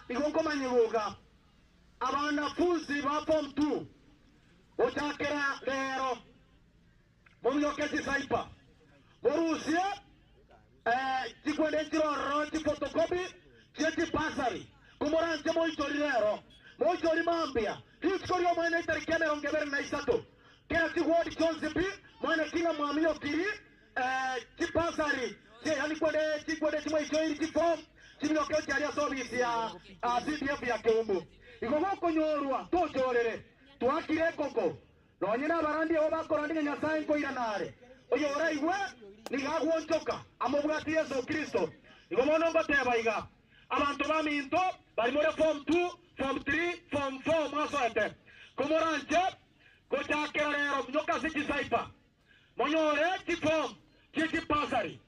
igo nkomanyigoga abanafunzi ba form 2 gochakera rero momyoke saipa morusie chikwende chiroro chifotokopi chiechipasari kumoranje moichori rero moichori mambia rituko mwene itariki ya 23 kera chiwodi chonse pi mwene kinga mwamio kiri chipasari yani kwende chikwende chimoichori chifom chimyoke charia service ya CDF ya Keumbu igogoko nyorwa tochorere twakire koko nonye nabarandi abo bakorandinga Nyasaye nkoiranare oyo oraigwe nigagwonchoka amobwati Yesu Kristo igo mono ngoteba iga abantu baminto bari muri form 2 form 3 form 4 mwasoete komoranje gochakera rero nyoka sichisaipa monyore chifom chichipasari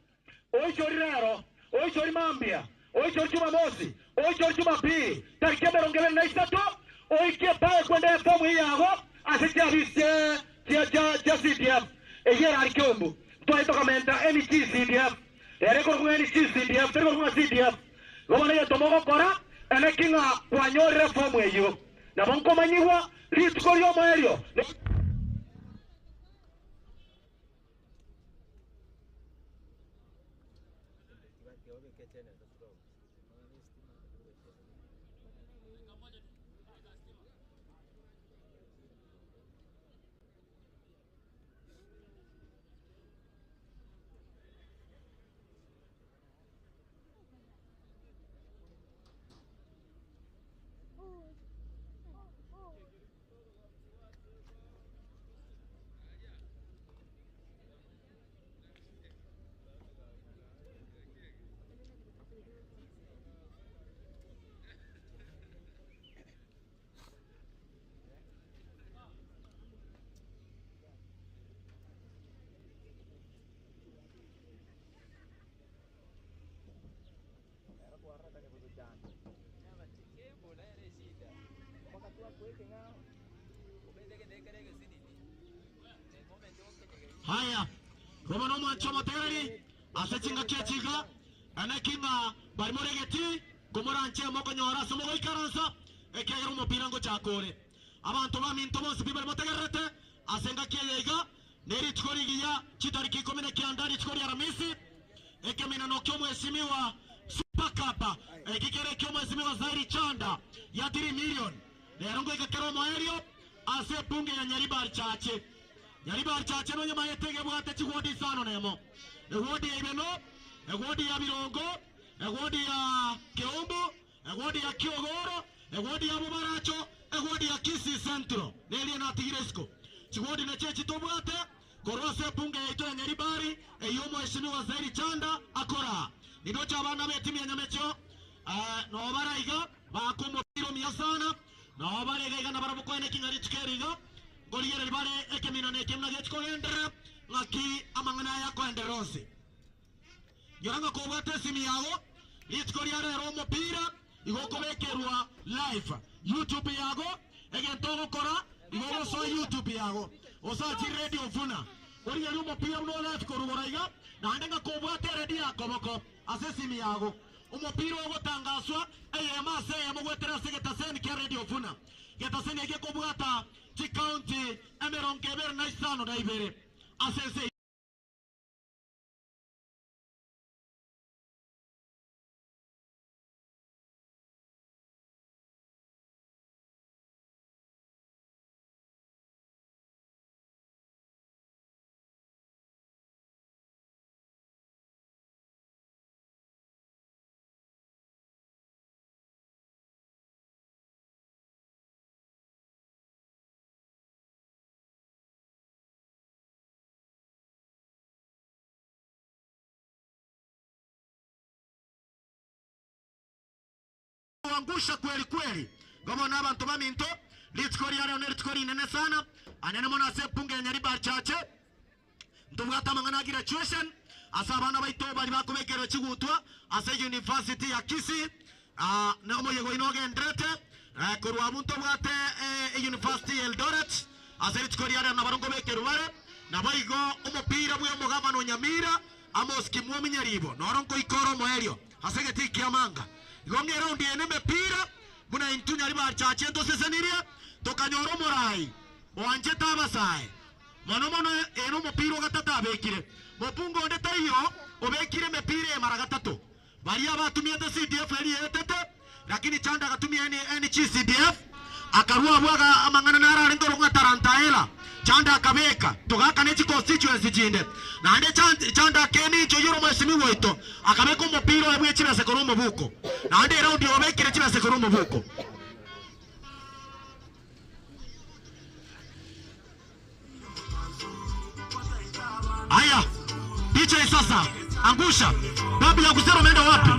oichori rero oichori mambia oichori Jumamosi oichori Jumapili tariki ya 23 oikie pae kwenda fomu hii yago asicha cha CDF eyera arikombu twaitoka menta NG CDF ere ko NG CDF tere ko CDF gobana ya tomoko kora ene kinga kwanyorere fomu eyo na bonkomanyiwa rituko ryo mwerio. Haya, romo mwancho motereri asechinga kiachiga anakinga barimoregeti gomoranche mokonyora somo ikaransa ekegera umupira ngo chakore abantu baminto bose bibari motegerete asenga kiyega neri chikorigiya chitariki 19 chikori Aramisi ekemina nokyo mheshimiwa Super Cup ekikere kyo mheshimiwa Zairi Chanda ya 3 million lerongo ikakero moerio ase bunge ya Nyaribari chache Nyaribari chache no nyama yetege bwate chigwodi sano nemo egwodi ya Ibeno egwodi ya Birongo egwodi ya Keumbu egwodi ya Kiogoro egwodi ya Bubaracho egwodi ya Kisii Central neli na Tigiresco chigwodi na chechi tobwate korose bunge yaito ya Nyaribari eyo mheshimiwa Zairi Chanda akora nidocha abana betimu ya Nyamecho no baraiga bakomopiro mia sana no baraiga na barabuko kingari chikeriga goriyere ribare ekemina nekemna gechikogendera ngaki amangana yakoenderosi yoranga kobwate simu yago litikoria rero mupira igokobekerwa live YouTube yago egento gokora igoso YouTube yago osachi radio vuna oriyere mupira no live korugoraiga naende ngakobwate radio yakoboko ase simu yago umupira ogotangaswa eyema se yamogwetera segetaseni kia radio vuna getaseni egekobwata county emerongo ebere na isano na ibere asese angusha kweli kweli gomo na abantu baminto litskori yaro nertkori nene sana anene mona se punge Nyaribari chache ndubwata mangana graduation asabana baito bari bakobekero chigutwa ase university ya Kisii na moyego inoge ndrete korwa muntu bwate university Eldoret ase litskori yaro na barongo bekero bare na baigo umupira bwe mugabano Nyamira Amos Kimwomi Nyaribo noronko ikoro moerio asegeti kiamanga Igo ng'era undi ene mepira buna intunya riba chache ntosesenirie tokanyora omorai oanchete abasae mono mono ere omopira ogatatu abekire mopungo onde taiyo obekire mepira emara gatatu baria batumiete CDF eri etete lakini Chanda akatumia NGCDF akarua bwaga amang'ana narare ngorong'a tarantaela Chanda akabeka togaka nechi constituency jinde naende Chanda keni icho yoro mheshimiwa waito akabeka omopira ebwe chibese koro omobuko naende round obekire chibese koro omobuko. Aya DJ sasa angusha babu ya kusero umeenda wapi?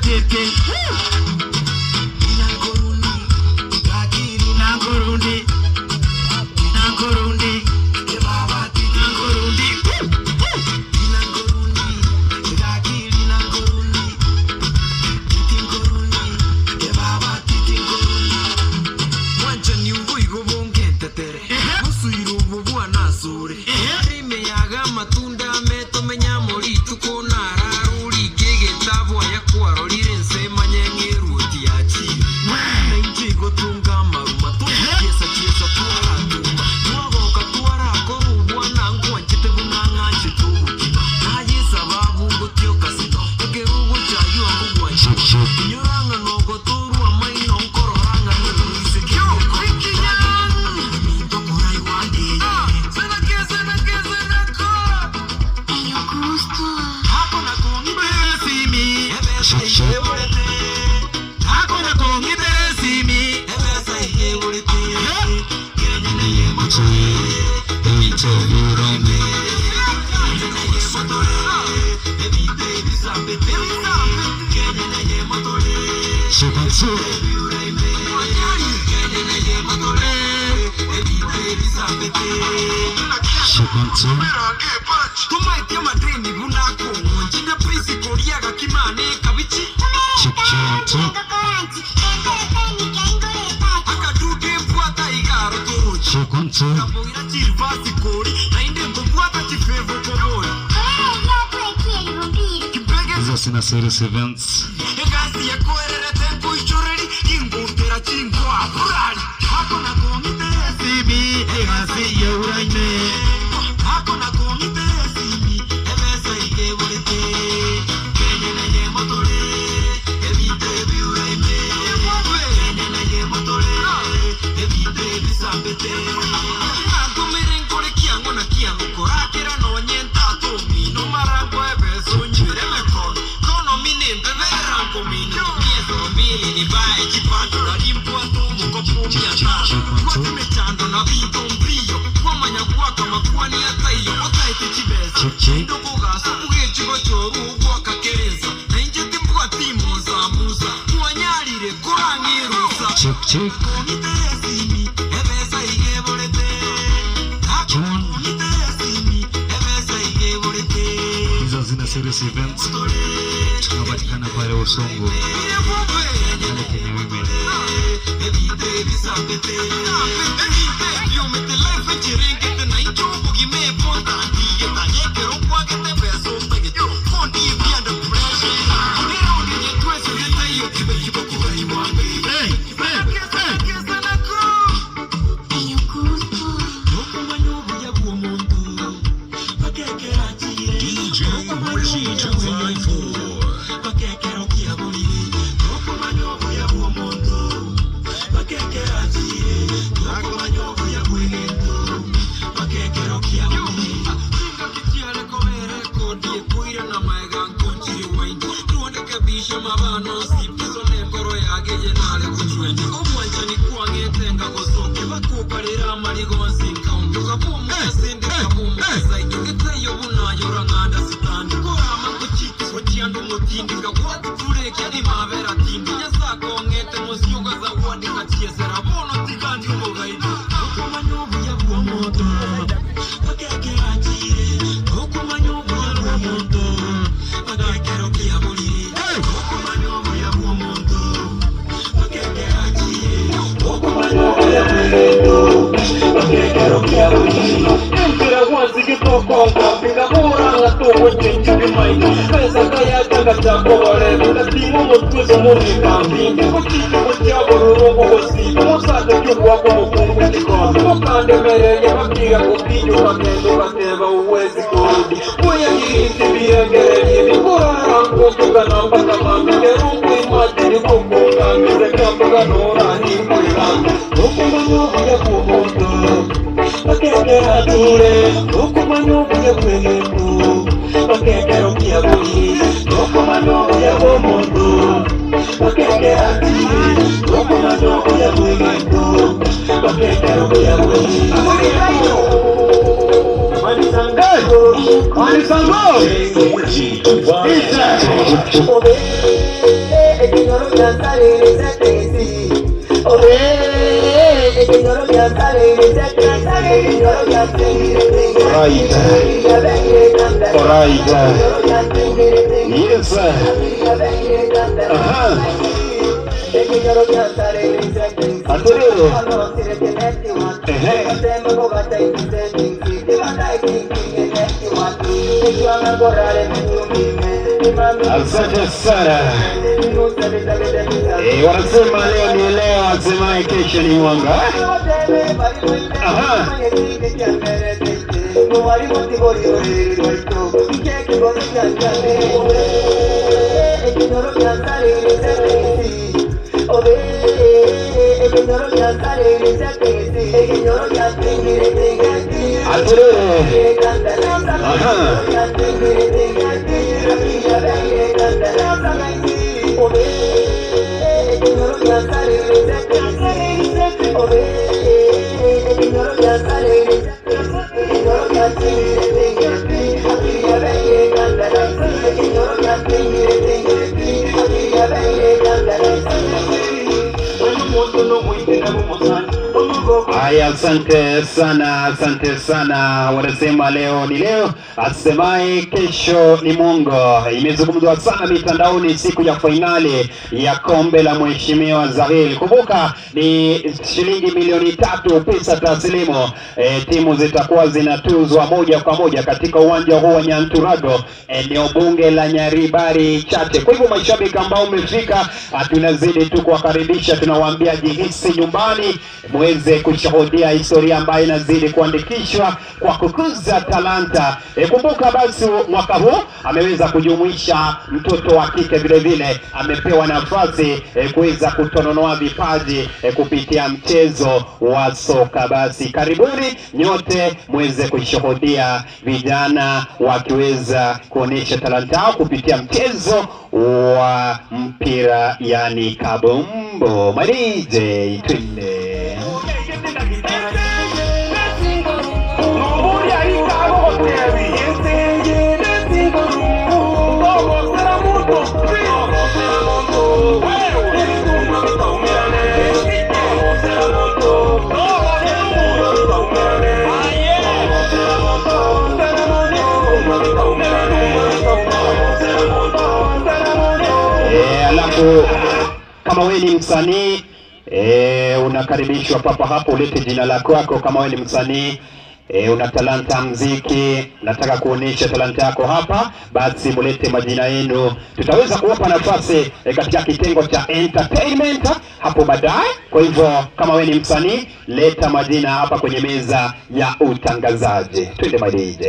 Cheke Nangurundi Nangurundi Nangurundi Hizo Series Events. Hizo zina Series Events. Tunapatikana pale Usongo pale Kenya Women. DJ Rizzy 254. Hey! Right. Alright. Yes. Aha. Atiriri. Ehe. Asante sana. Wanasema leo ni leo, asemaye kesho ni mwanga. Aha. Atiriri. Aha. Haya, asante sana, asante sana. Wanasema leo ni leo, asemaye kesho ni Mungu. Imezungumzwa sana mitandaoni siku ya fainali ya kombe la Mheshimiwa Zahil. Kumbuka ni shilingi milioni 3 pesa taslimu. Timu zitakuwa zinatuzwa moja kwa moja katika uwanja huu wa Nyanturago, eneo bunge la Nyaribari Chache. Kwa hivyo mashabiki ambao umefika, tunazidi tu kuwakaribisha, tunawaambia jihisi nyumbani, muweze kushuhudia historia ambayo inazidi kuandikishwa kwa kukuza talanta. Kumbuka basi mwaka huu ameweza kujumuisha mtoto wa kike vile vile, amepewa nafasi kuweza kutononoa vipaji kupitia mchezo wa soka. Basi karibuni nyote muweze kushuhudia vijana wakiweza kuonesha talanta yao kupitia mchezo wa mpira, yani kabumbu. My DJ, twende. Alafu kama wewe ni msanii unakaribishwa papa hapo, ulete jina lako yako. Kama wewe ni msanii una talanta mziki, unataka kuonesha talanta yako hapa, basi mulete majina yenu, tutaweza kuwapa nafasi katika kitengo cha entertainment hapo baadaye. Kwa hivyo kama wewe ni msanii, leta majina hapa kwenye meza ya utangazaji. Twende my DJ.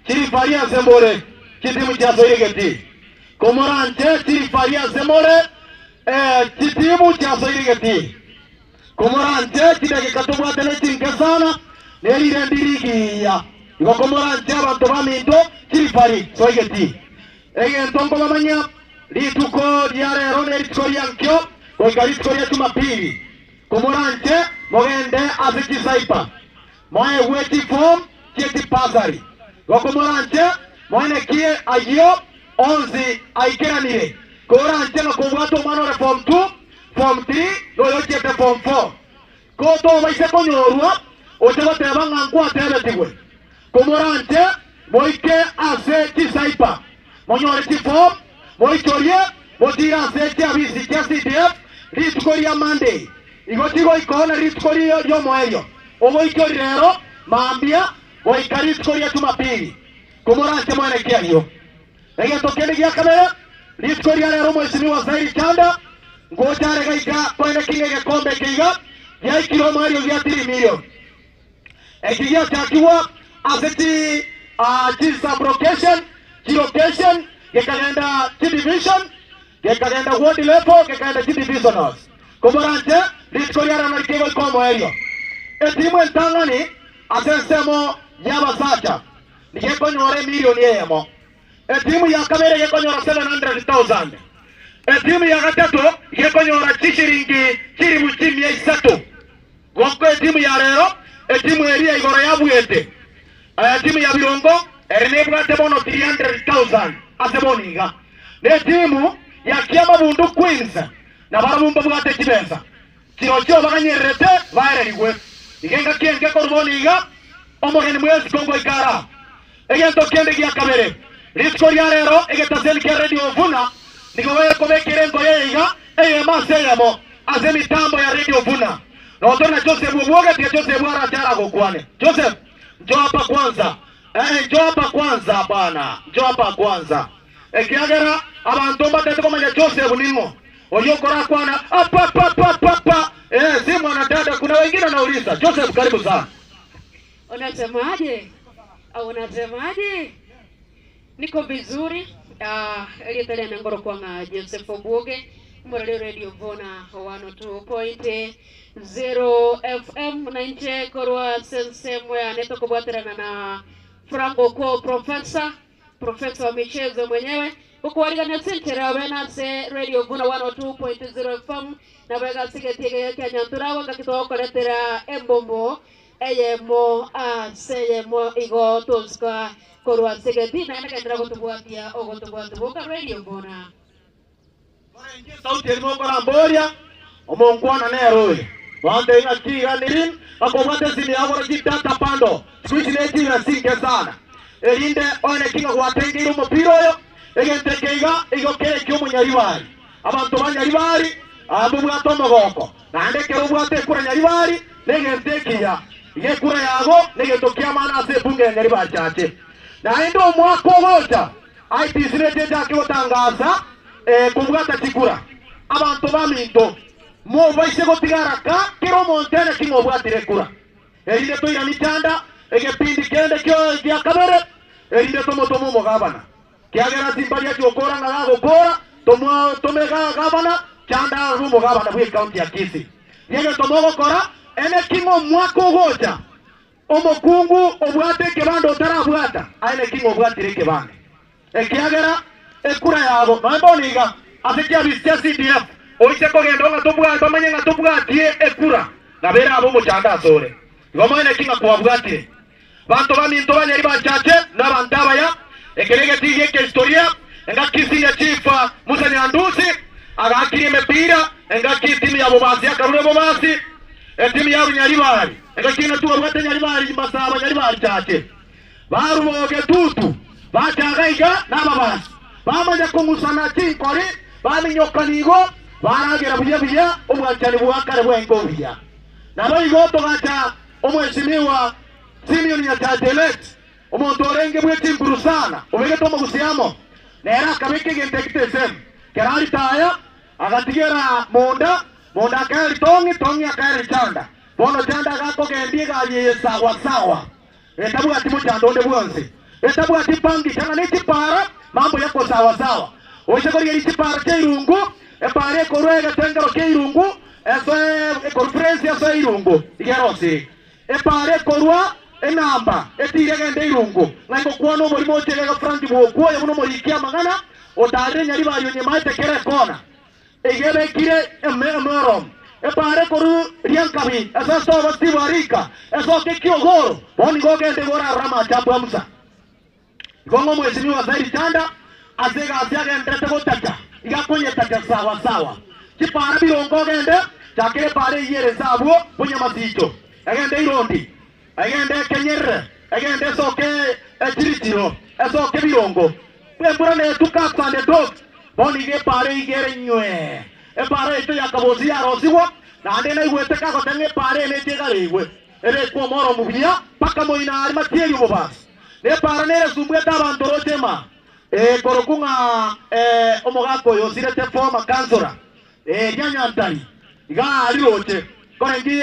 Chiripari azembore chitimu cha Soiregeti Komorante chiripari azembore chitimu cha Soiregeti Komorante chidakika tubwatene chinke sana nerire ndirigiya igo Komorante abantu baminto chiripari Soiregeti egento nkobamanya rituko rya rero nerituko ryankyo goika rituko rya Jumapili Komorante mogende ase chisaipa moegwe chiform chieti pasari Gokomorante mwenekie ayo onzi aikeranire korante ngakobwata omwana ore form 2 form 3 noyochiete form 4 koto baise konyorwa oche goteba ng'a nkwatebetigwe komorante moike ase chisaipa monyore chiform Moichorie motira ase kiabisi kia CDF rituko ria Monday. Igo tigo ikona rituko ria moerio. Omoichori rero mambia goika rituko ria Jumapili. Kumorante mwana kiario. Egento kende gia kamera rituko ria rero mheshimiwa Zairi Chanda ngoja regaika kwenda kinge gekombe kiga yaikiro mario gya 3 million. Ekigia chakiwa aseti disabrocation, location gekagenda division, gekagenda ward level, gekagenda divisionals. Komorante rituko ria rero kego komo erio. Etimu entangani asensemo yabasacha nikekonyore milioni eyemo. Etimu ya kabere gekonyora 700,000. Etimu ya gatatu gekonyora chishiringi chiribu chimia isatu. Goko etimu ya rero etimu eria igoro ya bwete. Etimu ya birongo erinebwate bono 300,000 aseboniga. Ne timu ya Kiama Bundu Queens na barabumba bwate kibesa. Kirocho baganyerete baererigwe. Igenga kienge korboniga omogeni mwezi Kongo ikara. Egento kende gia kabere. Rituko ria rero egetaseli kia Radio Vuna nigowe kobekere ngoye iga eye maseyemo ase mitambo ya Radio Vuna. Notona Joseph Mwoge pia Joseph ara tara gokwane. Joseph njoo hapa kwanza. Njoo hapa kwanza bana. Njoo hapa kwanza. Ekiagera abantu batete komanya Joseph nimo. Oyokora kwana apa pa pa pa pa. Si mwanadada kuna wengine wanauliza. Joseph karibu sana. Unasemaje? Au unasemaje? Niko vizuri. Elitele nangoro kwa nga Joseph Obuoge mborele Radio Vona 102.0 FM na nche korwa sensemwe aneto kubwaterana na Franco kwa professor wa michezo mwenyewe ukuwaligana sentera wena se Radio Vona 102.0 FM na bega sigetige Kenya nturawa ngakitokoretera embombo eyemo aseyemo igo toska korwa segeti na nakendera gotubwatia ogotubwatuboka Radio Vona. Sauti elimo mboria omongwana nero wande inakira nirin akobwate sini yabo data pando switch neti na singe sana erinde one kinga gwatengeire omopira oyo egente keiga igo kere kyo munyaribari abantu banyaribari abo bwato omogoko naende kero bwate kura nyaribari negente kiya igekura yago negento kiamana ase bunge nyaribari chache naende omwaka ogocha IPC nete akigotangaza kubwata chikura abantu baminto mo baise gotigaraka kero montene kingo bwatire kura erinde toira michanda egepindi kende kyo gya kabere erinde tomotomo mogabana kiagera simbaria kyokora na gagokora tomo tomega gabana chanda rumo gabana bwe county ya Kisii yege tomogokora ene kingo mwako gocha omokungu obwate kebando otarabwata aene kingo obwatire kebande ekiagera ekura yabo mamboniga asekia bisia CDF oise kogenda ngatobwa bamanye ngatobwatie ekura nabera abo muchanda asore ngomane kinga kwabwatire bantu baminto banyari bachache n'abantabaya ekerege tige ke historia engakisinya chifa Musa Nyandusi agakiri mepira engaki timu ya Bobasi akarure Bobasi etimu ya Nyaribari engakina tuwabwate Nyaribari masaba Nyaribari chache baruboge tutu bachagaiga n'ababasi bamanya kungusana chinkori baminyokanigo baragera buya buya omwanchani bwakare bwengo buya nabo igo togacha omweshimiwa Simeon Nyachatelet omuntu orenge bwetimburu sana obegete omogusiamo nera akabeke gentekitesem kerari taya agatigera monda monda akayari tongi tongi akayari chanda bono chanda agakogendie gaye sawa sawa etabwati muchanda onde bwonsi etabwati pangi changa nechipara mambo yako sawa sawa oishe chipara cheirungu epare korwega tengero keirungu eso conference eso irungu igerosi epare korwa enamba etiregende irungu naiko kuona omorimo ocherega Frank bwokuo yomuno morikia magana otare nyaribari onyemaete kere kona egebekire emerom epare koru riankabi eso soba tibarika eso kekiogoro boni gogende gora rama chapu amusa Gongo mheshimiwa Zairi Chanda azega aziagendete gotacha igakonyetacha sawa sawa chipara birongo gende chakere pare yere zabwo bunyamasicho agende irondi agende kenyerre agende soke echiritiro esoke birongo bwembura ne tukapande dog Boni ge pare igere nywe. Epare ito ya kabosi ya rosiwa na ande na igwete kako tenge pare ne tegare igwe. Ere kwa moro mubia paka moina ari matieri bobas. Ne pare ne sumbwe tabanto rotema. Korokunga omogako yosirete former councilor. Nyanya Antani. Iga ari rote. Korengi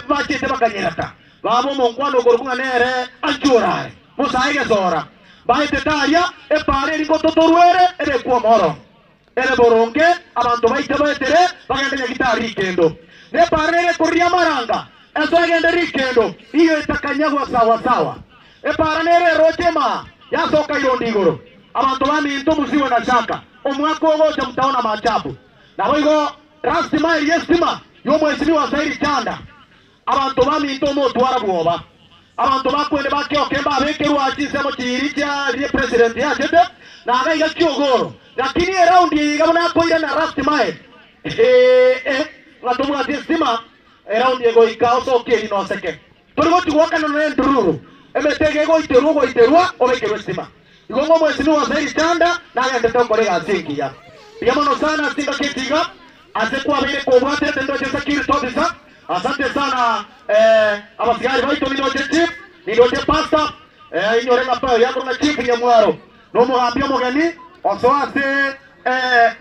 bachete bakanyerata. Babo monkwano korokunga nere anchura. Musaige sora. Baete taria epare riko totoruere ere kwa moro. Ere boronge abantu baite baetere bagende nyagitari kendo. Ne pare kuria maranga. Eso agende rikendo. Iyo itakanyagwa sawa sawa. Epare nere rotema yasoka irondigoro. Abantu baminto musiwe na shaka. Omwako wote mtaona maajabu. Na wigo rastima yestima yo mheshimiwa Sairi Chanda. Abantu baminto motwara bwoba. Abantu bakwende bakyo kemba bekerwa achisemo chiricha rie president ya jete na agaiga kiogoro. Lakini round hii gabona koira na rastima ngatomwa testima round yego ikao so keri no seke. Torgo tiwaka no ndururu. Emetege go iteru go iterwa obekerwa stima. Igongo mheshimiwa Sairi Chanda na agende korega sinki ya. Yamono sana singa ketiga asekuwa vile kwa tendo cha security officer. Asante sana abasigari baito nilote chief nilote pastor inyorenga payo yako na chief Nyamwaro no muhambia mugeni osoase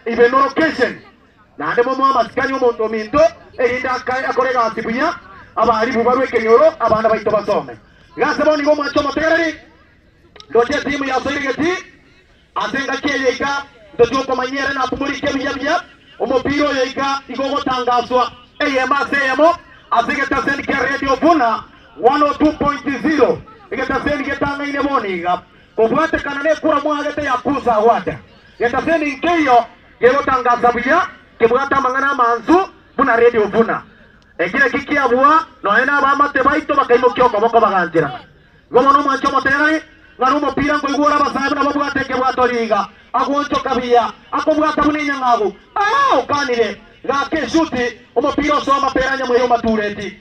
ibeno location na ndemo mwa masikani omuntu minto erinda akorega asibuya abari bubarwe kenyoro abana baito basome gasebo nigo mwacho motegereri ndote timu ya Soirigeti asenga kiyeka ndotuko manyere na pumurike bijabya omupiro yeika igogo tangaswa eyema seyemo asigeta sendike Radio Vuna 102.0 igeta sendike tanga ine boniga kobwate kanane kura mwagete ya kuza wata geta sendike iyo gego tangaza buya kebwata mangana manzu buna Radio Vuna ekire kikiabua noena bamate baito bakaimokyo koboko baganjira gomo no mwancho moterari ngarumo pira ngoigura basabe na babwate kebwatoriga agoncho kabia akobwata bunenya ngago ukanire gake shuti omupira soma peranya mweyo matureti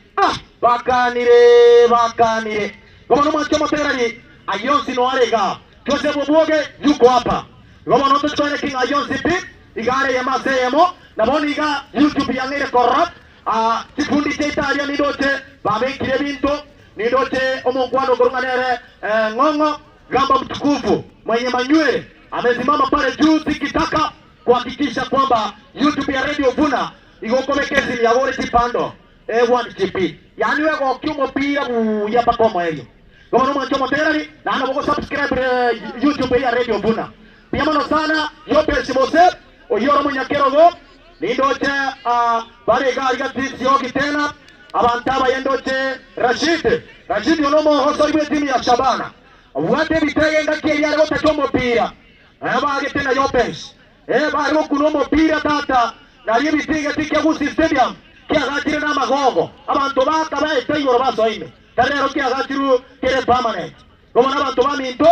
bakanire bakanire gomo no mwancho moterari ayonsi no arega twese bobwoge yuko hapa gomo no tuchone king ayonsi pi igare ya masemo na boniga YouTube yangere corrupt tifundi tetaria nidote babekire binto nidote omongwano korunganere ngongo gamba mtukufu mwenye manywele amesimama pale juu tikitaka kuhakikisha kwamba YouTube ya Radio Vuna igokomekezi ya gore tipando A1GP yani we gokyumo pira ya pakomo elio gono mwancho moterari na ana boko subscribe YouTube ya Radio Vuna pia mono sana yope simose oyoro munyakerogo nindoche bare gari gatisi tena abantaba yendoche Rashid yonomo hosori timu ya Shabana wate bitege ngakie yale wote mopira abage tena yopes bari kuno mopira tata na yebitege tikia gusi stadium kia gatire na magogo abantu bakabaye tayoro basoime tarero kia gatiru kere permanent gomo nabantu baminto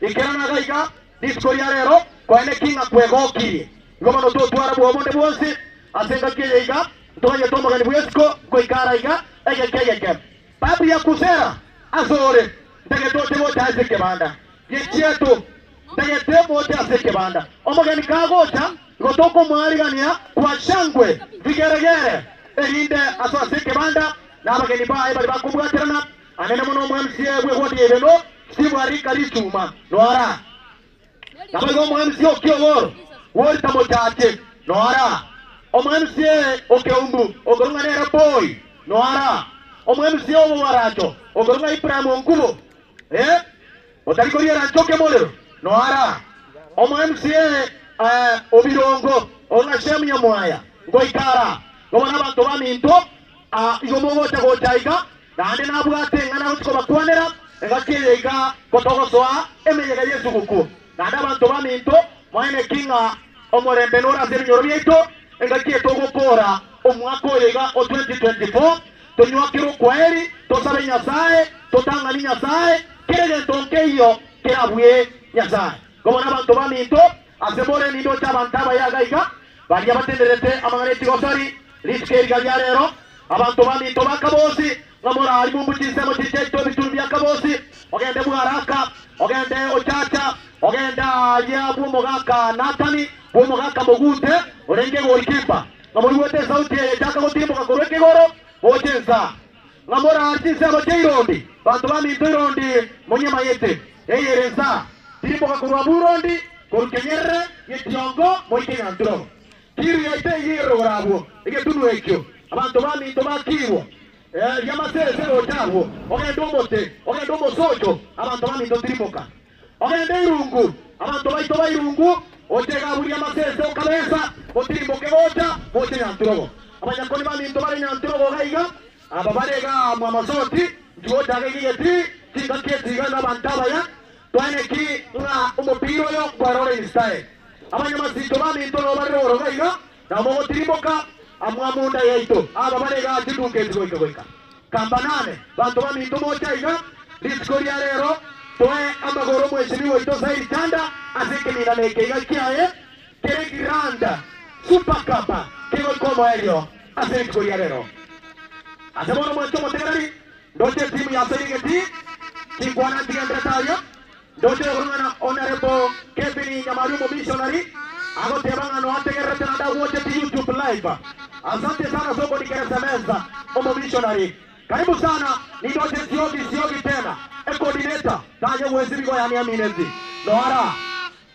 ikerana gaiga disco yarero kwene kinga kwegokiri gomo no totwara bwomonde bwonsi asenga kiyeiga ntoye tomoga ni bwesko koikara iga egekegeke babu ya kusera azore ndegetote bote azeke banda yecheto ndegete bote azeke banda omogeni kagocha gotoko mwarigania kwa shangwe vigeregere erinde aso azeke banda nabageni bae bali bakubwatirana anene muno MCA bwe godi ebeno sibwari karichuma noara nabago MCA okyogoro worita motate noara omMCA okeumbu ogorunga nera boy noara omMCA obwaracho ogorunga Ibrahim Onkubo otarikoriera nchoke molero noara omMCA obirongo onga Nyamwaya ngoikara gobona abantu baminto igomogote gochaiga nande nabwate ngana gotiko bakwanera ngakiyeiga kotogosoa emeyega yesuguku nande abantu baminto mwaene kinga omorembe nora sebinyoro byaito ngakie togokora omwaka oyega o 2024 tonywakiro kweri tosabe Nyasaye totangani Nyasaye kirege ntonkeyo kirabwe Nyasaye gobona abantu baminto asemore nindo chabantaba yagaiga baria batenderete amagareti gosari riske galyarero abantu baminto bakabosi Ngamora alimumbu chisemo chicheto bituru kabosi ogende bwaraka ogende ochacha ogenda ya bumogaka Natani bumogaka Mogute orenge goalkeeper ngamori sauti ya chaka gotimboka korweke goro bochenza ngamora chisemo cheirondi bantu bami irondi munyema yete eyereza timboka korwa burondi korukenyerre yetiongo moike nyanturo kiru yaite yero grabo egetunu ekyo abantu bami tobakirwa yamasese otabo ogenda omote ogenda omosojo abantu bami totripoka ogenda irungu abantu baito bairungu otega buri amasese okabesa otirimboke bota bote nyanturogo abanyakoni bami tobare nyanturogo gaiga ababarega mwamasoti ntiwota gigeti tingakie na bantabaya twaneki nga umupiro yo kwarore instae abanyamasito bami tono baroro gaiga na mogotirimboka amwamunda yaito aba barega chiduke goika goika kambanane bantu bami tomocha iga litikoria rero toe amagoro mheshimiwa ito Zairi Chanda azeke minaneke iga kiae kere granda super kapa kego komo elio azeke koria rero azebono mwancho motegerari ndoche timu ya serigeti kingwana tigendretayo ndoche gorongana honorable Kevin Nyamarumo missionary agotebanga no ategerete na wote YouTube live. Asante sana soko nikereza meza omo missionary. Karibu sana ni ndoche siogi tena. E coordinator taje uwezi bigo ya miaminezi. Noara.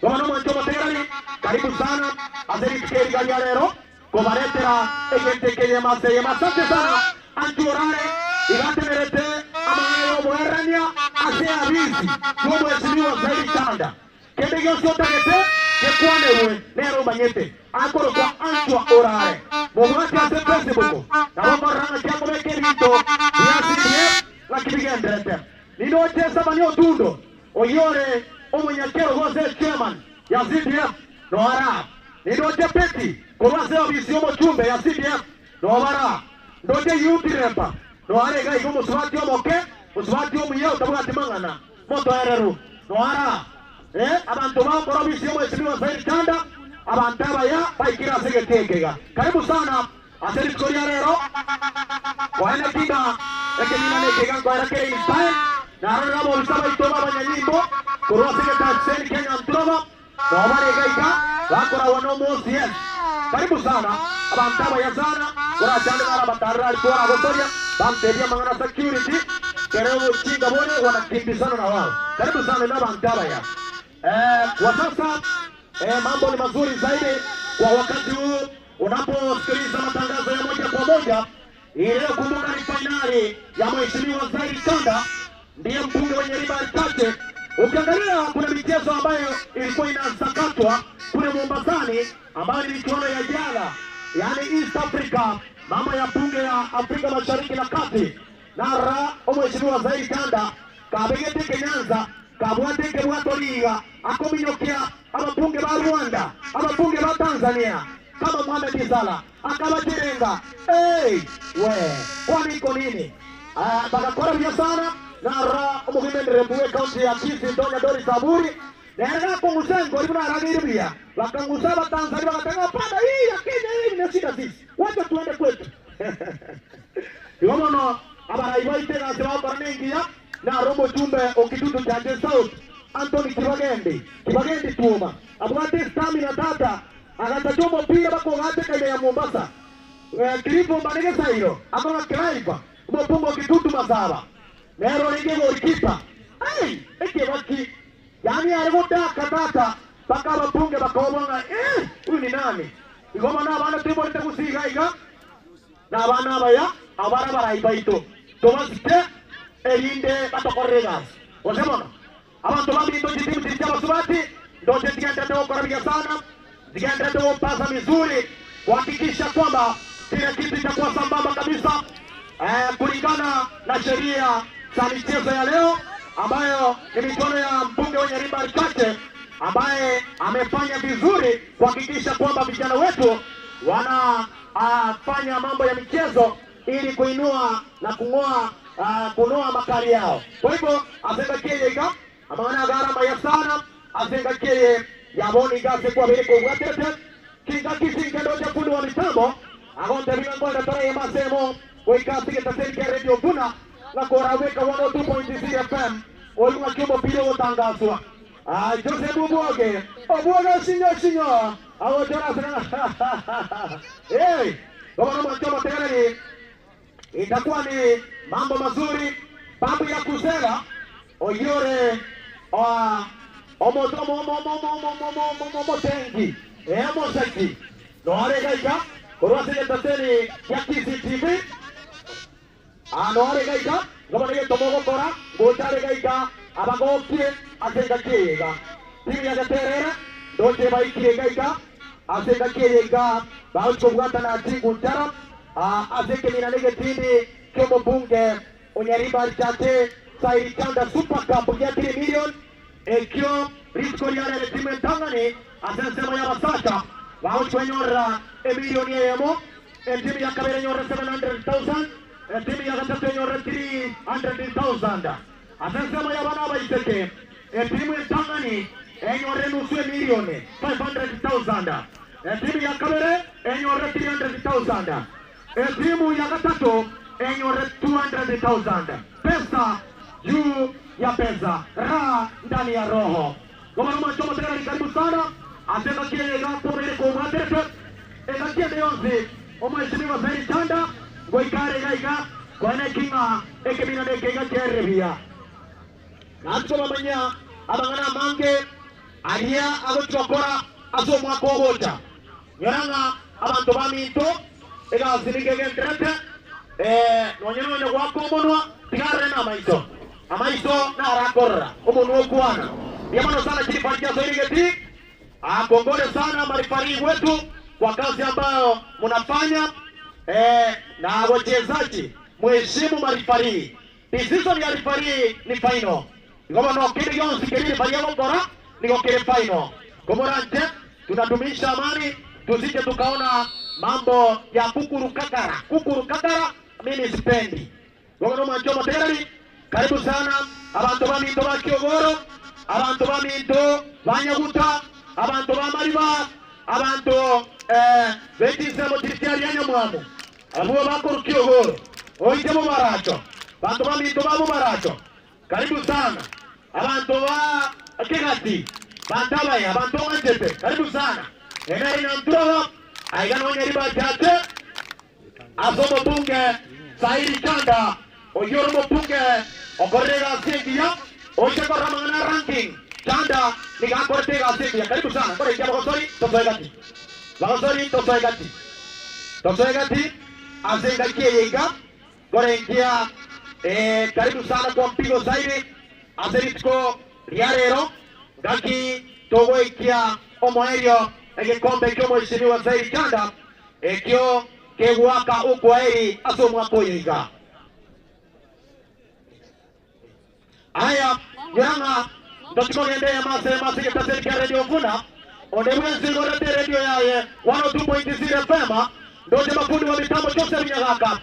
Gomano mwancho motegerari karibu sana azeri tikeri galiarero kobaretera egente keye mase. Asante sana antiorare igatemerete amayo bwerania ase abizi. Mheshimiwa Zairi Chanda. Kende gyose otagete kekwanewe nero manyete akoro kwa antwa orare mubwati ase Facebook na bamaranga kyakobeke binto ya lakibigenderete ninoche sabani otundo oyore omunyakero gose chairman ya CDF noara ninoche peti korwase obisi omochumbe ya CDF nobara ndoche yudirepa noare gai gomo swati omoke uswati omuye otabwati mangana moto ereru noara abantu bakora bisi mheshimiwa Zairi Chanda abantu abaya baikira segetekega. Karibu sana aseri koria rero waena kinda ekelina nekega kwa rakere inspire na rero bolsa baitoba banyanyimbo korwa segeta sen Kenya ntroba na obare gaika bakora wano mosi. Karibu sana abantu abaya sana ora chanda na batarra kwa gotoria banteria mangana security kereo chinga bone wanakimbizana na wao. Karibu sana na abantu abaya. Kwa sasa mambo ni mazuri zaidi kwa wakati huu unaposikiliza matangazo ya moja kwa moja. Leo kumbuka ni finali ya mheshimiwa Zairi Chanda ndiye mbunge wenye riba chache. Ukiangalia kuna michezo ambayo ilikuwa inasakatwa kule Mombasani ambayo ni michuano ya jana, yani East Africa, mama ya bunge ya Afrika Mashariki na Kati. Nara mheshimiwa Zairi Chanda kabegete Kenyanza kabwate kebwatoriga akominyokia ababunge ba Rwanda ababunge ba Tanzania kama Mohamed Salah akabajerenga hey we kwani iko nini bakakora bya sana nara omugimendere mbuwe county ya Kisii Donya Dori Saburi nera kongusengo libuna aragiribia bakangusa ba Tanzania bakatanga pana hii ya Kenya hii inashida sisi wacha tuende kwetu. Yomono abaraibaite na sababu barnengia na robo jumbe okitutu chache South Anthony Kibagendi tuoma abwate stamina tata akatachomo pira bako gate kaida ya Mombasa kilipo mbanege sairo akona klaiva mpongo kitutu mazaba nero ninge goalkeeper ai ekebaki yani aligoda katata baka babunge bakobonga huyu ni nani igoma na bana tibo kusiga iga na bana baya abara baraibaito tobasite erinde batokorega osemona abantu babinto chitimu chama subati ndoche tigendete okorabia sana tigendete opasa mizuri kuhakikisha kwamba kila kitu kitakuwa sambamba kabisa kulingana na sheria za michezo ya leo ambayo ni michuano ya mbunge wenye riba chache ambaye amefanya vizuri kuhakikisha kwamba vijana wetu wanafanya mambo ya michezo ili kuinua na kungoa kunoa makali yao. Kwa hivyo azengakie iga amana gharama ya sana azengakie yaboni gase kwa bele kwa tete kinga kisinga ndoja fundi wa mitambo agonde bila ngoda tara ya masemo Goika sigetaseni kia Radio Vuna na koraweka 102.0 FM oyunga kimo pilo gotangazwa. Joseph Obwoge Obwoge sinyo sinyo awojora sana. Hey, baba mwancho materani itakuwa ni mambo mazuri babu ya kuzela oyore omotomomomomomomomomotengi emosaki noaregaika korwasigetaseni ya KCTV anoaregaika ngomanege tomogokora ngocharegaika abagokie asengakiega timu ya Gaterera ndoche baikiregaika asengakiega bauchobwata tingunjara asekeminanege tindi kyomo bunge onyariba chate Sairi Chanda Super Cup ya 3 million ekyo risko yare timu entangani asensema ya Basaka bauchwenyorra emilioni emo timu ya Kabere nyorra 700,000 timu ya Gatatu nyorra 300,000 asensema ya bana baiteke timu entangani enyorre nusu milioni 500,000 timu ya Kabere enyorre 300,000 timu ya Gatatu enyorre 200,000 pesa juu ya pesa raha ndani ya roho. Goma karibu sana asema kile gapo ile kwa mwateto egakie deyonzi omheshimiwa Sairi Chanda goikare gaiga kwane kinga ekebina dekega cherebia natso bamanya abangana mange aria agochokora azo mwako bota nyoranga abantu baminto egazinige gentrete nonyene wako monwa tigare na maito amaiso na rakorra omonwo kwana yamano sana chilifanyikia Sairi geti. Kongole sana marifari wetu kwa kazi ambayo mnafanya na wachezaji mheshimu marifari. Decision ya rifari ni final. Ngoma no kile yonsi kile rifari bora ni kile final. Komorante tunadumisha amani tusije tukaona mambo ya kukurukakara. Kukurukakara mimi sipendi. Ngoma no manjo materari karibu sana abantu baminto ba Kiogoro, abantu baminto banyaguta, abantu bamariba, abantu betisemo tiritiari ya Nyamwamu abo bakuru Kiogoro oite mu baracho bantu baminto bamu baracho karibu sana abantu ba Kigati bantabaya abantu banjete karibu sana eneri na mtuo aigano nyeriba chate asomo bunge Sairi Chanda oyoro bunge okorega singia oche ramangana ranking Chanda nikakortega singia karibu sana kore kia bagosori tosoegati bagosori tosoegati tosoegati asenga kiega korengia karibu sana kwa mpigo zaidi aseritko riarero ngaki togoikia omoerio egekombe kyo mheshimiwa Sairi Chanda ekyo kegwaka ukwaeri asomwa koyiga aya yanga ndotikogende mase mase ketaseri Radio Vuna ondemwenzi gorete radio yaye 102.0 FM ndote mafundi wa mitambo Joseph Nyagaka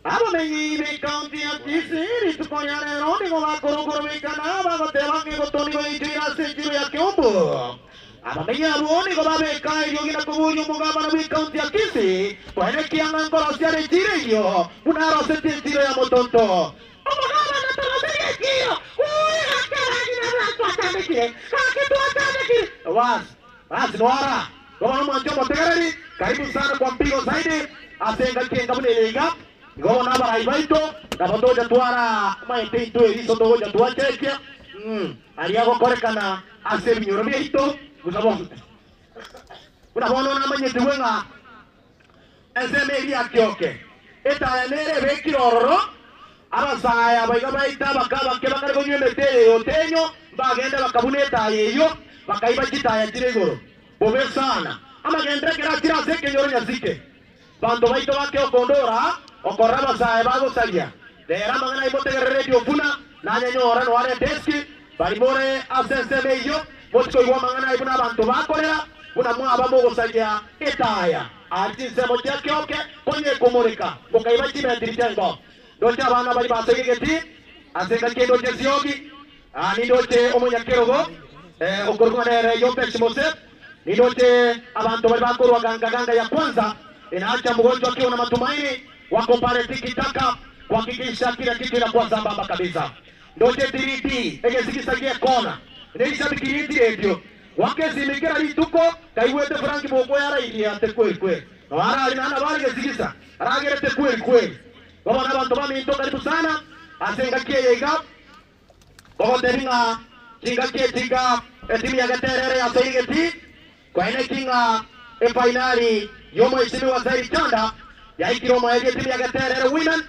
abo menyi kaunti ya Kisii tukonyane rondi ngo bakorokoro bikana bagotebange gotoni goichira senjiro ya Kiumbu abamenyi abuoni go babeka iryo gina kubunyu mugabana bwi kaunti ya Kisii kwene kianga ngoro siare chireyo bunaro sete ya motonto omugabana toroseyo Was noara goma mwancho motegarari karibu sana kwa mpigo zaidi asenga kinga muneliga goma na baraibaito na bodoja tuara maite itu eriso doja tuachekia aria gokorekana ase binyoro bieito gusabo kuna bono na manyete wenga ese meria kyoke etaenere bekirororo abasaya baiga baita bakaba kebakare konywe metere yotenyo bagenda bakabuneta yeyo bakaiba chitaya chiregoro bobe sana amagendre kera tira seke nyoro nyazike bando baito bake okondora okorra basaya bagosaria dera mangana ibotegere Radio Vuna nanya nyora no are deski barimore asense meyo botko igwa mangana ibuna bantu bakorera buna mwaba mogosaria etaya ati semo kyake konye komoreka bokaiba chimetiritengo docha bana bali basegegeti asenga kendo cheziogi ani doche omunyakerogo okorwanere yope chimose ni doche abantu bali bakorwa ganga ganga ya kwanza inaacha mgonjwa akiwa na matumaini wako pale tikitaka kuhakikisha kila kitu inakuwa sambamba kabisa. Ndoche 3D egezikisagie kona neishabikiriti radio wakezimikira rituko kaiwete Frank Boko yarairia ate kweli kweli na warari na bari gezigisa aragerete kweli kweli baba n'abantu baminto karibu sana asengakie yega bogoteringa kingakie tiga etimu ya Gaterere ya Soigeti kwa ine kinga efainali yomo isimi wa Zairi Chanda ya ikiro ya timu ya Gaterere Women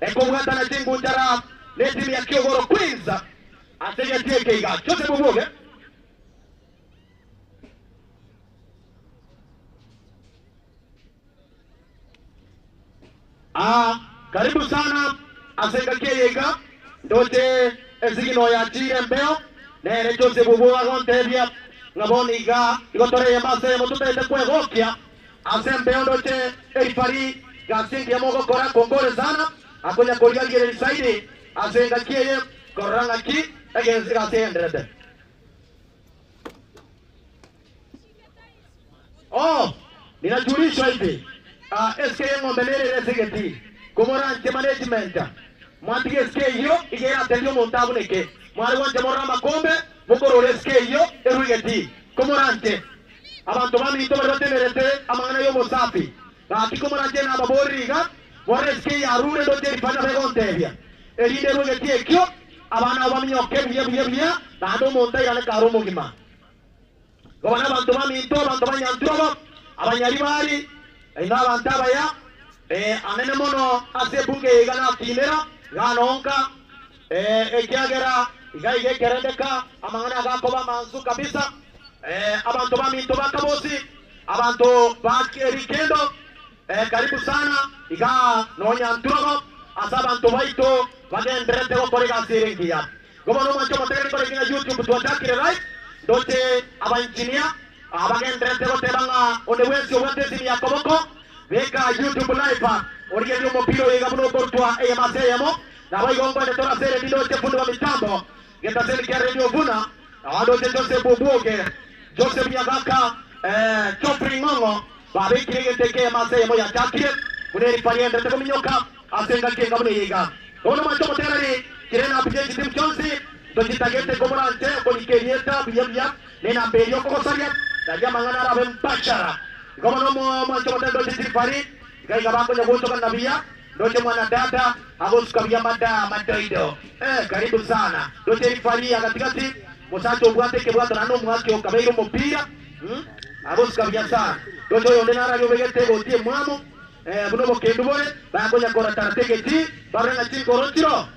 ekobwata na Chingunjara ne timu ya Kiogoro Queens asengakie keiga chose bubuge. Karibu sana asengakie yega ndote ezigino ya chirembeo nere chose bubuga gontebia ngaboniga igotore yamase mututete kwegokia asembeo ndote erifari gasingi ya mogo kora kongore sana akonya koria gere saidi asengakie koranga ki egenzi gasendrete. Oh, ninajulishwa hivi SK ng'ombe nere resegeti komorante management mwandige SK hiyo igera telio montabuneke mwari wanje moramba kombe mukorore SK hiyo erugeti komorante abantu bami to batemerete amangana yo mosafi baki komorante na baboriga more SK yarure do teri fanya begontebia erinde rugeti ekyo abana bamnyoke bya bya bya nando monta irane karo mugima gobana abantu bami to abantu banyantrobo abanyaribari inabantaba ya anene mono ase bunge igana kinera ganonka ekyagera igaige kerendeka amangana gakoba manzu kabisa abantu baminto bakabosi abantu bakerikendo karibu sana iga nonya nturogo asa abantu baito bagenderete gokorega siringia gobono mancho mategere kore YouTube tuatakire right dote aba engineer abagenderete gotebanga onewezi obwate simu ya koboko beka YouTube live origerio mopiro yiga buno kortwa eyamaseyemo na baigongo ne tora sere ndidote fundi wa mitambo getaseli kia radio vuna na wadote Joseph Bubuge Joseph Nyagaka Chopri Ngongo babikire geteke eyamaseyemo ya takire buneri pariende tekominyoka asenga kenga bune yiga ono mancho moterari kirena apije timu chonsi tokitagete komorante konikerieta biyabya nena berio kokosaria na mangana rabe mpachara kama no mwancho motendo titifari gaiga bako nyagoto kanabia ndote mwana dada agosuka mada madoido karibu sana ndote rifaria katikati musacho bwate kebwato nano mwake okabeiro mupira agosuka sana ndote yo ndena rayo begete gotie mwamo buno bokendu bore bakonya kora tartegeti baranga chingorotiro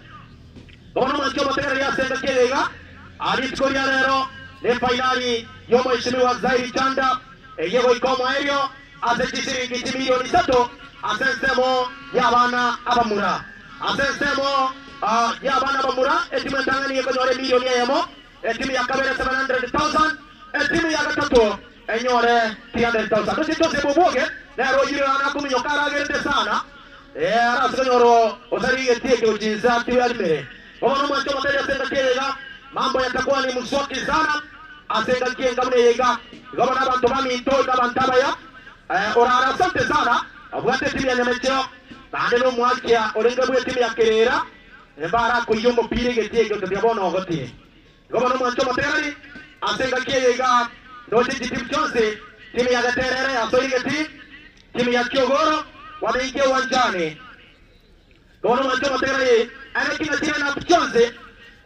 ono mwancho motendo ya senga kedega aritkoria rero ne fainali yomo ishimiwa Zairi Chanda eyego ikomo erio ase chisiringi milioni 3 asensemo yabana abamura asensemo yabana abamura etimu entangani ekonyore milioni eyemo etimu ya kabere 700,000 etimu ya gatatu enyore 300,000 tositose bubuge nero yire anakuminyoka aragerete sana arasikonyoro osarigetie ujinza tiwe ono mwancho materia senga kiega mambo yatakuwa ni mswaki sana asenga kienga mune yega gabana abantu baminto gabantaba ya orara asante sana abwate timu ya Nyamecheo nande no mwakia orenga bwe timu ya Kerera embara kuyombo pire getie gyo bono ogotie gabana mwancho materi asenga kiega ndote timu chonse timu ya Gaterere ya Soigeti timu ya Kiogoro wameingia uwanjani gabana mwancho materi anakina tena na chonse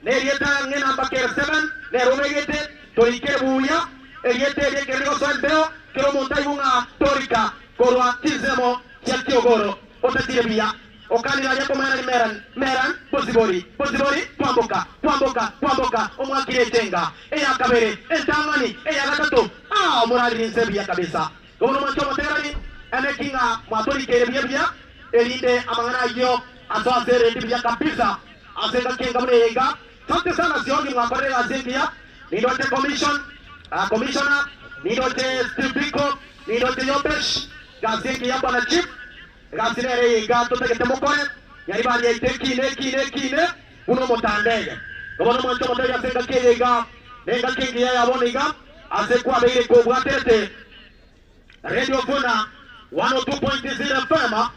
nerieta ngena bakere 7 neromegete torike buya eriete erieke soembeo kero montai bunga torika korwa tizemo ya Kiogoro otatire bia okanira yako meran meran meran bozibori bozibori twamboka twamboka twamboka omwakire tenga eya kabere entangani eya gatatu murali nsebia kabisa gono mancho materani enekinga mwatorike bia bia erinde amangana yo aso asere bia kabisa asenga kenga mune yega asante sana siongi mwakorera zingia nidote commission commissioner nidote Steve nidote Yobesh gazingi ya bwana chief gazinere yiga totegete mukore yaribanye itekine kine kine uno motandege gobono mwancho motega asenga kiyega nenga kingi ya yaboniga asekwa beire ko bwatete Radio Vuna 102.0 FM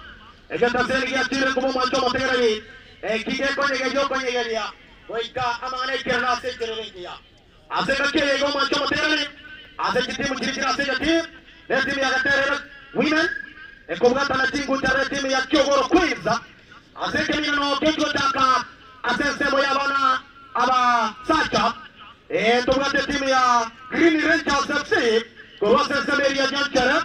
Egetaseni giatire kumo mwancho motegereri ekige konyegerio konyegeria goika amang'ana ekerero ase ekerero engiya ase engaki eye iga omwancho motegereri ase chitimu chiri chire ase egati na etimu ya Gaterere Women ekobwatana chinguta etimu ya Kiogoro Queens ase ekeminano kegochaka ase ensemo ya abana abasacha tobwate etimu ya Green Rangers FC korwa ase ensemo eria Nyanchere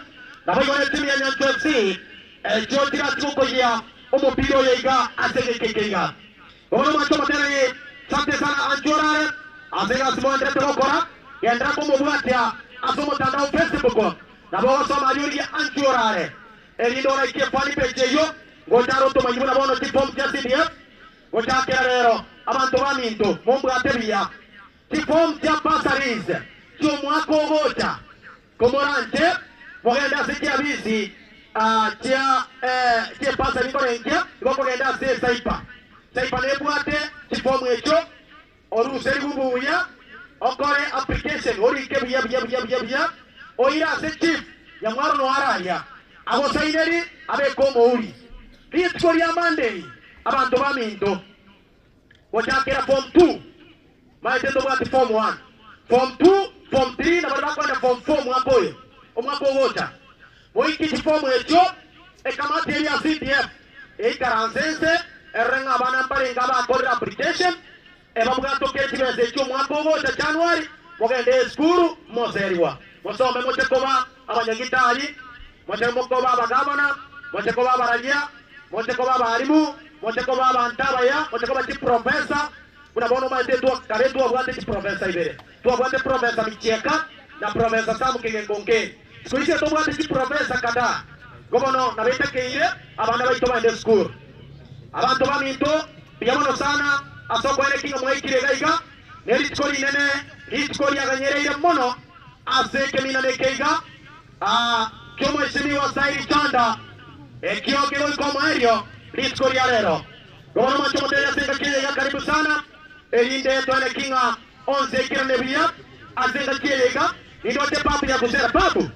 nabo igo na etimu ya Nyancho FC ekyo kiratukoyia omupira oyo iga ase gekekeiga bono mwancho motereri sante sana anchorare ase gasi gokora gendera komobwatia ase omotandao Facebook nabo gosoma ariorigia anchorare erinde oraikie fan page eyo ngochara otomanyi buna bono chiform chia CDF gochakera rero abanto baminto mombwate buya chiform chia bursaries chiomwaka ogocha komorante mogende ase chiabisi chia chiepasa bikorengia igokogenda ase saipa saipa nebwate chifomu ekyo oruse ribubuya okore application orike buya buya buya buya buya oira ase chief nyamwaro noaraya agosaineri abeka omouri rituko ria Monday abanto baminto gochakera form 2 maete tobwate form 1 form 2 form 3 na bari bakwenda form 4 omwaka oyo omwaka ogocha moiki chifomu ekyo ekamati eri ya CDF eikaransense ereng'a abana mbarenga bakorera application ebabwatoke chibesa ekyo omwaka ogocha January mogende esukuru moseriwa mosome moche koba abanyagitari moche mokoba abagavana moche koba abarajia moche koba abarimu moche koba abantu abaya moche koba chiprofesa buna bono maete kare twabwate chiprofesa ibere twabwate profesa Michieka na profesa Sam Kigengonke siku hizi tobwate chiprofesa kadhaa gobono nabetekeire abana baito baende sukuru abantu baminto biamono sana asokwere kinga mwaikire gaiga nerituko rinene rituko riaganyereire mono ase kemina nekeiga kio mheshimiwa Sairi Chanda ekio kigoiko mwerio rituko ria rero gobono mwancho moteria senga kiyeiga karibu sana erinde twene kinga onze ekirane buya asenga kiyeiga nindote babu ya kusera babu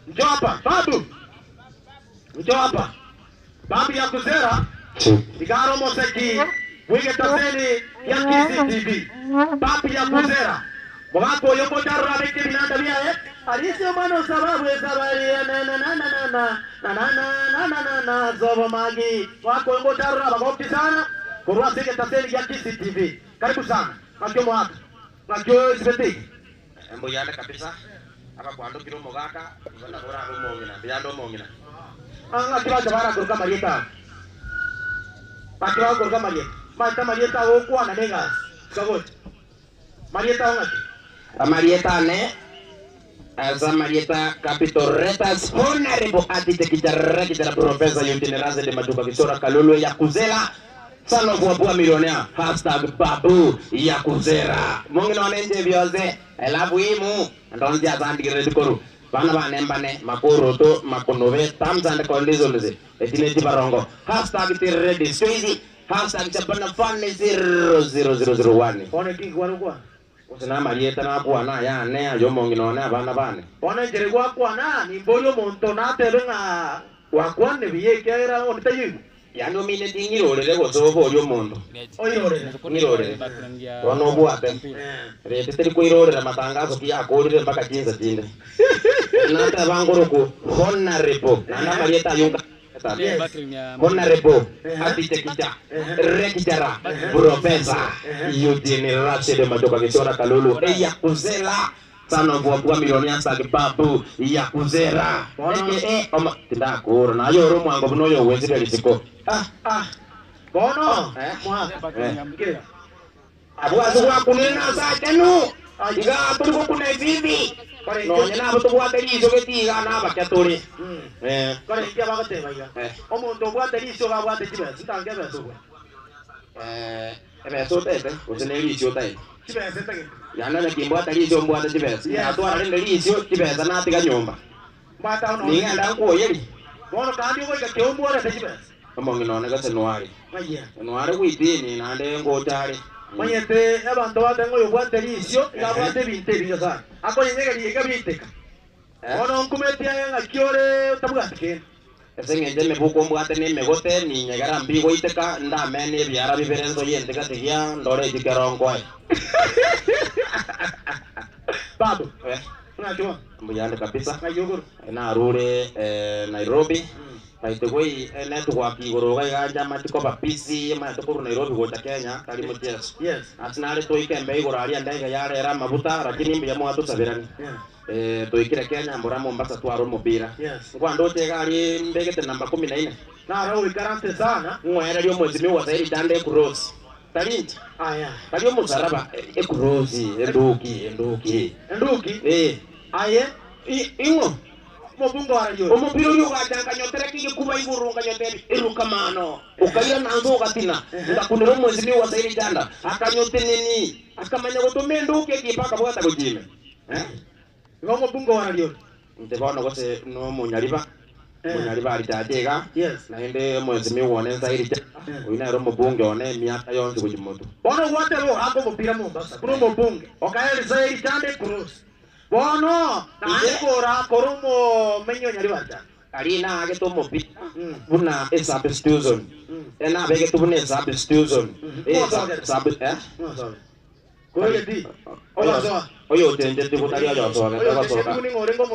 njoo hapa babu njoo hapa babu ya kusera igaro moseki wigetaseni ya KCTV babu ya kusera mwako yoko tarra beke binanda bia alisi mwana sababu sabari na na na na na na na na na na na zobo magi wako yoko tarra bagopti sana korwa sigetaseni ya KCTV karibu sana makio mwaka makio sibeti mbuyande kabisa aba kwandukira omogaka ibona bora omong'ina mbuyande omong'ina anga kibacha bara kuruka marieta bakira kuruka marieta mata marieta gokwana nenga kagocha marieta ongati marieta ne asa marieta Capital Retas Honorable Atite Kitarra Kitara Professor Eugene Raze de Maduka Kisora Kalolo ya Kuzela Sano kuwabua milionea hashtag babu ya Kuzera mong'ina wanenje byoze elabu imu ndonje azandigire dikoru bana banembane makoro to makonove terms and conditions etineti barongo hashtag tiredi squeezy hashtag chabana fun 00001 one kigwarugwa usina marieta na bwana ya ne ayo mong'ina one abana bane one njere gwakwana nimbori omonto natebe ng'a wakwane biyekera onitayigu yani omine ting'irorere gose oboria omonto oirorere ng'irorere bono obwate rete teri koirorera matangazo kiakorire mpaka chinsa chinde nateba ngoroku honorable nana marieta ayunga Honorable Atite Kicha Rekitara Professor Eugene Rashid Madoka Kisora Kalulu eya Kuzela sana mvua milionia sababu ya Kuzera eke oma tindakura nayo ro mwango buno yo wezire lisiko bono abu azu kunena sa tenu iga tuli kuna bibi no nyana abo tubwate riso getiga na bakaturi kore ikia bagoteba iga omonto obwate riso gabwate chibesa ntange ebesa obwe ebesa otete gose ne riso otaete chibesa etagete yana nakimbwata riso mbwate chibesa natwara rinde riso chibesa natiga nyomba mbata ono ning'enda nkuoyeri bono kandi ogoika keumbworete chibesa omong'ina one gose nwari ng'aiya nwari gwitini nande ngochare manyete abantu batengo yobwate risio igabwate ebinto ebinyo sana akonyenyegeria igabiteka bono nkumetia ng'akiore otabwate kende Ese ngenje mebuko mbwate ni megote ni nyegera mbigo iteka ndamene biara biberenzo yende katigia ndore jikerongoe. Babu. Unajua? Mbuyande kabisa. Ngayogoro. Na rure Nairobi. Baitogoi network igoro ganja matiko ba busy matiko Nairobi gocha Kenya kali mutieso. Yes. Asinare toikembe igoro aria ndege yarera mabuta lakini mbiya mwatu sabirani. Toikire Kenya mbora Mombasa twaro mupira. Yes. Kwa ndote gari mbegete namba 14. Na roho ikarante sana. Ngwera ryo mwezi miwa zaidi dande cross. Talint. Aya. Kali musaraba e cross enduki enduki. Enduki? Eh. Aye. Ingo. Mobungo arayo. Omupira uyu gachanga nyotere kige kuba igurunga nyotere irukamano. Ukaira nanzo gatina. Ndakunira mwezi miwa zaidi danda. Akanyote nini? Akamanya gotombe nduki kipaka bwata gojime. Eh? Ngomo bungo warayo. Ndebona gose no munyariba. Munyariba aritatega. Yes. Na ende mwezi miwone zaidi. Uina romo bunge one miaka yonse kujimoto. Bono wate ro ako mupira Mombasa. Kuno mobunge. Okaeli zaidi tande cross. Bono na akora koromo menyo nyariba. Arina age to mupira. Buna substitution. Ena bege tu buna substitution. Sub eh? Kweli. Oyo oyo tenje tikutari oyo soka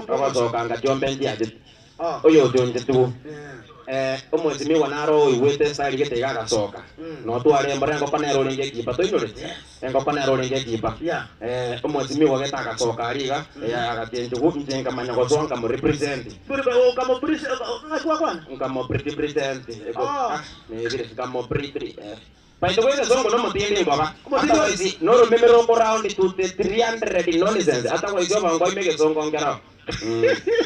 soka soka ngatiombe ndiaje. Oyo tenje tu. Omwezi miwa naro iwete style gete gagasoka. No tware mbara ngoko nero ringe kipa toinore. Ngoko nero ringe kipa. Omwezi miwa geta gasoka ariga agatenje njenga manyago songa mo represent. Buri kamo president ngakwa kwana. Ngamo president. Ne bire ngamo president. By the way, the song no mutindi baba. Otherwise, no remember go round to the 300 nonsense. Otherwise, you are going to make a song on get.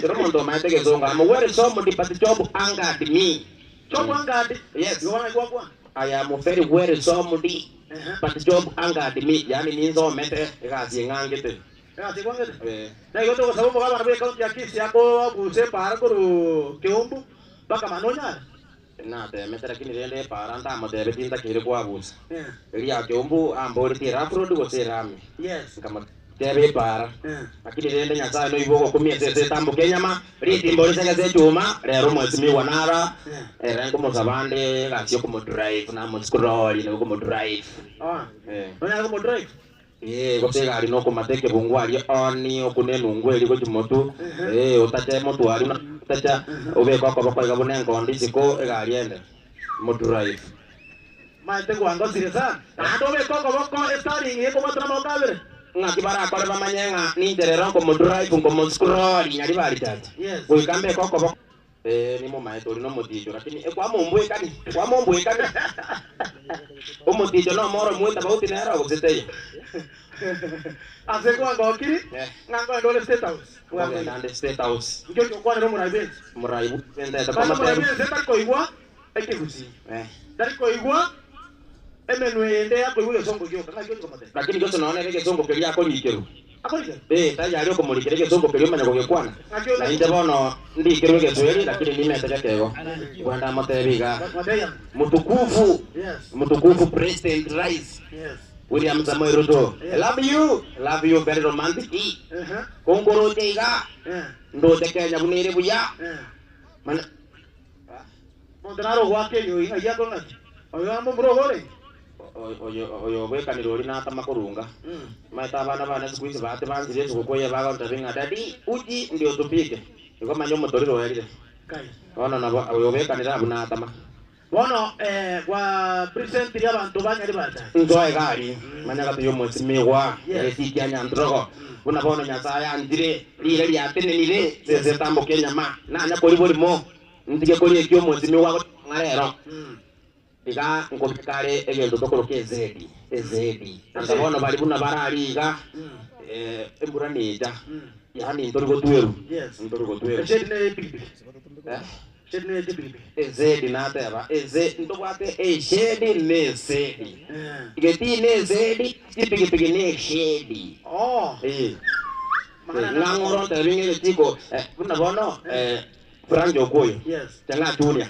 Romondo might take a song. I'm aware somebody but the job angered me. Job angered? Yes. You want to go? I am very well somebody but the job angered me. Yani ninzo mete gazi ngangete. Gazi ngangete. Na yote kwa sababu baba anabe kaunti ya Kisii yako guse para kuru Kiumbu baka manonya. Na te mete lakini rende para anda mo debe tinta kire kwa busa. Ria Kiumbu ambori tira afro go serami. Yes. Kama debe para. Lakini rende nyasaye no ibogo kumie sese tambo kenyama ritimbo risenge se chuma rero mwezi wanara rengo mozabande gasio como drive na mo scroll no como drive. Ah. No como drive. Gose gari no komateke bungwari oni okune nungweli go chimotu otache motwari na tacha obe kwa kwa kwa bonengo ndisiko egari ende mo drive. Maite kwango siresa. Ando be koko boko estari ngi ko matra mo kabere. Ngaki bara kore bamanyenga ninjerero ko mo drive ko mo scroll nyari bari tata. Yes. Kuikambe koko boko ni mo maito no motijo lakini kwa mombwe kani kwa mombwe kani omotijo no moro mweta bauti nera gusiteye ase kwa ngokiri ngango ndole state house kwa ndande state house ndio kwa ndo muraibe muraibu ndeta kama muraibe seta koigwa ekigusi tari koigwa emenwe ende yako iwe songo gyo kana gyo komate lakini gyo tunaona ile songo keli yako nyikeru akoike tayari okomulikire gesongo keli manya gogekwana na inde bono ndikirwe gesweli lakini nimeteka kego kwenda motebiga mutukufu. Yes. Mutukufu President Rais. Yes. William Samoei Ruto. I love you very romantic. Kongoro teiga. Ndote Kenya bunere buya. Mana Montanaro gwake yo inga yako oyo ambo gore. Oyo wekaniro ri nata makurunga maita bana bana siku hizi bahati banzire tukoye baga ntabinga dadi uji ndio tupike iko manyo motoriro yarire kai ona na oyo wekanira bunata ma bono kwa president ya bantu banyari bata ndoe gari manya gatu yo mwesimiwa resikia nyandrogo buna bono nyasaye andire rire ryatenenire sese tambo Kenya ma na nya kori bori mo ndige kori ekyo mwesimiwa ngarero iga ngobikare egendo tokoro ke zedi ezedi andabono bari buna barariga embura nija yani ntori gotweru. Yes. Ntori gotweru ezedi ne pipi ezedi ne pipi ezedi nateba eze ndobwate ezedi ne zedi geti ne zedi piki ne shedi oh ngangoro tebinge tiko buna bono franjo koyo. Yes. Tanga tulia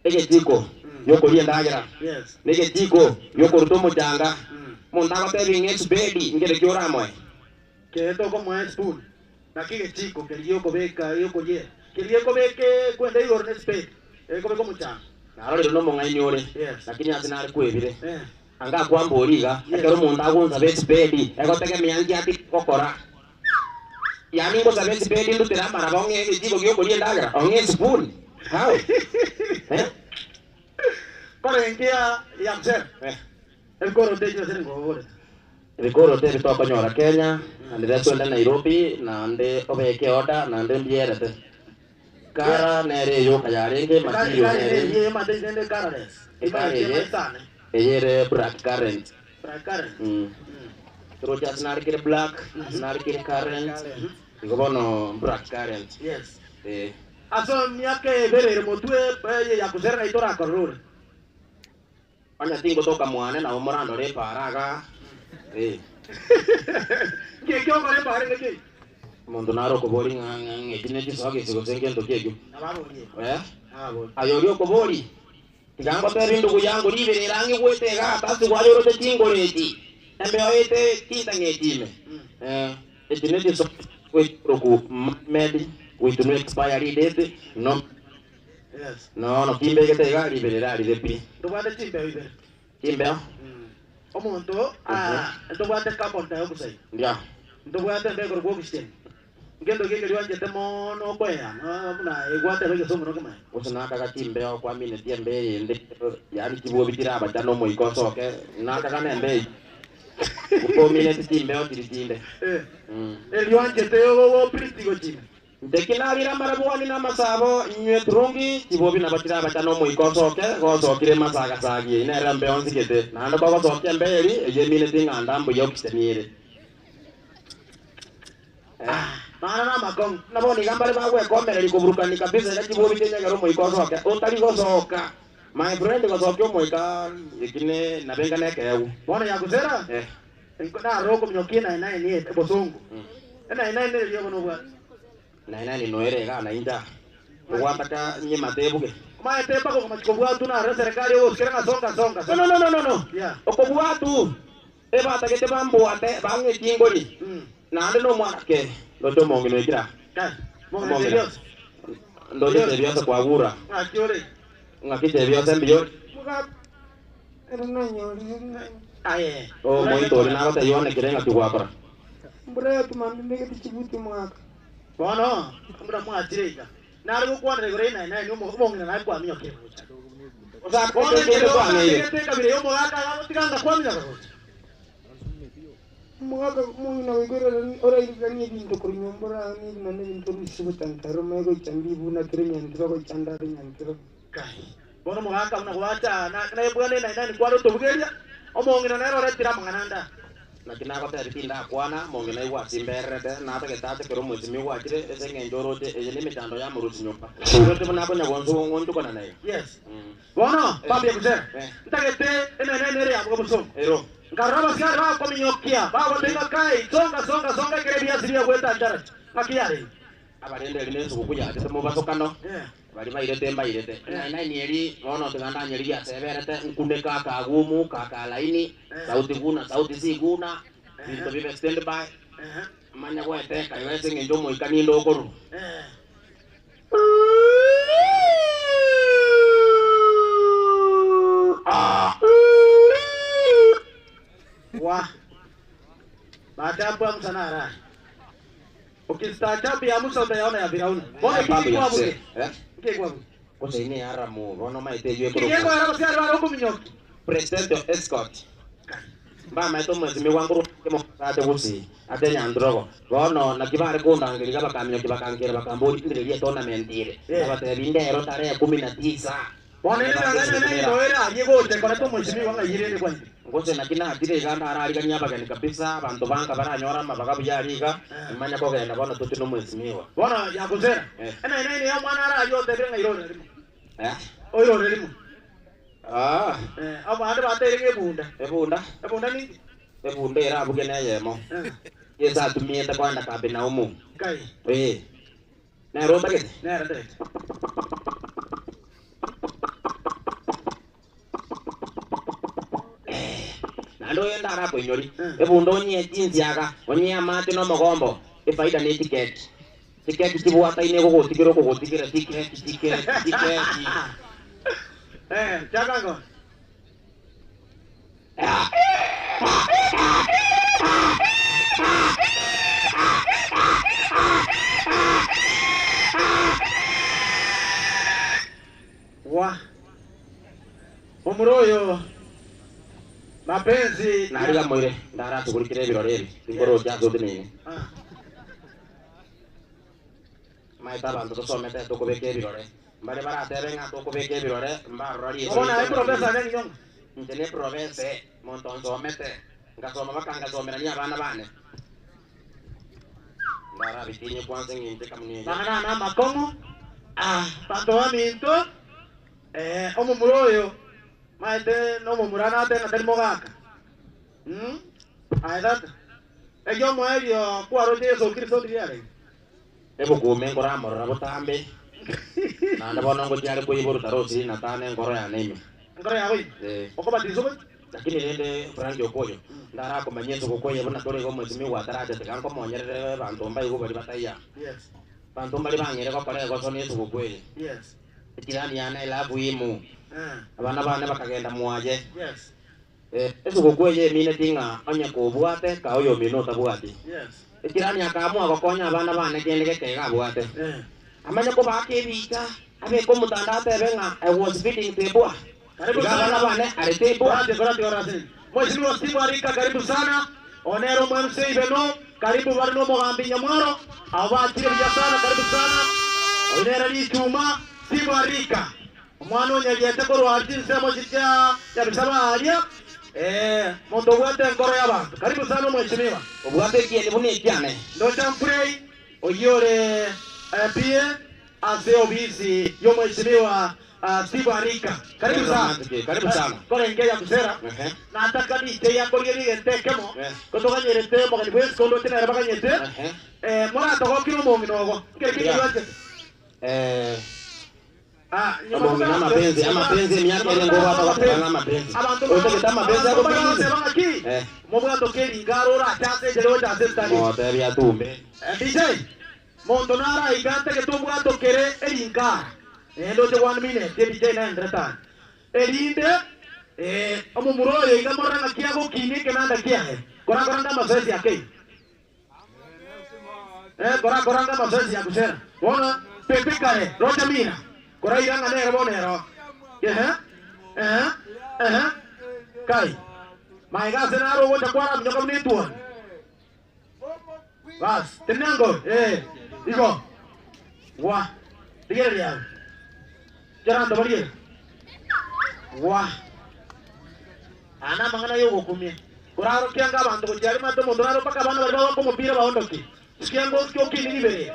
ege tiko yoko lienda Yes. Nege tiko yoko rutomo janga. Montaba tebinge baby ngere kyora moe. Que esto como es spoon. Aquí que chico que yo beka yo ye. Kirie kobeke kwenda igoro ne spade. Kobeko muchanga. Narorire no mong'aini ore. Yes. Lakini ase nare kwebire. Eh. Anga kwamboriga ekero omonto agonsa espedi egotegemea nki ati gokora. Yani ngosa espedi ndutera amaraba ong'e egechiko giokoria endagera ong'e spoon. How? Eh? Korengia ya mzee. Eh. Ebikoroto ebio ase ngobore. Ebikoroto ebi twakonyora Kenya, naende twende Nairobi, naende obeke order, naende mbierete. Kara nere eyoka yarenge material nere. Ye matende karales. Ekare eyere black current. Black current. Roja sinarikire black, sinarikire current. Ngobono black current. Yes. Eh. Aso miake berere motwe ya kuzera itora korure. Anya tingo toka mwane na omorando re paraga. Eh. Ke kyo kore pare nge. Mundu naro kobori ng'ang'e kine chisoge sigosenge ndokejo. Nababonye. Eh? Nababonye. Ayorio kobori. Tigango teri ndugu yangu riberera ngigwete ga tasi gwayorote chingoreti. Embe oete kitang'etime. Eh, etineti so roku med with no expiry date no. Yes. No no kimbe gete ga riberera ribepi. Tobwate chimbe ibe. Chimbe? Omonto tobwate carbon dioxide. Yeah. Tobwate ndego rwo oxygen. Ngendo geke rwanje mono kwea na egwate rwo somo no kama. Usinaka gachimbe okwa mine tiembe ende yani kibuo bitira abachano moiko soke naka kanembe. Uko mine tichimbe otiritinde. Eh. Elwanje te wo pritigo chimbe. Ndekinabira marabwani na masabo nywe turungi kibobi na batira abachano moiko soke gosokire masaga sagie inera mbe onzigete nando bagosokia mberi eye mine tinganda mbu yokisenire. Mana na makong naboni gambare bagwe komereri kuburukani kabisa ila kibobi kenyagero moiko soke utari gosoka my friend gosokia moika ikine nabenga nekeu bona yakuzera eh na roko mnyokie na naye ni bosongo na naye ne ryo bono bwa na naye no erega na inda ogwataka nyima tebuge ma tepa ko machikobwa tu na re serikali o kera songa songa no no no no no yeah okobwa tu eba takete bambuate bange chingori na ande no mwanake ndoto mongino ikira kai mongino ndoto tebiosa kwagura akiore ngakite biosa mbiyo muga erona nyori aye o moito na bata yone kirenga kigwakora mbura tumambe tichibuti mwaka bono mbura mwachireka nari gukwanire gore na na no mongino na kwa miyo kebucha Osakone kende kwa ngire kabire yo mwaka tiganga kwa miyo mwaka mungina wigora ora iriganie bintu kuri nyombora ni nane bintu bisibo tantaro mego chambi buna kire nyantiro ko chandare nyantiro kai bono mwaka mna kwacha na na bwana na nani kwaro tobugeria omongina nero retira mangananda na kinako teritinda kwana mongina igwa simberete na tagetate kero mwezi migwachire ese ngenjorote eye ni mitando ya murusi nyumba rote mna bonya gonzo ngondu kona naye yes bono papi yakuzera ntagete ene nere ya bosongo ero ngaraba siara kwa minyokia baba tenga kai songa songa songa kere biasi bya kweta ndara akiare abarende rinezo kukuya ate mubasokano bari bairete mbairete na nieri bono tiganda nyeri ya seberete nkunde kaka gumu kaka laini sauti guna sauti si guna bintu bibe stand by manya gwete kaiwese ngenjo moikani ndokoru wa maajabu ya Musa na Arani. Ukistaajabu ya Musa utayaona ya Firauni. Mbona kiki kwa buke? Eh? Kiki kwa buke. Kose ini haramu, bono maite yue kuro. Kiki kwa haramu si haramu huko minyoki. President escort. Mba maito mwezi wangu kemo ate gusi ate nyandrogo. Bono na kibare kunda ngiriga bakamyo kibakankira bakambori ndiriye tournament ile. Abatebinde ero tarehe 19. Bono ile ngana ndoera yego te kwa mheshimiwa wanga yirene kwa. Ngose na kina atire ganda ararigania abageni kabisa abantu banka baranyora mabaga buyariga imanya kogenda bono tuti no mheshimiwa. Bono yakuzera. Ena ena ya mwana ara yote benga irore limo. Eh? Oirore limo. Ah. Eh, abo ande batere ngebunda. Ebunda. Ebunda ni ebunda era abuge neyemo. Yesa atumiete kwanda kabe na umu. Kai. Eh. Na rota kete? Na rota. Nando yenda ara koinyori. Ebunda onye jinsi yaga, onye amate no mogombo. Efaida ni ticket. Tikeki tibwataine gũgũtigĩra ũgũgũtigĩra tikeki tikeki tikeki. Chakango. Wa. Omuroyo. Mapenzi. Nariga moire ndaratugurikire ebirore ebi. Ngoro jazo dinini. Maita bantu tusomete tukubika ebirore. Mbare baratebe ng'a tukubika ebirore mbarori. Ona e professor nani nyonga. Nje ne professor muntu nsomete ngasoma bakangasomerania abana bane. Ndara bitinye kwanza nginje kamunye. Bana na makongo. Ah, bantu baminto. Omumuroyo. Maite no mumurana te na termogaka. Aidata. Eyo moerio kwaro Jesu Kristo ndiare. Ebukume ngora morora butambe. Na ndabona ngo cyari kuyibura tarosi na tane ngoro ya nimi. Ngoro ya we. Okobatizo lakini rende Frank Okoyo. Ndara komanyetso gokoye bona tore go mwezi wa taraje tekanko monyerere bantu mbai go bari bataya. Yes. Bantu mbali bangere bakore go soni yesu gokwere. Yes. Tirani yana ilabu imu. Abana bane bakagenda mwaje. Yes. Esu gokweye mine tinga anya kobwate ka oyo mino tabwati. Yes. Tirani akaamua gokonya abana bane kende kekega bwate. Amanya ko bakebita abe ko mutanda tebenga I was feeding tebwa. Karibu sana bane aretebwa. Mheshimiwa Steve Arika karibu sana. Onero MC Beno karibu barno Mogambi Nyamwaro abatire bya sana karibu sana. Onero ni chuma Steve Arika. Omwana onyagete korwa chinsemo chicha ya bisaba aria. Mondo bwate nkoro y'abantu. Karibu sana mheshimiwa. Obwate kiene bune kiane. Ndo champrei oyore pie ase obisi yo mheshimiwa Steve Arika. Karibu sana. Karibu sana. Kore ngeya kusera. Nataka ni ya kori ni kemo. Kutoka nyerete mogani bwes kondo tena rabaka nyete. Mora togo kiro mongi nogo. Kere kiri wanje. Amapenzi amapenzi miaka ile ngo baba bakana amapenzi. Ote amapenzi yako penzi. Mobwa tokeri ngarora chase jero chase tani. Mote bia tumbe. DJ Mondo nara igante ke tumbwa tokere eringa. Endo te 1 minute DJ na ndreta. Erinde omumuroyo igamora na kiago kini kenanda kiahe. Kora kora ndama mazoezi yake. Kora kora ndama mazoezi ya kusera. Bona pepe kare roja mina. Kora iranga nero bonero. Kai. Maiga senaro wote kwara mnyoka mnitua. Bas, tenango. Digo. Wa. Digere ya. Jarando bariye. Wa. Ana mangana yo gokumie. Koraro kianga bantu ko jari mato mondoraro paka bana bari ko mupira baondoki. Kiango kyo kini libere.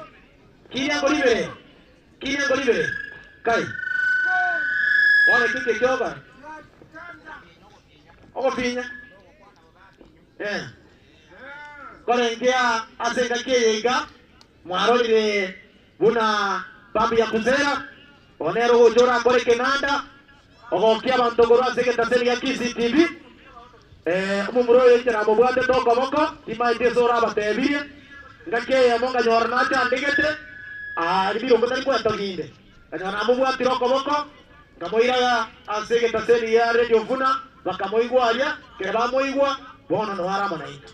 Kiriango libere. Kiriango libere. Kai. Wana kike kyoga. Oko pinya. Kore ngia asenga kiyega. Mwarorire buna babi ya kuzera. Onero gojora kore kenanda. Ogokia bantu goro aseke taseli ya KCTV. Omumuroyo itera mobwate toko boko. Timaite sora batebirie. Ngake monga nyorna chandigete. Ribiro ngotari kwento ginde. Kanyona mobwate roko boko. Ngamoiraga aseke taseli ya Radio Vuna. Bakamoigwa aria, kere bamoigwa, bono no haramo na ika.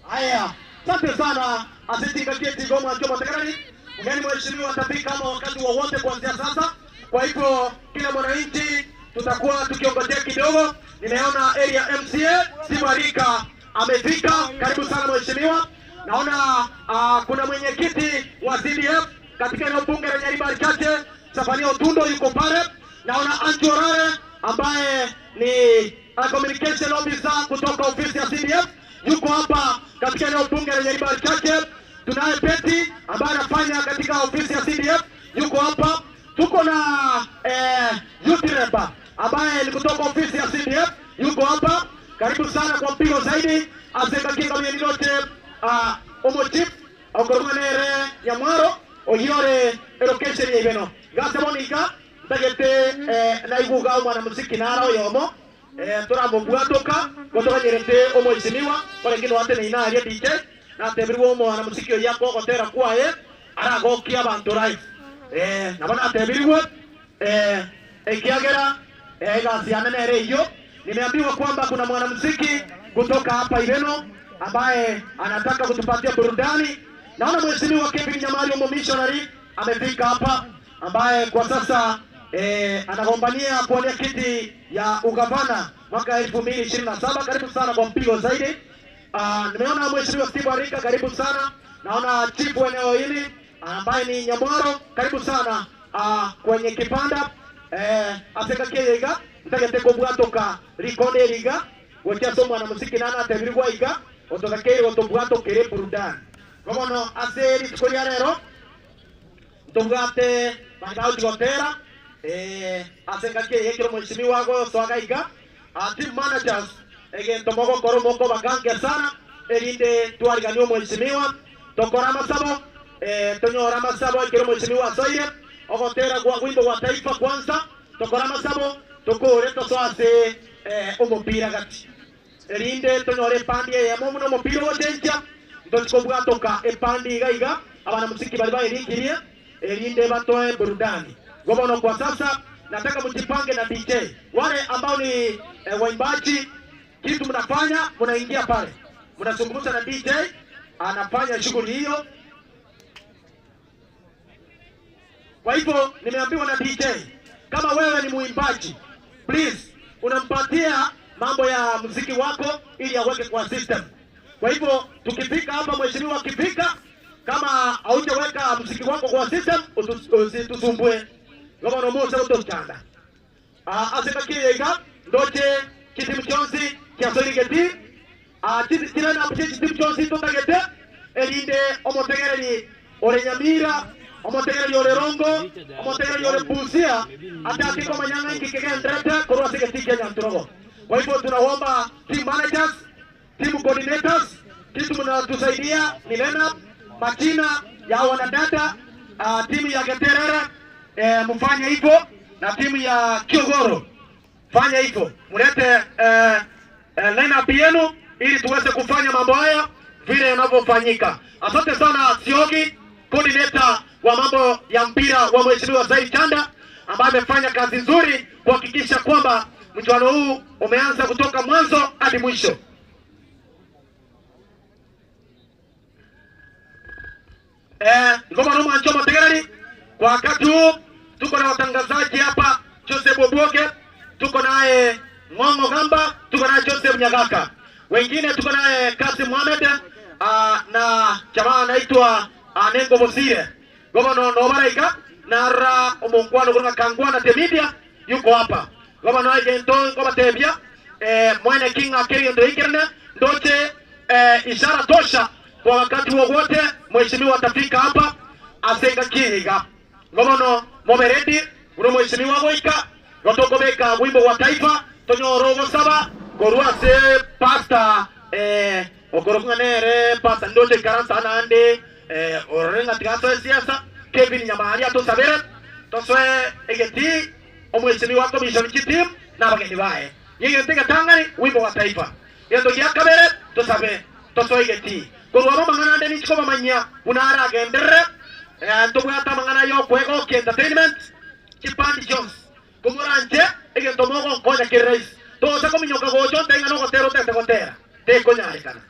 Haya, asante sana asitingatie Goma Choma Tekarani. Mgeni mheshimiwa atafika kama wakati wowote kuanzia sasa. Kwa hivyo kila mwananchi tutakuwa tukiongojea kidogo. Nimeona area MCA Simarika amefika, karibu sana mheshimiwa. Naona kuna mwenyekiti wa CDF katika eneo bunge la Nyaribari Chache, Safania Otundo yuko pale. Naona Anjorare ambaye ni communication officer kutoka ofisi ya CDF yuko hapa katika eneo bunge la Nyaribari Chache. Tunaye Betty ambaye anafanya katika ofisi ya CDF yuko hapa. Tuko na Yutireba ambaye ni kutoka ofisi ya CDF yuko hapa. Karibu sana kwa mpigo zaidi azeka kinga myendote omochip okormanere Nyamwaro ohiore education yebeno gase monika ndagete naiguga mwanamuziki nara yomo turamubwatoka gotoka nyerete omweshimiwa kwa wengine wate ni inaria DJ na tebirwo mwanamuziki yako gotera kwaye Aragokia bantu live. Nabona atebiriwe ekiagera egasiana nere hiyo. Nimeambiwa kwamba kuna mwanamuziki kutoka hapa Ireno ambaye anataka kutupatia burudani. Naona mheshimiwa Kevin Nyamari missionary amefika hapa, ambaye kwa sasa anagombania kuwania kiti ya ugavana mwaka 2027. Karibu sana kwa mpigo zaidi. Nimeona mheshimiwa Steve Arika, karibu sana. Naona chifu eneo hili ambaye ni Nyamwaro, karibu sana kwenye kipanda. Aseka mtakete kubwatoka rikonde riga gocha somo na muziki nana tebirwa iga otoka keri otobwato kere burudani. Komono aseri tukoria rero ntungate bangao tigotera aseka keye kero mheshimiwa go swaga iga team managers egento moko koromoko bagange sana erinde twarigani mheshimiwa tokora masabo tonyora masabo kero mheshimiwa soire ogotera gwa wimbo wa taifa kwanza tokora masabo tokore tosoase omupira gati erinde tonyore pandi ya momo no mupira wotencha ndochikobwa toka epandi iga iga abana muziki bali bairikirie erinde batoe burudani. Gobono kwa sasa nataka mjipange na DJ wale ambao ni waimbaji. Kitu mnafanya mnaingia pale mnazungumza na DJ anafanya shughuli hiyo. Kwa hivyo nimeambiwa na DJ kama wewe ni muimbaji, please unampatia mambo ya muziki wako ili aweke kwa system. Kwa hivyo tukifika hapa, mheshimiwa akifika, kama haujaweka muziki wako kwa system usitusumbue. Kama unamosa utotanda. Asema iga ndoche kitimu chonsi kiasoligeti tira na kitimu chonsi totagete erinde omotegereri ore Nyamira, omotegereri ore Rongo, omotegereri ore Busia ataki kwa manyanga kikegendrete korwa sigeti Kenya mturogo. Kwa hivyo tunaomba team managers, team coordinators, kitu mnatusaidia ni Lena, majina ya wanadada, timu ya Geterere mfanye hivyo na timu ya Kiogoro fanya hivyo, mlete lineup yenu ili tuweze kufanya mambo haya vile yanavyofanyika. Asante sana Siogi, coordinator wa mambo ya mpira wa mheshimiwa Zaid Chanda, ambaye amefanya kazi nzuri kuhakikisha kwamba mchuano huu umeanza kutoka mwanzo hadi mwisho. Ngoma noma nchoma tegereri. Kwa wakati huu tuko na watangazaji hapa, Joseph Oboke, tuko naye Ngongo Gamba, tuko naye Joseph Nyagaka. Wengine tuko naye Kasim Mohamed na jamaa anaitwa Nengo Mosire. Gobono Nobaraika na ra omongwano kutoka Kangwana te media yuko hapa. Gobono agento ngoba tebia mwene King akiri ndo ikerne ndoche ishara tosha kwa wakati wowote mheshimiwa atafika hapa asenga kihiga. Gobono moberedi uno mheshimiwa goika gotokobeka wimbo wa taifa tonyoro saba korwase pasta okorokunganere pasta ndoche karansa nande orenga tigaso siasa Kevin Nyamari atosabere toswe egeti omheshimiwa commission team na bageni bae yeye ntega tangani wimbo wa taifa yendo yakabere tosabe toswe egeti korwa mangana nde nichiko manya unara gendere ntobwata mangana yo kwego entertainment Chipandi Jones kumuranje egento mogo nkonya kirais tosa kominyoka gocho tenga no gotero tete gotera te konyarekana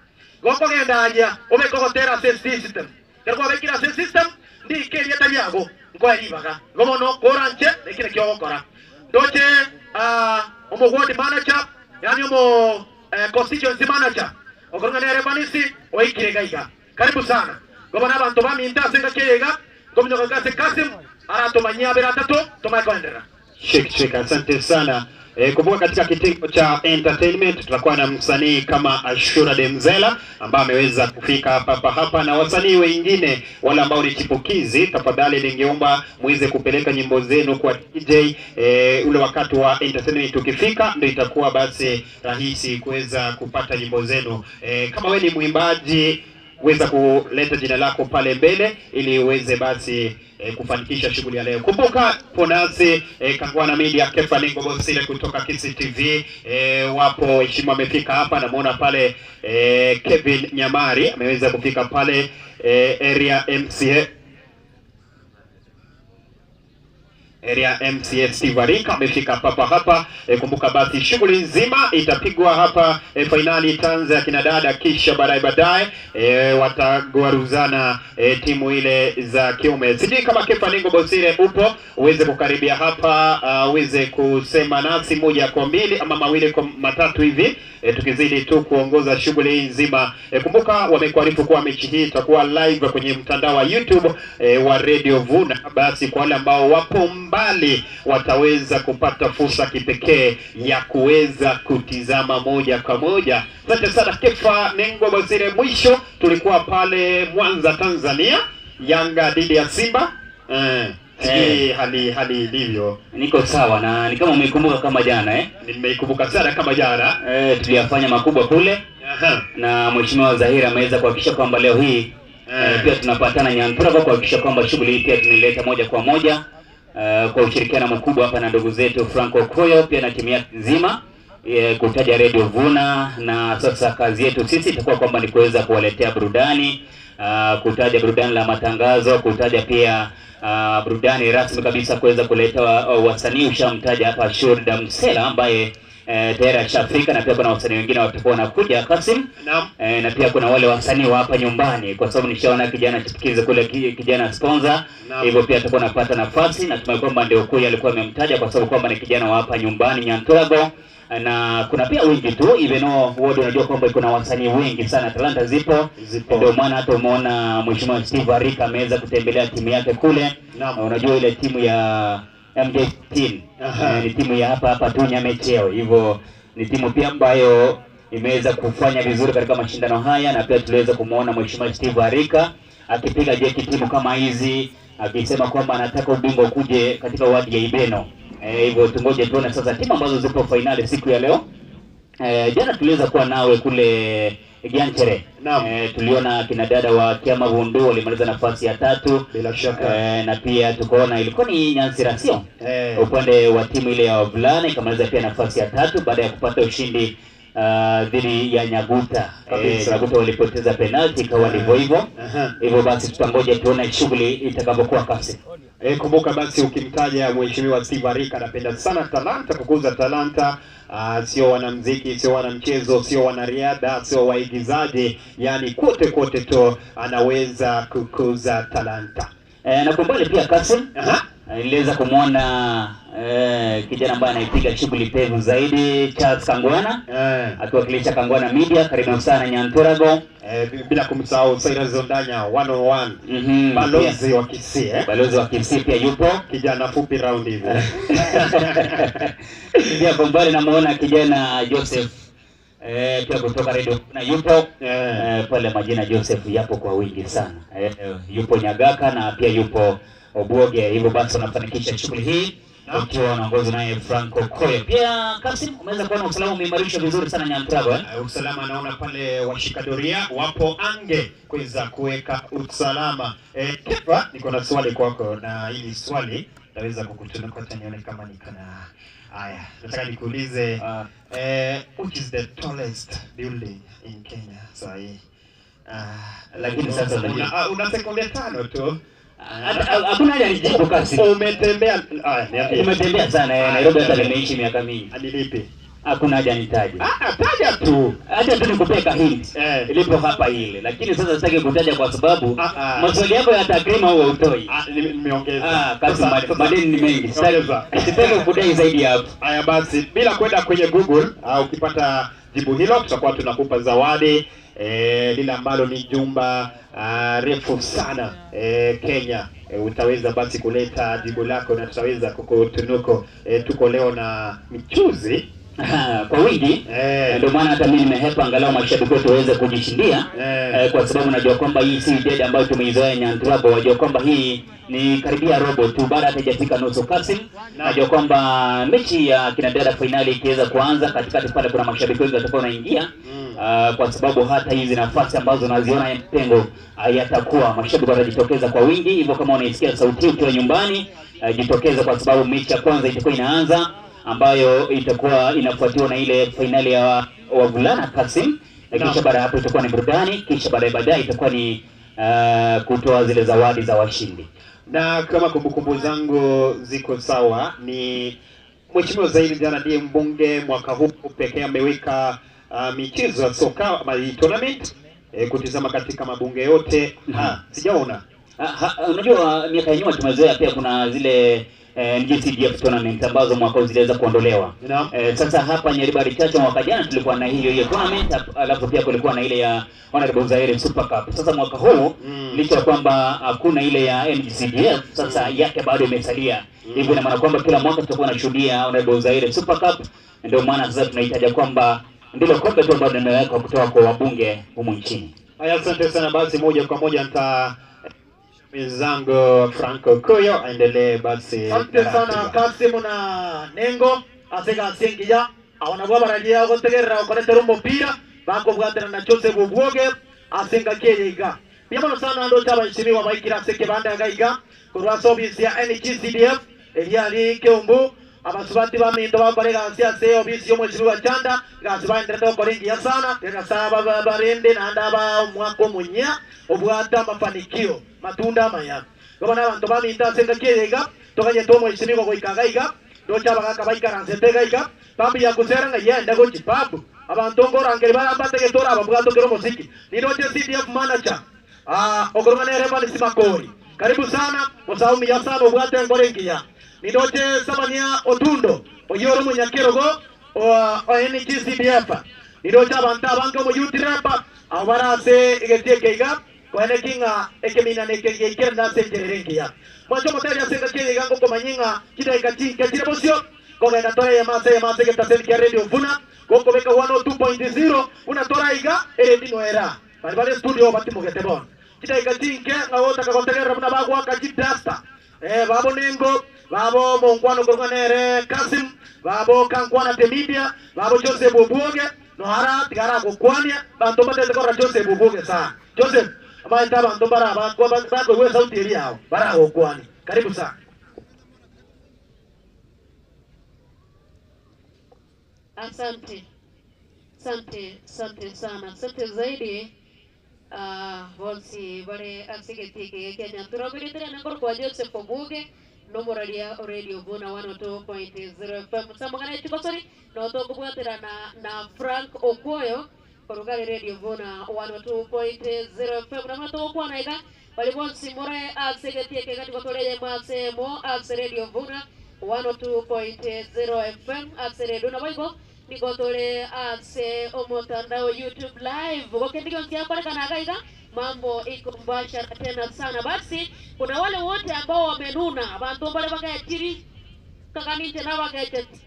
goko gendaria obeko gotera system kerwa bekira system ndi keria tabiago nkoeribaga gomono koranje ekire kyo gokora ndoche omo ward manager yani omo constituency manager okoronga nere banisi oikire gaiga karibu sana gobana abantu baminta senga kega gominyoka gase Kasim aratomanyia beratatu tomakoendera. Shek shek, asante sana. Kumbuka katika kitengo cha entertainment tutakuwa na msanii kama Ashura Demzela ambaye ameweza kufika hapa na wasanii wengine wale ambao ni chipukizi. Tafadhali ningeomba muweze kupeleka nyimbo zenu kwa DJ ule wakati wa entertainment ukifika, ndio itakuwa basi rahisi kuweza kupata nyimbo zenu. Kama wewe ni mwimbaji weza kuleta jina lako pale mbele ili uweze basi kufanikisha shughuli ya leo. Kumbuka ponasi Kangwana Media, Kefa Ningo Bosile kutoka Kisii TV wapo heshima amefika hapa, namuona pale Kevin Nyamari ameweza kufika pale area MCA. Area MCA Steve Arika amefika papa hapa. Kumbuka basi shughuli nzima itapigwa hapa, fainali itaanza ya kina dada, kisha baadaye watagwaruzana timu ile za kiume. Sijui kama Kefa Ningo Bosire upo uweze kukaribia hapa, uweze kusema nasi moja kwa mbili ama mawili kwa matatu hivi, tukizidi tu kuongoza shughuli hii nzima. Kumbuka wamekuarifu kuwa mechi hii itakuwa live kwenye mtandao wa YouTube wa Radio Vuna. Basi kwa wale ambao wapo mbali wataweza kupata fursa kipekee ya kuweza kutizama moja kwa moja. Asante sana Kefa Nengo Bosire. Mwisho tulikuwa pale Mwanza, Tanzania, Yanga dhidi ya Simba. Sijui hali ilivyo. Niko sawa na ni kama umeikumbuka kama jana Nimeikumbuka sana kama jana. Tuliyafanya makubwa kule. Na Mheshimiwa Zahira ameweza kuhakikisha kwamba leo hii pia tunapatana Nyanturaba kuhakikisha kwamba shughuli hii pia tunaileta moja kwa moja kwa ushirikiano mkubwa hapa na ndugu zetu Franco Koyo pia na timu yake nzima, kutaja Radio Vuna. Na sasa kazi yetu sisi itakuwa kwamba ni kuweza kuwaletea burudani, kutaja burudani la matangazo, kutaja pia burudani rasmi kabisa, kuweza kuleta wasanii. Ushamtaja hapa Ashur Damsela ambaye tayari ashafika, na pia kuna wasanii wengine watakuwa wanakuja Kasim. Na pia kuna wale wasanii wa hapa nyumbani, kwa sababu nishaona kijana chipukizi kule, kijana sponsor, hivyo pia atakuwa anapata nafasi. Natumai kwamba ndio kuya alikuwa amemtaja kwa sababu kwamba ni kijana wa hapa nyumbani Nyantorago. Na kuna pia wengi tu, even though wote unajua kwamba kuna wasanii wengi sana, talanta zipo. Ndio maana hata umeona Mheshimiwa Steve Arika ameweza kutembelea timu yake kule. Unajua ile timu ya MJ15 ni timu ya hapa hapa tu Nyamecheo, hivyo ni timu pia ambayo imeweza kufanya vizuri katika mashindano haya. Na pia tuliweza kumuona Mheshimiwa Steve Arika akipiga jeki timu kama hizi, akisema kwamba anataka ubingwa ukuje katika wadi ya Ibeno. Hivyo tungoje tuone sasa timu ambazo zipo finali siku ya leo. Jana tuliweza kuwa nawe kule Gianchere. Tuliona kina dada wa Kiama Vundu walimaliza nafasi ya 3 bila shaka. Na pia tukaona ilikuwa ni Nyansira, sio? Upande wa timu ile ya wavulana ikamaliza pia nafasi ya 3 baada ya kupata ushindi dhidi ya Nyaguta. Nyaguta walipoteza penalti ikawa ndivyo hivyo. Hivyo basi tutangoja tuone shughuli itakapokuwa kasi. Kumbuka basi ukimtaja Mheshimiwa Steve Arika anapenda sana talanta, kukuza talanta. Sio wanamuziki, sio wanamchezo, sio wanariadha, sio waigizaji, yani kote kote tu anaweza kukuza talanta. Na kwa mbali pia Kasim, niliweza kumuona kijana ambaye anaipiga shughuli pevu zaidi, Charles Kangwana, akiwakilisha Kangwana Media. Karibu sana Nyantorago. Bila kumsahau Cyrus Ondanya 101, balozi wa Kisii. Balozi wa Kisii pia yupo, kijana fupi round hivi. Pia kwa mbali namuona kijana Joseph pia kutoka Radio na yupo pale. Majina Joseph yapo kwa wingi sana. Yupo Nyagaka na pia yupo Obuoge. Hivyo basi wanafanikisha shughuli hii ukiwa wanaongozwa naye Franco Koyo. Pia Kasim, umeweza kuona usalama umeimarishwa vizuri sana Nyantrago. Usalama naona pale washikadoria wapo ange kuweza kuweka usalama. Kefa, niko na swali kwako, na hili swali naweza kukutunuka hata nione kama niko na haya. Nataka nikuulize which is the tallest building in Kenya sahi? Lakini sasa una sekunde 5 tu. Hakuna haja nijibu kasi. Umetembea, umetembea sana Nairobi, hata nimeishi miaka mingi. Nilipi? Hakuna haja nitaje. Taja tu. Acha tu nikupeka hint. Ilipo hapa ile. Lakini sasa sitaki kutaja kwa sababu maswali yako ya takrima huo utoi. Nimeongeza. Kasi madeni ni mengi. Sitaki kudai zaidi hapo. Haya basi, bila kwenda kwenye Google, ukipata jibu hilo tutakuwa tunakupa zawadi. Lile ambalo ni jumba refu sana Kenya. Utaweza basi kuleta jibu lako na tutaweza kukutunuko. Tuko leo na michuzi kwa wingi. Ndio maana hata mimi nimehepa angalau mashabiki wetu waweze kujishindia, kwa sababu najua kwamba hii si dead ambayo tumeizoea Nyanturabo. Wajua kwamba hii ni karibia robo tu, baada haijafika nusu Kasim. Najua kwamba mechi ya kina dada finali ikiweza kuanza katikati pale kuna mashabiki wengi watakao wanaingia. Kwa sababu hata hizi nafasi ambazo naziona mpengo yatakuwa mashabiki watajitokeza kwa wingi. Hivyo kama unaisikia sauti ukiwa nyumbani, jitokeza kwa sababu mechi ya kwanza itakuwa inaanza ambayo itakuwa inafuatiwa na ile finali ya wavulana Kasim, na kisha baada hapo itakuwa ni burudani, kisha baadaye itakuwa ni kutoa zile zawadi za washindi. Na kama kumbukumbu zangu ziko sawa, ni Mheshimiwa Zaidi jana ndiye mbunge mwaka huu pekee ameweka michezo ya soka ama tournament kutizama katika mabunge yote. Sijaona. Unajua miaka ya nyuma tumezoea pia kuna zile NGCDF tournament ambazo mwaka huu ziliweza kuondolewa. Sasa hapa Nyaribari Chacha mwaka jana tulikuwa na hiyo tournament, alafu pia kulikuwa na ile ya Honorable Zaire Super Cup. Sasa mwaka huu licha ya kwamba hakuna ile ya NGCDF, sasa yake bado imesalia. Hivyo ina maana kwamba kila mwaka tutakuwa tunashuhudia Honorable Zaire Super Cup. Ndio maana sasa tunahitaji kwamba ndilo kombe tu ambalo limewekwa kutoka kwa wabunge humu nchini. Haya, asante sana. Basi moja kwa moja nita mwenzangu Franco Koyo aendelee basi. Asante sana Kasimu na Nengo asega asengiya abana baragiye gotegerera okoretera umupira bakobwatana na Joseph Obwoge asenga keyega. Biyamano sana ndo cyabashimiwa bayikira seke banda gaiga kurwa service ya NGCDF eliali Keumbu abasubati bamindo bakorega ase obisi y'omweshimiwa Chanda gasibaenderera okorengia sana gasaba barende nanda ba mwako munya obwata mafanikio matunda maya gobana abantu baminda asenga kiyega tokanye tomweshimiwa goikagaiga docha bagaka baikaranse gaiga papi ya kusera nga yenda gochi papu abantu ngorangeri barambate tora ababwato kero muziki ni docha CDF manager okoromane Revan Simakori karibu sana musaumi ya sana obwate ngorengia nidoche Samania Otundo oyoro munyakirogo o NGCDF nidoche abantu abange mu youth rap abarase igetiekeiga kwene kinga ekemina nekegekera nasenjerengia mwacho motari asenga keiga ngoko manyinga kidaika chinke chirabosio kogenda tora ya mase getasen kia radio vuna goko beka 102.0 unatora iga eredi noera bali bali studio batimugete bon kidaika chinke ngawota kagotegerera buna bagwa kachidasta babo Nengo babo Mongwano Gorganere Kasim babo Kankwana Temibia babo Joseph Obwoge nohara tigara gokwania bantu batete kora Joseph Obwoge sa Joseph abaita bantu bara bako we sauti eri yao bara gokwani karibu sana. Asante. Asante, asante sana. Asante zaidi. Bonsi bare asigeti Kenya turabiritere nangor kwa Joseph Obwoge nomoraria Radio Vuna 102.0 FM samangana chikosori no tokubwatira na Frank Okoyo korugari Radio Vuna 102.0 FM na matokwana iga bali bonsi more asigeti kati kotoleye masemo ase Radio Vuna 102.0 FM ase Radio na baigo nikotole ase omotandao YouTube live wakendigo nkiapatikana gaiga mambo iko mbashara tena sana. Basi kuna wale wote ambao wamenuna bantu bale bakayachiri kakaninte na bakayacheti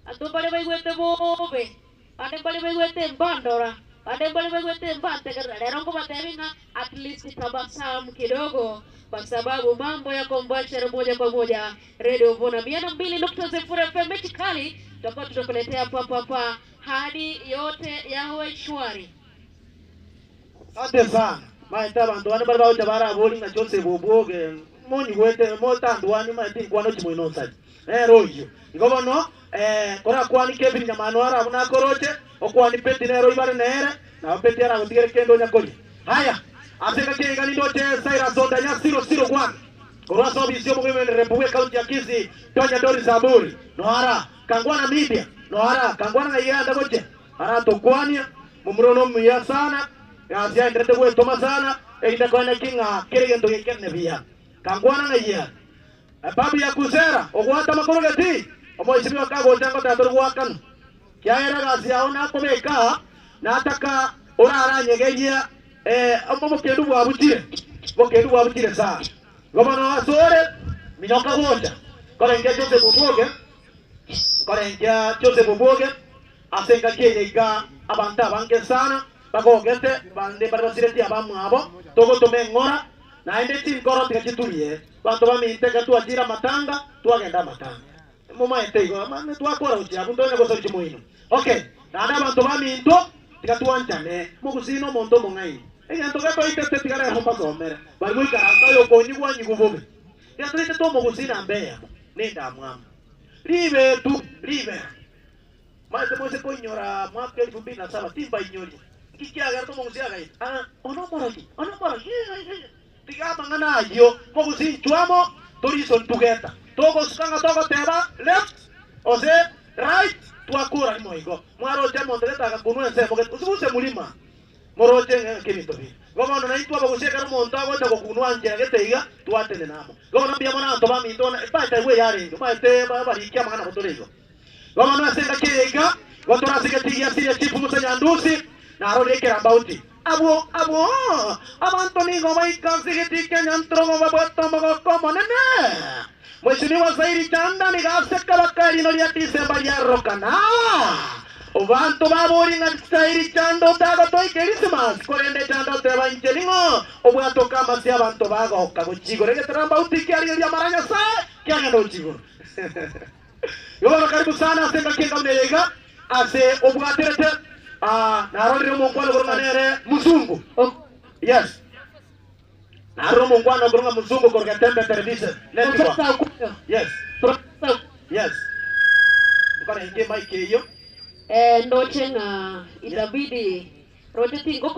antu bale baigwete bobe ande bale baigwete mbandora ande bale baigwete mbante lero ngobatebinga at least tabasamu kidogo kwa sababu mambo yako mbashara moja kwa moja Radio Vuna 102.0 FM mechi kali tutakuwa tutakuletea papa hadi yote yawe shwari. Asante sana. Maita bantu bane bari baocha baraboli na Joseph Obwoge moni gwete motandu wani maiti kwano chimoino saji. Royo. Ngobono kora kwani Kevin Nyamano ara abuna koroche okwani peti nero ibare nere na peti ara gotigere kendo nyakoli. Haya. Aseka ke gani ndoche Saira Zonda nya 001. Korwa sobi sio mwe Republika County ya Kisii Tonya Dori Zaburi. Nohara Kangwana Media. Nohara Kangwana na yeye goche. Ara tokwania mumrono muya sana. Gasia ndrete gwe toma sana einda kwana kinga kire gento gekene bia Kangwana na yeye babu ya kusera ogwata makorogeti omoishimiwa kago chango tatoro gwakan kiaera gasia ona komeka nataka orara nyegeria omo kendu bwabutire bokendu bwabutire sa gobano asore minyoka gocha korengia Joseph Obwoge korengia Joseph Obwoge asenga kiyega abantu abange sana bakogete bande barasireti abamwabo togotome ngora naende tinkoro tigachiturie bantu baminteka tuajira matanga tuagenda matanga mumaete igo mane twakora uchi abundu ne gosori chimuino okay nada bantu baminto tigatuanchane mugusino mondo mongai egento gatoitete tigare homba somera bari muikaranta yo konyigwa nyigubobe gatoite to mugusina mbeya nenda mwama libe tu libe maete mwese koinyora mwaka 2007 timba inyori kikiaga to mugusina gai ono moroki Tiga mang'ana ayio mogusinchwamo toriso ntugeta togosukanga togoteba left ose right twakura imoigo mwaroche mondeleta kunwe nsemo usibuse mulima moroche kibinto bi gobono naitwa bagushekera omonto agocha gokunwa njera geteiga twatene namo gobono mbia mona anto baminto baita iwe yarenge maete barikia mang'ana gotoreigo gobono asenga keiga gotorasegetigia siria chifu Musa Nyandusi narorekera bauti abo abo abantu nigo baikasigetikia nyantrogo babwata omogoko monene Mheshimiwa Zairi Chanda nigaseka bakarino lya Disemba lyarokana Obantu baboringa Zairi Chanda otagotoike Christmas korende Chanda oteba inche ning'o obwatoka amasi abantu bagoka gochigoro egeteramba utikia lya maranya sa kiagenda ochigoro. Yono karibu sana asenga kinga mneyega ase obwaterete narorire omongwana goronga nere muzungu. Yes. Narorire omongwana goronga muzungu goronga Tembe Television. Yes. Yes. Mkana ingie mic hiyo. Ndoche nga itabidi roche tingo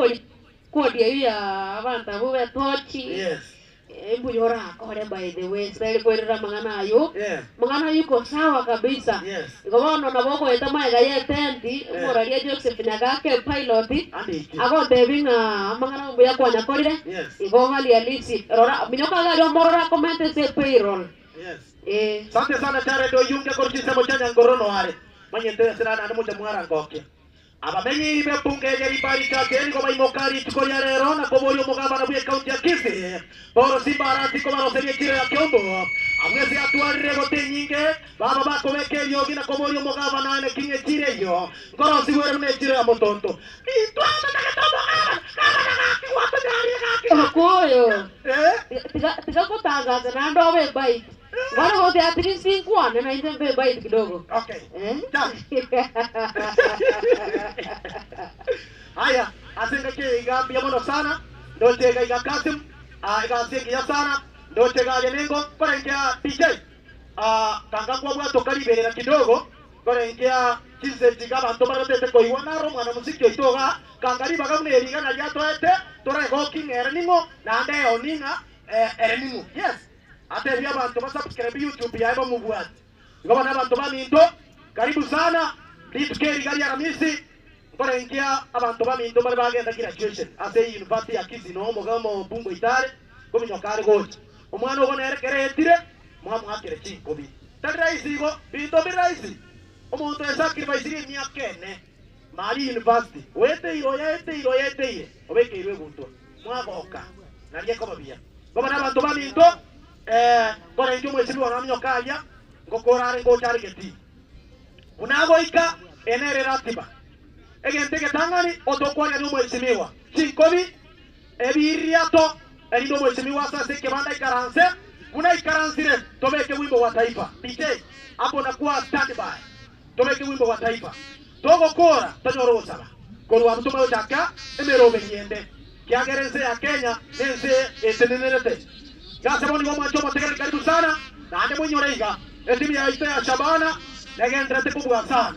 kodi ya abantu bube tochi. Yes. Embu yora kore by the way sele kwerera mangana ayo. Mangana yuko sawa kabisa. Yes. Ngono naboko etama ga ye tendi moralia Joseph Nyagake pilot ago debinga mangana mbuya kwa nyakorire. Igo hali halisi rora minyoka ga yo morora comment se payroll. Yes. Sante sana chare do yunge korchise mochanya ngorono are. Manyente sera na mucha mwara ngoke. Abamenyi bebunge yeribari chakeni ko baimokari tuko yarero na koboyo mugabana bwe county ya Kisii. Boro simbarati ko baroserie chire ya Kiombo. Amwezi atwarire gote nyinge baba bakobeke yogi na koboyo mugabana ne kinge chire yo. Ngoro sigwere ne chire ya motonto. Itwana takatobo kana Okoyo. Tiga kutangaza na ndobe bai. Wala wote atiri sinkwane na inze bai kidogo. Okay. Haya, asenga ke igambia mono sana, ndoche ga iga Kasim, iga sengi sana, ndoche ga lengo korengia DJ. Kanga kwa bwato kaliberera kidogo, korengia chize jiga bantu barotete koiwa naro mwana muziki oitoga, kangari bagamne eriga na yatoete, tora goking ere ningo, na ande oninga ere ningo. Yes. Ate bia bantu basubscribe YouTube ya eba mubwati. Ngoma abantu baminto, karibu sana. Litukeri gari ya Ramisi. Korengia abantu baminto bari bagenda graduation. Ase university ya Kisii no mugamo bungo itare, gominyokare gocha. Omwana ogo nerekere etire, mwamwakire chinkobi. Tari rahisi go, binto bi rahisi. Omuntu esacrifice iri emyaka ene. Mali university. Wete iro yete iro yete ire. Obeke irwe guntwa. Mwagoka. Narie kobabia. Ngoma abantu baminto korengia omwesimi namnyokaria ngokorare ngochare geti. Unagoika enere ratiba. Egente getangani otokwaria ni omwesimiwa. Chinkobi ebiriato erindo omwesimiwa sasa kebanda ikaranse kuna ikaransire tobeke wimbo wa taifa. DJ hapo nakuwa standby. Tobeke wimbo wa taifa. Togokora tanyoro saba. Korwa mtume otaka emerobe nyende. Kiagerense ya Kenya nense etenenerete. Gasa boni goma choma tegere karibu sana na ande mwenyoreiga. Timu ya ite ya Shabana negenderete kubwa sana.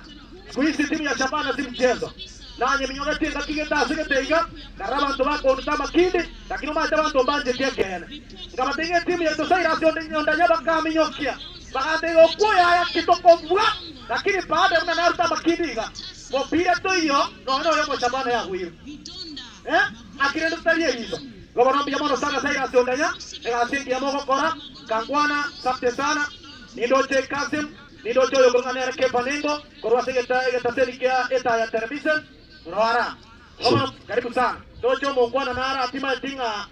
Siku hizi timu ya Shabana si mchezo. Nanye minyoga tinga kigeta sigeteiga karabantu bako ndama kindi lakini mate bantu mbanje tiekene. Ngabatinge timu ya Tosaira sio ndanya bakaminyokia. Bakatego kuya ya kitoko lakini baada mna naruta makindiga. Mopira to hiyo no no yo Shabana ya huyo. Akirendo tarie hizo. Gobono mbia sana Saira sio ndanya egasingi mogo kora kangwana sabte sana nindoche Kasim nindoche yo gongane reke panengo korwa segeta egataselikia eta ya television roara. Gobono karibu sana doche mongwana nara atima tinga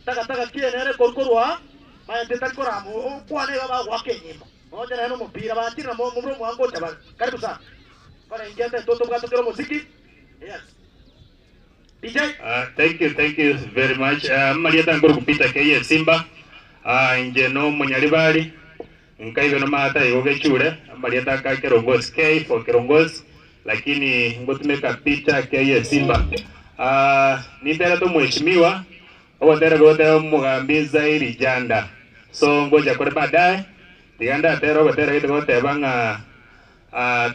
taka taka kienere korkorwa maende takoramu kwane baba wake nyimbo moja na mpira batira mumro mwango tabal karibu sana kwa ingiata toto bwato kero muziki. Yes. DJ. Thank you very much. Marieta nguru kupita keye Simba. Nje no munyalibali. Nkaibe no mata igoge chure. Marieta ka kirongozi K for kirongozi lakini ngotumeka Peter keye Simba. Nitera to mheshimiwa obotera gote mugambi Zairi Janda. So ngoja kore baadaye. Tiganda tero obotera gete gote banga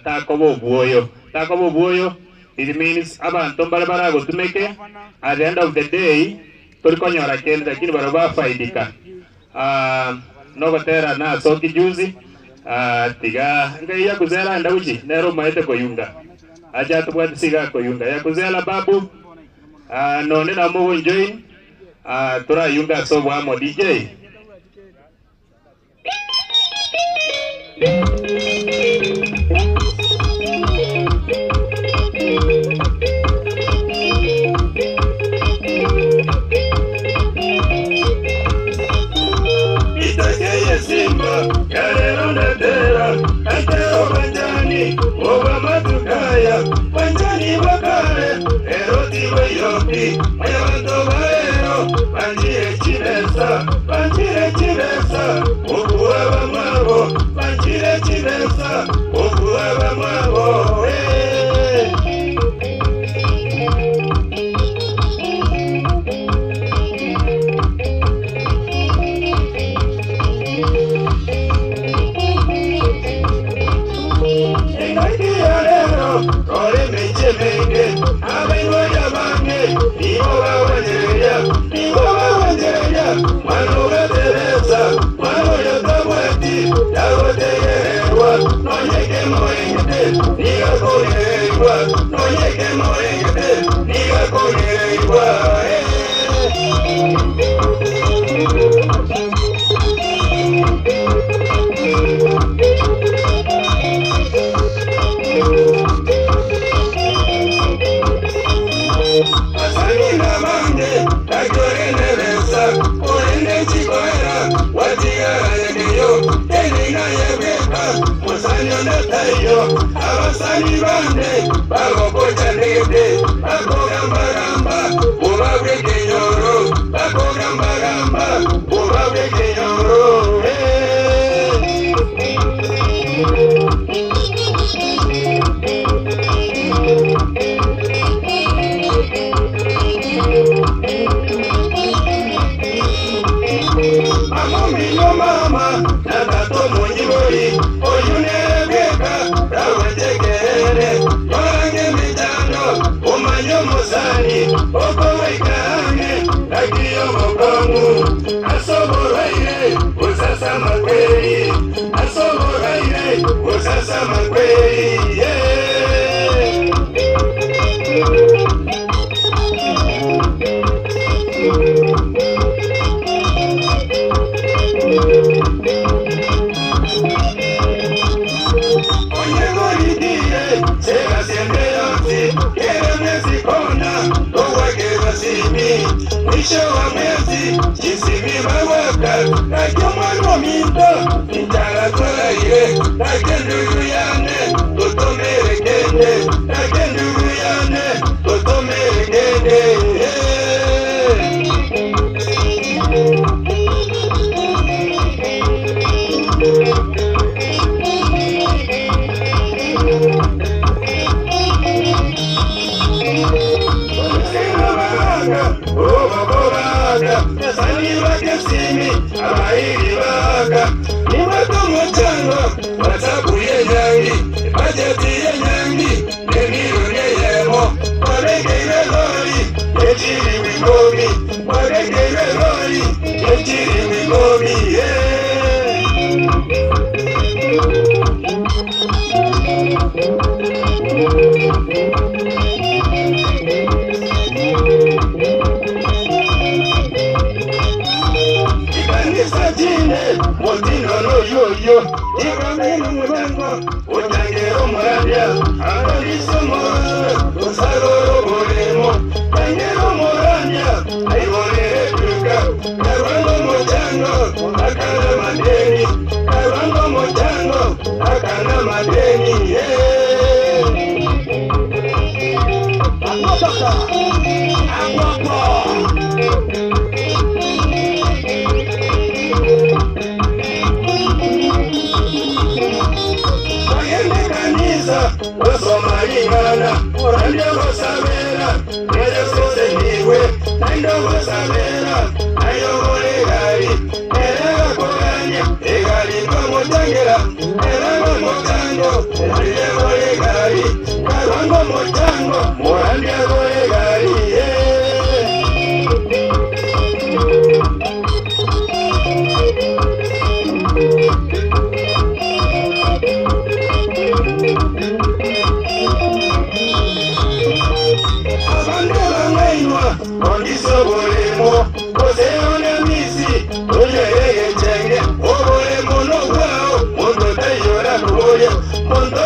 takobo buoyo. Takobo buoyo. It means abantu barabara gotumeke at the end of the day Tulikonyora kende lakini baro bafaidika. Nogotera na soki juzi tiga ngai ya kuzela ndauji nero maete koyunga. Aja tubwati siga koyunga ya kuzela babu none na mo join turayunga so bwamo DJ. Simba yarero ndetera etero banjani oba matukaya banjani bakare eroti bayopi abantu baero banjire chibesa okuwa bamwabo banjire chibesa okuwa bamwabo.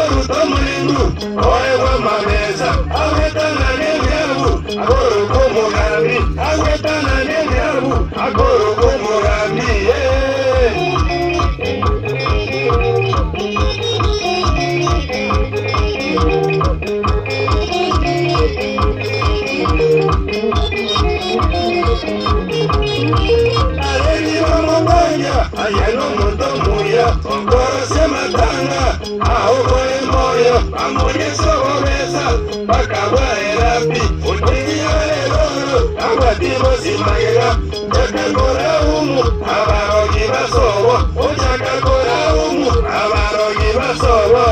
Ruto oewa mabesa awetana nemyabu agoro komugambi awetana nemyabu agoro komugambi. Ayano mundo muya okoro sematanga aokoe moyo amonyeso bobesa bakabaerapi utiyaeroro abatibosimagera jakakora umu abarogi basobo ojakakora umu abarogi basobo.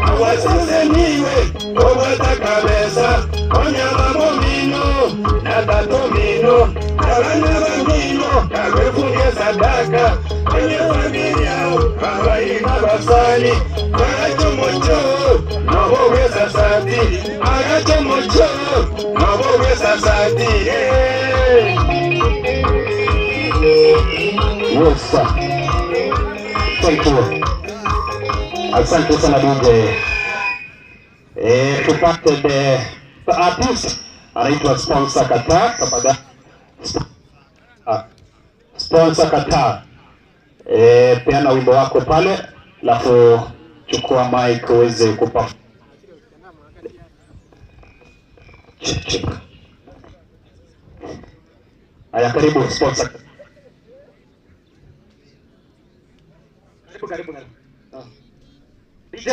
Awasiseniwe obwata kabesa onyama bomino na tato mino abana bamino kawefunge sadaka kwenye familia abaina basali agachomocho nobogesa sati agachomocho nobogesa sati. Yes, sir. Thank you. Asante sana DJ. Tupate the artist anaitwa Sponsor Kata, tafadhali. Sponsor Kata. Peana wimbo wako pale, alafu chukua mic uweze kupa. Chip. Haya, karibu Sponsor. Karibu. DJ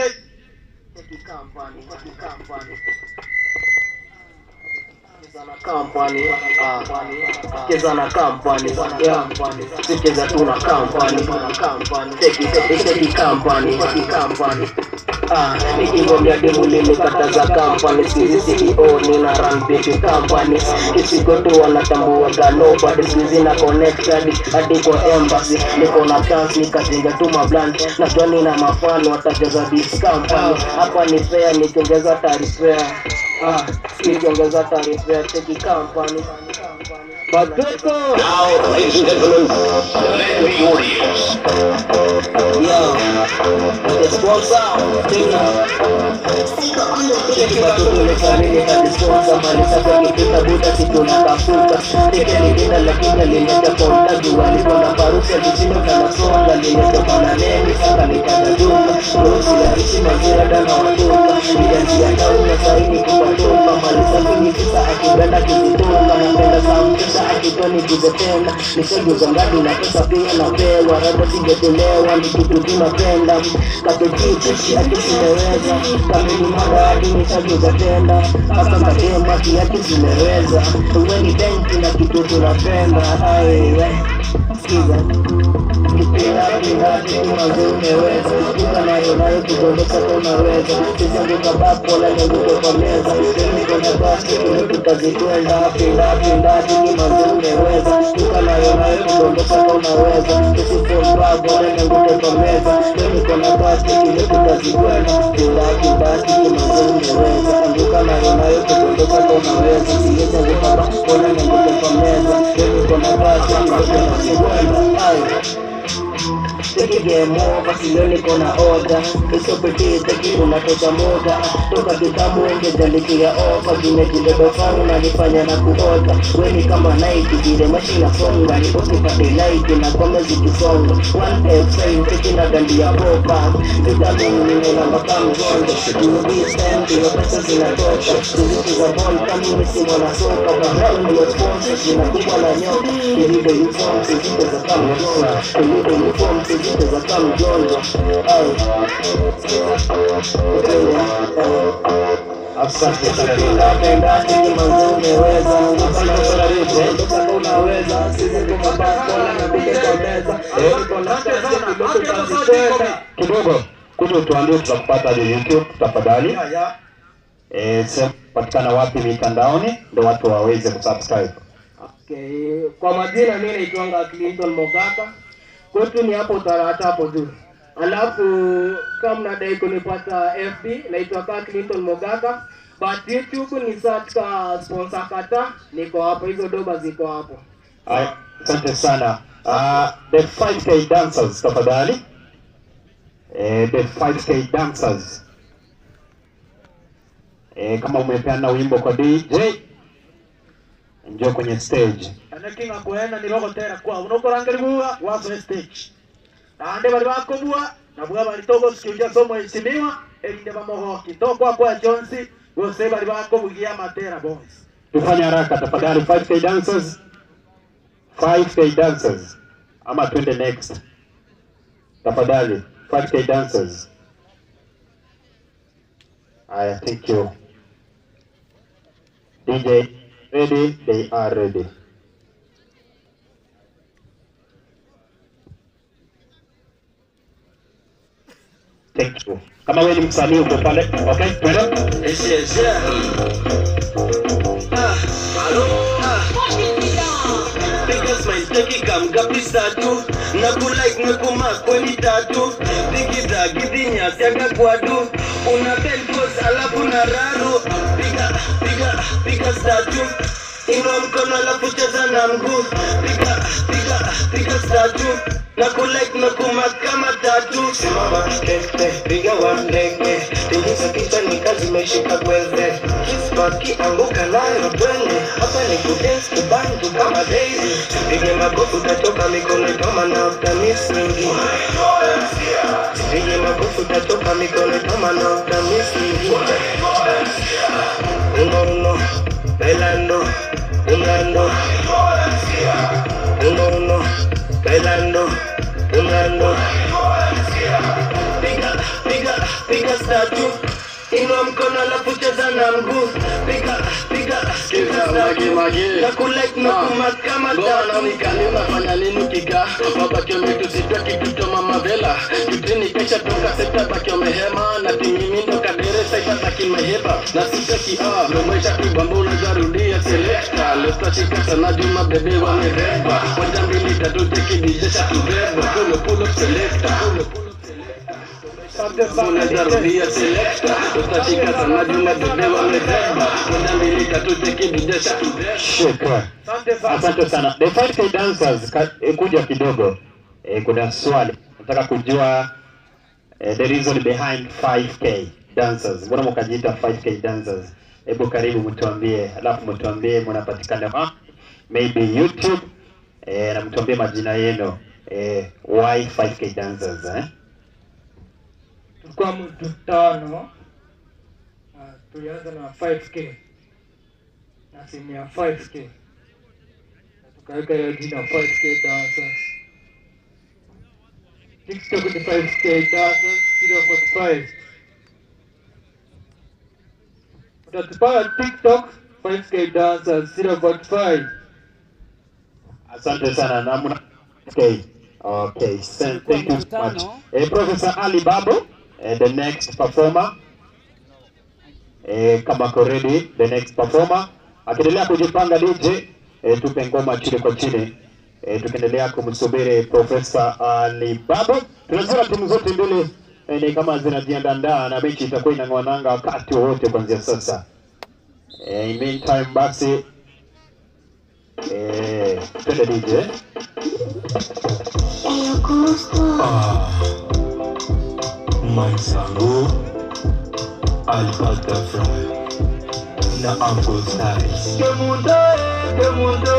Cheza na company, cheza tu na company, take company, company. Nikigombea demu nilikataza company, sizi CEO nina run big company. Kisigoto wanatambua nobody, sizi na connected hadi kwa embassy. Niko na chance nikajenga tu mabland, najua nina mafano watajaza this company. Hapa ni fair nikiongeza tarifa. Nikiongeza tarifa take company. Batuko. Now, ladies and gentlemen, let me audience. Yo, the sponsor, take sponsor, malisa buda siku na kafuka. Teke nilina lakini lileta kontaji walikuwa na parusa vizino kana songa lileta maneni saka nitagaduka. Rusi ya ishi mazira dana watoka. Nilianzia tauna saini kupatoka. Malisa kunikisa akibenda kizitoka. Napenda samkisa akitoni kuzetenda. Nishaguza ngadu na pesa pia napewa. Rada singetolewa ni kitu tunapenda. Kapejichishi akisimeweza. Kamili mada hadi nishaguza tenda. Hapa kadema kiaki zimeweza. Uwe ni benki na kitu tunapenda. Aiwe, sikiza. Kipira pinda tunazo umeweza. Kuka nayo nayo kudondoka tunaweza. Sisi anguka bapo la nyanguke kwa meza. Mimi kona basi tutazikwenda. Pinda pinda tunazo umeweza. Kuka nayo nayo kudondoka tunaweza. Sisi bapo la nyanguke kwa meza. Mimi kona basi tutazikwenda. Pinda pinda tunazo umeweza. Anguka nayo nayo kudondoka tunaweza. Sisi anguka bapo la nyanguke kwa meza. Mimi kona basi tutazikwenda. Take game over, sioni kona order. Isopiti, take unatoka moja. Toka kitabu ongeza ofa. Kimejibeba faru na nifanya na kuota. Weni kama Nike, vile mashina songa. Ukipate like na kome zikisonga. 1F7, take na gandi ya popa. Vitamin nina mpaka mgonjwa. This time, pesa zinatoka. Riziki za bond, kama mimi si mwana soka. Bahari ndio sponsor, zinakupa na nyoka. Nilido uniform, sizite za kama mgonjwa. Nilido uniform, sizite za kama mgonjwa. Asante sana. Napenda kimanzi umeweza. Unaweza sisi tumebaki na bila kwa meza. Kidogo kuja tuambie tutakupata aje YouTube tafadhali. Patikana wapi mitandaoni ndio watu waweze kusubscribe. Okay, kwa majina mimi naitwa Clinton Mogaka. Kwetu ni hapo Tarata hapo juu. Alafu kama mnadai kunipata FB naitwa ka Clinton Mogaka, but YouTube ni search ka Sponsor Kata, niko hapo, hizo doba ziko hapo. Haya, asante sana. The 5K dancers tafadhali. The 5K dancers. Kama umepeana wimbo kwa DJ, njoo kwenye stage. Anakinga kuenda ni rogo tera kwa unokorangeribuwa waso stage. Ande bali bakobua na bwa bali togo sikiuja somo heshimiwa elinde bamohoki tokwa kwa Jones gose bali bakobugia matera boys. Tufanye haraka tafadhali 5K dancers. 5K dancers. Ama twende next. Tafadhali 5K dancers. Aya, thank you. DJ ready, they are ready. Thank you. Kama wewe ni msanii uko pale, okay? Twende. Tatu na kulike na kumakweni tatu digida gidinya tiaga kwadu una belkos alafu na raru piga piga piga statu inua mkono alafu cheza na mguu piga piga piga statu na kulike na kumak kama tatu simama kete piga one leg tingiza kichwa ni kazi imeshika kweze kisbaki anguka nayo twende hapa ni kudance kubantu kama Daisy pige makofi utatoka mikono kama na utamis mingi pige makofi utatoka mikono kama na utamis mingi uno uno bailando unando uno uno bailando unando piga piga piga statu inua mkono alafu cheza na mguu piga piga piga na kulike na kumakama tatu nikali unafanya nini kika wabaki wametusita kitu cha mama Vela tutini kesha toka sekta baki wamehema na timimi ndo kadere sasa baki meheba na sitaki mwisha kibambo unazarudia selecta leo shika sana Juma bebe wamebeba moja mbili tatu teki DJ shatubeba pull pull up selecta pull pull unazarudia selecta utashika sana Juma bebe wamebeba moja mbili tatu teki DJ shatubeba. Shukran. Asante sana. The 5K dancers kuja kidogo. Kuna swali. Nataka kujua the reason behind 5K dancers. Mbona mkajiita 5K dancers? Hebu karibu mtuambie, alafu mtuambie mnapatikana wapi? Maybe YouTube. Na mtuambie majina yenu. Why 5K dancers eh? Tulikuwa mtu tano. Tulianza na 5K. Na simu ya 5K. Tukaweka hiyo jina 5K dancers. TikTok ni 5K dancers 045. Utatupata TikTok 5K dancers 045. Asante sana na mna okay. Okay, thank you so much. Professor Ali Babu, the next performer. Kama ko ready, the next performer. Akiendelea kujipanga DJ, tupe ngoma chini kwa chini. Tukiendelea kumsubiri Professor Ali Babu. Tunaziona timu zote mbili ni kama zinajiandaa na mechi itakuwa inang'oananga wakati wowote kuanzia sasa. In meantime basi twende DJ. Mansango Alberta Fry na Uncle Styles. Que mundo, que mundo.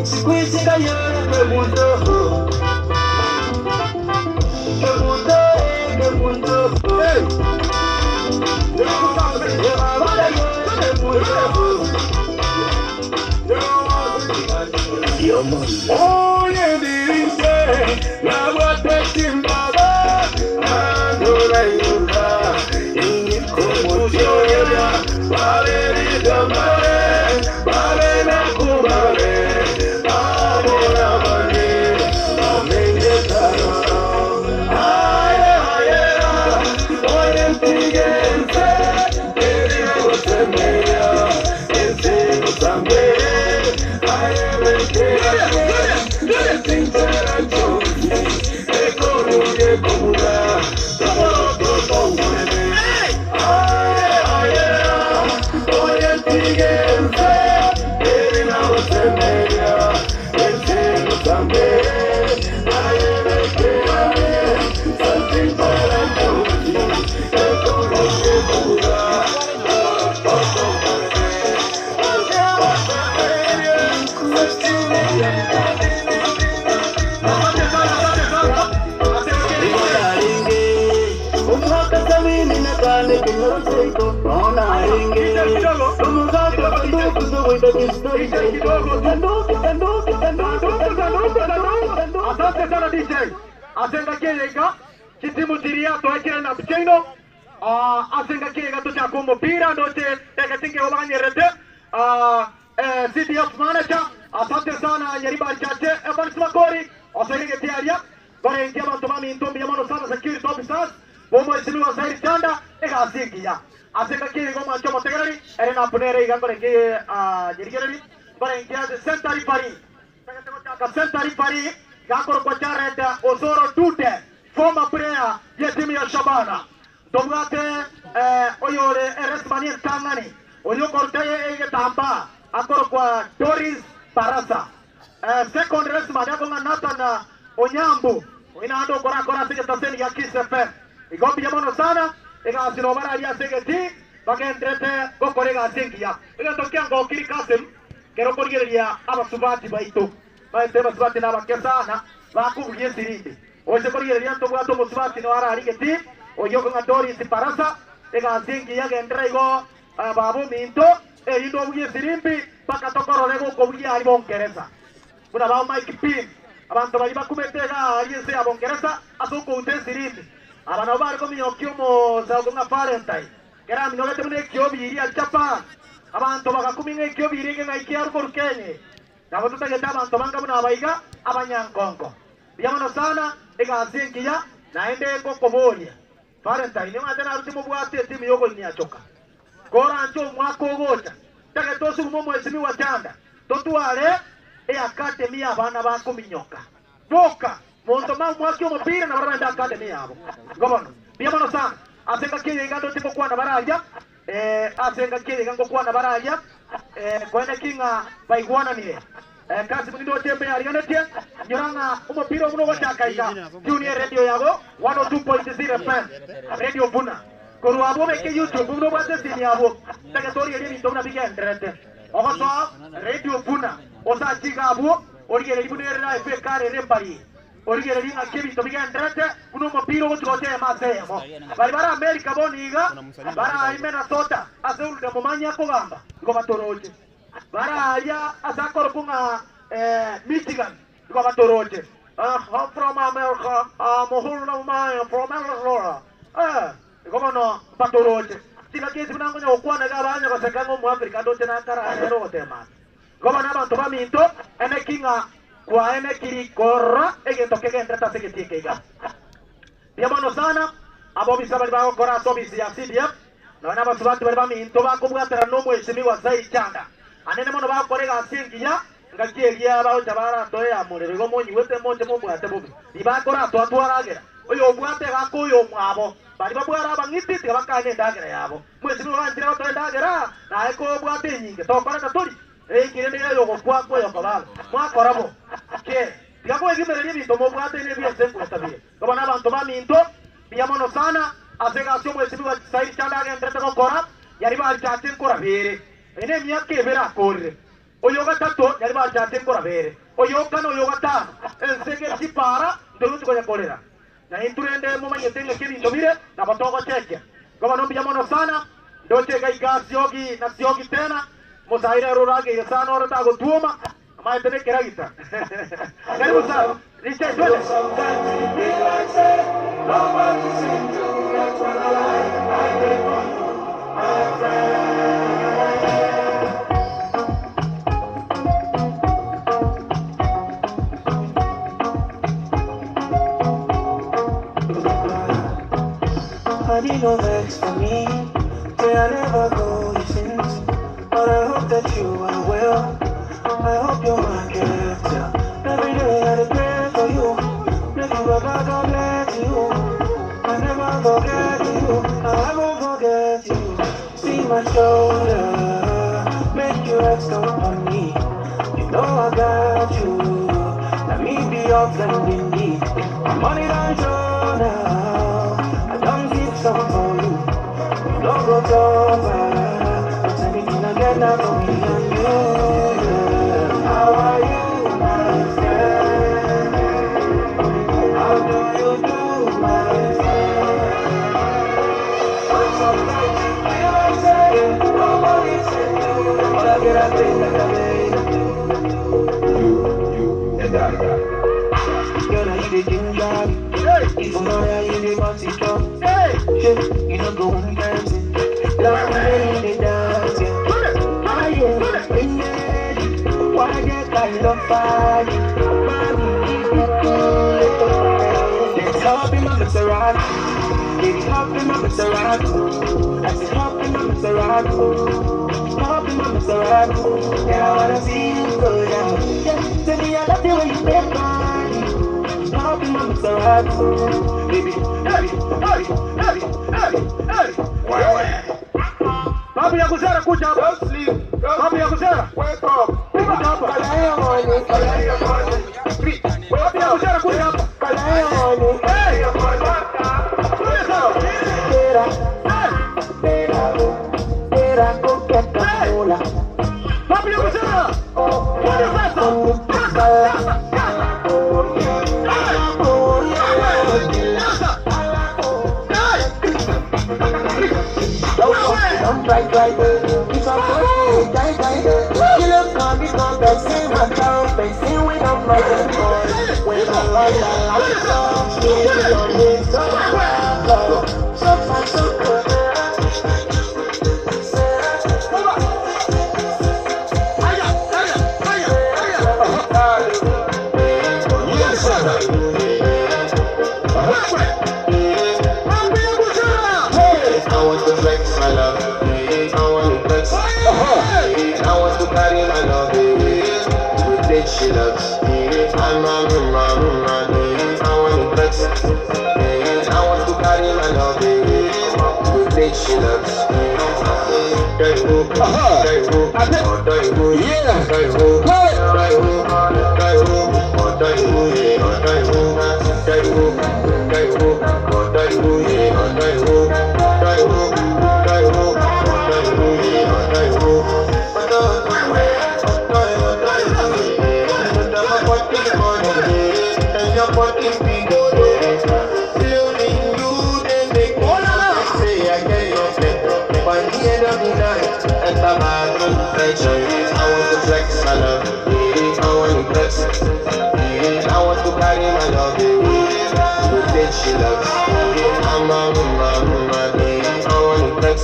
Siku hizi kayole que mundo. Que mundo, que mundo. Hey. Oye dice la guatechimbaba andora yuka inikomochoya baberidamare babenakubare abora bane amenyetara aye aye oye mtigense erikosemea ensekosambe aye. Sasa mimi nakaa nikinyoroseiko naona ringe Asante sana DJ. Asenga kiega kitimu tiria toekire na mcheino. Asenga kiega tuchako mpira ndote tekatinge obanyerete. CDF manager asante sana Yeriba Chache Evans Makori osenge tiaria bare ingia bantu mami ntombi yamano sana security officers bomo isinuwa zairi chanda ega asenga kiega mancho motegereri erena punere igangore ngi yerigereri bare ingia center referee center referee gakoro kwa Jared Osoro Dute former player ya timu ya Shabana domgate oyore RS Manien Tangani oyo korte egetamba akoro kwa Doris Barasa second race madako nga Nathan Onyambu inaando kora kora sige taseni ya Kiss FM igombi yamono sana ega sinobara ya segeti bagendrete gokorega singia igatokya ngokiri Kasim kero korigereria abasubati baitu baite basubati nabakesana bakubugie sirindi oje korigereria ntobwato musubati no ararigeti oyo nga Doris Barasa ega singia gendre igo babu minto erindo bugie sirimbi paka tokorore gokobugia ari bongereza kuna bao Mike Pin abantu bali bakumetega ari ese abongereza asuko ute sirimbi abana bari kominyokio mo za nga Valentine kera minogete mune kyobiri al Japan abantu bakakuminga ekyobiri nge ngaikia rukorkenye nabo tutageta abantu banga muna abaiga abanyankonko biyamono sana ega naende kokobolia Valentine ngate na rutimo bwate timu yoko ni achoka kora ncho mwako gocha take tosu mumo mheshimiwa Chanda totuale e academy abana bakuminyoka boka monto ma mwaki omupira na baranda academy yabo gobono biyamono sana asenga kiye ngando tipo kwa na baraja asenga kiye ngando kwa na baraja kwenda kinga baigwana niye kasi munindo tembe ariganetie nyoranga umupira muno gochakaika junior radio yago 102.0 FM radio Buna korwabo beke YouTube muno bwate sini yabo take tori eri bintu na bigenderete ogoso radio Buna osachiga abo origere ibunere na FK rembari origere ringa kebito bigenderete muno mupira gochote masemo bari bara America boniga bara imena sota aseulde mumanya kugamba ngo batoroje bara ya asakoro kunga Michigan ngo batoroje I'm from America I'm a from Arizona ngono batoroje sila kesi munango nyokwana gabanya basekango mu Africa ndote na kara ero tema ngono abantu baminto ene kinga kwa ene kiri korra egento kegendreta segetikega biamono sana abo bisabali bago kora sobisi ya CDF na wana basubati bali baminto bakobwatera no mheshimiwa Zaid Chanda anene mono bakorega singiya ngakieria bao jabara toe amurero igo monyiwete monje mobwate bobi ibakora twatwaragera oyo obwate gakoyo mwabo bali babwara abang'iti tiga bakane ndagera yabo mheshimiwa wanjira batoe ndagera naye ko obwate nyinge tokora katori ekire niyo yogokwakwa yokobaba mwakorabo ke tiga kwegimereria ebinto mobwate ne biasenkutabire kobona abantu baminto biyamono sana asega sio mheshimiwa Said Chanda agendrete gokora yari bachate nkora bere ene miaka ebere akorire oyo gatatu yari bachate nkora bere oyo kano oyo gatano ensege chipara ndoruti konyakorera na inturende mumanyete ng'ebinto bire na batogochekia ngoba biyamono sana ndochega iga siogi na siogi tena musaire rurage sana orata gotuoma amaetene keragita karibu sana Richard twende. Nobody seems to catch what I like. I pray for you, my friend. I need no vex for me. Say I never go you since, but I hope that you are well. I hope you're my gift. Every day I pray for you. Make you Baba God bless you. I never forget you. I won't forget you. See my shoulder, make you rest on me. You know I got you. Let me be your friend indeed. My money don't show now. I don't keep some for you. You don't go over. But anything I get now for me and you. Yeah. How are you, my friend? How do you do, my friend? You and I. Girl, I the ginger. If I'm not, you the bouncy top. You don't go on dancing. Love me, the dance. I am why get kind of fire? Let's hop in my Maserati. Baby, hop in my Maserati. I said, hop in my Maserati. Hop in my Maserati. Yeah, I wanna see you go down. Yeah, tell me I love the way you make money. Hop in my Maserati. Baby, baby, baby, baby, baby, baby. Babu ya kuzera kuja hapa. Babu ya kuzera. Wake up. Kuja hapa. Babu ya kuzera kuja hapa. Hey. Babu ya kuzera. Kuja sasa. Don't try, try, it's a boy, die, die. You look on me, come back, say my town, facing with a mother. When I like that, I so far, so good. I want to flex my love. I want to flex. I want to carry my love. With it she loves. I'm a man. I want to flex. I want to carry my love. With it she loves. I want to flex my love. I want to flex. I want to carry my love. With it she loves. I'm a man. I want to flex.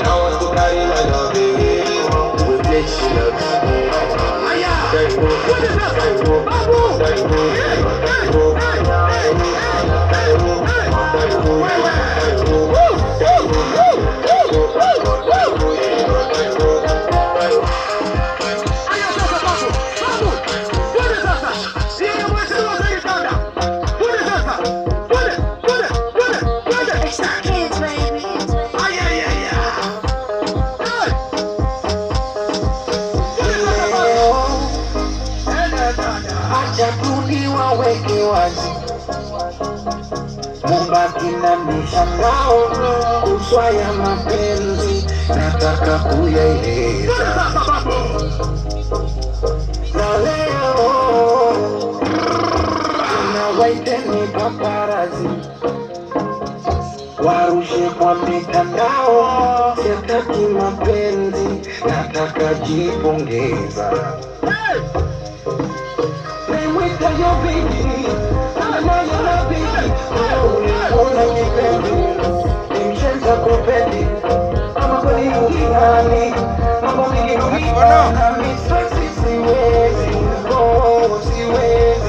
I want to carry my love. With it she loves. Mubaki na mishangao kuswa ya mapenzi nataka kuyaeleza na leo tunawaiteni paparazi warushe kwa mitandao, sitaki mapenzi nataka jipongeza. Nimwita yo baby, ana baby, ona kipenzi, nimshenza kupendi, ama kweli mgani, mambo mingi duniani, mimi siwezi, oh siwezi.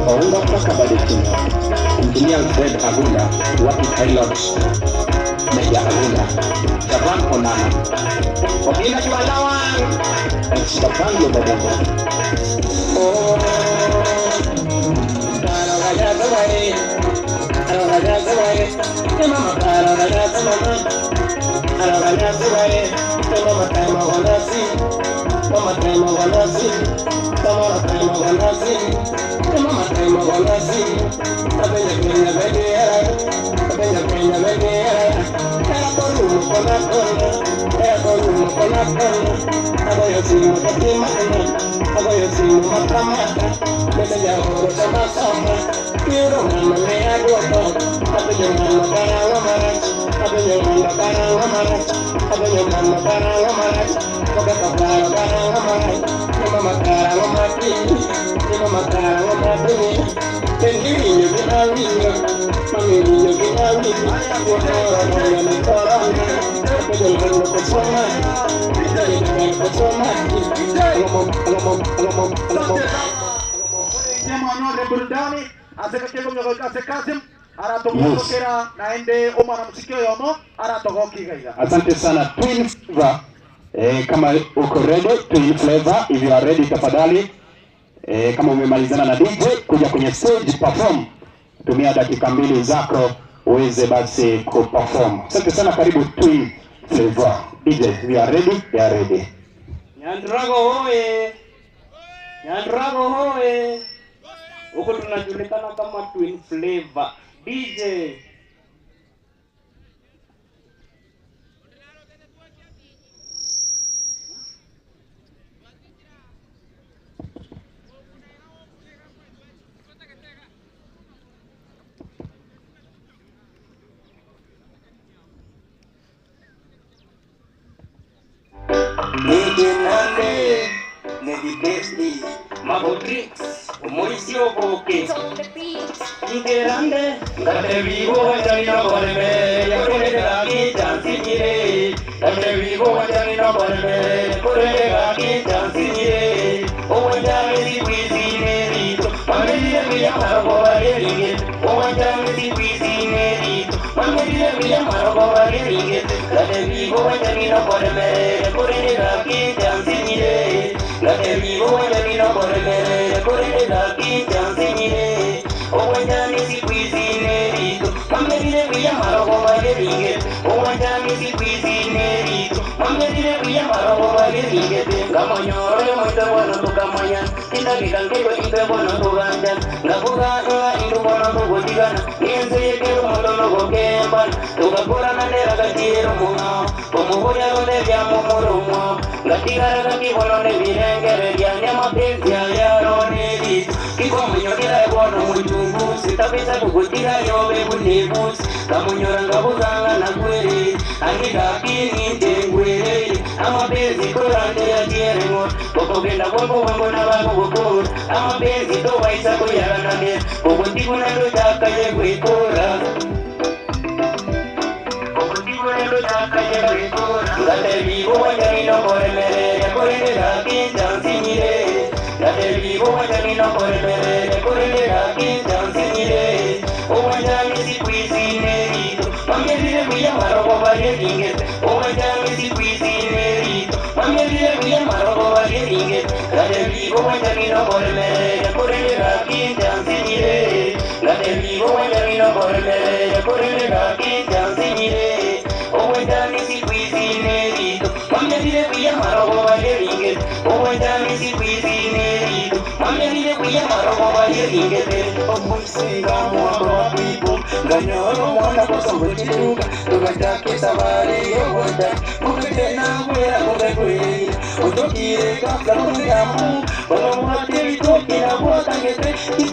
Ounga kutoka Badekino, Engineer Fred Agunda, Wapi Pilot, Meja Agunda, Javan Onana, Obina Kiwalawan, and Stefano Badeko. Oh, Asante sana Twin Flavor. Kama uko ready, Twin Flavor, if you are ready tafadhali. Kama umemalizana na DJ kuja kwenye stage perform. Tumia dakika 2 zako uweze basi kuperform. Asante sana, karibu Twin Flavor. DJ, if you are ready, they are ready. Nyandrago hoye. Nyandrago hoye. Huko tunajulikana kama Twin Flavor. DJ.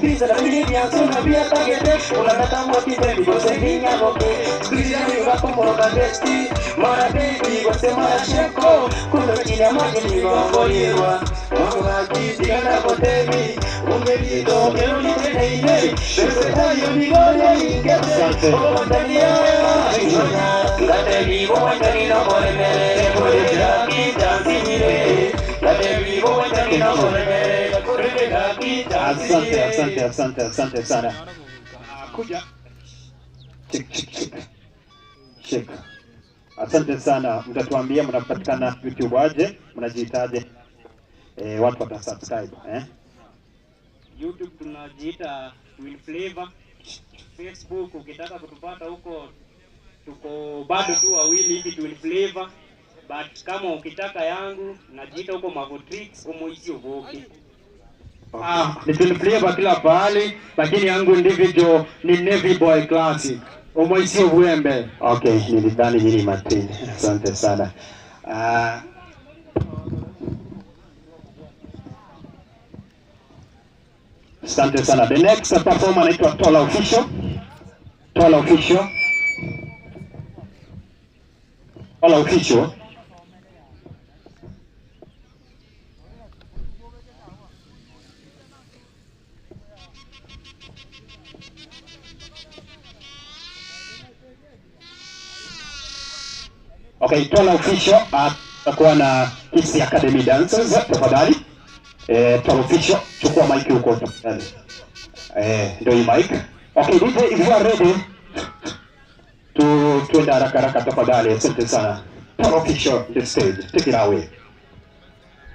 Pisa na mimi yansuna pia tagete unanatambua kipendi gose ninyaboke sikuizi bakomoroka besti mara baby gose mara sheko kumbe chini ya maji nigongolirwa mwangakitigana kotebi umelido keluliteneine besetayo migole ingete omatania ngatebi bowantanino koremerere korebera kitansinyire ngatebi bowantanino koremerere korebera kitansinyire. Asante, asante, asante, asante sana. Kuja. Check, check, check. Check. Asante sana. Mtatuambia mnapatikana YouTube aje, mnajiitaje? Watu watasubscribe, eh? YouTube tunajiita Twin Flavor. Facebook ukitaka kutupata huko tuko bado tu wawili hivi Twin Flavor. But kama ukitaka yangu najiita huko Mavotrix Omoisi Ovoki. Ni Twin Flavor kila pahali, lakini yangu individual ni Navy Boy Classic. Omoisi Ovuembe. Okay, nilidhani nyinyi Martin. Asante sana. Asante sana. The next performer anaitwa Tola Official. Tola Official. Tola Official. Okay, Tola Official atakuwa na Kisii Academy Dancers tafadhali. Tola Official, chukua mic huko tafadhali. Ndio hii mic. Okay, DJ, if you are ready tuende haraka haraka tafadhali. Asante sana. Tola Official, the stage. Take it away.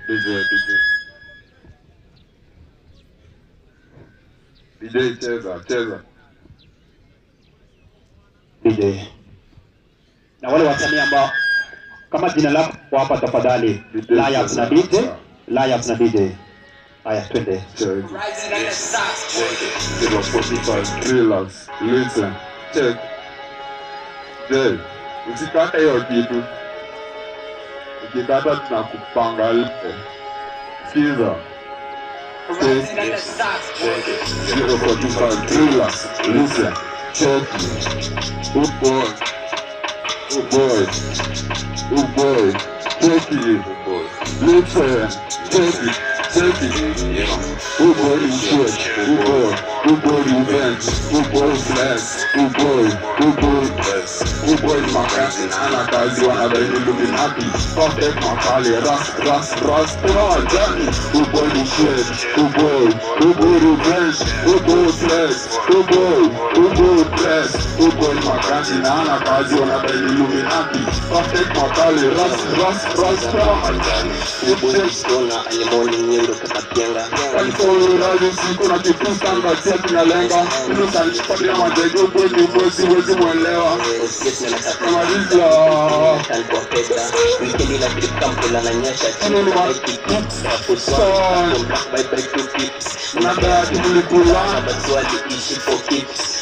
DJ, DJ. DJ, cheza, cheza. DJ. Na wale wasanii ambao kama jina lako hapa tafadhali, Liars na DJ, Liars na DJ. Haya, twende. Relax, listen, check. Jay, usikate hiyo kitu. Ukikata tunakupanga leo. Sikiza. 045, relax, listen, check. Good boy. Oh boy, oh boy, take it, listen, take it, take it. Oh boy, you shit, oh boy, revenge, oh boy, flex, oh boy, oh boy, makazi, ana kazi, wanadai Illuminati, perfect makali, ras, ras, ras, jani. Oh boy, you shit, oh boy, revenge, oh boy, flex, oh boy, bless, oh boy, makazi, ana kazi, wanadai Illuminati, perfect makali, ras, ras, ras, jani. Oh boy, stona, alimoni nyendo kakapienga. Kalifolo, siku na kipusa ngatia tunalenga. Inusanipabila madege, boy, ni boy, siwezi mwelewa. Namaliza. Wikendi na trip kampula na nyasha.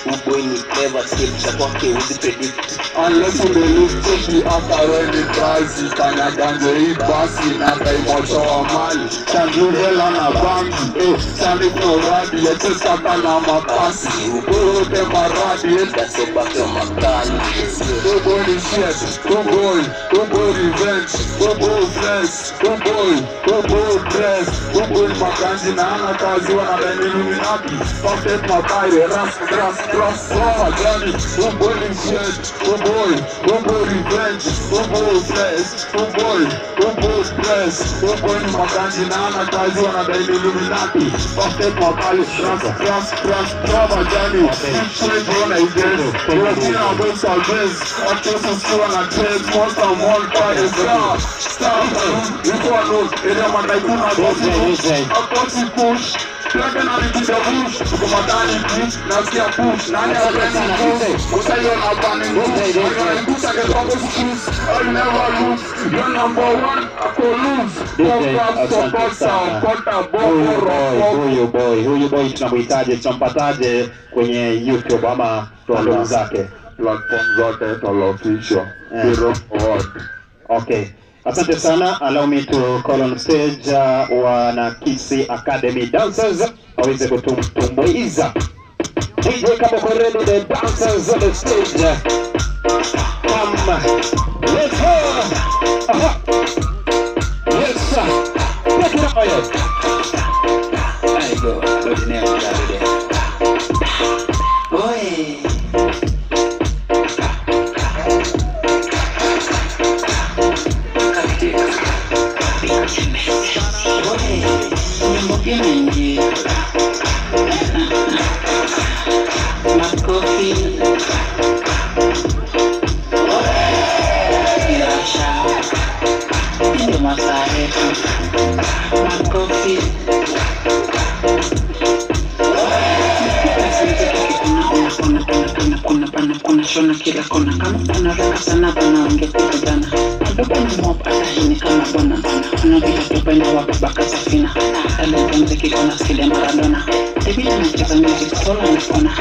Uboy ni clever, skip za kwake huwezi predict. Unless you believe, take the after when the price is kanyaganje hii basi na kaimocho wa mali. Sanduvela na bangi, sandifnoradi, yechesaka na mapasi. Urote maradi, gasobake wa makali. Uboy ni shit, uboy revenge, uboy flex, uboy dress, uboy makanji na ana kazi wanadai Illuminati. Perfect makaire, ras, ras, ras, jani. Uboy ni shit, uboy revenge, uboy flex, uboy dress, uboy makanji na ana kazi wanadai Illuminati. Perfect makali, ras, ras, ras, jani. Huyu boy tunamhitaji, tunampataje kwenye YouTube ama platform zake? Platform zote Tola Official. Okay. Asante sana. Allow me to call on stage wana Kisii Academy Dancers. aweze kutumbuiza. DJ kama uko ready, the dancers on the stage. Come, let's go. Aha. Yes sir. Take it away. I go. Oi. Makofi. Makofi. Kuna shona kila kona, kama kuna raka sana bana ungekuta jana. Adobe na mop hata hii ni kama bona. Unapiga tupenda wa baba safina. Talent mziki kona skili ya Maradona. Tibi anacheza music solo na kona.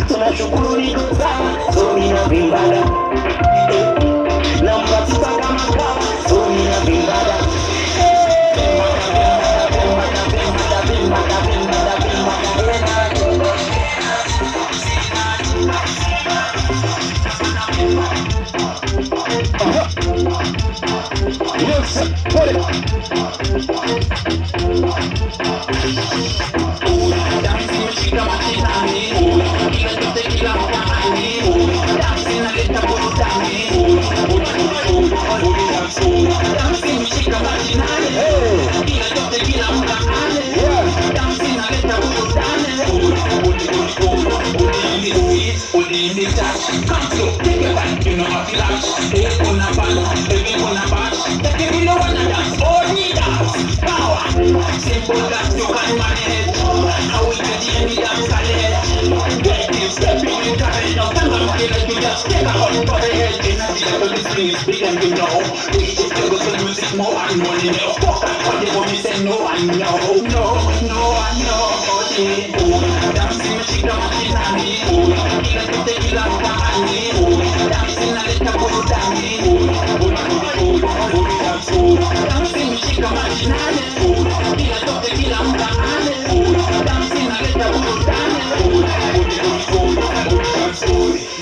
Tunashukuru niko sawa, so mina vimbada na mpatipa kama kawa, so mina vimbada. Yes, put it.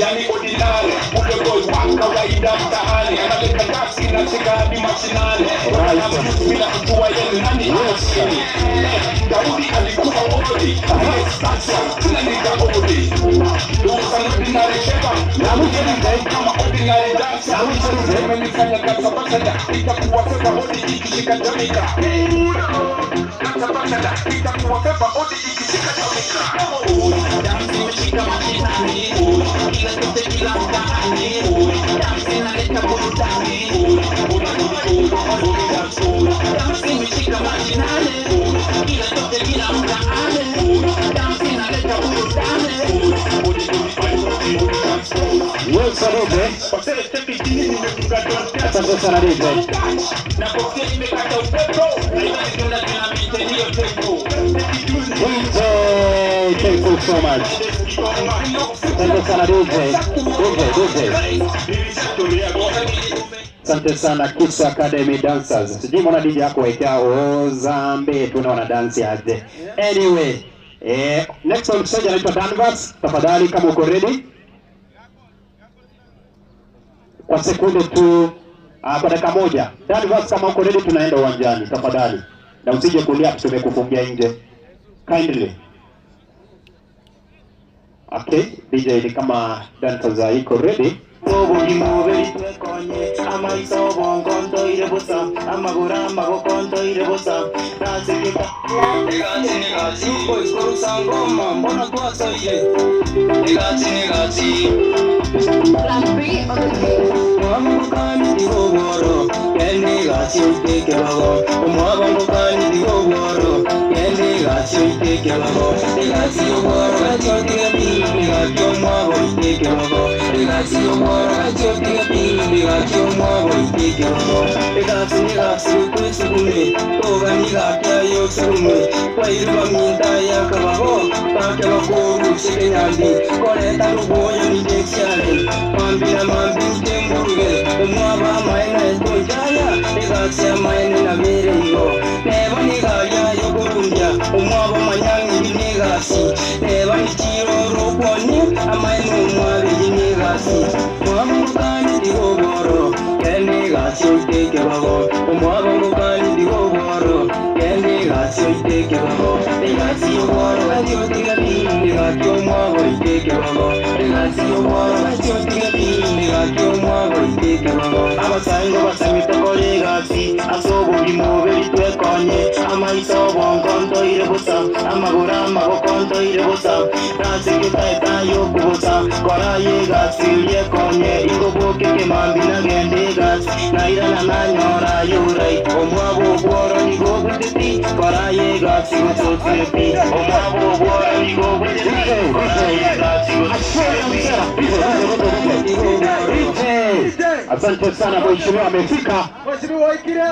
Yani ordinary, ule boy wa kawaida mtaani, analeta taxi na cheka hadi mashinani. Bila kujua yeye ni nani. Daudi alikuwa odi, sasa tuna nigga odi. Ordinary sheba, na mjeni kama ordinary dancer. Imenifanya kasa basada, itakuwa sasa odi ikishika Jamaica. Kasa basada, itakuwa sasa odi ikishika Jamaica. Dance imeshika mashinani, kila kote kila mtaani, dance inaleta burudani. Dance imeshika mashinani, kila kote kila mtaani, dance inaleta burudani. Yes, DJ. Asante sana DJ. DJ, thank you so much. Asante sana DJ. DJ, DJ. Asante sana Kiss Academy Dancers. Sijui mbona DJ yako wekea Ozambe tunaona dance aje. Anyway, next on stage anaitwa Danvers. Tafadhali kama uko ready. Kwa sekunde tu, kwa dakika moja. Danvers kama uko ready tunaenda uwanjani tafadhali. Na usije kulia tumekufungia nje. Kindly. Okay, DJ ni kama Danvers iko ready. Asante sana mheshimiwa, amefika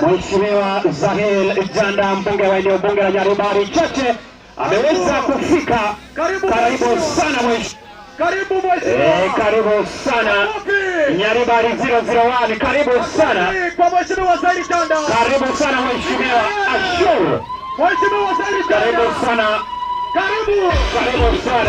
Mheshimiwa Zahel Janda, mbunge wa eneo bunge la Nyaribari Chache, ameweza kufika. Karibu sana mheshimiwa. Karibu mheshimiwa. Karibu sana Nyaribari 001, karibu sana kwa Mheshimiwa Zahel Janda. Karibu sana mheshimiwa Ashur. Mheshimiwa Zahel Janda. Karibu sana. Karibu. Karibu sana.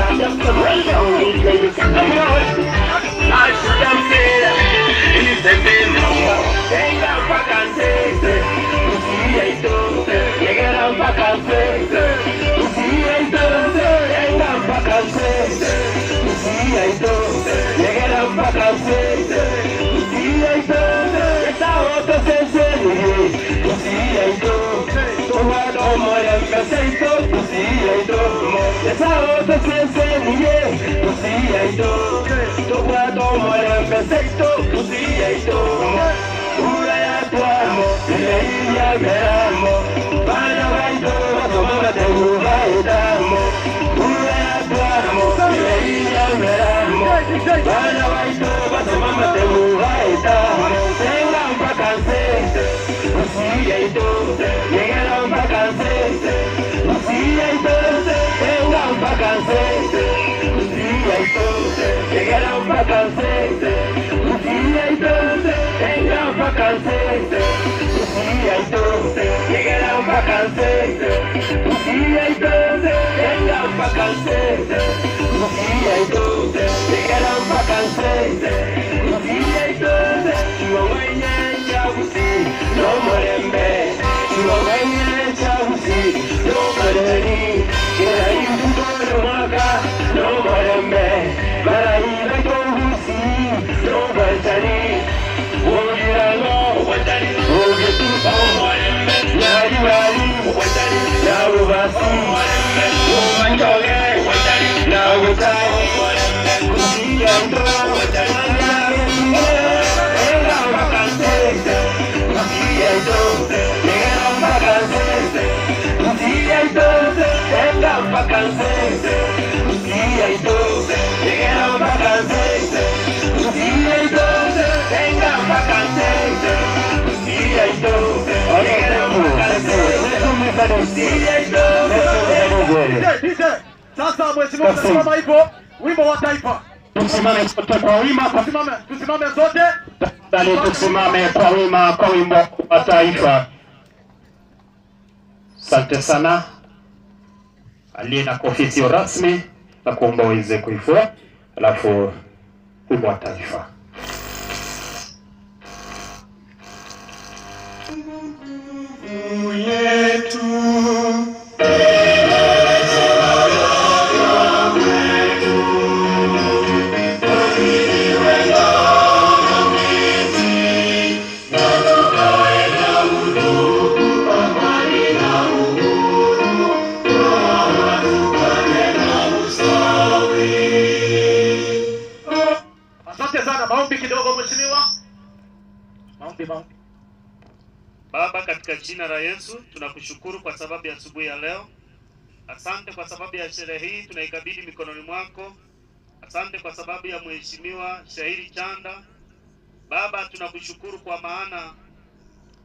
Vacances. DJ, sasa mheshimiwa, tunasimama hivyo wimbo wa taifa. Tusimame sote kwa wima, tusimame sote. Tafadhali tusimame kwa wima kwa wimbo wa taifa. Asante sana. Aliye na kofia sio rasmi na kuomba uweze kuifua, alafu wimbo wa taifa. Yetu Asante sana. Maombi kidogo mheshimiwa. Maombi. Baba, katika jina la Yesu tunakushukuru kwa sababu ya asubuhi ya leo. Asante kwa sababu ya sherehe hii tunaikabidhi mikononi mwako. Asante kwa sababu ya mheshimiwa Shahiri Chanda. Baba, tunakushukuru kwa maana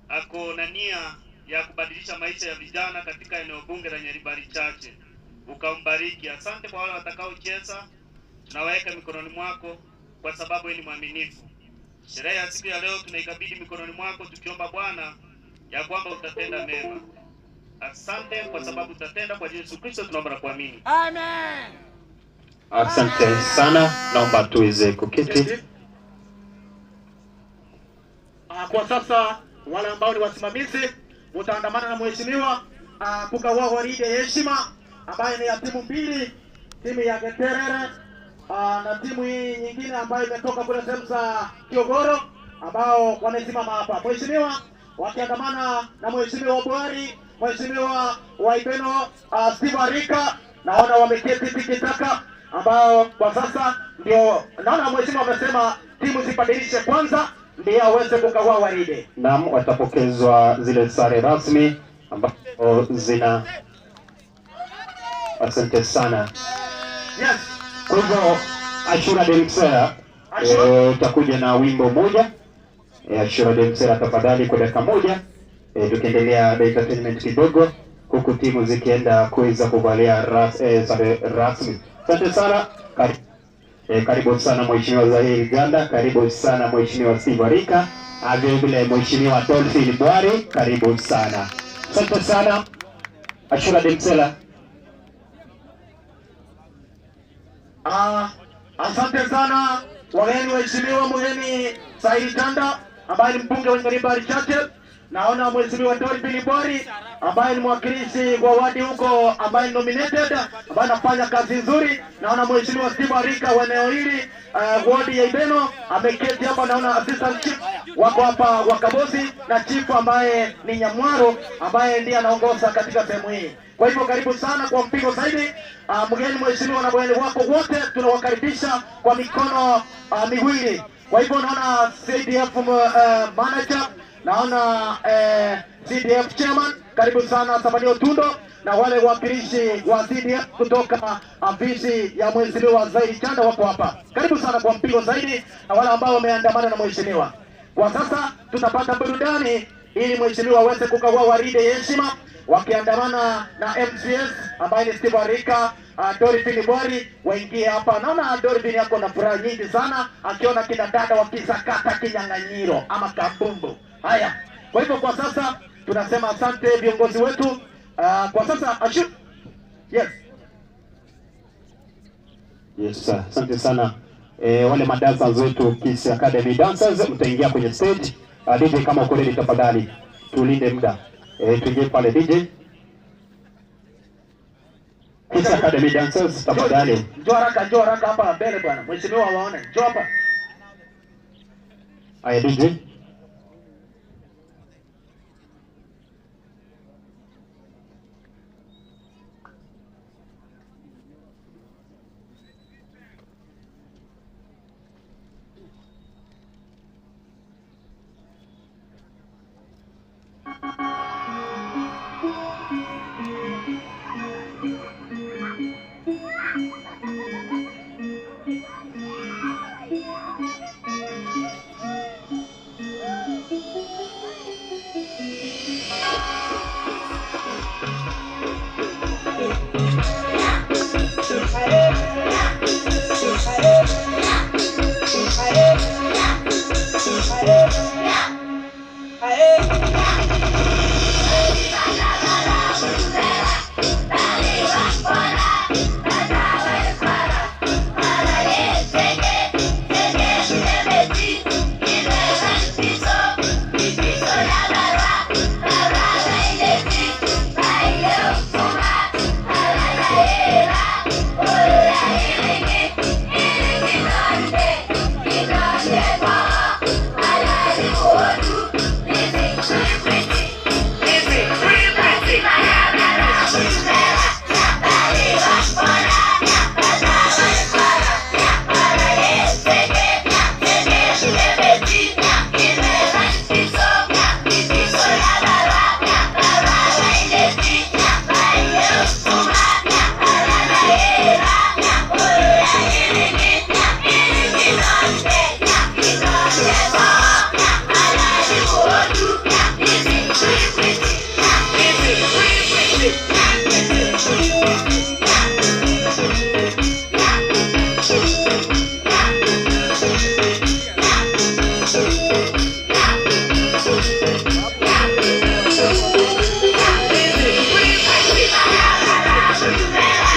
ako na nia ya kubadilisha maisha ya vijana katika eneo bunge la Nyaribari Chache. Ukambariki. Asante kwa wale watakaocheza, tunaweka mikononi mwako kwa sababu wewe ni mwaminifu. Sherehe ya siku ya leo tunaikabidhi mikononi mwako tukiomba Bwana ya kwamba utatenda mema. Asante kwa sababu utatenda, kwa Yesu Kristo tunaomba na kuamini. Amen. Asante sana, naomba tuweze kuketi. Kwa sasa wale ambao ni wasimamizi mtaandamana na mheshimiwa kugawa waridi ya heshima ambayo ni ya timu mbili, timu ya Geterere na timu hii nyingine ambayo imetoka kule sehemu za Kiogoro ambao wamesimama hapa. Mheshimiwa wakiandamana na mheshimiwa Bwari, mheshimiwa Waibeno, Steve Arika, naona wameketi tikitaka ambao kwa sasa ndio naona mheshimiwa amesema timu zibadilishe kwanza ndio aweze kugawa waridi. Naam, watapokezwa zile sare rasmi ambazo zina. Asante sana. Yes. Kwa hivyo Ashura Demsera utakuja na wimbo moja. Ashura Demsera tafadhali kwa dakika moja. Tukiendelea na entertainment kidogo huku timu zikienda kuweza kuvalia sare rasmi. Asante sana. Karibu sana mheshimiwa Zahiri Ganda, karibu sana mheshimiwa Steve Arika, vile vile mheshimiwa Dolphin Bwari, karibu sana. Asante sana Ashura Demsela. Asante sana wageni waheshimiwa, mgeni Saidi Tanda ambaye ni mbunge wa Nyaribari Chache, naona mheshimiwa Dolphin Bwari ambaye ni mwakilishi wa wadi huko ambaye ni nominated ambaye anafanya kazi nzuri. Naona mheshimiwa Steve Arika wa eneo hili wadi ya Ibeno ameketi hapa. Naona assistant chief wako hapa wa Kabosi na chief ambaye ni Nyamwaro ambaye ndiye anaongoza katika sehemu hii. Kwa hivyo karibu sana kwa mpigo zaidi. Mgeni mheshimiwa na wageni wako wote tunawakaribisha kwa mikono miwili. Kwa hivyo naona CDF manager, naona CDF chairman, karibu sana Samanio Tundo na wale wawakilishi wa CDF kutoka afisi ya mheshimiwa Zaidi Chanda wako hapa. Karibu sana kwa mpigo zaidi na wale ambao wameandamana na mheshimiwa. Kwa sasa tutapata burudani ili mheshimiwa aweze kugawa waridi ya heshima wakiandamana na MCS ambaye ni Steve Arika, Dorothy Bwari waingie hapa. Naona Dorothy yako na furaha nyingi sana akiona kina dada wakisakata kinyang'anyiro ama kabumbu. Haya, kwa hivyo kwa sasa tunasema asante viongozi wetu. Kwa sasa yes. Yes, asante sana. Wale madancers wetu Kiss Academy dancers mtaingia kwenye stage. DJ kama uko ready tafadhali tulinde muda. Tuingie pale DJ. Kiss Academy dancers tafadhali. Njoo haraka hapa mbele bwana. Mheshimiwa waone. Njoo hapa. Haya DJ.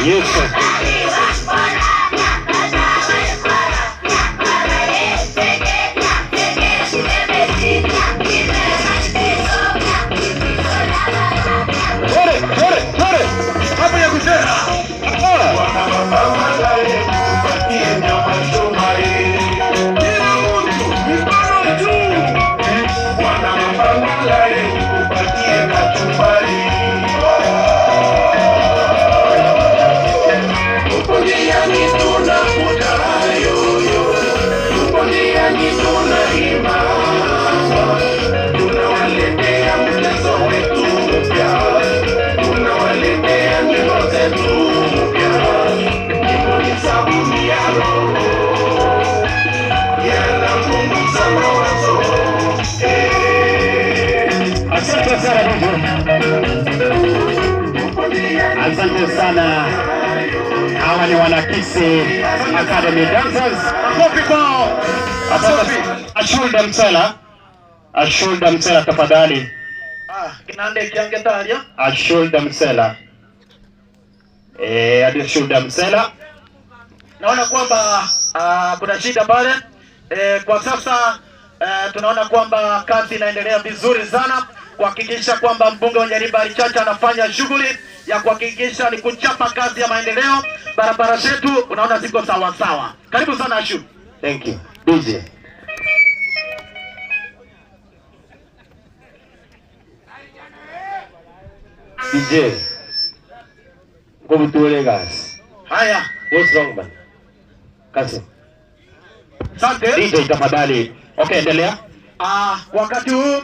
Yes. Ore, ore, ore. Hapo ya kusera. Asante sana DJ. Asante sana. Hawa ni wanakisi Academy Dancers. Makofi kwao. Asante. Ashulda Msela. Ashulda Msela tafadhali. Kinande kiangetaria. Ashulda Msela. Ashulda Msela. Naona kwamba kuna shida pale. Kwa sasa tunaona kwamba kazi inaendelea vizuri sana kuhakikisha kwamba mbunge wa Nyaribari Chacha anafanya shughuli ya kuhakikisha ni kuchapa kazi ya maendeleo. Barabara zetu unaona ziko sawa sawa. Karibu sana Ashu. Thank you. DJ. DJ. Go to Vegas. Haya. What's wrong man? Kazi. Asante. DJ tafadhali. Okay, endelea. Wakati huu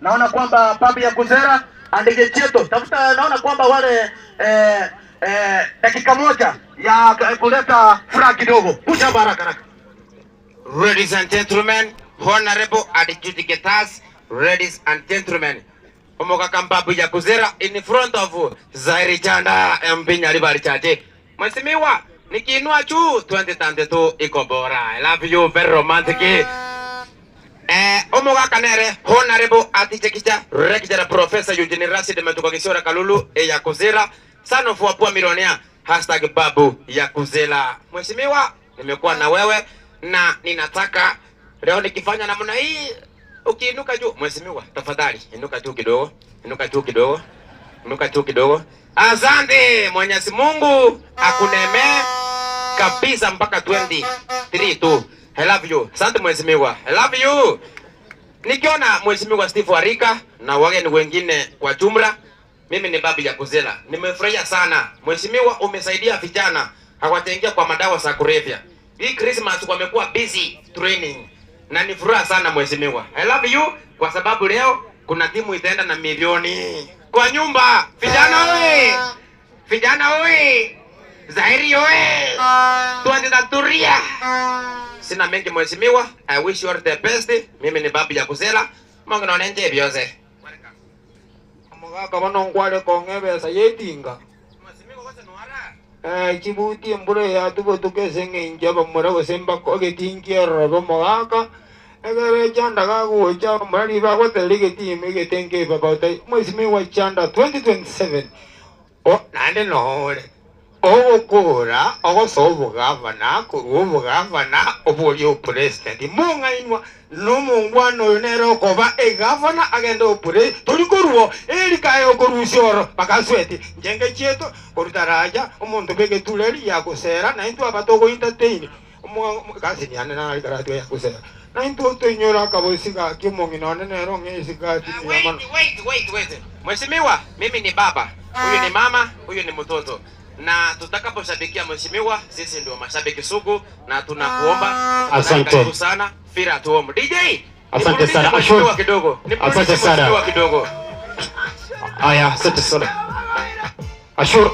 naona kwamba papi ya Kuzera andike cheto. Tafuta, naona kwamba wale dakika moja ya kuleta furaha kidogo. Kuja baraka haraka. Ladies and gentlemen, honorable adjudicators, ladies and gentlemen, Omoka Mbabu ya Kuzera in front of Zairi Chanda MP Nyaribari Chache. Mheshimiwa, nikiinua juu 2022 iko bora. I love you, very romantic. Omoka Kanere, honorable adjudicator, Rector Professor Eugene Rashid Matuka Kisora Kalulu ya Kuzera, son of Wapua Milonia, hashtag Babu ya Kuzera. Mheshimiwa, nimekuwa na wewe na ninataka leo nikifanya namna hii ukiinuka juu. Mheshimiwa, tafadhali inuka juu kidogo, inuka juu kidogo, inuka juu kidogo. Asante, Mwenyezi Mungu akunemee kabisa mpaka 23 tu. I love you. Asante mheshimiwa. I love you. Nikiona mheshimiwa Steve Warika na wageni wengine kwa jumla, mimi ni Babu ya Kuzela. Nimefurahia sana. Mheshimiwa, umesaidia vijana hawajaingia kwa madawa za kulevya. Hii Christmas wamekuwa busy training. Na ni furaha sana mheshimiwa. I love you kwa sababu leo kuna timu itaenda na milioni kwa nyumba. Vijana oe. Vijana oe. Zairi oe. Tuanze taturia. Sina mengi mheshimiwa. I wish you all the best. Mimi ni Babu ya Kuzela. Mungu naone nje byose. Omugaka bano ngwale kong'ebesa yetinga. Chibuti embura yatubo tukesenge inja bamura gosemba kogetingia robo mogaka egere chanda gagocha murari bagoteri getime getenge babauta mheshimiwa Chanda 2027 o nande nohore ogokora ogosobo gavana kurubo gavana obori president mungainwa nomongwano oyo nere okoba egavana agenda opure tori koruo erikaye okorusioro bakasweti njenge chieto korutaraja omonto begetureri yakusera naintwe abatogo entertain kasi niane narikaratu yakusera naintwe toinyora akaboisi gaki omong'ina one nere ong'esi gati. Wait, wait, wait. Mheshimiwa, mimi ni baba, huyu ni mama, huyu ni mtoto. Na tutakaposhabikia mheshimiwa, sisi ndio mashabiki sugu na tunakuomba. Asante sana. Feel at home. DJ. Asante sana. Mheshimiwa kidogo. Asante sana. Kidogo. Aya, asante sana. Ashur.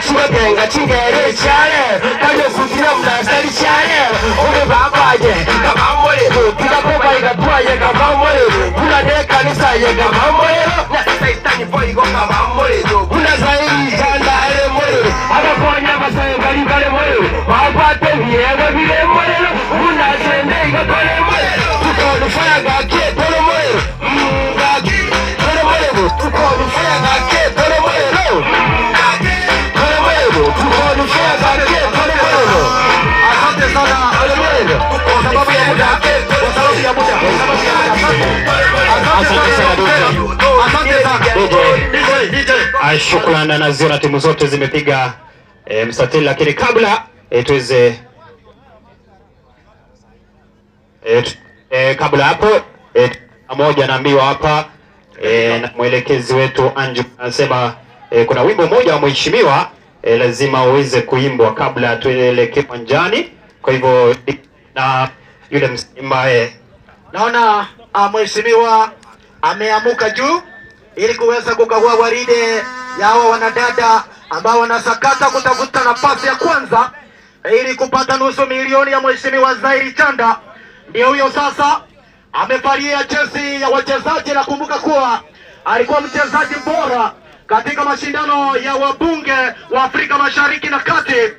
Chimatenga chingere chale Kayo kutira mnasari chale Ome babaye kabamore Tukakoba ikatuaye kabamore Kuna de kanisa ye kabamore Na sasa itani boy go kabamore Kuna zairi janda ale more Agakonya basaye bali bale more Wapate viego vile more Kuna sende ikatole more Tukonufaya gake tole more Gake tole more Tukonufaya gake tole more Gake tole more Tukonufaya gake tole more. Asante sana kwa sababu ya muda, kwa sababu ya muda, kwa sababu ya muda. Asante sana DJ. Asante sana DJ. Shukrani, naziona timu zote zimepiga mstatili, lakini kabla tuweze kabla hapo moja naambiwa hapa na mwelekezi wetu Anju anasema kuna wimbo mmoja wa mheshimiwa lazima uweze kuimbwa kabla tuelekee uwanjani. Kwa hivyo na yule msimbae naona mheshimiwa ameamuka juu ili kuweza kukagua waride ya hawa wanadada ambao wanasakata kutafuta nafasi ya kwanza ili kupata 500,000 ya mheshimiwa Zairi Chanda. Ndio huyo sasa amevalia jezi ya wachezaji, na kumbuka kuwa alikuwa mchezaji bora katika mashindano ya wabunge wa Afrika Mashariki na Kati,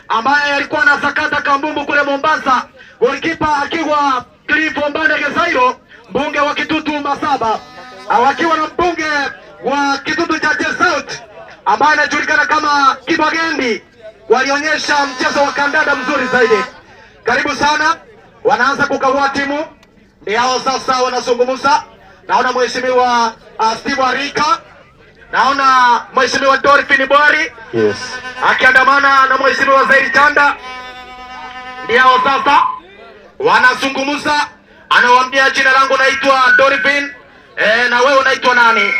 ambaye alikuwa anasakata kambumbu kule Mombasa, golikipa akiwa Cliff Ombane Gezairo, mbunge wa Kitutu Masaba, wakiwa na mbunge wa Kitutu Chache South ambaye anajulikana kama Kibagendi. Walionyesha mchezo wa kandanda mzuri zaidi. Karibu sana, wanaanza kukagua timu. Ndio sasa wanazungumza. Naona mheshimiwa Steve Arika, naona mheshimiwa Dorothy Bwari, yes, akiandamana na mheshimiwa Zairi Chanda. Ndio sasa wanazungumza, anawaambia jina langu naitwa Dorothy, na wewe unaitwa nani?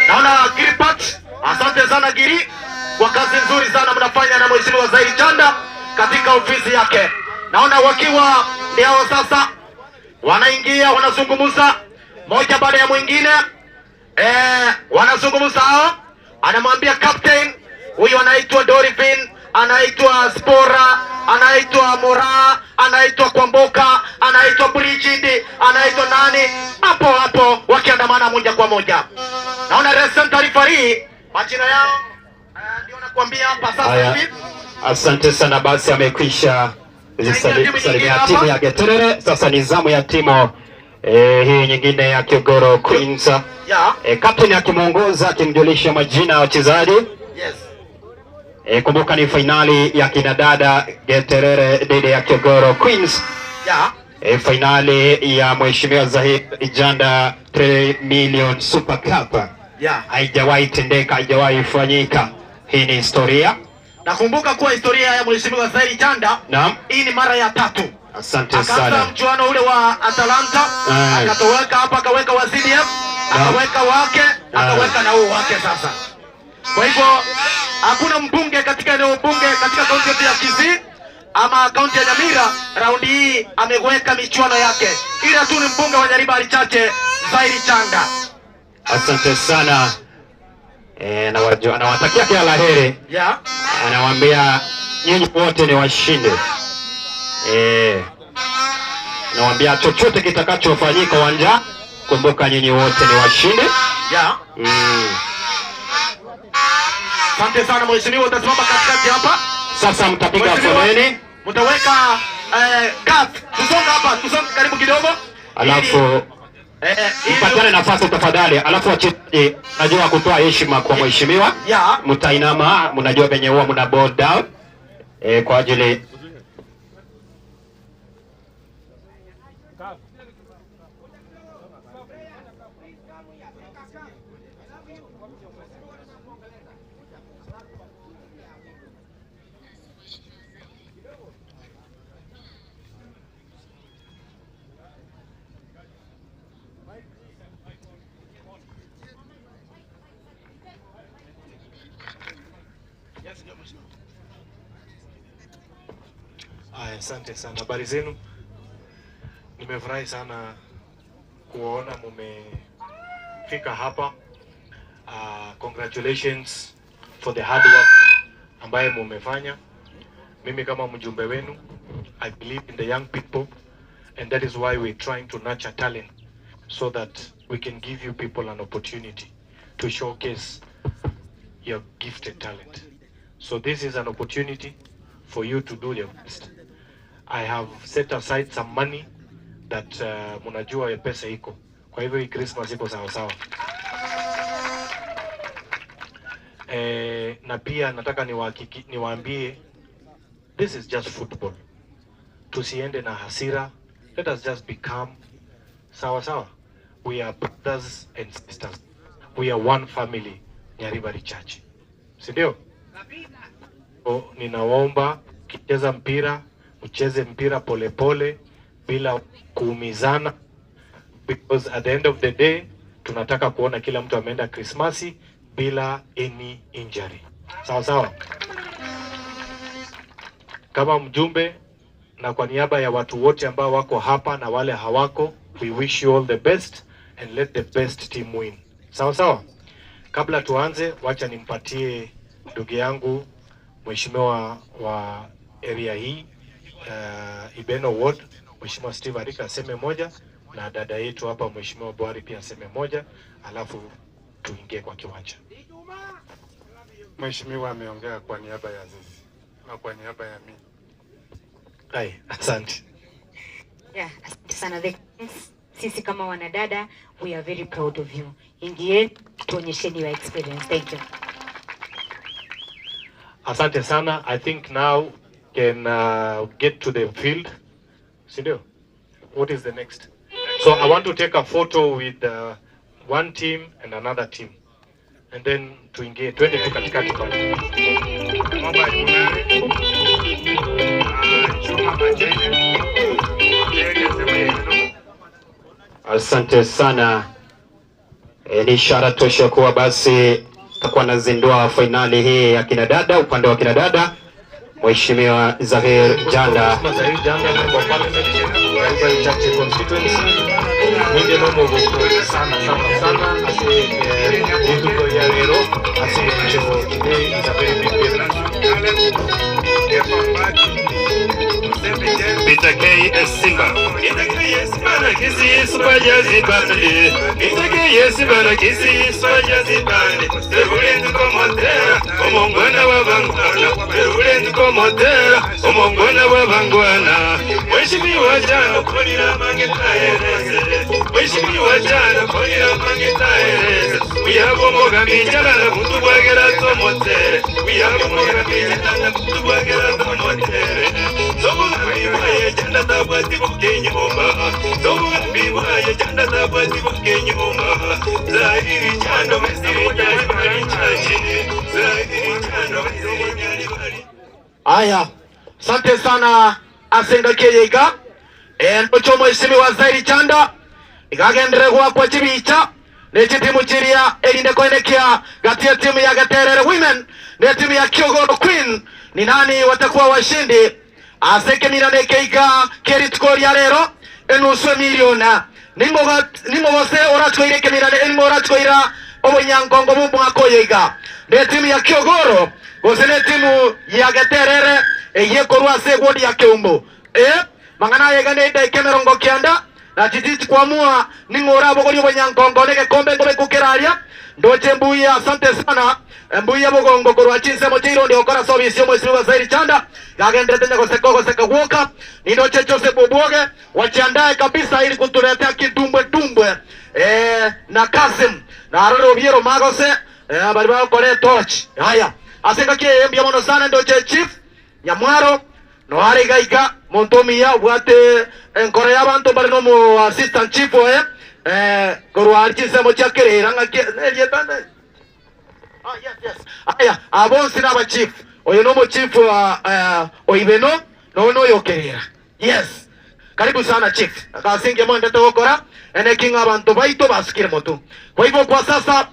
Naona Giripat, asante sana Giri kwa kazi nzuri sana mnafanya na mheshimiwa Zairi Chanda katika ofisi yake. Naona wakiwa ndio sasa wanaingia, wanazungumza moja baada ya mwingine. Wanazungumza hao, anamwambia captain huyu anaitwa Dorifin, anaitwa Spora, anaitwa Mora, anaitwa Kwamboka, anaitwa Bridget, anaitwa nani, hapo hapo wakiandamana moja kwa moja. Naona recent referee majina yao ndio nakwambia hapa sasa hivi. Asante sana, basi amekwisha salimia timu ya Geterere. Sasa ni zamu ya timu hii nyingine ya Kiogoro Queens. Yeah. Captain akimuongoza akimjulisha majina ya wachezaji. Yes. Kumbuka ni finali ya kinadada Geterere dhidi ya Kiogoro Queens. Yeah. Finali ya mheshimiwa Zahir Janda 3 million Super Cup. Yeah. Haijawahi tendeka, haijawahi fanyika. Hii ni historia. Nakumbuka kuwa historia ya mheshimiwa Zahir Janda. Naam. Hii ni mara ya tatu. Asante sana. Akaanza mchuano ule wa Atalanta, akatoweka hapa, akaweka wa CDF, akaweka wake, akaweka na huo wake sasa. Kwa hivyo hakuna mbunge katika eneo bunge katika kaunti ya Kisii ama kaunti ya Nyamira raundi hii ameweka michuano yake, ila tu ni mbunge wa Nyaribari Chache Zairi Chanda. Asante sana. Nawatakia kila la heri. Yeah. Anawaambia nyinyi wote ni washinde. Nawaambia chochote kitakachofanyika uwanja, kumbuka nyinyi wote ni washinde. Yeah. Asante sana mheshimiwa, utasimama katikati hapa. Sasa mtapiga foleni. Mtaweka cut. Tusonga hapa, tusonga karibu kidogo. Alafu mpatane nafasi tafadhali. Alafu wachezaji, najua kutoa heshima kwa mheshimiwa. Yeah. Mtainama, mnajua penye huwa mna bow down kwa ajili Aya, asante sana. Habari zenu? Nimefurahi sana kuona mumefika hapa. Congratulations for the hard work ambaye mumefanya. Mimi kama mjumbe wenu, I believe in the young people, and that is why we're trying to nurture talent so that we can give you people an opportunity to showcase your gifted talent. So this is an opportunity for you to do your best. I have set aside some money that munajua ya pesa iko. Kwa hivyo hii Christmas iko sawa sawa. Na pia nataka niwaambie this is just football. Tusiende na hasira. Let us just be calm. Sawa sawa. We are brothers and sisters. We are one family, Nyaribari Church. Si ndio? So, ninaomba ukicheza mpira, ucheze mpira polepole bila kuumizana, because at the end of the day tunataka kuona kila mtu ameenda Krismasi bila any injury. Sawa sawa. Kama mjumbe na kwa niaba ya watu wote ambao wako hapa na wale hawako, we wish you all the best and let the best team win. Sawa sawa. Kabla tuanze, wacha nimpatie ndugu yangu mheshimiwa wa area hii, Ibeno Ward, Mheshimiwa Steve Arika aseme moja, na dada yetu hapa Mheshimiwa Bwari pia aseme moja, alafu tuingie kwa kiwanja. Mheshimiwa ameongea kwa niaba ya sisi na kwa niaba ya mimi. Hai, asante. Yeah, asante sana. The sisi kama wanadada, we are very proud of you. Ingieni, tuonyesheni your experience. Thank you. Asante sana. I think now can get to the field. Sindio? What is the next? So I want to take a photo with one team and another team. And then tuingie, twende tu katikati pale. Asante sana. Ni ishara tosha kuwa basi takuwa nazindua fainali hii ya kina dada. Upande wa kina dada, Mheshimiwa Zahir Janda. Zahir Janda, member of parliament, Nyaribari Chache constituency. Mwinde nomo sana sana sana. Ase rituko ya lero, ase mchezo today is a very big game. Peter K S Simba. Peter K S Simba kisi swaja zibande. Peter K S Simba kisi swaja zibande. Tebulenzi komotera, omongwana wa bangwana. Tebulenzi komotera, omongwana wa bangwana. Mheshimiwa jana kolira mangetaereze. Mheshimiwa jana kolira mangetaereze. Uyabomoga mijala muntu bwagera tomotere. Uyabomoga mijala muntu bwagera tomotere. Aya, asante sana asenga keyega endocho mheshimiwa Zahir Janda ikagendere kwa chibicha nechitimu chiria erinde kuelekea gati ya timu ya Gaterere Women na timu ya Kiogoro Queen. Ni nani watakuwa washindi? Aseke mirane keiga keritkoria rero enusu miliona ningogose orachoire kemirane engo orachoira obonyangongo bumwako yeiga ne timu ya Kiogoro gose ne timu ya Gaterere eyekorwa se wodi ya Keumbo mangana yega ne daike 90 na chichichi kuamua ningora bogori obonyangongo nege kombe ngobe kukeraria ndoche mbuya. Asante sana mbuya bogongo korwa chinse mochiro ndio kora service mheshimiwa Zahir Janda gagendere tena goseka goseka woka ni ndoche chose boboge wachiandae kabisa ili kutuletea kidumbwe dumbwe na Kasim na aroro biero magose bali bao kore torch haya asenga kie mbia mono sana ndoche chief Nyamwaro no ari gaiga montomia bwate enkore y'abantu bari no mu assistant chief oe korwa chinse mochakerera ngake elietanda. Ah, yes, yes. Aya, abonsi naba chief. Oyo nomo chief wa oibeno no no yokerera. Yes. Karibu sana chief. Akasinge mwende tokora ene kinga abantu baito basikire motu. Kwa hivyo kwa sasa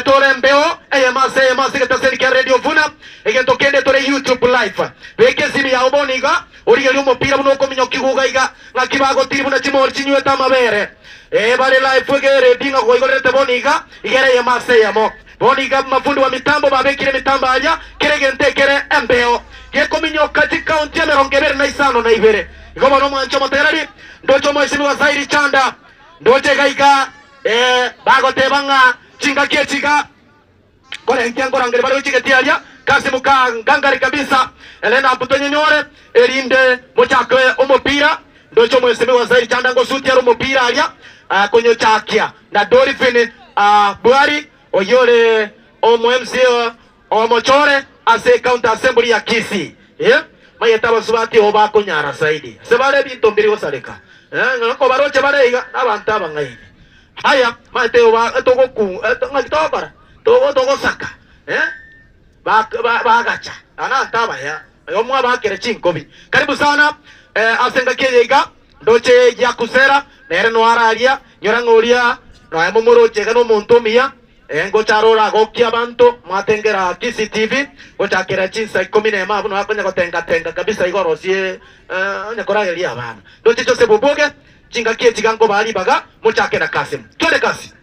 tore mbeo eyemase eyemase getaserika Radio Vuna egento kende tore YouTube live. Beke simi ya oboniga origeri omupira buno okominyo kiguga iga ngakibago tiri buna chimori chinyweta amabere. Bare live gere dinga goigorete boniga igere eyemase yamo. Boniga mafundi wa mitambo babekire mitambo aja kiregente kere embeo gekominyoka chikaunti ya 25. Igoma no mwancho motereri ndocho mheshimiwa Zairi Chanda ndoche gaiga bagotebanga chinga kiechiga korenkia ngorangere bari chigetiaria kasi mukangangari kabisa elena mputonyenyore erinde mochakwe omupira ndocho mheshimiwa Zairi Chanda ngosutia omupira aria konyochakia na Dolphin Bwari oyore omo MCA omochore ase county assembly ya Kisii mayeta basubati oba konyara zaidi sebare bintu mbiri gosaleka ngako baroche bare abantu abangaini haya mate oba togoku ngakitokora togo togosaka bagacha ana ntaba ya omwa bakere chinkobi karibu sana asenga kiyega ndoche ya kusera nere no araria nyora ngoria no amomoroche gano montomia ngocarora gokia bantu mwatengera Kisii TV gochakera chinsa 11 abuno akonya gotenga tenga kabisa igorosie nyakorageria abana ndoche chose bubuge chinga kie chigango bali baga muchakera Kasim twende kasi.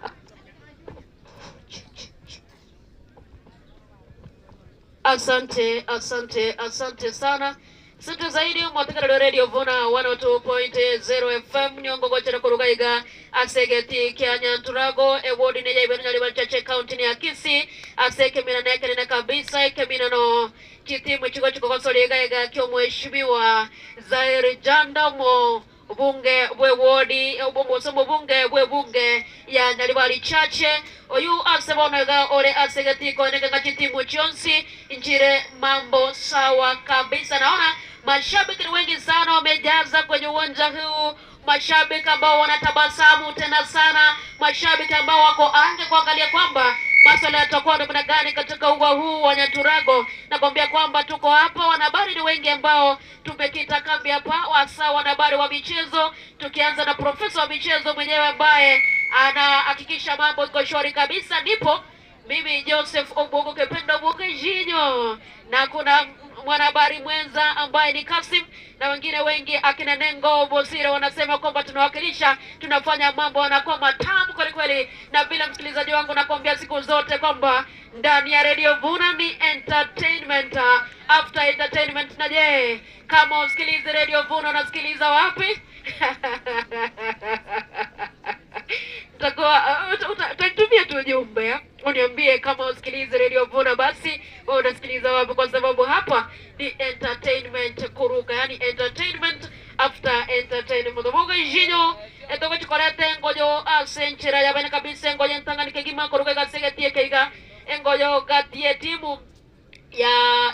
Asante, asante, asante sana. Asante zaidi mwatekera Radio Vuna 102.0 FM nyongo gochera kurugaiga asegeti kyanya nturago ewodi ne yaibeno nyali chache county ya Kisii aseke mina neke na kabisa ekemina no kitimu chiko chiko kosoliga iga kyo mheshimiwa Zairi Janda mo bunge bwe wodi obomosomo bunge bwe bunge ya Nyaribari Chache oyu asebonaga ore asegeti koneka katimu chonsi njire mambo sawa kabisa. Naona mashabiki ni wengi sana wamejaza kwenye uwanja huu, mashabiki ambao wanatabasamu tena sana, mashabiki ambao wako ange kuangalia kwamba masuala yatakuwa namna gani katika uga huu wa Nyaturago. Nakwambia kwamba tuko hapa, wanahabari ni wengi ambao tumekita kambi hapa, hasa wanahabari wa michezo, tukianza na profesa wa michezo mwenyewe ambaye anahakikisha mambo iko shwari kabisa. Ndipo mimi Joseph Obugo Kependo Bukejinyo, na kuna mwanahabari mwenza ambaye ni Kasim na wengine wengi akina Nengo Bosire wanasema kwamba tunawakilisha, tunafanya mambo yanakuwa matamu kweli kweli. Na bila msikilizaji wangu nakwambia siku zote kwamba ndani ya Radio Vuna ni entertainment after entertainment. Na je, kama usikilize Radio Vuna unasikiliza wapi? Utatumia tu ujumbe uniambie kama usikilize Radio Vuna basi wewe unasikiliza wapi, kwa sababu hapa ni entertainment kuruka, yani entertainment after entertainment. Muga jinyo etoka chikorete ngojo asenchera yabene kabisa ngojo ntanga nikegima kuruka gasegetie keiga ngojo gatie timu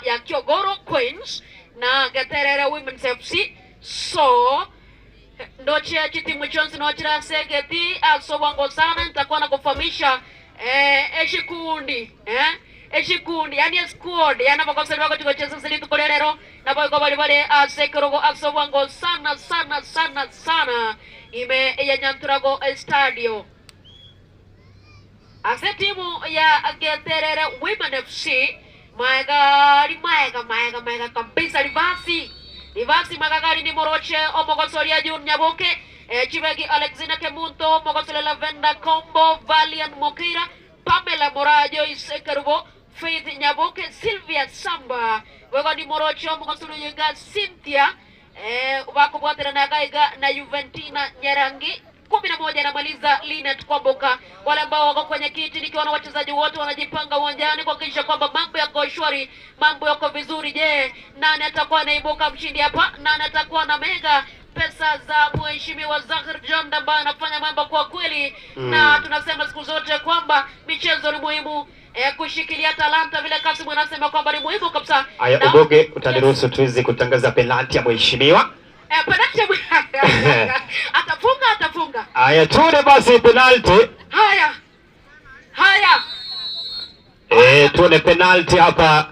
ya Kiogoro Queens na Gaterere Women's FC. So ndoche chitimu chonsi nochira segeti asowango sana. Nitakuwa na kufahamisha eshikundi eshikundi yani squad yana bakosa bako tukocheza sili tukolero na boy bali bali asekerogo asowango sana sana sana sana ime ya Nyanturago Stadio ase timu ya Gaterere Women FC maega maega maega maega kabisa rivasi Rivasi magagari ni moroche omogosoria Jun Nyaboke Chibegi Alexina Kemunto Mogosole Lavenda Kombo Valian Mokira Pamela Mora Joyce Kerubo Faith Nyaboke Sylvia Samba wego ni moroche omogosole Yuga Cynthia wakubwatana na Gaiga na Juventina Nyarangi 11 anamaliza Linet Kwamboka. Wale ambao wako kwenye kiti nikiona wachezaji wote wanajipanga uwanjani kuhakikisha kwamba mambo yako shwari, mambo yako vizuri. Je, nani atakuwa anaibuka mshindi hapa? Nani atakuwa na mega pesa za mheshimiwa Zahir Janda ambaye anafanya mambo kwa kweli? Na tunasema siku zote kwamba michezo ni muhimu, kushikilia talanta vile Kasim anasema kwamba ni muhimu kabisa. Aya, Uboge, utaniruhusu tuweze kutangaza penalti ya mheshimiwa. Penalti atafunga, atafunga. Aya, tuone basi penalti. Haya. Haya. Tuone penalti hapa.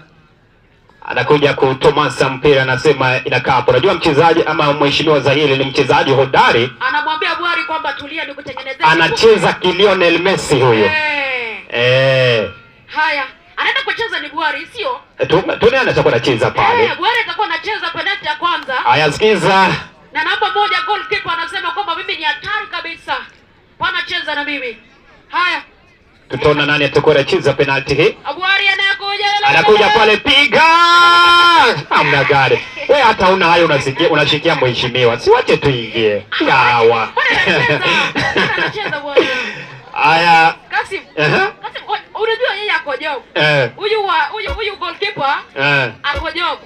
Anakuja kutomasa mpira, anasema inakaa hapo. Unajua mchezaji ama mheshimiwa Zahiri ni mchezaji hodari. Anamwambia Bwari kwamba tulia nikutengenezee. Anacheza Lionel Messi huyo. Haya. Anaenda kucheza ni Bwari, sio? Tuone anachokuwa anacheza pale. Bwari atakuwa anacheza penalti ya kwanza. Haya, sikiza. Na namba 1 goalkeeper anasema kwamba mimi ni hatari kabisa. Wanacheza na mimi. Haya. Tutaona nani atakuwa anacheza penalti hii. Abwari anakuja, Anakuja pale, piga! Hamna gari. Wewe hata una hayo unasikia, unashikia mheshimiwa. Siwache tuingie. Yawa. Anacheza bwana. Aya. Kasim. Kasim, unajua yeye ako job. Huyu wa huyu huyu goalkeeper ako job.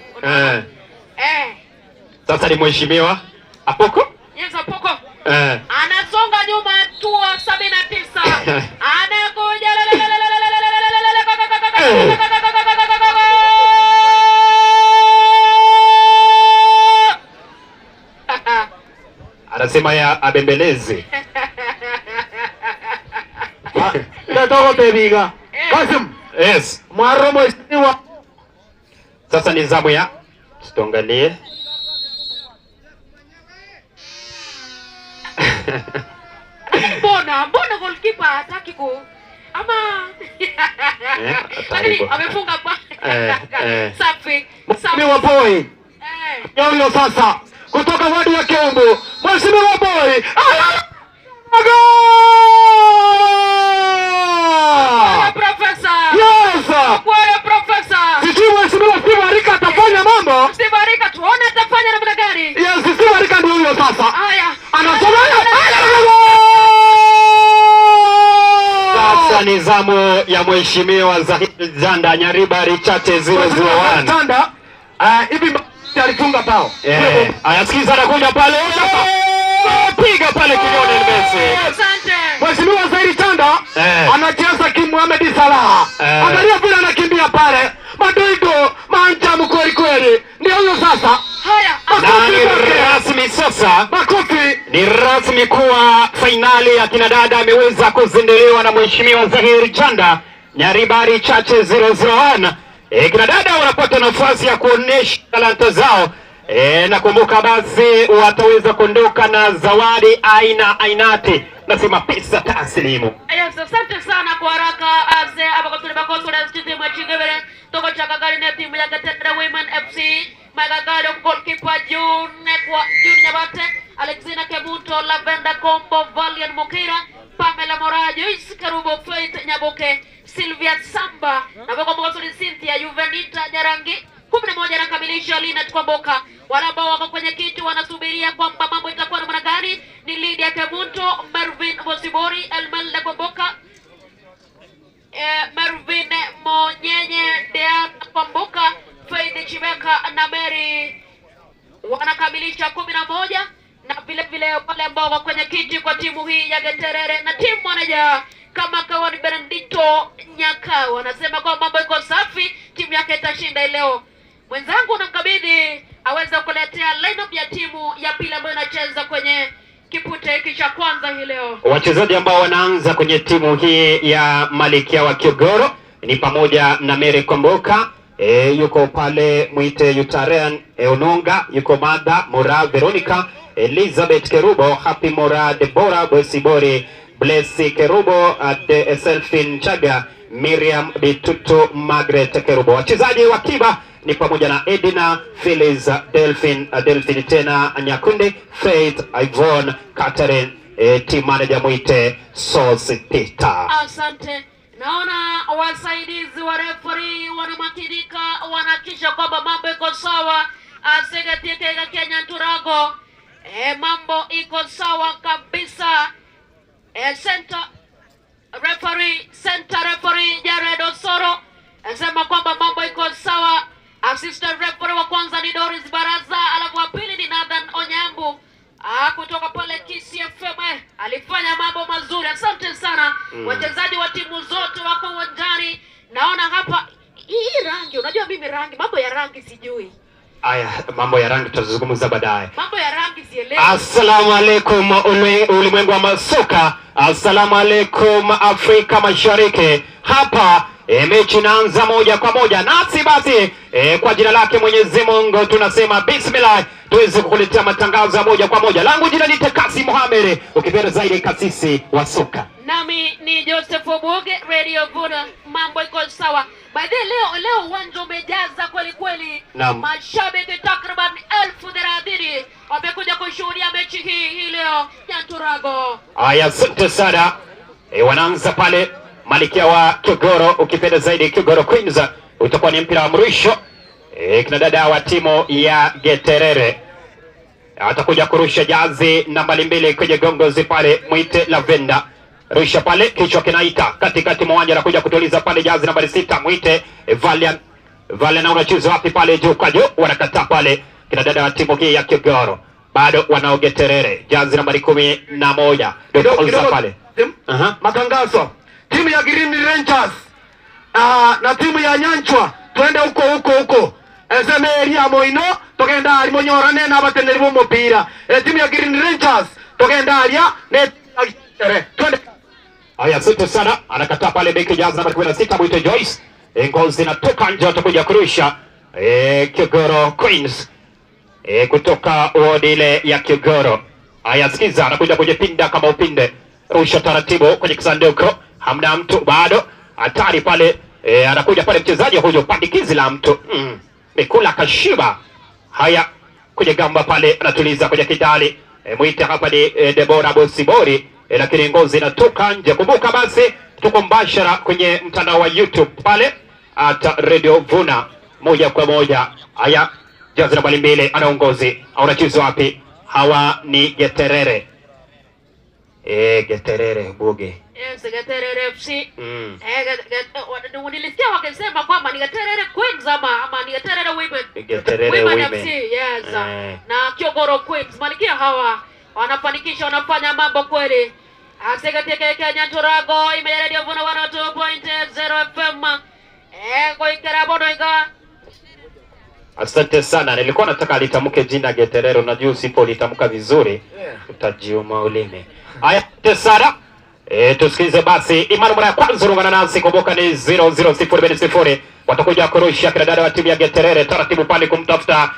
Sasa ni mheshimiwa Apoko? Yes, Apoko. Anasonga nyuma hatua 79. Anakuja. Anasema ya abembeleze. Natoka bebiga. Kasim. Yes. Mwaro mheshimiwa. Sasa ni zamu ya tuangalie. Mbona goalkeeper hataki ku ama lakini amefunga pa. Safi. Mheshimiwa Boy. Huyo sasa kutoka wadi ya Kiumbu. Mheshimiwa Boy. Goal! Profesa. Yes. Kwa profesa. Sijui Mheshimiwa Steve Arika atafanya mambo. Steve Arika tuone atafanya namna gani. Yes, Steve Arika ndio huyo sasa. Haya. Anasoma. Sasa ni zamu ya Mheshimiwa Zahid Janda Nyaribari Chache 001. Janda hivi alifunga bao. Aya, sikiza anakuja pale. Piga pale Lionel Messi. Asante. Mheshimiwa Zahid Janda anacheza ki Mohamed Salah. Angalia vile anakimbia pale. Madoido manjamu kweli kweli. Ndio huyo sasa. Haya. Na ni rasmi sasa. Makofi. Ni rasmi kuwa fainali ya kina dada ameweza kuzinduliwa na Mheshimiwa Zahir Janda Nyaribari Chache 001. Kina dada wanapata nafasi ya kuonesha talanta zao. Nakumbuka basi wataweza kuondoka na zawadi aina ainati, nasema pesa taslimu. Yes, asante sana kwa haraka aze abakosole bakosole timu ya Chigabere toko chakagari na timu ya Gatera Women FC Magagari goalkeeper June kwa June Nyabate, Alexina Kebuto, Lavenda Kombo, Valian Mukira, Pamela Mora, Joyce Karubo, Faith Nyaboke, Sylvia Samba na boko mkosole Cynthia Juvenita Nyarangi. 11 anakamilisha Lina Kwamboka. Wale ambao wako kwenye kiti wanasubiria kwamba mambo itakuwa namna gani ni Lydia Kemunto, Mervin Bosibori, Elmelda Kwamboka, Mervin Monyenye, Dea Kwamboka, Faith Chibeka na Mary wanakamilisha 11, na vile vile wale ambao wako kwenye kiti kwa timu hii ya Geterere na timu manager kama Kawani Benedicto Nyaka wanasema kwamba mambo iko safi, timu yake itashinda leo. Mwenzangu namkabidhi aweze kuletea lineup ya timu ya pili ambayo inacheza kwenye kipute hiki cha kwanza hii leo. Wachezaji ambao wanaanza kwenye timu hii ya Malikia wa Kiogoro ni pamoja na Mary Kwamboka, yuko pale Mwite Yutaren Ononga, yuko Mada Mora, Veronica Elizabeth Kerubo, Happy Mora, Deborah Bosibori, Blessy Kerubo, Selfin Chaga, Miriam Bitutu, Margaret Kerubo. Wachezaji wa kiba ni pamoja na Edina Phyllis, Delphine tena Nyakunde, Faith Yvonne, Catherine, team manager Mwite Source Peter. Asante. Naona wasaidizi wa referee wanamakinika, wanahakikisha kwamba mambo iko sawa. Asegatika Kenya Turago. Mambo iko sawa kabisa. Center referee Jared Osoro anasema kwamba mambo iko sawa. Assistant referee wa kwanza ni Doris Baraza, alafu wa pili ni Nathan Onyambu kutoka pale KCFM. Alifanya mambo mazuri. Asante sana. Wachezaji wa timu zote wako uwanjani. Naona hapa hii rangi, unajua mimi rangi, mambo ya rangi sijui. Aya, mambo ya rangi tutazungumza baadaye. Mambo ya rangi sielewi. Assalamu alaikum ulimwengu wa masoka. Assalamu alaikum Afrika Mashariki. Hapa mechi inaanza moja kwa moja. Nasi basi kwa jina lake Mwenyezi Mungu tunasema bismillah, tuweze kukuletea matangazo ya moja kwa moja. Langu jina ni Tekasi Mohamed, ukipenda zaidi kasisi wa soka. Nami ni Joseph Obuge, Radio Vuna. Mambo iko sawa. By the way, leo uwanja umejaza kweli kweli. Mashabiki takriban 30,000 wamekuja kushuhudia mechi hii leo ya Turago. Aya, asante sana. Wanaanza pale. Malikia wa Kigoro, ukipenda zaidi Kigoro Queens, utakuwa ni mpira wa mrusho. Kina dada wa timu ya Geterere atakuja kurusha jazi nambari 2 kwenye gongozi pale, mwite Lavenda. Rusha pale, kichwa kinaita katikati mwa uwanja, anakuja kutuliza pale jazi nambari 6 mwite Valiant. Valiant unacheza wapi pale juu kwa juu, wanakataa pale kina dada wa timu hii ya Kigoro. Bado wanao Geterere, jazi nambari 11 Dokolza pale. Matangazo. Timu ya Green Rangers na timu ya Nyanchwa twende huko huko huko. Esemeria moino togenda ari monyorane na abateneri bo mupira. Timu ya Green Rangers togenda aria ne twende. Haya, asante sana. Anakataa pale beki jazi nambari 16 mwite Joyce. Ngozi inatoka nje, atakuja kurusha Kigoro Queens kutoka wodi ile ya Kigoro. Haya, sikiza, anakuja kujipinda kama upinde. Rusha taratibu kwenye kisanduku, hamna mtu bado. Hatari pale, anakuja pale mchezaji huyo, pandikizi la mtu. Mikula kashiba. Haya, kwenye gamba pale anatuliza kwenye kidali. Mwite hapa ni Debora Bosibori, lakini ngozi inatoka nje. Kumbuka basi tuko mbashara kwenye mtandao wa YouTube pale at Radio Vuna moja kwa moja. Haya, jazi nambari 2 anaongozi. Anacheza wapi? Hawa ni Geterere. Geterere Buge. Yes, Geterere FC. Nilisikia wakisema kwamba ni Geterere Queens ama ni Geterere Women. Geterere Women FC, yes. Na Kigoro Queens. Malikia hawa wanafanikisha, wanafanya mambo kweli. Asegateke Kenya Turago ime Radio Vuna 102.0 FM. Goikera bodoiga. Asante sana. Nilikuwa nataka litamke jina Geterere, unajua usipolitamka vizuri utajiuma ulimi. Haya, asante sana. Tusikize basi Imani mara ya kwanza ungana nasi, kumbuka ni 00020. Watakuja kurusha kina dada wa timu ya Geterere taratibu pale kumtafuta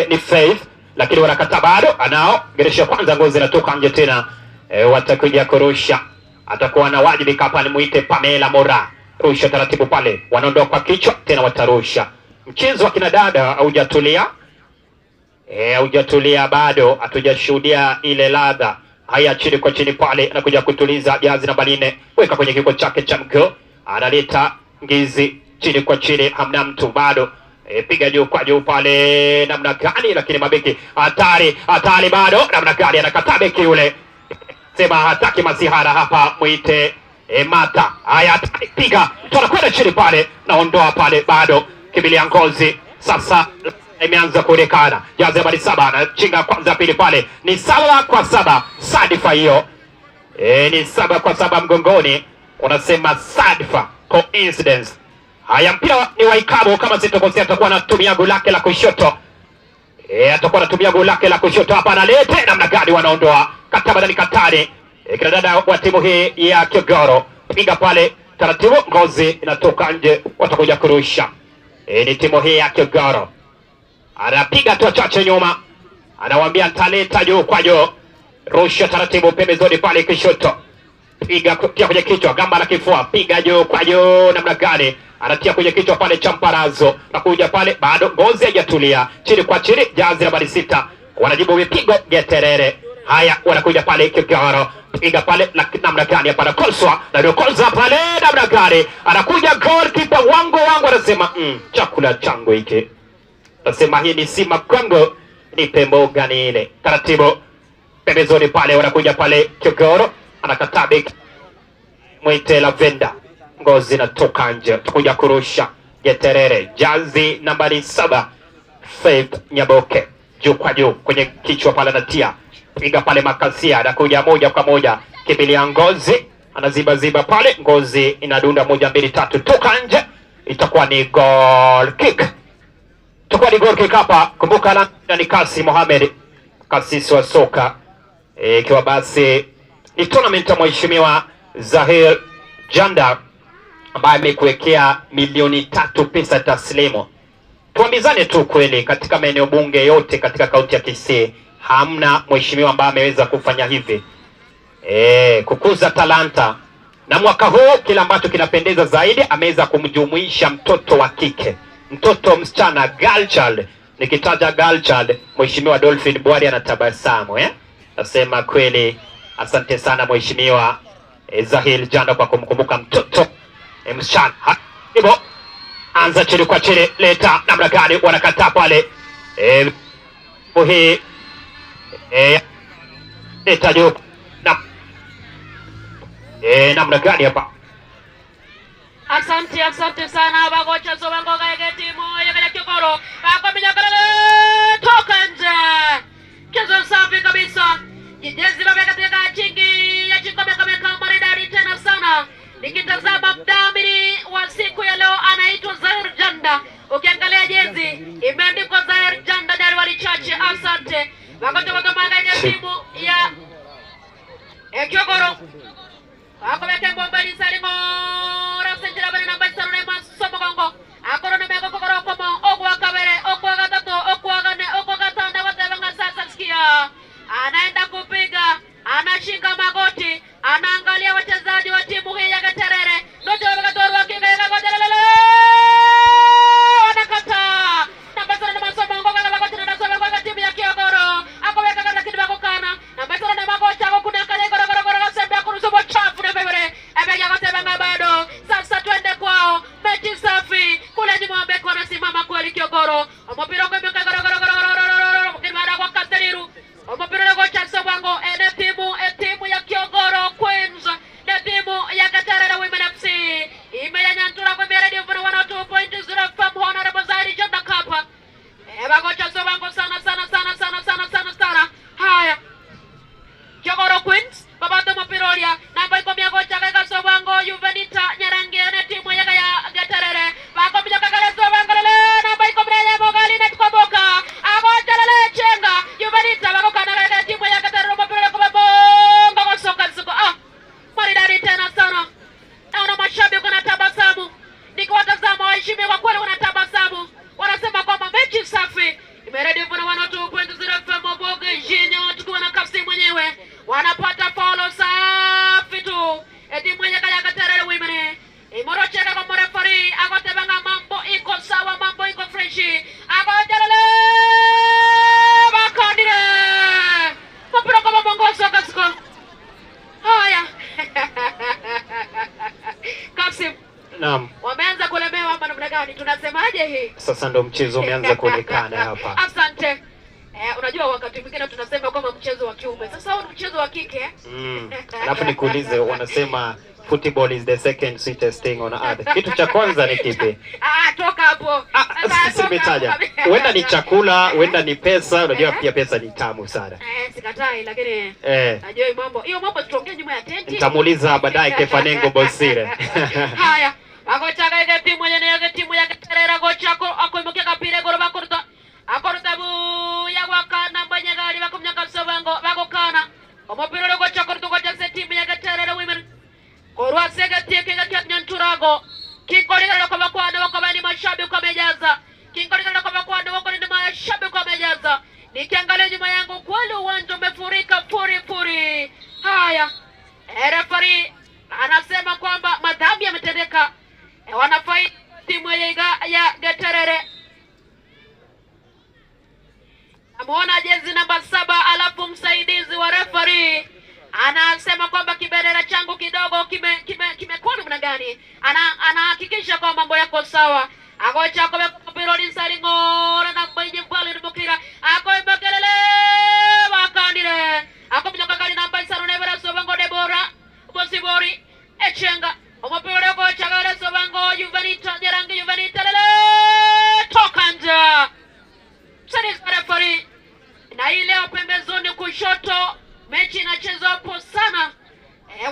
ni Faith, lakini wanakataa bado. Anao geresha kwanza, ngozi inatoka nje tena. Watakuja kurusha, atakuwa na wajibika hapa ni muite Pamela Mora. Rusha taratibu pale, wanaondoa kwa kichwa tena watarusha. Mchezo wa kina dada haujatulia. Haujatulia bado, hatujashuhudia ile ladha. Haya, chini kwa chini pale anakuja kutuliza jazi namba 4, weka kwenye kiko chake cha mguu, analeta ngizi chini kwa chini, hamna mtu bado. Piga juu kwa juu pale namna gani, lakini mabeki hatari, hatari bado namna gani, anakataa beki yule. Sema hataki masihara hapa, muite Mata. Haya, piga tunakwenda chini pale, naondoa pale bado kimbilia ngozi sasa imeanza kuonekana. Jazi nambari 7 anachinga kwanza pili pale, ni 7-7 sadifa hiyo. Ni 7-7 mgongoni, unasema sadifa coincidence. Haya, mpira ni wa Ikabo kama sitokosea, atakuwa anatumia goli lake la kushoto. Atakuwa anatumia goli lake la kushoto hapa, analete namna gani, wanaondoa kataba ndani katani. Kina dada wa timu hii ya Kigoro, piga pale taratibu, ngozi inatoka nje, watakuja kurusha. Ni timu hii ya Kigoro. Anapiga tu chache nyuma, anawaambia nitaleta juu kwa juu. Rusha taratibu pembezoni pale kishoto, piga pia kwenye kichwa, gamba la kifua, piga juu kwa juu namna gani, anatia kwenye kichwa pale Champarazo, nakuja pale bado ngozi haijatulia, chini kwa chini, jazi nambari 6 wanajibu vipigo Geterere. Haya, wanakuja pale Kigoro, piga pale namna gani hapa, anakoswa na ndio pale namna gani, anakuja goalkeeper wangu anasema chakula changu hiki. Nasema hii ni sima kwangu, nipe mboga ni ile. Taratibu pembezoni pale wanakuja pale Kigoro, anakataa beki mwite Lavenda, ngozi inatoka nje, tukuja kurusha Geterere, jazi nambari 7 Faith Nyaboke, juu kwa juu kwenye kichwa pale anatia, piga pale makasia, anakuja moja kwa moja kimbilia ngozi, anaziba ziba pale, ngozi inadunda 1 2 3, toka nje, itakuwa ni goal kick. Itakuwa ni goal kick hapa. Kumbuka ni Kasi Mohamed, kasisi wa soka. Ikiwa basi ni tournament ya Mheshimiwa Zahir Janda ambaye amekuwekea milioni 3 pesa taslimu. Tuambizane tu kweli, katika maeneo bunge yote katika kaunti ya Kisii hamna mheshimiwa ambaye ameweza kufanya hivi. Kukuza talanta. Na mwaka huu kila ambacho kinapendeza zaidi, ameweza kumjumuisha mtoto wa kike, mtoto msichana, girl child. Nikitaja girl child, Mheshimiwa Dolphin Bwari anatabasamu, Nasema kweli asante sana mheshimiwa. Zahil Janda kwa kumkumbuka mtoto msichana. Hivyo anza chini kwa chini, leta namna gani, wanakataa pale. Hii leta juu na namna gani hapa. Asante, asante sana bagocha sobango kaeke timu ya Kiogoro. Bakominyakala toka nje. Mchezo safi kabisa. Jezi babeka katika chingi ya chikomeka meka maridadi tena sana. Nikitazama mdhamini wa siku ya leo anaitwa Zahir Janda. Ukiangalia jezi imeandikwa Zahir Janda Januari chache. Asante. Bagocha bakamanga timu ya Kiogoro. Akomeke mbombeli salimo rasenjira bana namba sarune masomo kongo. Akorone meko kokoro komo ogwa kabere ogwa gatatu ogwa gane ogwa gatanda watebanga sasa sikia. Anaenda kupiga, anashika magoti, anaangalia wachezaji wa timu hii ya Gaterere. Ndoto wakatorwa kinga gojelele. Wanakataa. Namba sarune masomo kongo kala magoti na masomo kwa timu ya Kiogoro. Akoweka kana kitu bakokana. Namba sarune magoti akokuna kale goro goro goro sembia kurusubo chafu na bebere. Ebeja kotebanga bado. Sasa twende kwao. Mechi safi. Kule nyuma mbeko wanasimama kweli Kiogoro. Omopira kwa goro goro goro goro goro. Kimara kwa Kasteriru. Omopira kwa Chasobango ene timu ya Kiogoro Queens na timu ya Gaterere Women FC. Imeya nyantura kwa Radio 102.0 FM Honorable Zairi Janda Kapa. Eba Chasobango sana sana sana sana sana sana sana. Haya. Kiogoro Queens babato mopiroria namba ikomia gocha kaika Sobango Juvenita Nyarangi ene timu ya Gaterere. Bakomia kakale Sobango lele namba ikomia ya Mogali na tukoboka. Agocha lele chenga Juvenita bakokana kaika timu ya Gaterere mopiroria kwa bongo gosoka zuko. Ah, maridadi tena sana. Naona mashabiki wanatabasamu. Nikiwatazama waheshimiwa kwa kweli wanatabasamu. Wanasema kwamba mechi safi. Imeredi vuna 102.0 FM Oboge Jinyo tukiwa na kapsi mwenyewe. Wanapata faulo safi tu. Eti mwenye kaya Gaterere Women. Imorocheka kwa mrefari akotebanga mambo iko sawa, mambo iko freshi. Akotelele bakandire. Mpira kwa mongozo kasiko. Haya. Kasim. Naam. Wameanza kulemewa hapa namna gani? Tunasemaje hii? Sasa ndo mchezo umeanza kuonekana hapa. Asante. Unajua wakati mwingine tunasema kwamba mchezo wa kiume. Sasa huu ni mchezo wa kike. Alafu nikuulize, wanasema football is the second sweetest thing on earth. Kitu cha kwanza ni kipi? Ah, toka hapo. Simetaja. Huenda ni chakula, huenda ni pesa, unajua pia pesa ni tamu sana. Sikatai lakini najua hiyo mambo. Hiyo mambo tutaongea nyuma ya tenti. Nitamuuliza baadaye Kefanengo Bosire. Haya. Agocha kaike timu yenyewe timu ya Gaterere gocha akoimokia kapira goro bakorta. Akorta bu ya wakana mbanyagali bakumnyaka Sobango bakokana. Omopira gocha korto gocha se timu ya Gaterere Women. Korwa sega tieke ga Nyanturago. Kinkoligala kwa bakwana wako ni mashabiki wamejaza. Kinkoligala kwa bakwana wako ni mashabiki wamejaza. Nikiangalia nyuma yangu kweli uwanja umefurika furi furi. Haya. Referee anasema kwamba madhambi yametendeka. Wanafai timu ya Gaterere. Namuona jezi namba 7 alafu msaidizi wa referee anasema kwamba kibendera changu kidogo kimekuwa namna gani. Anahakikisha kwamba mambo yako sawa. Agocha kwa mpira ni salingora na mbaje mbali ni Akoimekelele wakandire. Akomnyoka kali namba 7 Sobango Debora Bosibori Echenga. Omopira gocha kale Sobango Juvenita Nyarangi Juvenita lele toka nje. Msaidizi wa referee. Na ile pembezoni kushoto mechi inachezwa hapo sana.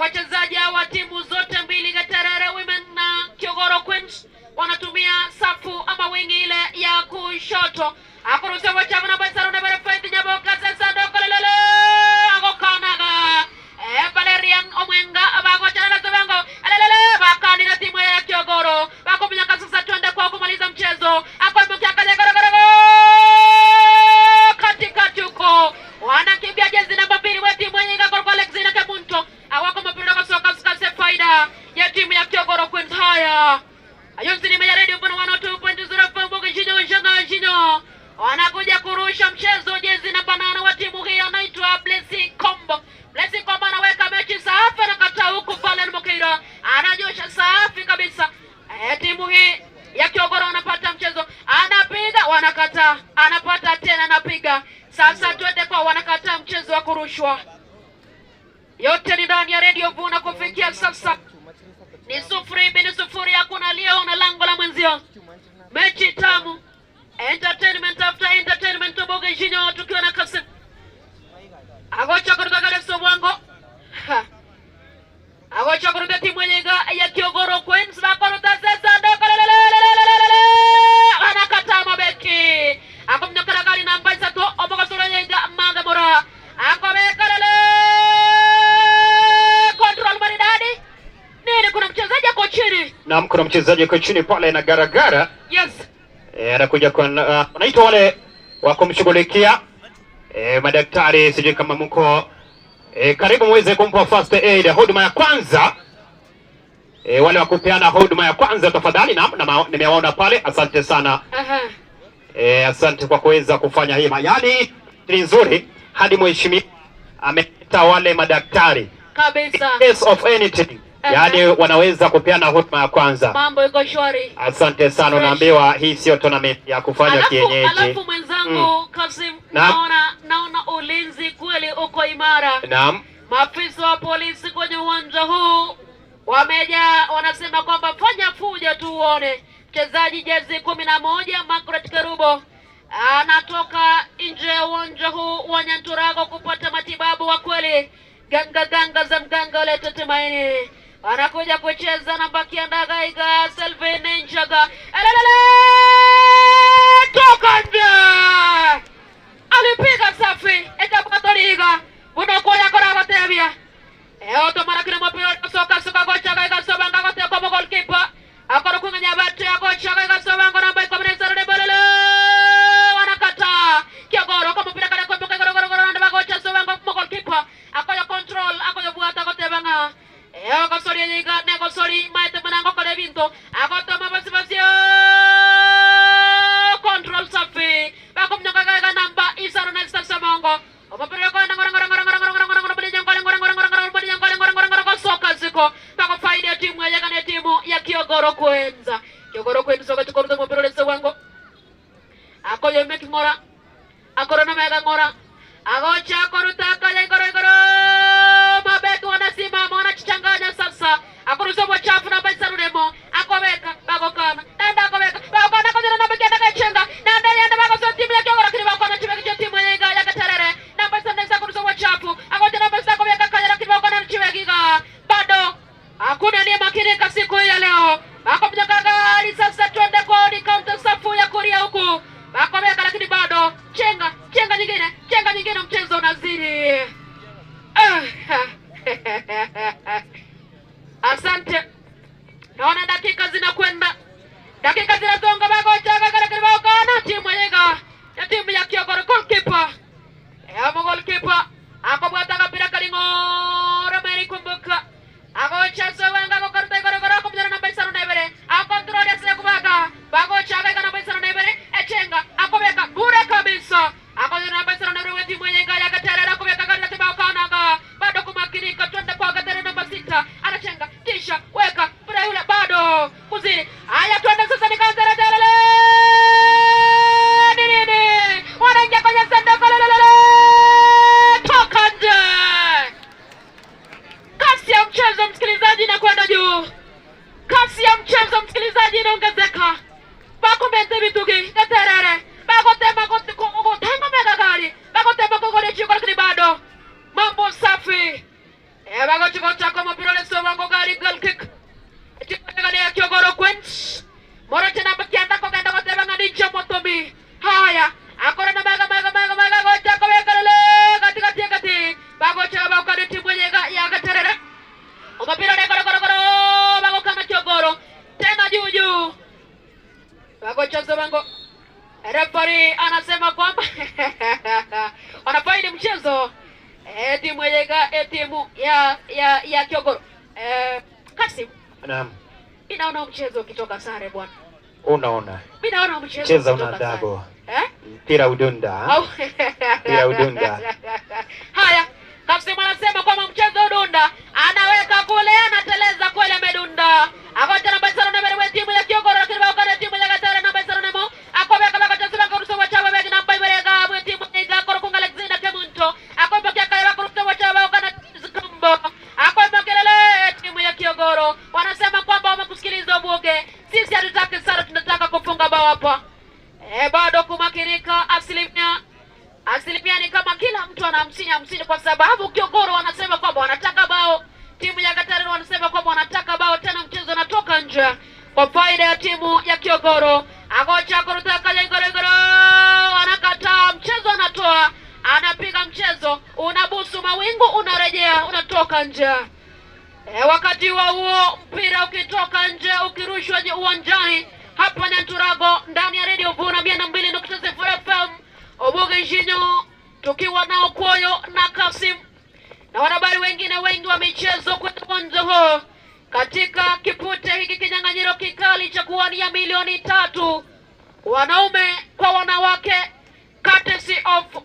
Wachezaji wa timu zote mbili Gaterere Women na Kiogoro Queens wanatumia safu ama wingi ile ya kushoto. Akuruhusiwa wachafu na Baisaro na Berefaiti Nyaboka sasa ndokolelele akokanaga. Valerian Omwenga abagochana na Sobango alelele bakani na timu ya Kiogoro. Bakominyaka sasa twende kwa kumaliza mchezo. Akoimukia kaje goro katikati huko. Wanakimbia jezi namba 2 wa timu ya Goro Alexina Kemunto. Awako mapira kwa soka sikase faida ya timu ya Kiogoro Queens. Haya. Ayonzi ni meya Radio 102.0 FM Jinyo Jinyo. Wanakuja kurusha Yote ni ndani ya Radio Vuna kufikia sasa. Ni 0-0, hakuna aliyeona lango la mwenzio. Mechi tamu. Entertainment after entertainment, Toboge Junior tukiwa na Kasim. Agocha kutoka Kaleso Bwango. Agocha kutoka timu ya Kiogoro Queens na kutoka sasa ndio anakataa mabeki. Akomnyokara gari namba 3 omogasura yenga manga mora. Akobekalele control maridadi. Nini, kuna mchezaji ako chini. Naam, kuna mchezaji ako chini pale na garagara. Yes. Anakuja kwa wanaitwa wale wa kumshughulikia madaktari, sijui kama mko karibu muweze kumpa first aid, huduma ya kwanza. Wale wa kupeana huduma ya kwanza tafadhali. Naam, nimewaona pale, asante sana. Asante kwa kuweza kufanya hima. Yaani ni nzuri hadi mheshimiwa ameleta wale madaktari kabisa. In case of anything. Yaani wanaweza kupeana huduma ya kwanza. Mambo iko shwari. Asante sana, unaambiwa hii sio tournament ya kufanya kienyeji. Alafu mwenzangu Kasim, naona ulinzi kweli uko imara. Naam. Maafisa wa polisi kwenye uwanja huu wamejaa, wanasema kwamba fanya fujo tu uone. Mchezaji jezi 11 Margaret Kerubo anatoka nje ya uwanja huu wa Nyanturago kupata matibabu wa kweli. Ganga ganga za mganga ulete tumaini. Wanakuja kucheza namba kiandaga iga Selvin Njaga. Elelele, toka nje. Alipiga safi ekapatoliga. Unakoya kora batebia. Eoto mara kina mapira soka soka gocha gaiga sobanga gote kwa goalkeeper. Akoro kunganya batu ya gocha gaiga sobanga namba 17 de balele. Wanakata. Kiogoro kwa mpira kana kwa goro goro goro namba gocha sobanga kwa goalkeeper. Akoya control akoya buata gote banga. Eo kosori yiga ne kosori maete manango kore binto. Akoto mabasi basi control safi. Bakumnyoka gaiga namba isaro na samongo. Omapira kwa ngoro ngoro ngoro ngoro ngoro ngoro ngoro ngoro ngoro ngoro ngoro ngoro ngoro ngoro ngoro soka ziko. Bako faida timu ya kana timu ya Kiogoro Queens. Kiogoro Queens wakati kwa mpira lese wango. Akoyo meki ngora. Akoro na mega ngora. Agocha korutaka ya igoro igoro. Mabeki wanasimama wanachichanganya sasa. Akuruzo wachafu na baisa ruremo. Akobeka bagokana. Nenda akobeka. Bagokana kojana na beki atakayechenga. Nenda yenda bagoso timu ya Kiogoro kiri bagokana timu ya timu ya Gaterere. Namba 9 kuruzo wachafu. Agocha namba 6 akobeka kaya lakini bagokana chiwegiga. Bado hakuna aliyemakinika siku hii ya leo. Bakomjaka gari sasa twende kwa ni counter safu ya Korea huku. Bakomeka lakini bado chenga chenga nyingine chenga nyingine, mchezo unazidi. Asante. Naona dakika zinakwenda. Dakika zinasonga bagocha bagara timu yega ya timu ya Kiogoro goalkeeper. Ya goalkeeper akobwata kapira kalingora meri kumbuka. Agocha sowanga gokarta igoro kumjana namba 7 akontrol ya sile kubaga. Bagocha ga namba 7 echenga akobeka bure kabisa. Akontrol namba 7 timu yega ya Gaterere akobeka gari tibao kaonanga. Bado kumakinika twende kwa Gaterere namba 6 anachenga kisha weka bure yule bado kuzidi. Haya twende sasa ni counter telele. Nini? Wanaingia kwenye sanduku lelele. Toka nje. Kasi ya mchezo msikilizaji inakwenda juu. Kasi ya mchezo msikilizaji inaongezeka. Bako mente bitugi Gaterere. Bako tema kotenga mega gari. Bako tema kogore chiko lakini bado. Mambo safi. Bako chiko chako mpira leso wango gari goal kick. Chiko ya Kiogoro Queens. Moro tena bakianda kogenda kotema ngani motomi. Haya, akora na maga maga maga maga gocha kobekalele katika kati. Bago cha bako ni timu ya Gaterere. Mpira ne goro goro goro bago kama Kiogoro. Tena juu juu. Bago cha bango. Referee anasema kwamba wanafaidi mchezo. Timu ya timu ya Kiogoro. Kasim. Naam. Inaona mchezo ukitoka sare bwana. Unaona. Mimi naona mchezo cheza una adabu. Mpira udunda. Mpira udunda. Haya, Kasim anasema kwamba mchezo udunda. Anaweka kule anateleza kweli amedunda. Akocha namba 7 na timu ya Kiogoro lakini bakana timu ya Gaterere namba 7 akobeka bakocha sibaka kurusa wachawa beki namba iberega bwe timu ya Korokunga Alexander Kemunto akobeka kaya kurusa wachawa bakana zikumbo. 50, kwa sababu Kiogoro wanasema kwamba wanataka bao, timu ya Gatarere wanasema kwamba wanataka bao tena. Mchezo unatoka nje kwa faida ya timu ya Kiogoro. Agocha kurutaka Jengorogoro, anakataa mchezo, anatoa, anapiga mchezo, unabusu mawingu, unarejea, unatoka nje. Wakati wa huo mpira ukitoka nje ukirushwa uwanjani hapa Nyanturago ndani ya Radio Vuna 102.0 FM, Obuge Jinyo tukiwa na Okoyo na Kasim na wanahabari wengine wengi wa michezo kwenye uwanja huo katika kipute hiki kinyang'anyiro kikali cha kuwania milioni 3 wanaume kwa wanawake, courtesy of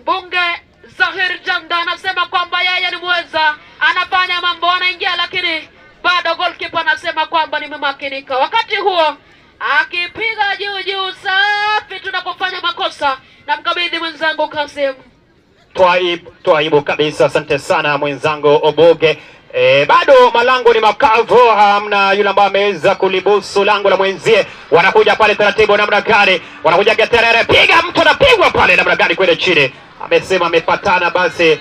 mbunge Zahir Janda. Anasema kwamba yeye ni mweza, anafanya mambo, anaingia, lakini bado goalkeeper anasema kwamba nimemakinika. Wakati huo akipiga juu juu safi, tunapofanya makosa na mkabidhi mwenzangu Kasim. Twaibu kabisa, asante sana mwenzangu Oboge. Bado malango ni makavu, hamna yule ambaye ameweza kulibusu lango la mwenzie. Wanakuja pale taratibu namna gani, wanakuja Gaterere, piga mtu anapigwa pale namna gani kwenda chini, amesema amepatana basi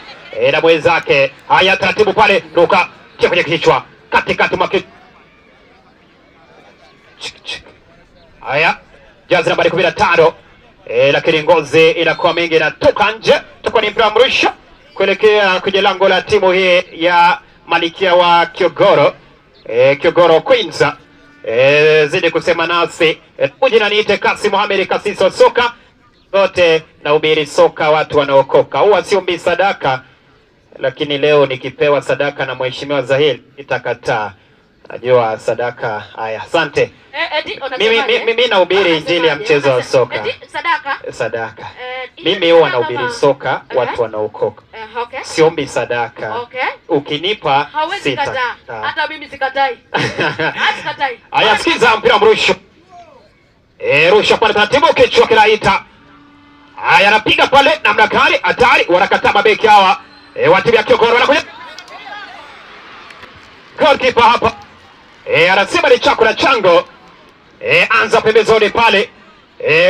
na mwenzake. Haya, taratibu pale, ruka kia kwenye kichwa, katikati mwa haya, jazi nambari 15, lakini ngozi inakuwa mingi inatoka nje, tuko ni mpira mrusha kuelekea kwenye lango la timu hii ya Malikia wa Kiogoro, Kiogoro Queens. Zidi kusema nasi, jina niite Kasi Mohamed Kasisi wa soka zote, na ubiri soka watu wanaokoka. Huwa siombi sadaka, lakini leo nikipewa sadaka na Mheshimiwa Zahir nitakataa. Najua sadaka. Haya, asante. Mimi nahubiri injili ya mchezo wa soka. Sadaka. Sadaka. Mimi huwa nahubiri soka watu wanaokoka. Okay. Siombi sadaka. Okay. Ukinipa sita. Hata mimi sikatai. Sikatai. Haya, sikiza mpira mrusho. Rusha pale taratibu, kichwa kinaita. Haya, anapiga pale namna gani? Hatari, wanakataa mabeki hawa. Wa timu ya Kiogoro wanakuja. Goalkeeper hapa. Anasema ni chakula chango. Anza pembezoni pale.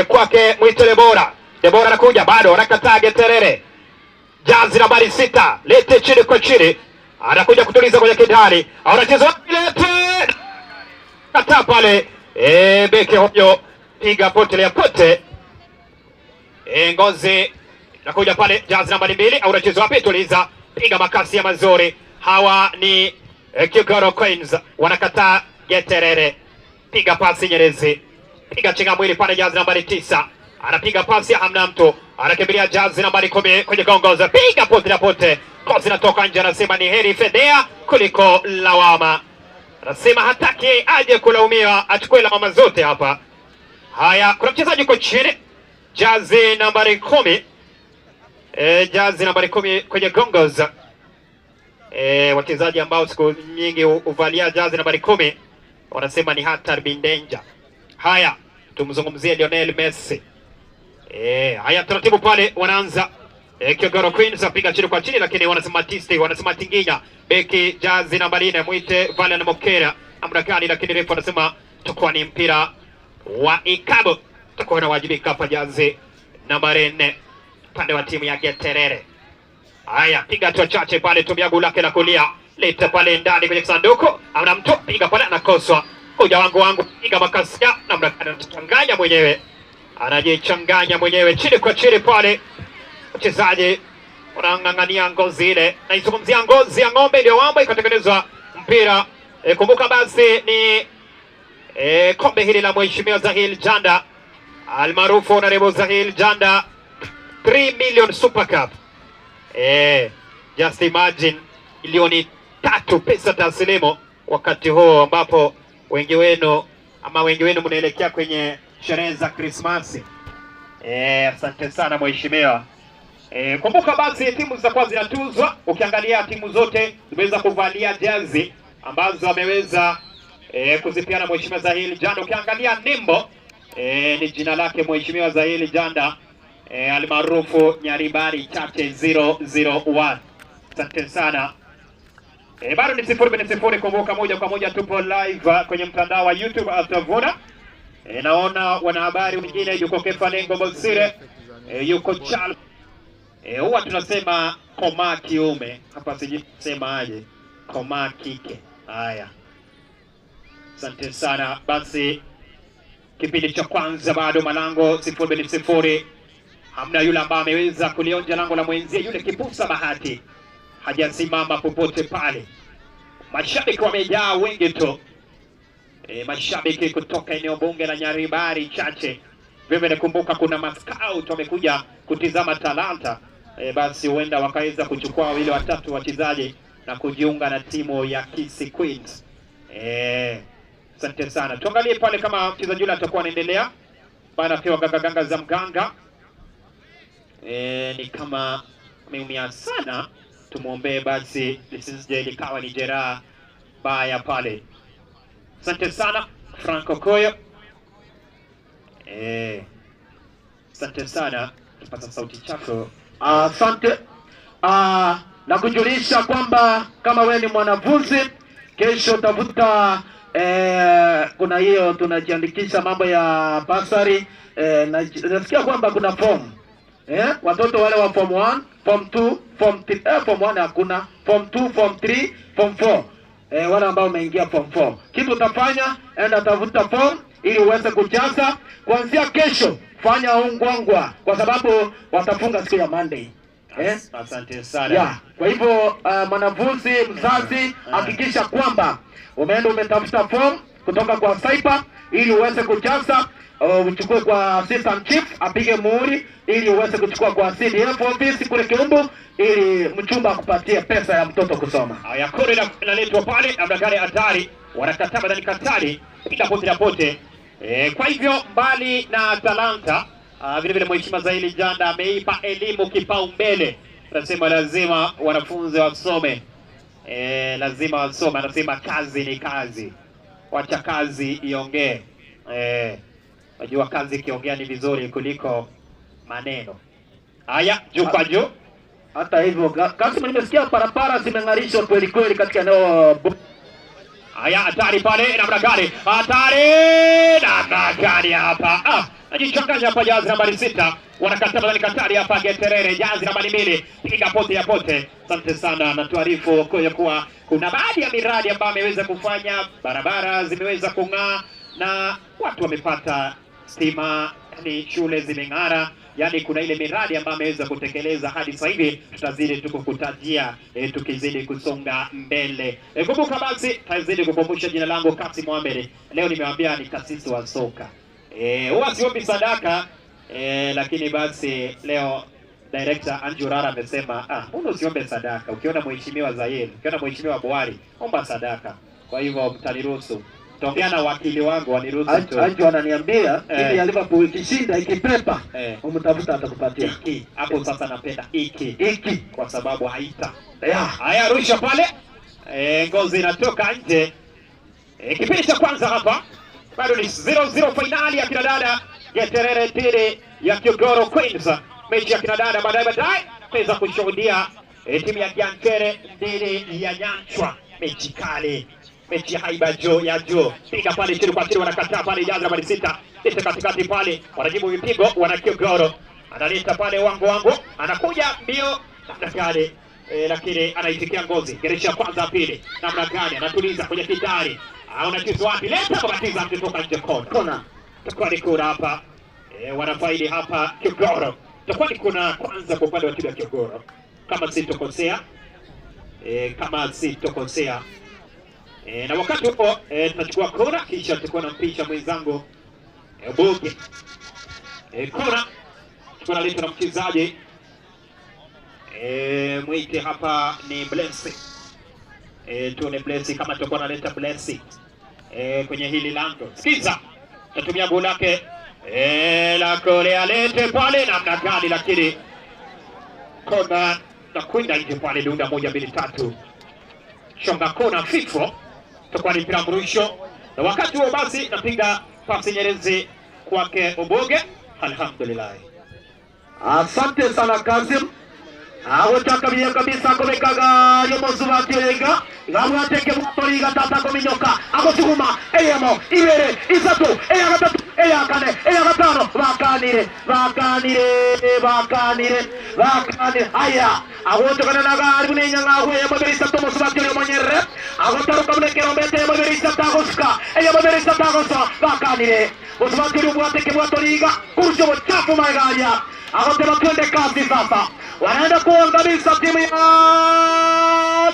Kwake mwite Debora. Debora anakuja bado anakataa Geterere. Jazi nambari 6, lete chini kwa chini. Anakuja kutuliza kwenye kidari. Anacheza lete. Kataa pale. Beki huyo piga pote ya pote. Ngozi nakuja pale jazi nambari 2, anacheza wapi? Tuliza, piga makasi ya mazuri. Hawa ni Kiogoro Queens, wanakataa Geterere. Piga pasi Nyerezi, piga chenga mwili pale jazi nambari 9, anapiga pasi, hamna mtu, anakimbilia jazi nambari 10 kwenye gongoza, piga pote na pote, kozi natoka nje. Anasema ni heri fedhea kuliko lawama, anasema hataki aje kulaumiwa, achukue lawama zote hapa. Haya, kuna mchezaji yuko chini, jazi nambari 10, jazi nambari 10 kwenye gongoza. Wachezaji ambao siku nyingi huvalia jazi nambari 10 wanasema ni hatari bin danger. Haya, tumzungumzie Lionel Messi. Haya, taratibu pale wanaanza. Kiogoro Queens apiga chini kwa chini, lakini wanasema tisti, wanasema tinginya. Beki jazi nambari 4 muite Valian Mokera amrakani, lakini refa anasema tutakuwa ni mpira wa ikabu. Tutakuwa na wajibika hapa jazi nambari 4 pande wa timu ya Geterere. Haya, piga hatua chache pale, tumia gula lake la kulia, leta pale ndani kwenye sanduku, amna mtu, piga pale, anakoswa. Kuja wangu, piga makasia, namna anachanganya mwenyewe. Anajichanganya mwenyewe chini kwa chini pale. Mchezaji wanang'ang'ania ngozi ile. Naizungumzia ngozi ya ng'ombe iliyowamba ikatengenezwa mpira. Kumbuka basi ni kombe hili la Mheshimiwa Zahir Janda, almaarufu Honorable Zahir Janda 3 million Super Cup. Just imagine milioni 3 pesa taslimu, wakati huo ambapo wengi wenu mnaelekea kwenye sherehe za Krismasi. Asante sana mheshimiwa. Kumbuka basi timu zitakuwa zinatuzwa. Ukiangalia timu zote zimeweza kuvalia jezi ambazo ameweza kuzipiana Mheshimiwa Zahir Janda. Ukiangalia nembo ni jina lake Mheshimiwa Zahir Janda, almaarufu Nyaribari Chache 001. Asante sana. Bado ni 0.0. Kumbuka moja kwa moja tupo live kwenye mtandao wa YouTube Atavuna. Naona wanahabari wengine, yuko Kefa Nengo Bosire, yuko Charles Huwa tunasema komaa kiume, hapa sijui sema aje, komaa kike. Haya, asante sana. Basi kipindi cha kwanza bado malango 0-0, hamna yule ambaye ameweza kulionja lango la mwenzie. Yule kipusa Bahati hajasimama popote pale. Mashabiki wamejaa wengi tu. Mashabiki kutoka eneo bunge la Nyaribari chache. Vile nakumbuka kuna mascout wamekuja kutizama talanta. Basi huenda wakaweza kuchukua wawili watatu wachezaji na kujiunga na timu ya Kisii Queens. Asante sana. Tuangalie pale kama mchezaji yule atakuwa anaendelea. Bana pewa ganga za mganga. Ni kama ameumia sana. Tumuombee basi lisije likawa ni jeraha baya pale. Asante sana Franco Koyo. Asante sana, tupata sauti chako. Asante. Na kujulisha kwamba kama wewe ni mwanafunzi kesho tafuta kuna hiyo tunajiandikisha mambo ya basari. Nasikia kwamba kuna form. Watoto wale wa form 1, form 2, form 3, form 1 hakuna, form 2, form 3, form 4. Wale ambao wameingia form 4. Kitu utafanya, enda tafuta form ili uweze kujaza kuanzia kesho. Fanya ungwangwa kwa sababu watafunga siku ya Monday. Asante sana. Yeah. Kwa hivyo mwanafunzi, mzazi, hakikisha kwamba umeenda umetafuta form kutoka kwa Saipa ili uweze kujaza, uchukue kwa assistant chief apige muhuri ili uweze kuchukua kwa CDF office kule Kiumbu ili mchumba akupatie pesa ya mtoto kusoma. Haya, kore inaletwa pale namna gani? Hatari, wanakataa badali katari piga pote na pote. Kwa hivyo mbali na talanta, vile vile Mheshimiwa Zaili Janda ameipa elimu kipaumbele. Anasema lazima wanafunzi wasome. Lazima wasome. Anasema kazi ni kazi, wacha kazi iongee. Unajua kazi ikiongea ni vizuri kuliko maneno. Haya, juu kwa juu. Hata hivyo kazi, nimesikia barabara zimeng'arishwa kweli kweli katika eneo. Haya, hatari pale namna gani? Hatari namna gani hapa? Najichanganya hapa jazi nambari 6. Wanakataa badali katari hapa Geterere jazi nambari 2. Piga pote ya pote. Asante sana na tuarifu kwa kuwa kuna baadhi ya miradi ambayo ameweza kufanya, barabara zimeweza kung'aa na watu wamepata stima, yani shule zimeng'ara, yani kuna ile miradi ambayo ameweza kutekeleza hadi sasa hivi. Tutazidi tukukutajia tukizidi kusonga mbele. Kumbuka basi tazidi kukumbusha jina langu Kasi Mohamed. Leo nimewaambia ni kasisi wa soka. Huwa siombi sadaka, lakini basi leo Director Anjurara amesema mbona usiombe sadaka? Ukiona Mheshimiwa Zaid, ukiona Mheshimiwa Buhari, omba sadaka. Kwa hivyo mtaniruhusu. Tongea na wakili wangu waniruhusu tu. Anju ananiambia ili ya Liverpool ikishinda ikipepa umtafuta atakupatia. Iki. Hapo sasa napenda iki. Iki kwa sababu haita. Haya, rusha pale. Ngozi inatoka nje. Kipindi cha kwanza hapa bado ni 0-0 finali ya kinadada Geterere dhidi ya Kiogoro Queens. Mechi ya kinadada baadaye tutaweza kushuhudia timu ya Gianchere dhidi ya Nyanchwa. Mechi kali, mechi haiba juu ya juu. Piga pale chini kwa chini, wanakataa pale jazi nambari 6. Leta katikati pale, wanajibu vipigo wana Kiogoro. Analeta pale wangu anakuja mbio namna gani? Lakini anaitikia ngozi. Geresha kwanza pili. Namna gani? Anatuliza kwenye kitari. Unacheza wapi? Leta kubatiza mtoka nje kona. Kona. Takuwa ni kona hapa. Wanafaidi hapa Kiogoro. Takuwa ni kona kwanza kwa upande wa timu ya Kiogoro. Kama sitokosea. Kama sitokosea. Na wakati huo tunachukua kona kisha tutakuwa na mpisha mwenzangu Boge. Kona tunaletwa na mchezaji mwite hapa ni Blessing. Tuone Blessing kama tutakuwa naleta Blessing kwenye hili lango. Sikiza, tatumia goli lake la Korea lete pale namna gani, lakini kona na kwenda nje pale. Dunda 1 2 3 shonga kona fifo, tutakuwa ni mpira mrusho. Na wakati huo basi napiga pasi nyerezi kwake Oboge. Alhamdulillah. Asante sana Kasim. Awochakabia kabisa komekaga yomozuba tiega gamwateke mutori gatata kominyoka agosuguma eyemo ibere isatu eya gatatu eya kane eya gatano bakani. Bakanire bakanire bakanire bakanire haya agotokana na gari bunenya ngahwe ya maberisa tomosubatyo monyere agotaruka bunekero mbete ya maberisa tagoska ya maberisa tagosa bakanire usubatyo bwate kebwatoriga kurusho bochafu magaria agotema twende kazi sasa wanaenda kuangamiza timu ya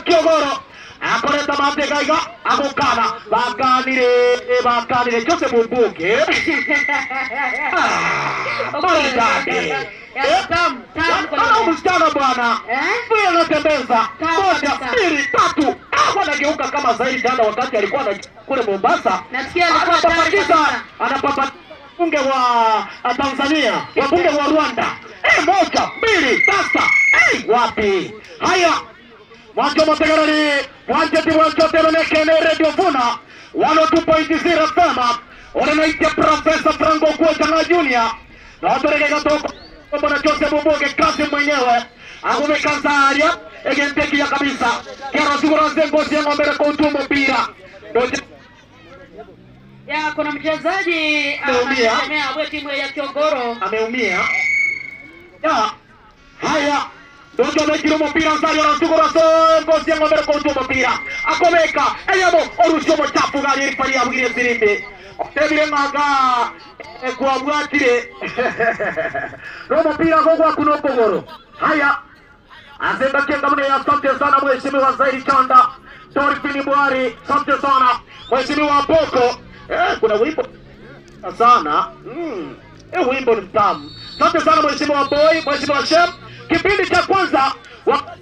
Kiogoro akoreta mategaiga agokana bakanire bakanire cyose mumbuke maridadi kama msichana bwana vile anatembeza moja mbili tatu anageuka kama zaidi jana wakati alikuwa kule Mombasa anapapatiza bunge wa Tanzania wabunge wa Rwanda moja mbili tatu wapi haya mwanzo motegarari mwanzo mwanzo teronekene Radio Vuna 102.0 FM orenaite Profesa Franco Kuochanga Junior na watoreke gatoko bwana Joseph Mboge kazi mwenyewe agumeka egentekia kabisa kero siguranze ngozi ya ng'ombe kwa utumbo pira ya kuna mchezaji ameumia wa timu ya Kiogoro ameumia ya haya Dojo mekiro mpira nsario na sugura so ngozi ya ng'ombe kwa utumbo pira akomeka eyamo orusho mochafu gari pari abugire sirimbe tebire maga kwa bwatire no mpira gogwa kuno kogoro haya azenda kenga mne asante sana mheshimiwa Zaidi Chanda Dorfini Bwari asante sana mheshimiwa Boko kuna wimbo sana wimbo ni mtamu asante sana mheshimiwa Boy mheshimiwa Shem kipindi cha kwanza wakati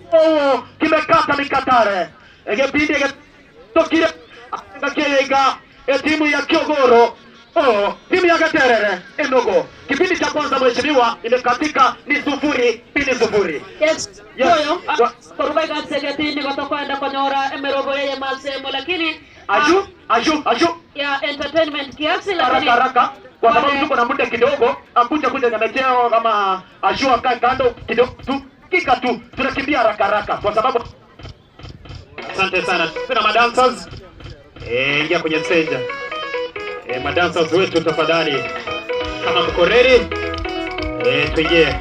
kimekata mikatare kipindi tokire ngakiyega timu ya Kiogoro timu ya Gaterere enogo kipindi cha kwanza mheshimiwa imekatika ni 0-0. Yes. Yoyo koruba gatsegeti gotokwenda konyora emerogo yeye masemo lakini aju aju aju ya entertainment kiasi lakini haraka kwa sababu tuko na muda kidogo akuja kuja nyamecheo kama aju akae kando kidogo tu kika tu tunakimbia haraka haraka kwa sababu asante sana tuna madancers ingia kwenye stage madancers wetu tafadhali kama mko ready tuingie.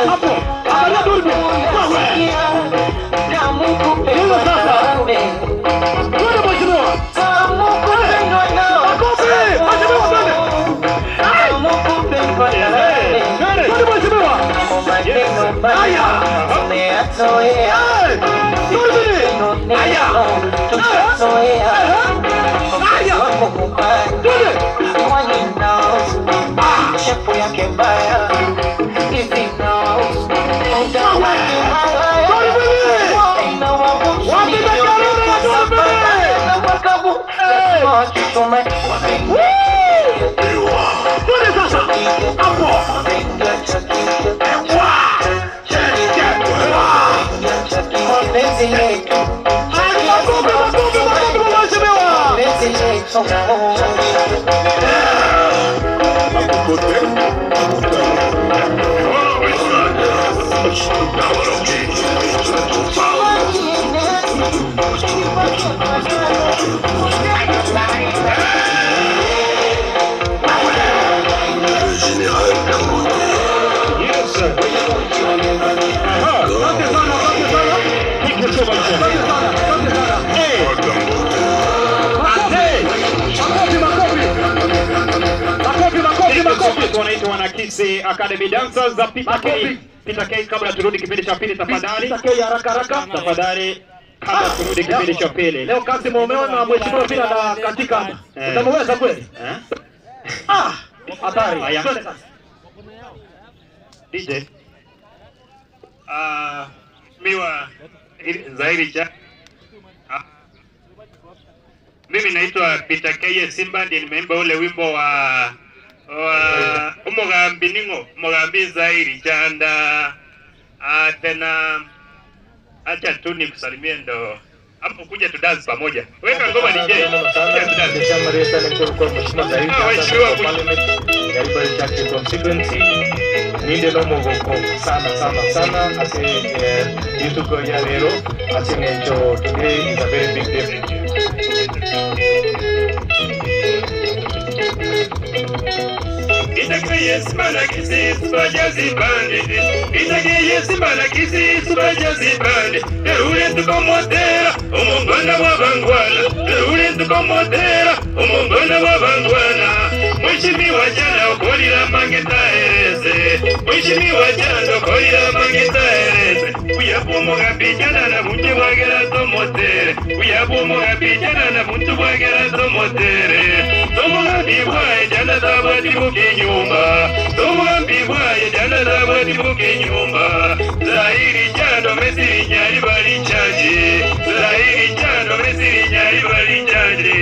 Hapo. Wanaitwa Wanakisi Academy Dancers za Peter K. Peter K, kabla turudi kipindi cha pili tafadhali. Peter K, haraka haraka. Tafadhali kabla turudi kipindi cha pili. Leo kasi mumeona mheshimiwa pia na katika. Utamweza kweli? Ah, hatari. Twende sasa. DJ. Miwa Zairi cha. Mimi naitwa Peter K Simba, ndiye nimeimba ule wimbo wa umugambi ningo umugambi Zairi Janda. Tena acha tu nikusalimie ndo hapo kuja tu dance pamoja. Weka ngoma DJ. Kuja tu dance. Ninde no mogoko sana sana sana ase dituko ya lero ase ngencho today is a very big day. Mheshimiwa jana ukolira mangeta ereze. Mheshimiwa jana ukolira mangeta ereze. Uyabomoga bijana na bunje bwagera tomotere. Uyabomoga bijana na buntu bwagera tomotere. Tomoga bibwaye jana tabati bukinyumba. Tomoga bibwaye jana tabati bukinyumba. Zahiri jana mesiri nyari bali chaje. Zahiri jana mesiri nyari bali chaje.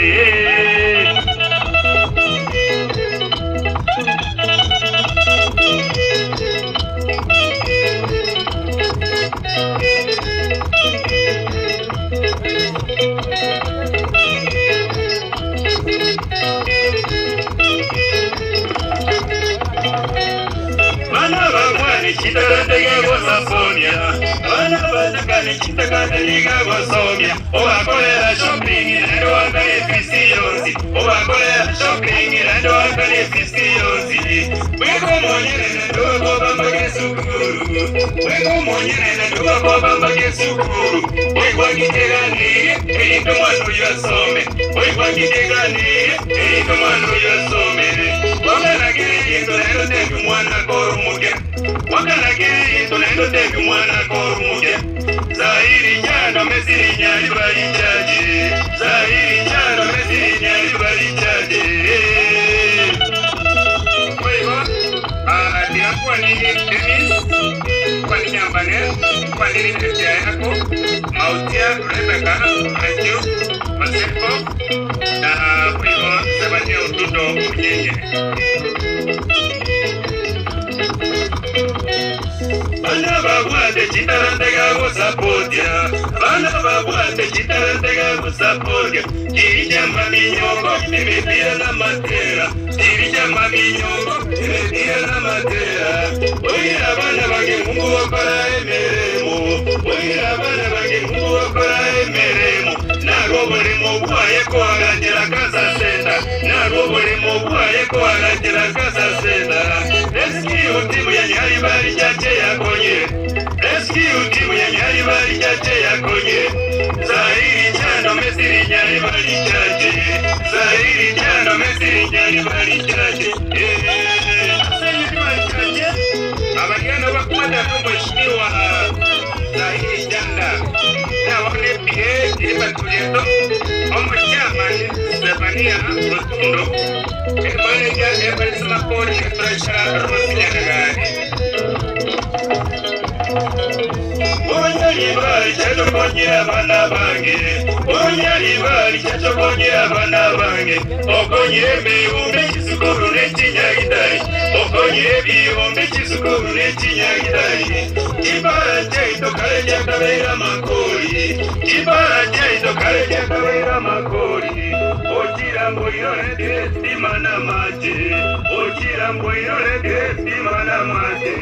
Ochira stima na maji, Ochira mboyore stima na maji.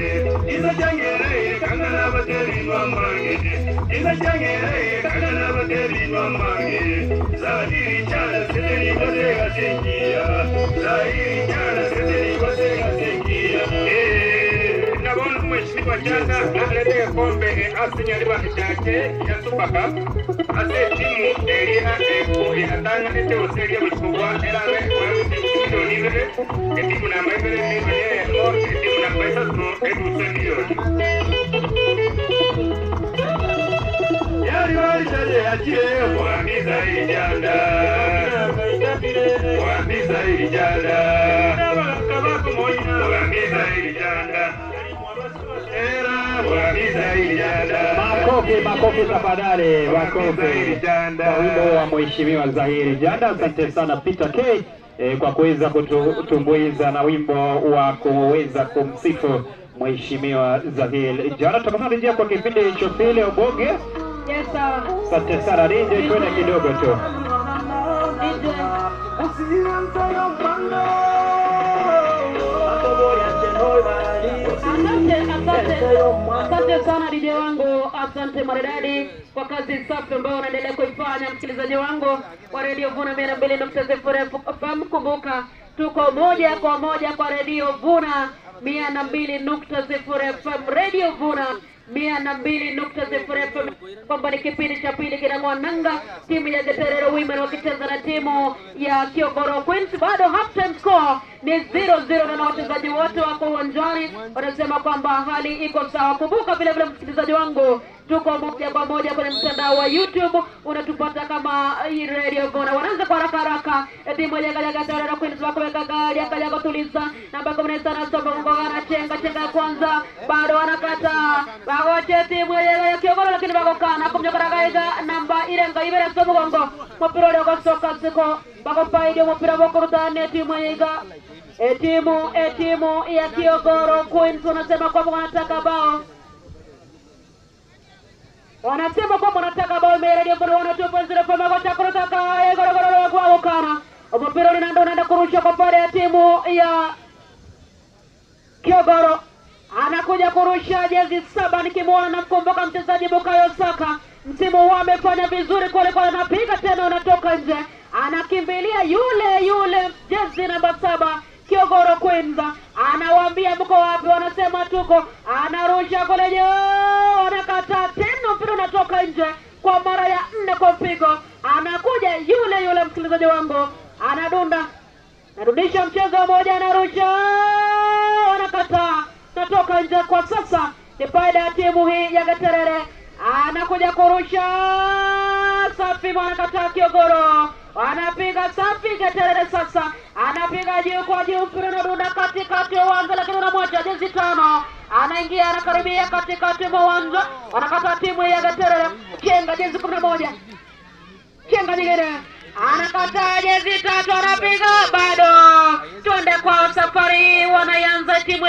Isa changere kangana bateri mamange, Isa changere kangana bateri mamange. Zahiri chana seteri basega sengia, Zahiri chana seteri basega sengia. Nabona mheshimiwa Chanda alete kombe asinyaliwa chake ya Super Cup ase timu eria eko ihatanga ete oseria bulikubwa erabe milioni ibere etimu namba ibere milioni emo etimu namba isatu ebuse milioni yari bari chaje achire wambiza ijanda wambiza ijanda wambiza ijanda. Makofi, makofi tafadhali, makofi kwa wimbo wa Mheshimiwa Zahiri Janda. Asante sana Peter K kwa kuweza kututumbuiza na wimbo wa kuweza kumsifu Mheshimiwa Zahiri Janda. Tunakarejea kwa kipindi cha pili Oboge. Yes sir. Asante sana DJ, twende kidogo tu. Asante sana DJ wangu, asante maridadi kwa kazi safi ambayo unaendelea kuifanya msikilizaji wangu wa Radio Vuna 102.0 FM. Kumbuka tuko moja kwa moja kwa Radio Vuna 102.0 FM, Radio Vuna 102.0 FM, kwamba ni kipindi cha pili kinang'oa nanga, timu ya Geterere Women wakicheza na timu ya Kiogoro Queens. Bado half time score ni 0-0 na wachezaji wote wako uwanjani wanasema kwamba hali iko sawa. Kumbuka vile vile msikilizaji wangu, tuko moja kwa moja kwenye mtandao wa YouTube, unatupata kama Radio Vuna. Wanaanza kwa haraka haraka, timu ya Geterere Queens wako weka gari akaja kutuliza namba 15 soma ngogana chenga chenga ya kwanza, bado wanakata bagoche timu ya Kiogoro, lakini bagokana kumnyokora gaiga namba irenga ibere somugongo mupira uri gosoka siko bagopaide mupira bokurutane timu ya timu ya Kiogoro Queens wanasema kwamba wanataka bao. Wanasema kwamba wanataka bao. Radio Vuna 102.0 FM gocha kurutaka gorogoro kwa wakana mupira unaenda kurusha kwa pale ya timu ya Kiogoro. Anakuja kurusha jezi 7, nikimuona namkumbuka mchezaji Bukayo Saka. Msimu huu amefanya vizuri kweli kweli, anapiga tena unatoka nje. Anakimbilia yule yule jezi namba 7 Kiogoro Queens. Anawaambia mko wapi? Wanasema tuko. Anarusha kule juu, anakataa tena, mpira unatoka nje kwa mara ya 4 kwa mpigo. Anakuja yule yule msikilizaji wangu, anadunda. Narudisha mchezo mmoja, anarusha, anakataa. Natoka nje kwa sasa ni faida ya timu hii ya Geterere. Anakuja kurusha safi, wanakataa Kiogoro. Anapiga safi Geterere sasa. Anapiga juu kwa juu, mpira unadunda katikati ya uwanja, lakini unamwacha jezi 5. Anaingia, anakaribia katikati mwa uwanja. Wanakataa timu ya Geterere. Chenga jezi 11. Chenga nyingine. Anakataa jezi 3, anapiga bado. Twende kwa safari, wanaianza timu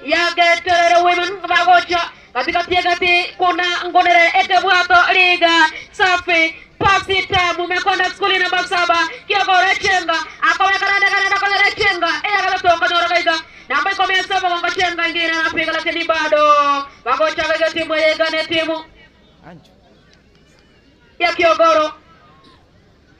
ya Geterere Women bagocha katikati ya kati kuna Ngonere Etebwato Liga safi pasi tamu mekonda skuli namba 7 Kiogoro chenga akaweka rada rada kwa chenga akatoka nyora gaiga namba 17 kwa chenga nyingine anapiga lakini bado bagocha kwa timu ya timu ya Kiogoro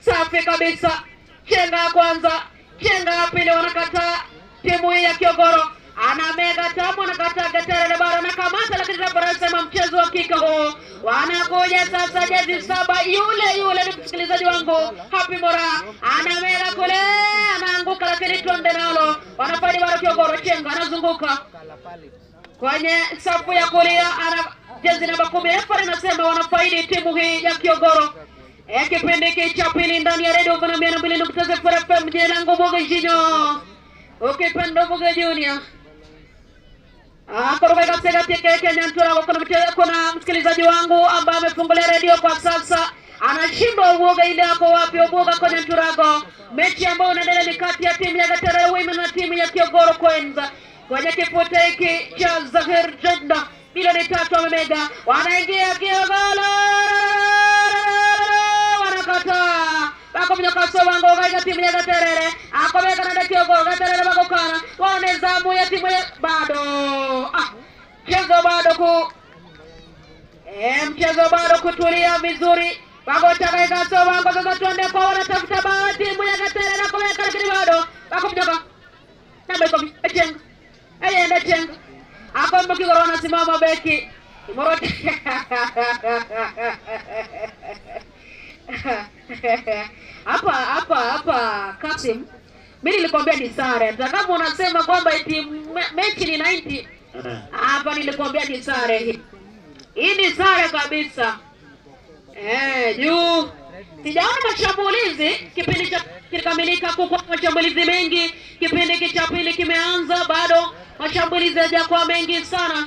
safi kabisa. Chenga ya kwanza, chenga ya pili, wanakataa timu hii ya Kiogoro. Anamega tamu, anakataa Geterere bara, anakamata lakini anasema mchezo wa kika huu. Wanakuja sasa jezi 7 yule yule ni msikilizaji wangu Happy Mora. Anamega kule, anaanguka lakini twende nalo. Wanafaidi bara Kiogoro, chenga anazunguka kwenye safu ya kulia, ana jezi namba 10. Refa anasema wanafaidi timu hii ya Kiogoro. Kipindi hiki cha pili ndani ya Radio Vuna 102.0 FM. Jina langu Boge Junior, ukipenda Boge Junior. Kuna msikilizaji wangu ambaye amefungulia radio kwa sasa, anashindwa uoga ile hapo wapi uoga kwenye Nturago. Mechi ambayo inaendelea ni kati ya timu ya Geterere Women na timu ya Kiogoro Queens kwenye kipute hiki cha Zahir Janda. Milioni 3 wamemega, wanaingia Kiogoro, wanakataa. Bakominyoka sobango gaika timu ya Gaterere. Akobeka na Kiogoro Gaterere bagokana. Waone zamu ya timu ya bado. Mchezo bado ku mchezo bado kutulia vizuri. Bagotaka sobango sasa tuende kwa wanatafuta bao timu ya Gaterere akobeka lakini bado. Bakominyoka. Namba iko Echenga. Ayenda Echenga. Hapo Kigoro anasimama beki. Morote. Hapa Kasim. Mimi nilikwambia ni sare. Kama unasema kwamba eti mechi ni 90. Hapa nilikwambia ni sare hii. Hii ni sare kabisa. Juu sijaona mashambulizi kipindi cha kikamilika kwa mashambulizi mengi. Kipindi cha pili kimeanza bado mashambulizi hayajakuwa mengi sana.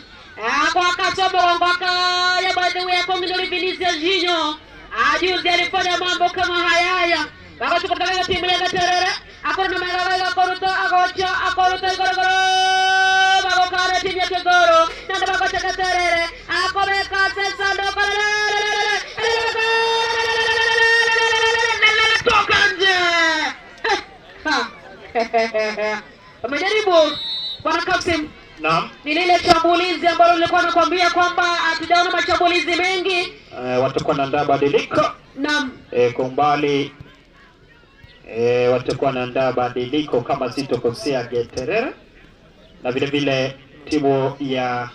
Kwa Kasobo wangaka ya baadhi ya Kongoli Vinicius Junior. Ajuzi alifanya mambo kama haya. Wakati timu ya Gaterere akona magala koruta agocha akoruta gorogoro bagokara timu ya Kigoro na bagocha Gaterere akobeka sasa ndo toka nje. Wamejaribu Bwana Kasim. Naam. Ni lile shambulizi ambalo nilikuwa nakwambia kwamba hatujaona mashambulizi mengi. Watakuwa wanaandaa badiliko. Naam. Kwa umbali watakuwa wanaandaa badiliko kama sitokosea Gaterere na vile vile timu ya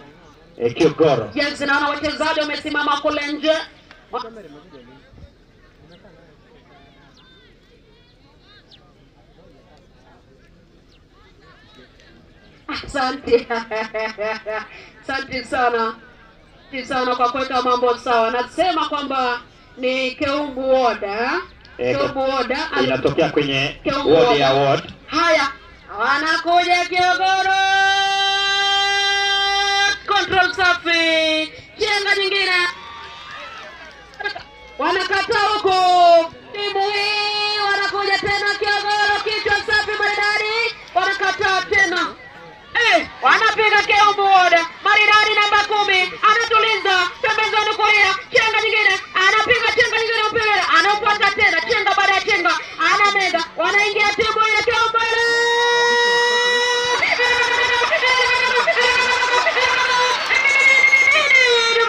Kiogoro. Yes, naona wachezaji wamesimama kule nje. Asante. Asante sana. Asante sana kwa kuweka mambo sawa. Nasema kwamba ni Keumbu Ward. Keumbu Ward inatokea kwenye ward ya ward. Haya, wanakuja Kiogoro. Control safi. Chenga nyingine. Wanakataa huko. Timu hii wanakuja tena Kiogoro, kichwa safi maridadi. Wanakataa tena. Wanapiga Keumbu Ward. Maridadi namba 10 anatuliza pembezoni kulia. Chenga nyingine anapiga chenga nyingine mpira anaupata tena chenga baada ya chenga anamega. Wanaingia timu ya Keumbu.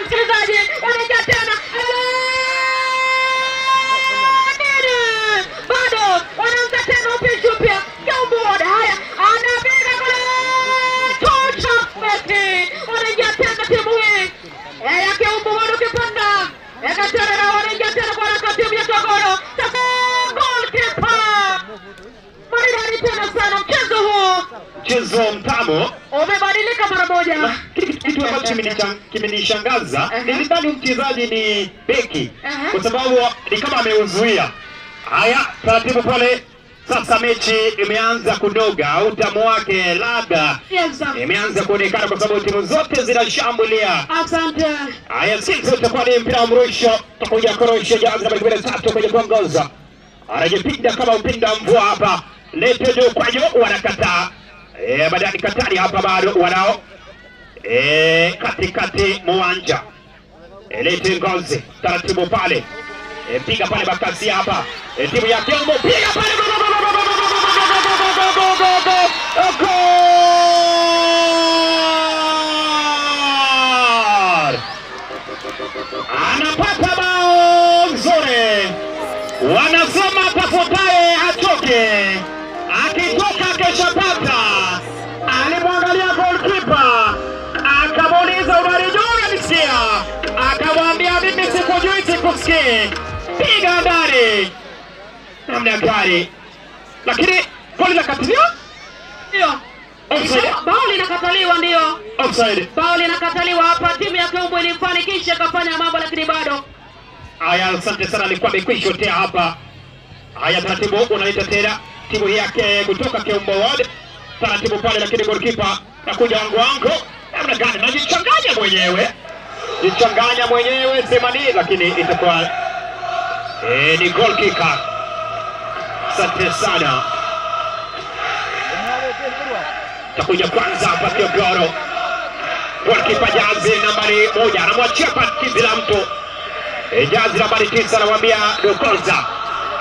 Msikilizaji, wanaingia tena. Bado wanaanza tena upishi upya. Keumbu Ward haya anapiga wanaingia tena timu hii ya Keumbu Ward ukipanda Gaterere wanaingia tena kwa haraka timu ya Kogoro. Goalkeeper maridadi tena sana. Mchezo huu mchezo mtamu umebadilika mara moja. Kitu ambacho kimenishangaza nilidhani mchezaji ni beki kwa sababu ni kama ameuzuia. Haya, taratibu pale. Sasa mechi imeanza kunoga, utamu wake labda imeanza kuonekana kwa sababu timu zote zinashambulia. Asante. Haya, sisi tutakuwa ni mpira wa mrusho, tutakuja kurusha jazi namba 13 kwenye kuongoza. Anajipinda kama upinda mvua hapa. Lete juu kwa juu wanakataa. Baadaye katari hapa bado wanao. Katikati mwanja. Lete ngozi taratibu pale. Piga pale Bakasi hapa. Timu ya Keumbu piga pale. Go go go go. Goal! Anapata bao nzuri. Wanasema tafutaye atoke. Akitoka keshapata. Alimwangalia goalkeeper. Akamuuliza unalijua unanisikia? Akamwambia mimi sikujui sikusikii. Piga ndani. Namna gani? Lakini goli la Ndio. Offside. Bao linakataliwa ndio. Offside. Bao linakataliwa hapa. Timu ya Keumbu ilifanikisha kafanya mambo lakini bado. Haya, asante sana, alikuwa amekwisha hapa. Haya, taratibu unaleta tena timu hii yake kutoka Keumbu Ward. Taratibu pale, lakini goalkeeper nakuja wangu wangu. Namna gani? Najichanganya mwenyewe. Jichanganya mwenyewe semani, lakini itakuwa ni goal kicker. Asante sana. Takuja kwanza hapa Kiogoro. Goalkeeper jazi nambari 1 anamwachia pasi bila mtu. Jazi nambari 9 anamwambia Dokoza.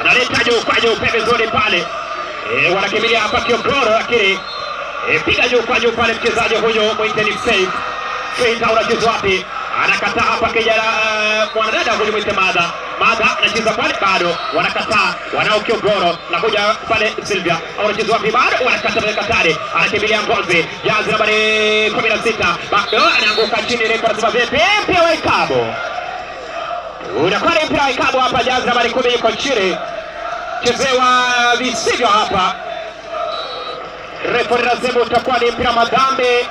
Analeta juu kwa juu pembezoni pale. Wanakimbilia hapa Kiogoro lakini piga juu kwa juu pale mchezaji huyo mwite ni Faith. Faith anacheza wapi? Anakataa hapa kijana mwanadada huyo mwite Madha. Madha anacheza pale bado wanakataa wanao Kiogoro na kuja pale Silvia. Anacheza wapi bado wanakataa pale Katari. Anakimbilia Ngozi. Jazi nambari 16. Bado anaanguka chini refa anasema vipi? Mpira wa ikabu. Unakuwa ni mpira wa ikabu hapa jazi nambari 10 yuko chini. Chezewa visivyo hapa. Refa anasema utakuwa ni mpira madhambi.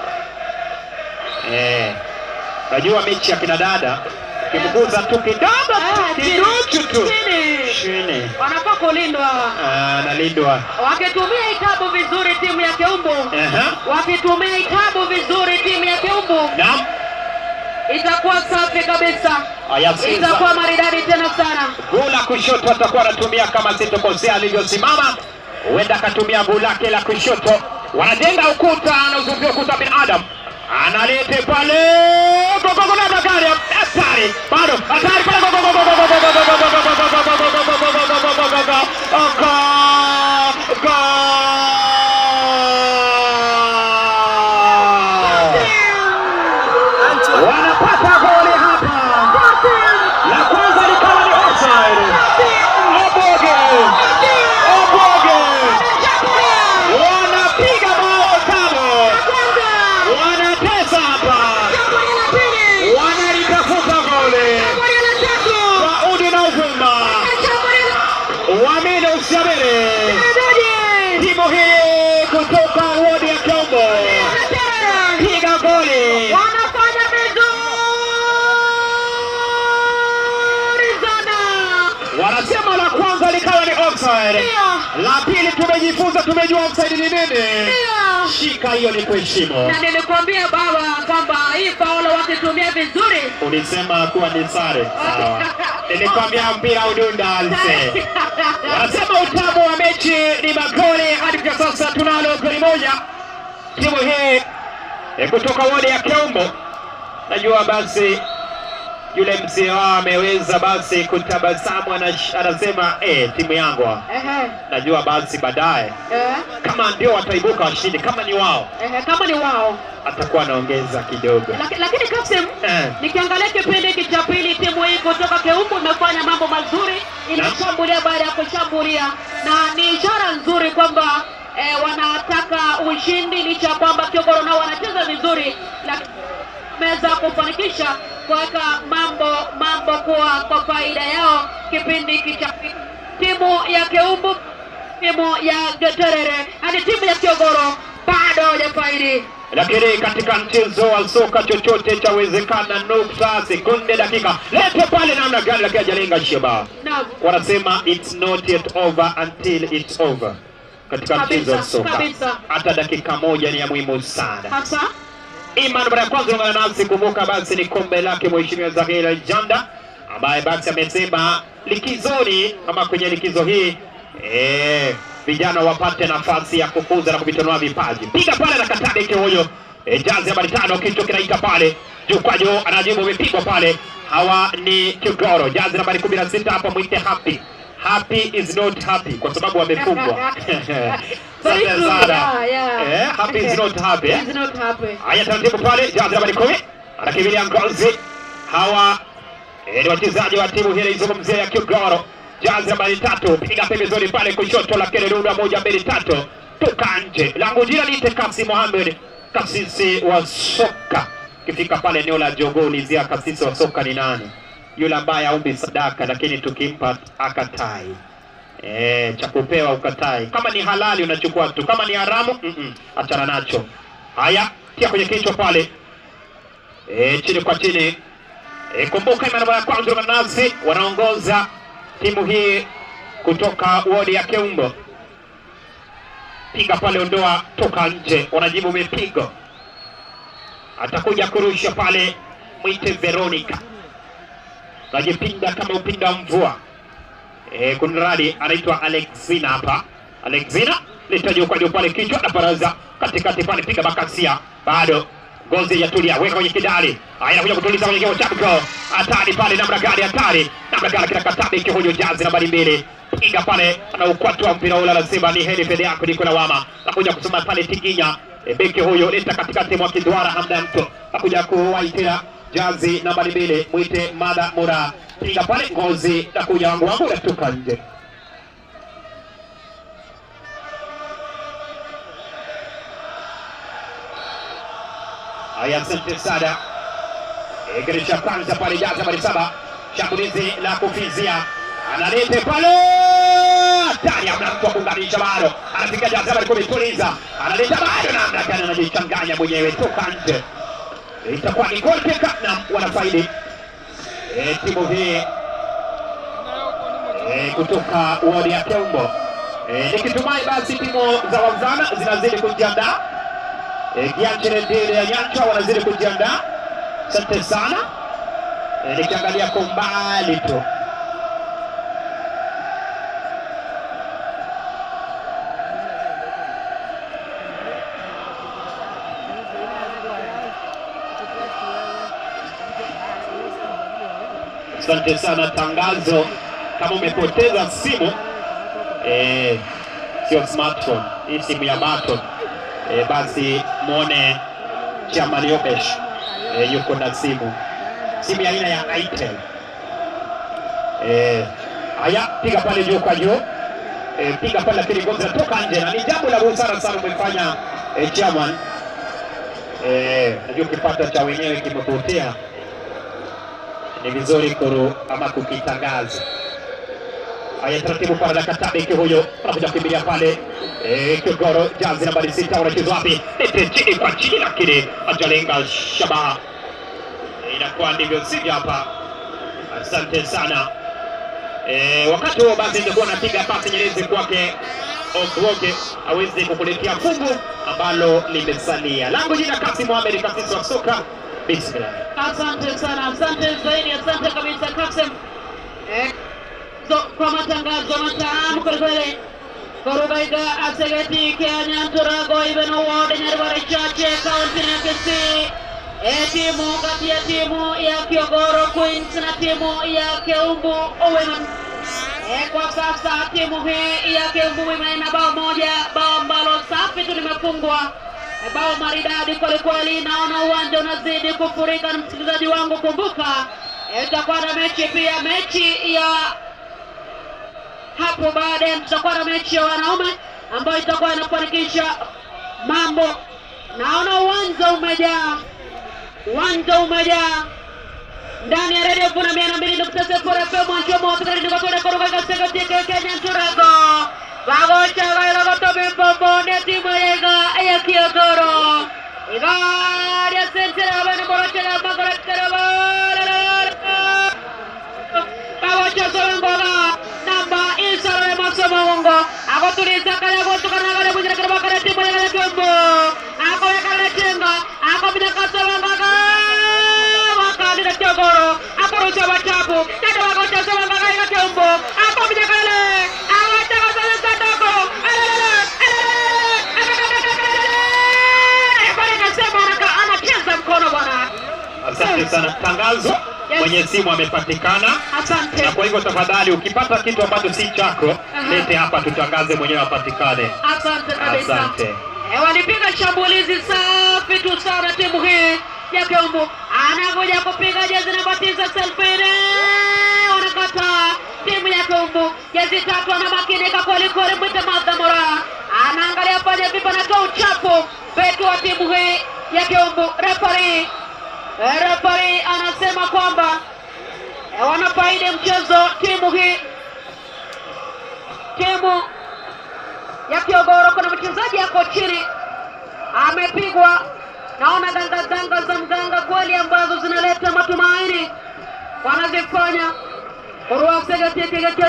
Najua mechi ya kina dada kimguza tu kidogo kidogo tu chini. Wanafaa kulindwa. Analindwa. Wakitumia ikabu vizuri timu ya Keumbu. Wakitumia ikabu vizuri timu ya Keumbu. Naam. Itakuwa safi kabisa. Itakuwa maridadi tena sana. Gula kushoto atakuwa anatumia kama sitokosea alivyosimama. Huenda akatumia gula lake la kushoto. Wanajenga ukuta, anauzungusha ukuta binadamu. Analete pale gogo na gari hatari bado hatari pale gogo gogo gogo gogo gogo gogo gogo gogo gogo. Wanapata goli hapa. La kwanza likawa ni offside. Oboge. Oboge. Wanapiga bao tano. Wanatesa hapa. Wanalitafuta goli. Kwa udi na uvumba. Uamini usiamini. Timu hii kutoka wodi ya Keumbu. Piga goli. Wanafanya vizuri sana. Wanasema la kwanza likawa ni offside. La pili tumejifunza, tumejua offside ni nini. Shika hiyo ni kuheshimu. Na nilikwambia baba kwamba hii faulu wakitumia vizuri. Ulisema kuwa ni sare. Sawa. Nilikwambia mpira udunda alse. Wanasema utamu wa mechi ni magoli. Hadi kwa sasa tunalo goli moja. Timu hii kutoka wodi ya Keumbu. Najua basi yule mzee wao ameweza basi kutabasamu, anasema timu yangu. Najua basi baadaye kama ndio wataibuka washindi, kama ni wao. Kama ni wao atakuwa anaongeza kidogo. Lakini Kasim, nikiangalia kipindi hiki cha pili timu hii kutoka Keumbu imefanya mambo mazuri, imeshambulia baada ya kushambulia, na ni ishara nzuri kwamba wanataka ushindi licha ya kwamba Kiogoro nao wanacheza vizuri, lakini meza kufanikisha kuweka mambo kuwa kwa faida yao kipindi hiki cha timu ya Keumbu, timu ya Geterere hadi timu ya Kiogoro bado hawajafaidi. Lakini katika mchezo wa soka chochote chawezekana, nukta, sekunde, dakika. Lete pale namna gani, lakini hajalenga sheba. Naam. Wanasema it's not yet over until it's over. Katika mchezo wa soka hata dakika moja ni ya muhimu sana. Hasa Iman mara ya kwanza ungana nasi, kumbuka basi ni kombe lake Mheshimiwa Zahir Janda ambaye basi amesema likizoni ama kwenye likizo hii vijana wapate nafasi ya kukuza na kuvitanua vipaji. Piga pale na Katabeke huyo. Jazi nambari 5 kichwa kinaita pale. Juu kwa juu anajibu imepigwa pale. Hawa ni Kiogoro. Jazi nambari 16 hapa mwite Happy. Happy is not happy kwa sababu wamefungwa. Very true. Yeah. Happy is not happy. Is not happy. Haya taratibu pale jazi nambari 10 anakimbilia Ngozi. Hawa ni wachezaji wa timu hii inayozungumzia ya Kiogoro. Jazi nambari 3 piga pembezoni pale kushoto la Kelelunda 1 2 3 toka nje. Lango jina ni Kassim Mohamed, kasisi wa soka. Kifika pale eneo la Jogoo ulizia kasisi wa soka ni nani? Yule ambaye haombi sadaka lakini tukimpa akatai. Cha kupewa ukatai. Kama ni halali unachukua tu, kama ni haramu achana nacho. Haya, tia kwenye kichwa pale. Chini kwa chini. Kumbuka mara ya kwanza nasi wanaongoza timu hii kutoka wodi ya Keumbu. Piga pale, ondoa, toka nje. Wanajibu mipigo. Atakuja kurusha pale mwite Veronica. Najipinda kama upinda mvua. Kunradi anaitwa Alexina hapa. Alexina leta juu kwa juu pale kichwa na baraza katikati pale, piga bakasia. Bado Ngozi ya tulia, weka kwenye kidali. Haya, anakuja kutuliza kwenye kioo chako. Hatari pale namna gani, hatari. Namna gani kila katabi kihojo jazi nambari 2. Piga pale na ukwatu wa mpira ule, anasema ni heri pede yako niko lawama. Nakuja kusoma pale Tiginya, beki huyo leta katikati mwa kiduara hamna mtu. Nakuja kuwahi tena jazi nambari 2 mwite Mada Mura. Piga pale ngozi na kuja wangu wangu natoka nje. Haya, asante sana. Geresha kwanza pale jazi nambari 7. Shambulizi la kufizia. Analete pale. Hatari, hamna mtu wa kuunganisha bado. Anapiga jazi nambari 10 Tuliza. Analeta bado namna gani, anajichanganya mwenyewe toka nje. Itakuwa ni goal kick na wanafaidi timu hii kutoka wodi ya Keumbo. Nikitumai basi timu za wavulana zinazidi kujiandaa. Gianchere ya Nyanchwa wanazidi kujiandaa. Asante sana. Nikiangalia kwa mbali tu. Asante sana. Tangazo, kama umepoteza simu, sio smartphone, hii simu ya button, basi muone Chairman Yobesh, yuko na simu ya aina ya Itel. Haya, piga pale juu kwa juu, piga pale lakini ngozi toka nje, na ni jambo la busara sana umefanya Chairman. Najua kipato cha wenyewe kimepotea, ni vizuri kuru ama kukitangaza. Haya, taratibu kwa dakika tabiki huyo anakuja kukimbilia pale Kiogoro, jazi nambari 6 wanacheza wapi? Lete chini kwa chini, lakini hajalenga shabaha. Inakuwa ndivyo sivyo hapa. Asante sana. Wakati huo basi ndio anapiga pasi nyerezi kwake Ogwoge aweze kukuletea fungu ambalo limesalia. Langu jina Kasim Mohamed, kasisi wa soka. Bismillah. Asante sana, asante zaidi, asante kabisa Kasim. Kwa matangazo matamu kweli kweli. Korubaiga asegeti Kenya Turago ibeno ward Nyaribare Chache kaunti ya Kisii. Timu kati ya timu ya Kiogoro Queens na timu ya Keumbu Women. Kwa sasa timu hii ya Keumbu Women ina bao moja, bao ambalo safi tu limefungwa. Bao maridadi kweli kweli. Naona uwanja unazidi kufurika. Msikilizaji wangu, kumbuka itakuwa na mechi pia, mechi ya hapo baadaye tutakuwa na mechi ya wanaume ambayo itakuwa inafanikisha mambo. Naona uwanja umejaa, uwanja umejaa ndani ya Radio Vuna 102.0 FM. Mwanchomo wa Kenya kwa kwenda kwa katika Kenya Turago Bagocha waila gotobe mbombo timu ya Kiogoro. Igari ya sentera bana borochela magora kero. Bagocha solengoga namba isaro ya masomo wongo. Agotuliza kaya gotukana kaya bujira kero bakara timu ya Kiombo. Ako ya chenga, ako bidaka solengoga. Wakali na Kiogoro, ako rusha wachapu. Tata bagocha solengoga ya Kiombo. Ako bidaka le. Asante sana. Tangazo, mwenye simu amepatikana. Asante. Na kwa hivyo tafadhali ukipata kitu ambacho si chako, lete hapa tutangaze mwenyewe apatikane. Asante kabisa. Asante. Walipiga shambulizi safi tu sana timu hii ya Keumbu. Anakuja kupiga jezi namba 9 Selfine. Wanakataa timu ya Keumbu. Jezi 3 anamakinika kweli kweli, mwite Martha Mora. Anaangalia pale vipi, anatoa uchapo beki wa timu hii ya Keumbu. Referee anasema kwamba wanafaidi mchezo timu hii, timu ya Kiogoro. Kuna mchezaji yako chini amepigwa. Naona ganga ganga za mganga kweli ambazo zinaleta matumaini wanazifanya.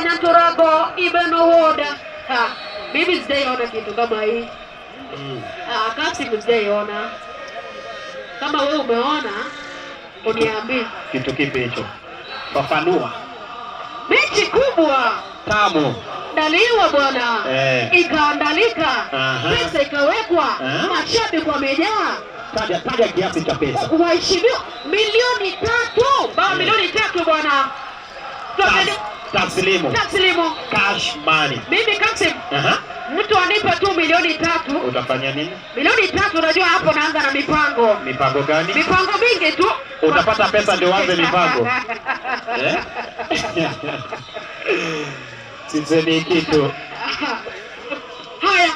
Nyantorago Ibeno Woda. Mimi sijaiona kitu kama hii. Kasi sijaiona. Kama wewe umeona uniambie. Kitu kipi hicho? Fafanua. Mechi kubwa tamu daliwa bwana, ikaandalika, pesa ikawekwa, mashabiki wamejaa. Taja kiasi cha pesa. Waheshimiwa, milioni 3, bao milioni 3 bwana. Taslimu. Taslimu. Cash money. Mimi Kasim, mtu anipe tu milioni 3. Utafanya nini? Milioni 3, unajua hapo naanza na mipango. Mipango gani? Mipango mingi tu. Utapata pesa ndio uanze mipango. Eh? Sisemi kitu. Haya.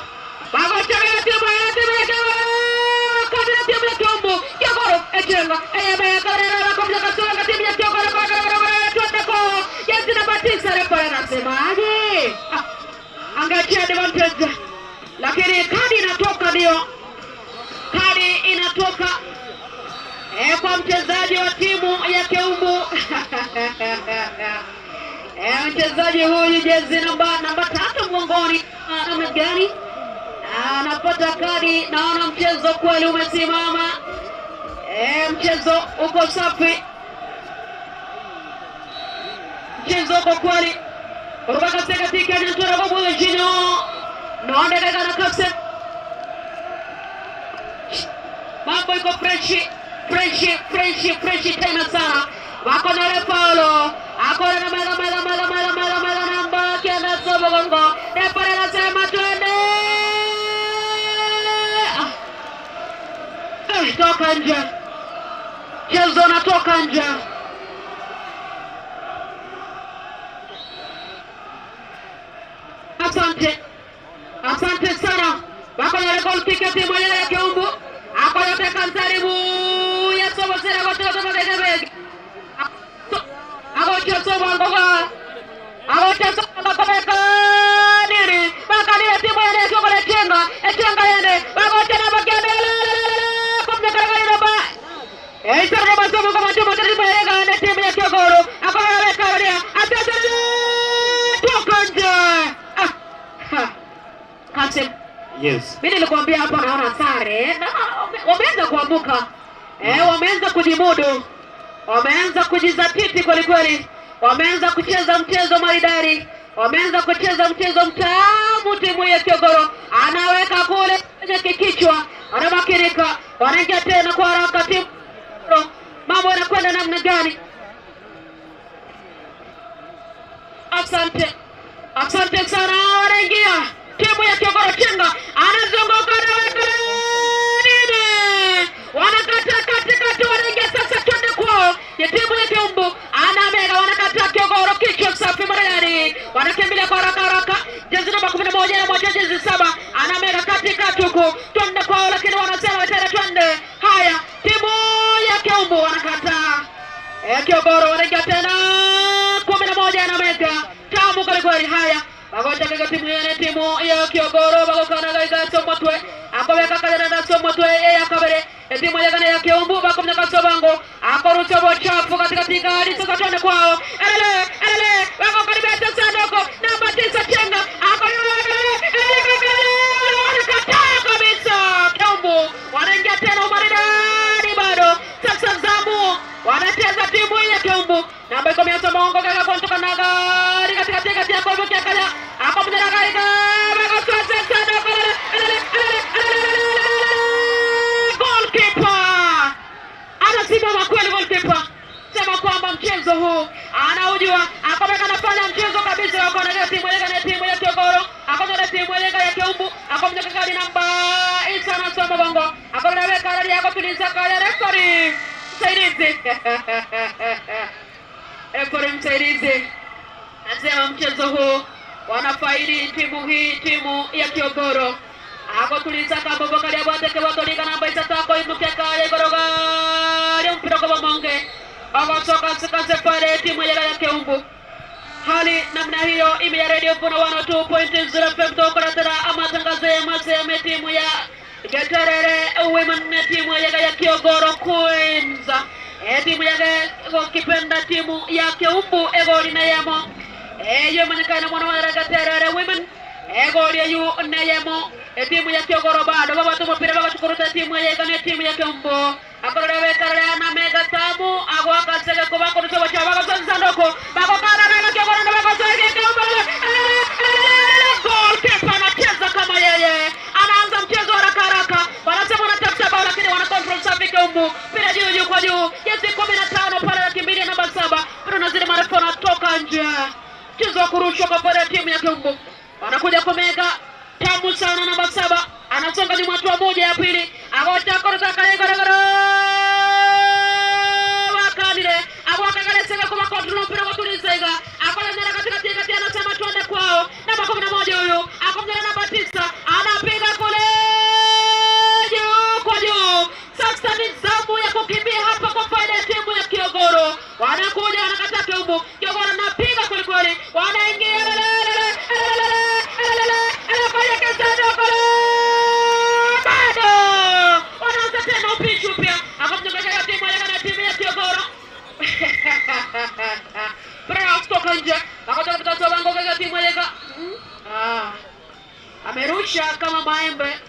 Bagochana timu ya timu ya kabla timu ya Tombo. Kiogoro echenga. Eyebe karera kabla kasonga timu ya Kiogoro kwa twende kwa. Jezi namba 9 refa anasemaje? Angalia advantage. Lakini kadi inatoka ndio. Kadi inatoka kwa mchezaji wa timu ya Keumbu. Mchezaji huyu jezi namba 3 mgongoni, namna gani anapata kadi. Naona mchezo kweli umesimama. Mchezo uko safi, mchezo uko kweli. Rubaka seka tika ni tura kwa mwe jino. Naona kaka na kapse. Mambo iko freshi, freshi, freshi, freshi tena sana. Wako na re Paulo. Akora na mega mega mega mega mega mega namba kienda sobo gongo. Refa anasema twende. Toka nje. Mchezo unatoka nje. Asante. Asante sana. Wako na goal kick ya timu ya Keumbu. Ako yote kansaribu ya sobo sera kwa toka kwa Ako choso bangoga. Ako choso bangoga nini? Bakani timu ya Kiogoro chenga. Chenga yende. Wako tena bakende. Kumbe karagari namba. Sasa masomo kama timu ya timu ya Kiogoro. Ako na karia. Atata toka nje. Kasim. Yes. Mimi nilikwambia hapa naona sare. Wameanza kuambuka. Wameanza kujimudu. Wameanza kujizatiti kweli kweli. Wameanza kucheza mchezo maridadi. Wameanza kucheza mchezo mtamu. Timu ya Kiogoro anaweka kule kwenye kichwa. Anamakinika. Wanaingia tena kwa haraka timu. Mambo yanakwenda namna gani? Asante. Asante sana. Wanaingia timu ya Kiogoro chenga. Anazunguka na weka nini? Wanakata katikati, wanaingia sasa twende kwao. Ya timu ya Keumbu anamega, wanakata Kiogoro kichwa safi maridadi. Wanakimbilia kwa haraka haraka. Jezi namba 11 na moja jezi 7 anamega katikati huku. Twende kwao, lakini wanasema tena twende. Haya, timu ya Keumbu wanakata. Kiogoro wanaingia tena 11 anamega. Tamu kweli kweli. Haya. Bagocha katika timu ya timu ya Kiogoro bagokana gaika somotwe akobeka kalena na somotwe ya kabere timu ya ya Keumbu bakomna kasobango akorucho bochafu katika tika hadi sasa twende kwao. Elele elele wako karibia sanduku namba 9 chenga akorucho kabisa. Keumbu wanaingia tena umaridadi bado. Sasa zamu wanacheza timu ya Keumbu namba 10 mongo kaka kontoka na gari katika tika tika kwa bukia kaya akomna gari goalkeeper anasimama kweli. Goalkeeper sema kwamba mchezo huu anaujua, akomeka anafanya mchezo kabisa. Wako na timu ya timu ya Kiogoro akomna timu ya Keumbu akomna kadi namba 9 anasoma bongo akomna weka radi yako tuliza kaya referee msaidizi. Referee msaidizi anasema mchezo huu wanafaidi timu hii, timu ya Kiogoro. Ako tuliza kabobo kali abate ke watolika namba 3 imuke kaya goroga mpira kwa monge awasoka sika pale timu ya Keumbu. Hali namna hiyo ime ya Radio Vuno 102.0 FM toka tena amatangazo ya maseme timu ya Geterere Women timu ya Kiogoro Queens. Timu ya kipenda timu ya Keumbu egoli na yemo. Yo manekana mwana wa Geterere Women egoli yu na yemo. Timu ya Kiogoro bado baba tumupira baba tukuruta timu ya ya timu ya Keumbu. Akorora karara na mega tamu agwa kasega kuba kurusa bacha baba sanzandoko baba karara na Kiogoro na baba sege Keumbu. Goalkeeper anacheza kama yeye. Anaanza mchezo haraka haraka. Wanasema wanatafuta bao lakini wana control safi Keumbu. Pira juu juu kwa juu. Jezi 15 pale nakimbilia namba 7. Bado nazidi marefu anatoka nje. wa kurushwa kwa faida ya timu ya Kiumbu. Wanakuja kumega tamu sana namba 7. Anasonga nyuma hatua moja ya pili. Agocha korosa kale kore kore. Wakanile. Agwaka kale sega kwa kontrol mpira kwa tuliza. Akola nyara katika kati anasema tuende kwao. Namba 11 huyu. Akomnyara namba 9. Anapiga kule juu kwa juu. Sasa ni zamu ya kukimbia hapa kwa faida ya timu ya Kiogoro. Wanakuja wanakataa Kiumbu. Kiogoro anapiga kweli kweli. Wanaingia bado. Wanaanza tena upishi upya. Akamnyongea timu ya timu ya Kiogoro. Bravo kutoka nje. Akatoka kutoka bango kwa timu ya amerusha kama maembe.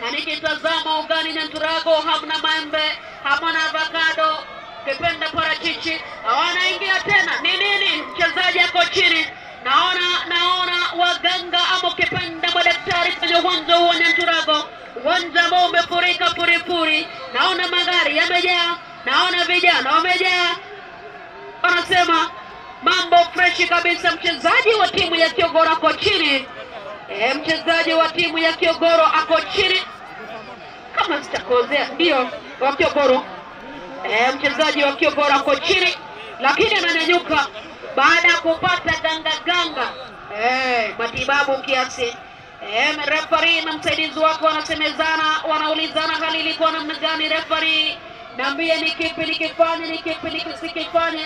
Na nikitazama ugani Nyanturago hamna maembe, hamna avocado, kipenda parachichi. Wanaingia tena. Ni nini? Mchezaji ako chini. Naona waganga ama kipenda madaktari kwenye uwanja huu wa Nyanturago. Uwanja ambao umefurika puripuri. Naona magari yamejaa, naona vijana wamejaa. Wanasema mambo fresh kabisa. Mchezaji wa timu ya Kiogoro ako chini. Mchezaji wa timu ya Kiogoro ako chini. Kama sitakozea, ndio wa Kiogoro. Mchezaji wa Kiogoro ako chini, lakini ananyanyuka baada ya kupata ganga ganga. Matibabu kiasi. Referee na msaidizi wake wanasemezana, wanaulizana hali ilikuwa namna gani. Referee, niambie ni kipi nikifanye, ni kipi nisikifanye.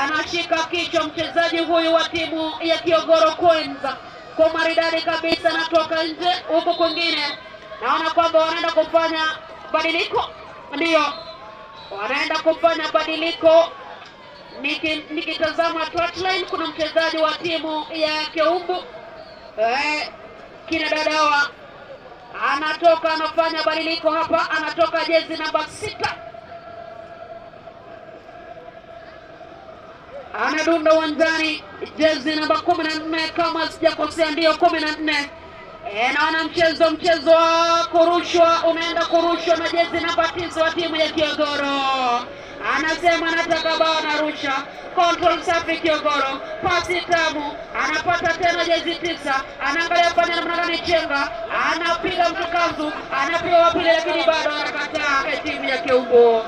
Anashika kichwa mchezaji huyu wa timu ya Kiogoro kwanza. Kwa maridadi kabisa natoka nje. Huko kwingine naona kwamba wanaenda kufanya badiliko. Ndio, wanaenda kufanya badiliko. Nikitazama touchline kuna mchezaji wa timu ya Kiumbu kina dadawa anatoka, anafanya badiliko hapa. Anatoka jezi namba 6. Anadunda uwanjani jezi namba 14 kama sijakosea, ndio 14. Naona mchezo wa kurushwa unaenda kurushwa na jezi namba 9 wa timu ya Kiogoro. Anasema anataka bao, anarusha. Control safi Kiogoro. Pasi tamu. Anapata tena jezi 9. Anaangalia fanya namna gani chenga. Anapiga mtukazu. Anapiga wa pili lakini bado anakataa timu ya Kiumbu.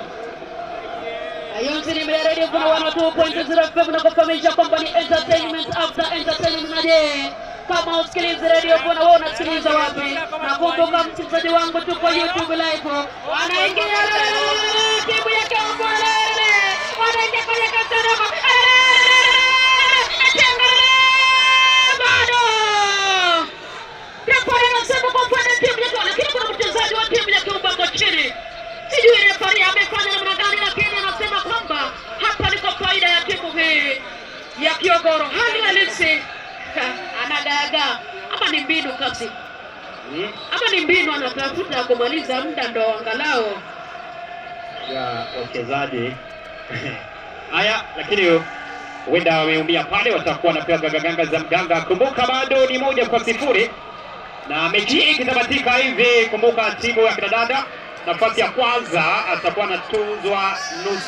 Ayonzi ni Mbele Radio kuna 102.0 FM na kufahamisha kwamba ni entertainment after entertainment. Na je, kama usikilize radio kuna wewe unasikiliza wapi? Na kumbuka msikilizaji wangu, tuko YouTube live. Wanaingia timu ya Kiumbu. Wanaingia kwenye kasarama. Bado refa anasema kwa upande timu ya Kiumbu, lakini kuna mchezaji wa timu ya Kiumbu ako chini. Sijui refari amefanya namna gani, lakini anasema kwamba hapa ni kwa faida ya timu hii ya Kiogoro. Hali halisi anagaagaa ama ni mbinu kasi, ama ni mbinu anatafuta kumaliza muda ndo angalau ya wachezaji. Haya, lakini huenda wameumia pale, watakuwa wanapewa gangaganga za mganga. Kumbuka bado ni 1-0 na mechi hii ikitamatika hivi, kumbuka timu ya kina dada nafasi ya kwanza atakuwa anatuzwa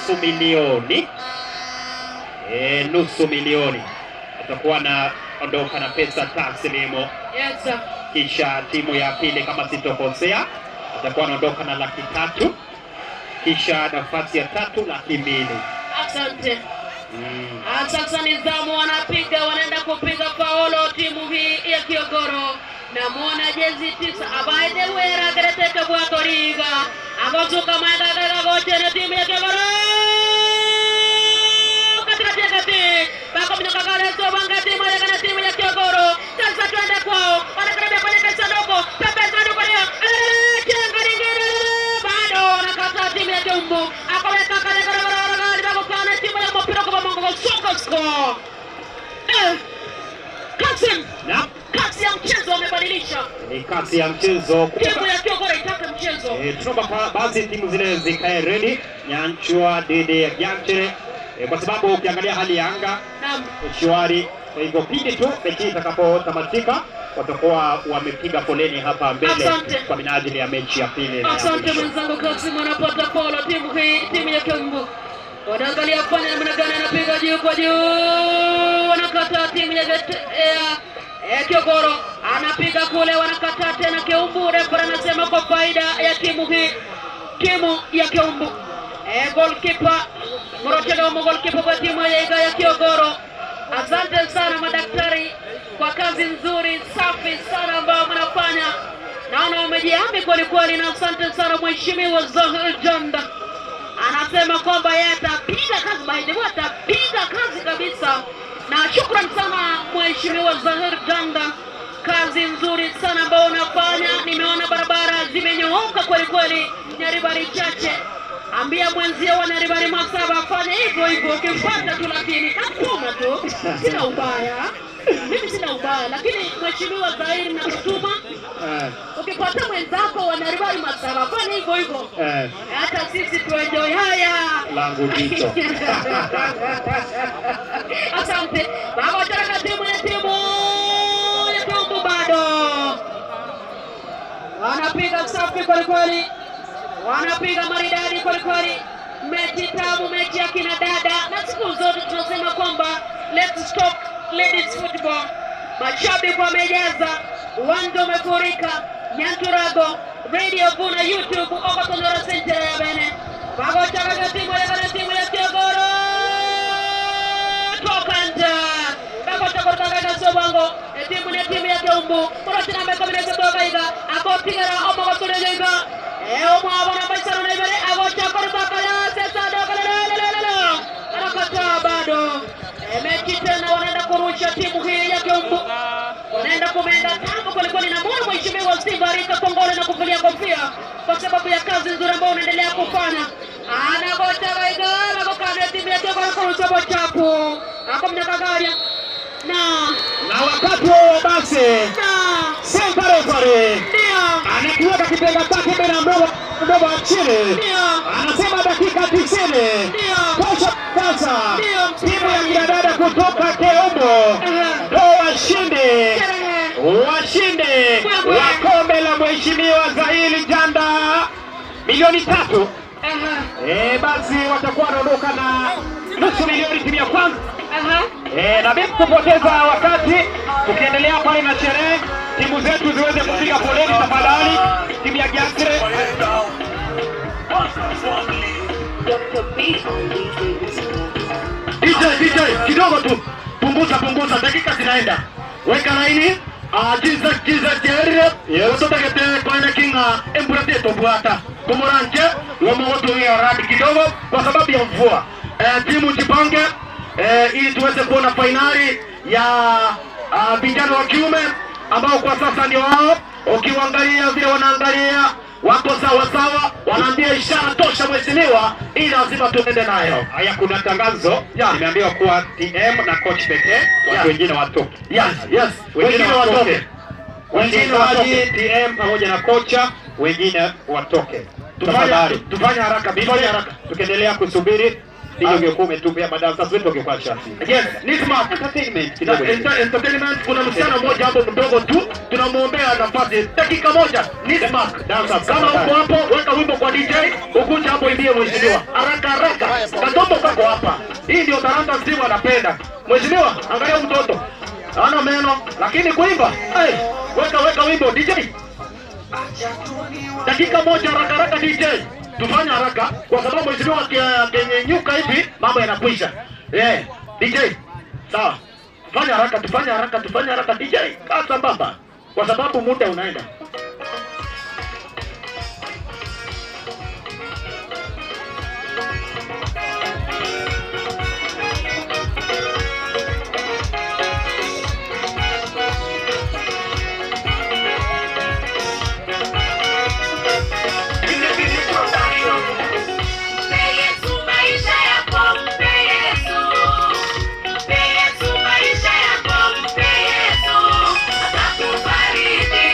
500,000. 500,000 atakuwa anaondoka na pesa taslimu. Yes sir. Kisha timu ya pili kama sitokosea atakuwa anaondoka na 300,000. Kisha nafasi ya tatu 200,000. Asante. Sasa ni zamu, wanapiga, wanaenda kupiga faulu timu hii ya Kiogoro. Na muona jezi 9 abaide wera greteka bwatoriga agozuka maendaga goche na timu ya Kiogoro katikati bako mnyoka kale so banga timu ya kana timu ya Kiogoro. Sasa tuende kwao, wanakaribia kwenye sanduku, pembezoni ndio chenga lingine bado wanakata timu ya Kiumbu. Akaweka kale kale bako kana timu ya mpira kwa Mungu soka score. Kasim. Naam. Kasi ya mchezo wamebadilisha. Ni kasi ya mchezo. Timu ya Kiogoro itaka mchezo. Tunaomba basi timu zile zikae ready. Nyanchwa dhidi ya Gyanchere. Kwa sababu ukiangalia hali ya anga shwari. Kwa hivyo pindi tu mechi itakapotamatika watakuwa wamepiga foleni hapa mbele kwa minajili ya mechi ya pili. Asante mwenzangu Kasim, anapata polo timu hii, timu ya Kiumbu. Wanaangalia fanya namna gani, anapiga juu kwa juu, wanakataa timu ya Kiogoro, anapiga kule, wanakataa tena Keumbu. Refa anasema kwa faida ya timu hii, timu ya Keumbu. Goalkeeper Murotega wa goalkeeper kwa timu ya Kiogoro. Asante sana madaktari kwa kazi nzuri safi sana ambayo mnafanya. Naona wamejihami kweli kweli, na asante sana Mheshimiwa Zahir Janda. Anasema kwamba yeye atapiga kazi, by the way atapiga kazi kabisa. Na shukrani sana Mheshimiwa Zahir Janda, kazi nzuri sana ambayo unafanya. Nimeona barabara zimenyooka kweli kweli, Nyaribari chache. Ambia mwenzio wa Nyaribari Masaba afanye hivyo hivyo, ukimpata tu, lakini nakuma tu, sina ubaya. Mimi sina ubaya, lakini Mheshimiwa Zahir nakutuma. Ukipata mwenzako wa Nyaribari Masaba fanya hivyo hivyo. Hata sisi tuenjoy haya. Langu jicho. Asante. Baba chana timu ya timu bado. Wanapiga safi kweli kweli. Wanapiga maridadi kweli kweli. Mechi tamu, mechi ya kina dada. Na siku zote tunasema kwamba let's talk ladies football. Mashabiki wamejaza, uwanja umefurika. Nyanturago, Radio Vuna, YouTube, Okotonora Center ya Bene. Bagochaka timu ya Bene, timu ya Kiogoro. Tokanja. Bagochaka kaka Sobango, timu ni timu ya Keumbu. Morotina mekomine sotoka iga, akotigera omogoturejo iga. Omwabona baisano na ibere, agochaka rubaka sesa dokalelelelelo. Anakataa bado. Mechi tena wanaenda kurusha timu hii ya Keumbu. Wanaenda kumenda tango kweli kweli, na muone Mheshimiwa Steve Arika kongole na kuvulia kofia kwa sababu ya kazi nzuri ambayo unaendelea kufanya. Anagocha gaiga, anagokana timu ya Kiogoro kurusha bochapu. Akomnyakagaria. Na wakati huo basi center referee anakiweka kipenga chake mbele ya mdomo wa chini, anasema dakika 90 tosha. Sasa timu ya kinadada kutoka Keumbu ndo washindi wa kombe la Mheshimiwa Zahir Janda milioni 3. Basi watakuwa wanaondoka na nusu milioni timu ya kwanza. Na bila kupoteza wakati, tukiendelea pale na sherehe, timu zetu ziweze kupiga foleni tafadhali. Timu ya Giastre DJ kidogo tu, punguza, dakika zinaenda, weka laini. Jiza jerre yototakete kwaina kinga embura teto bwata kumoranje lomogotuia radi kidogo kwa sababu ya mvua. Timu jipange ili tuweze kuona fainali ya vijana wa kiume ambao kwa sasa ndio wao. Ukiwaangalia vile wanaangalia wako sawa sawa, wanaambia ishara tosha mheshimiwa, ili lazima tuende nayo. Haya, kuna tangazo nimeambiwa kuwa TM na coach pekee, watu wengine watoke. Yes, wengine watoke. Wengine watoke, TM pamoja na kocha, wengine watoke. Tufanye haraka, tufanye haraka. Tukiendelea kusubiri ndio ungekuwa umetupia madarasa wetu ungekuwa shafi. Yes, Nisma entertainment. Entertainment, kuna msichana mmoja hapo mdogo tu, tunamuombea nafasi dakika moja. Nisma, kama uko hapo weka wimbo kwa DJ, ukuja hapo imbie mheshimiwa. Haraka haraka. Katombo kako hapa. Hii ndio talanta Steve anapenda. Mheshimiwa, angalia mtoto. Hana meno lakini kuimba. Hey, weka wimbo DJ. Dakika moja haraka haraka DJ. Tufanye haraka kwa sababu mheshimiwa akinyenyuka hivi mambo yanakwisha. DJ. Sawa. Tufanye haraka DJ. Kaa sambamba kwa sababu muda unaenda. Mpe Yesu maisha yako, mpe Yesu. Mpe Yesu maisha yako, mpe Yesu. Atakubariki.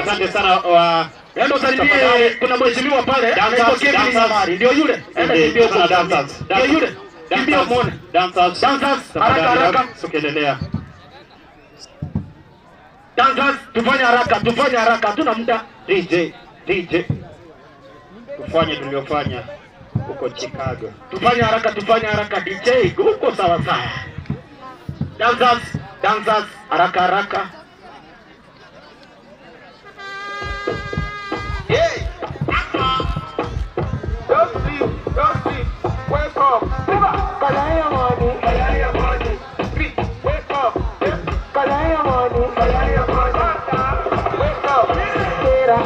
Asante sana wa Endo salimie, kuna mheshimiwa pale anaitwa Kevin Samari. Ndio yule. Enda kimbia huko. Dancers. Ndio yule. Kimbia muone. Dancers. Dancers, haraka haraka. Tukiendelea. Dancers, tufanye haraka, tufanye haraka. Hatuna muda. DJ, DJ. Tufanye tuliofanya huko Chicago. Tufanye haraka, tufanye haraka DJ, huko sawa sawa. Dancers, dancers, haraka haraka. Hey! Don't sleep, don't sleep. Wake up. Kalaya money, kalaya money. Wake up. Kalaya money, kalaya money. Wake up. Tera,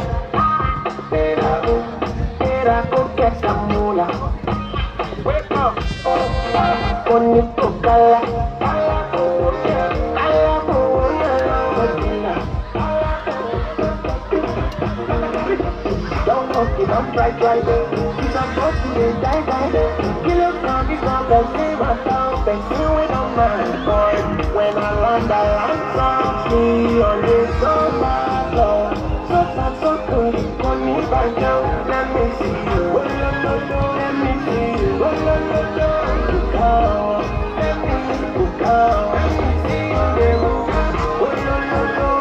tera, tera, kokekamula. Wake up. Konipokala. Don't try, try, it's a boss, die, die. Kill a zombie, save a town, thank you, we don't mind, boy. When I land softly on this summer floor. So far, so good, call me back down, let me see you. Let me see you. Let me go, let me see you. Let me see you. Let me see you there.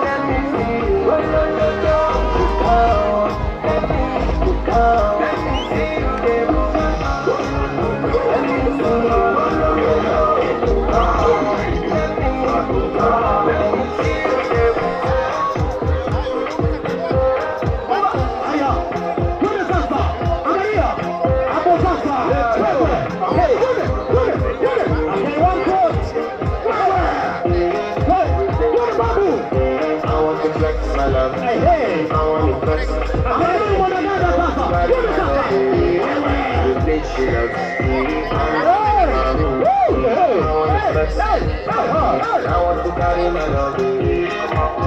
Let me see you. Let me see you there. Haya, twende sasa. Angalia. Hapo sasa. Wewe. Hey, twende, twende, twende. Okay, one foot. Wewe. Hey, twende babu. I want to flex my love. Hey, hey. I want to flex. Angalia mwanadada sasa. Twende sasa. I want to carry my love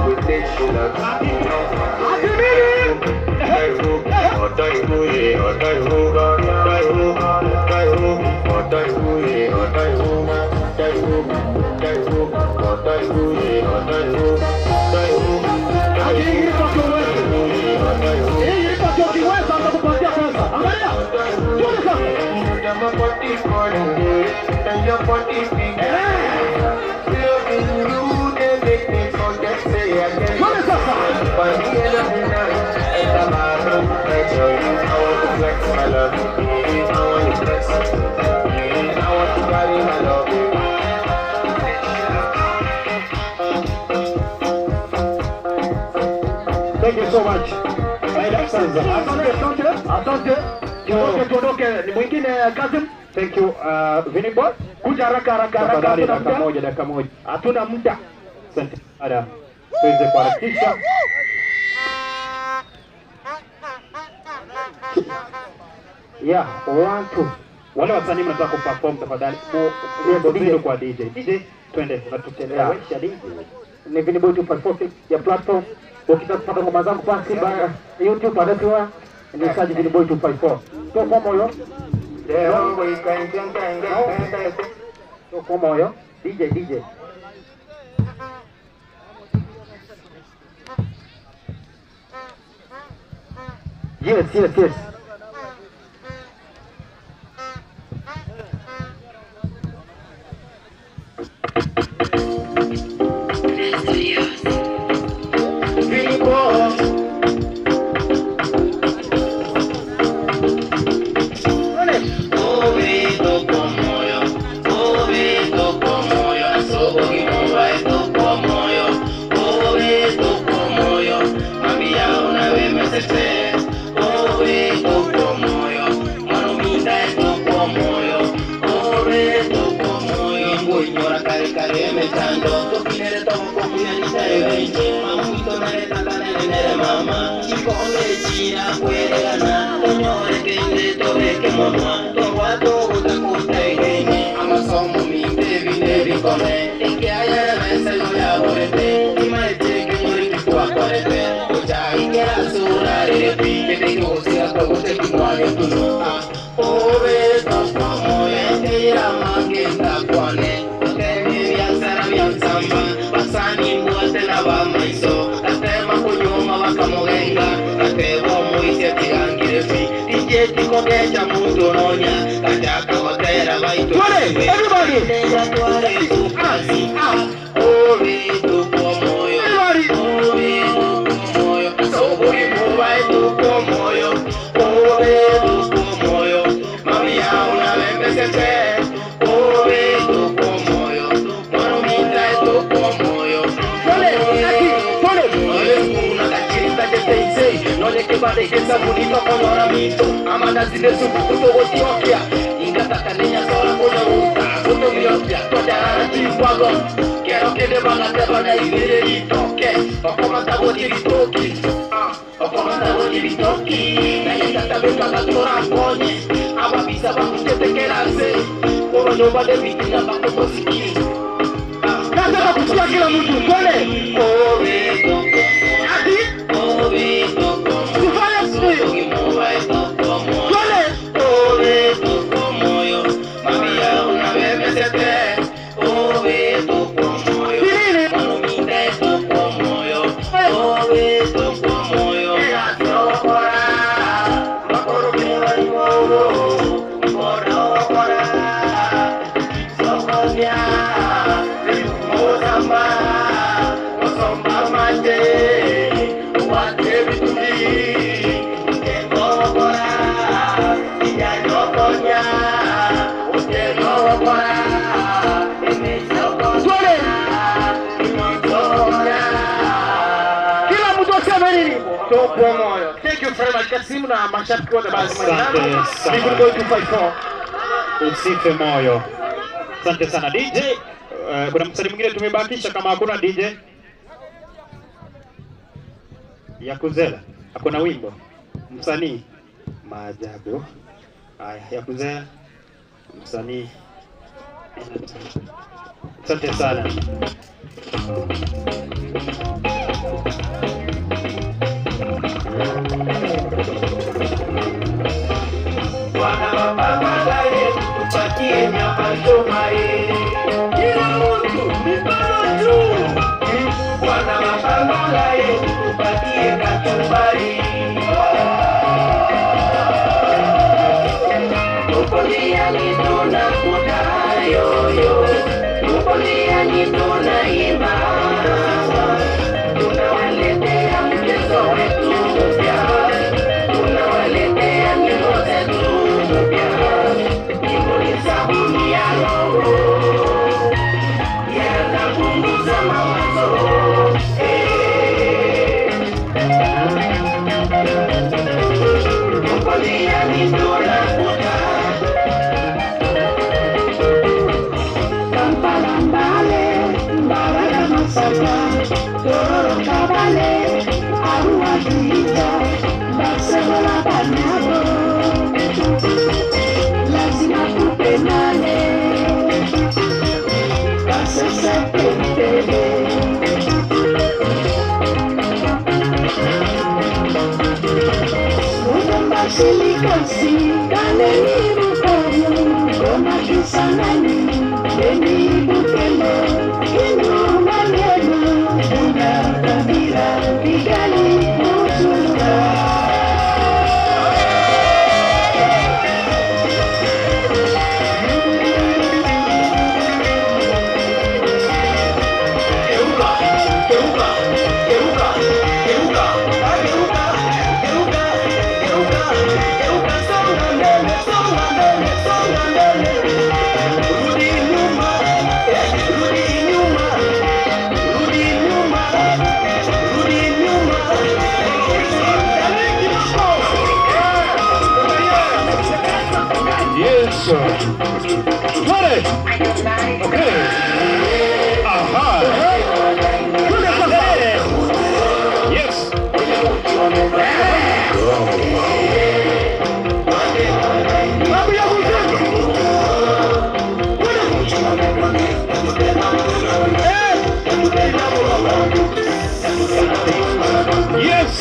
with this she loves. I want to carry my love. Thank you so much. Asante, asante. Tuondoke, ni mwingine Kazim. Thank you, Vinny Boy. Kuja haraka haraka haraka. Dakika moja, dakika moja. Hatuna muda. Asante. Ada. Tuweze kuharakisha. Yeah, 1 2. Wale wasanii mnataka kuperform tafadhali. Yes, kwa DJ. DJ, twende unatuchelewesha DJ. Ni Vinny Boy 254 ya platform. Ukitaka kupata ngoma zangu basi YouTube anaitwa ni search Vinny Boy 254. Kwa moyo. Kwa moyo. DJ DJ. Yes, yes, yes. Basani mbuate na ba maiso, katema kunyuma wakamoge. Nataka kusikia kila mtu. Twende. Thank you very much. Kasimu na mashabiki wote basi. Asante sana. Usife moyo. Asante sana DJ. Kuna msanii mwingine tumebakisha kama hakuna DJ. Yakuzela. Hakuna wimbo. Msanii maajabu. Haya, Yakuzela msanii. Asante sana. Kila mtu mikono juu. Bwana mapambano yetu tupatie kachumbari. Tupo njiani tunakuta yoyo, tupo njiani tunaimba, tunawaletea mchezo wetu mpya, tunawaletea nyimbo zetu mpya. Nyimbo ni sabuni ya roho, yanapunguza mawazo. Tupo njiani tunakuta Kampala Mbale, Mbarara Masaka, Tororo Kabale, Arua Geita, Barcelona Banyabo, lazima tupendane, Kasese Pembele. Mugamba Shilikosi, Kaneni Bukavu, Goma Kisangani, Beni Butembo, Kindu Maniema, Bunya Kabila, Kigali Bujumbura. Yes. Twende. Okay. Aha. Yes. Yes.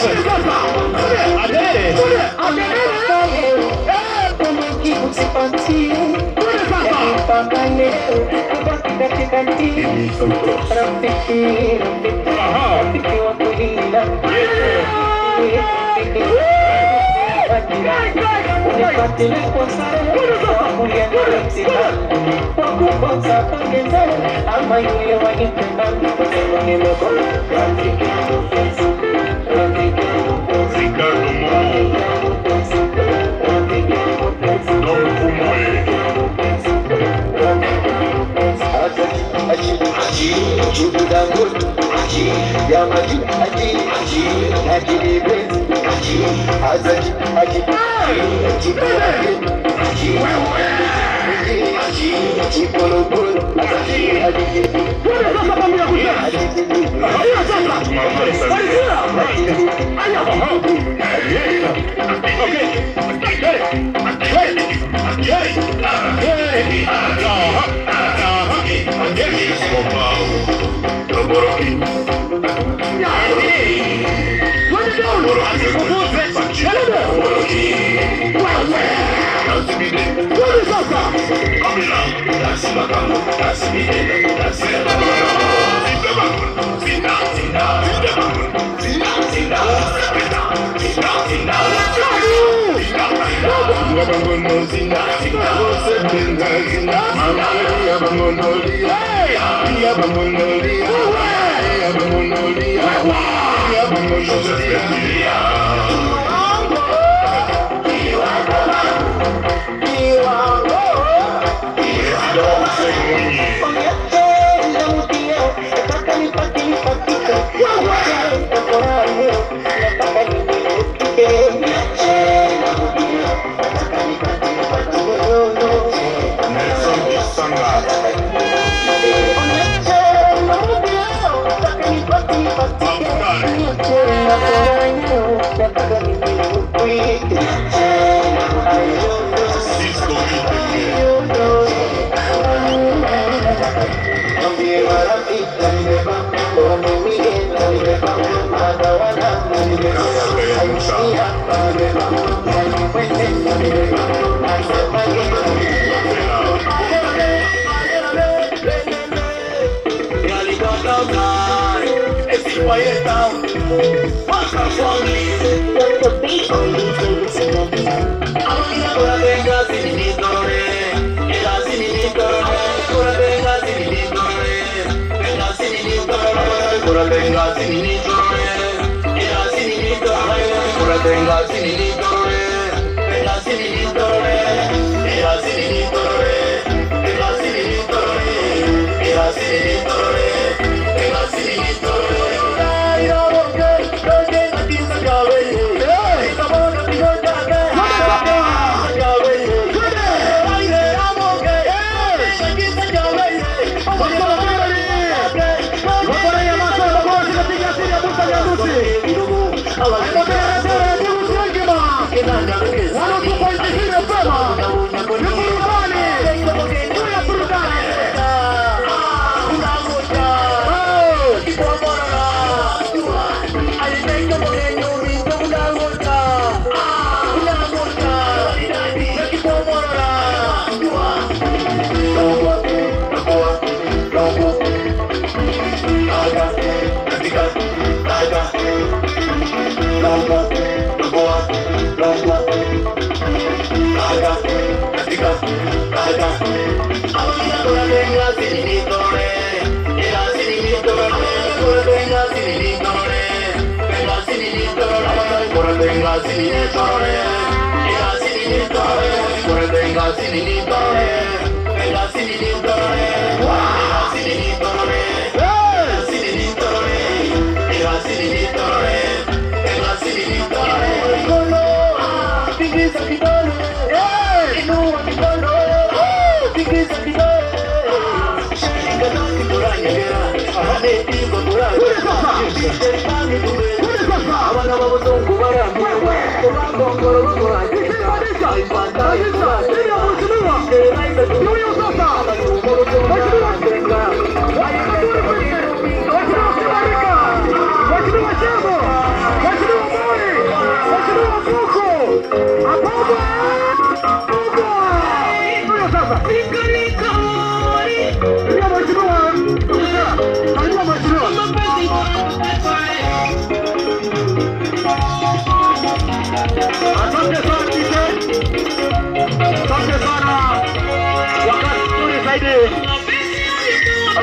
Asante.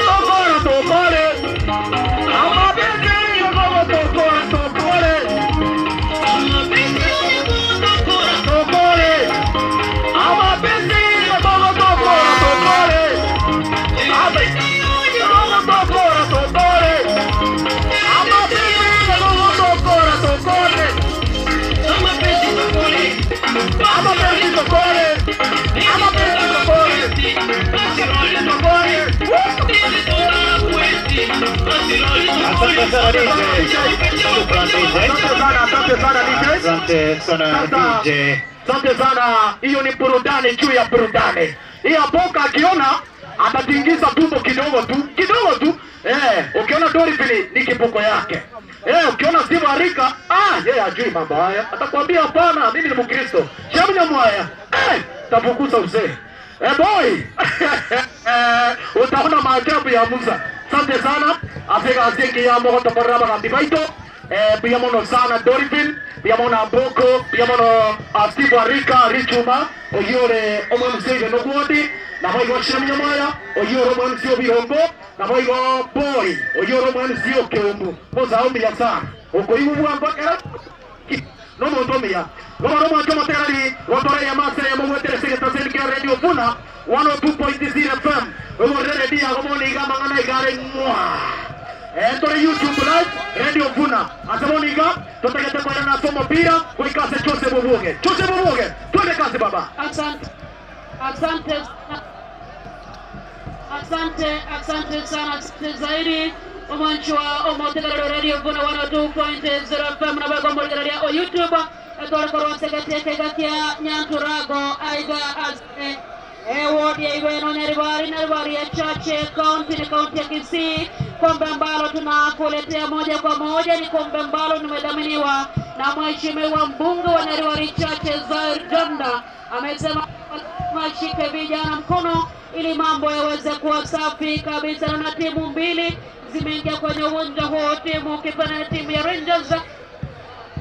Tokora tokore. Amapenzi yogo tokora tokore. Tokore. Amapenzi yogo tokora tokore. Amapenzi yogo tokora tokore. Amapenzi yogo tokora tokore. Amapenzi tokore. Amapenzi tokore. Amapenzi tokore. Tokore. Asante sana DJ. Asante sana DJ. Asante sana DJ. Asante sana. Hiyo ni burudani juu ya burudani. Hii Boka akiona atatingiza tumbo kidogo tu, kidogo tu. Ukiona Dorivili ni kiboko yake. Ukiona Steve Arika, yeye hajui mambo haya. Atakwambia hapana, mimi ni Mkristo. Shamnya mwaya. Tafukuza uzee. Boy. Utaona maajabu ya Musa. Asante sana. Afika asiki ya moto baraba kambibaito. Pia mono sana Doriville, pia mono Boko, pia mono Steve Arika, Richuma, oyore omwamsege nokwodi, na boy wa Nyamaya, oyore omwamsio Bihombo, na boy wa boy, oyore omwamsio Keumbu. Moza ombi ya sana. Okoibu mpaka no montomia. Lomo romo choma terari, watore ya mase ya mwe terese tasel ke Radio Vuna 102.0 FM. Omo rede dia omo ni gama ngana igare mwa. Entore YouTube live Radio Vuna. Asemoniga tutakete kwa na somo pira kwa ikase chose boboge. Chose boboge. Twende kazi baba. Asante. Asante. Asante, asante sana zaidi. Omanchwa omotegalo Radio Vuna 102.0 FM na bago mbolgaria o YouTube etore korwa segatete gatia Nyanturago aiga azne wodi ya Iweno Nyaribari Nyaribari ya Chache County ni county ya Kisii. Kombe ambalo tunakuletea moja kwa moja ni kombe ambalo limedhaminiwa na mheshimiwa mbunge wa Nyaribari Chache Zair Janda. Amesema mashike vijana mkono ili mambo yaweze kuwa safi kabisa. Na timu mbili zimeingia kwenye uwanja huo, timu kipana na timu ya Rangers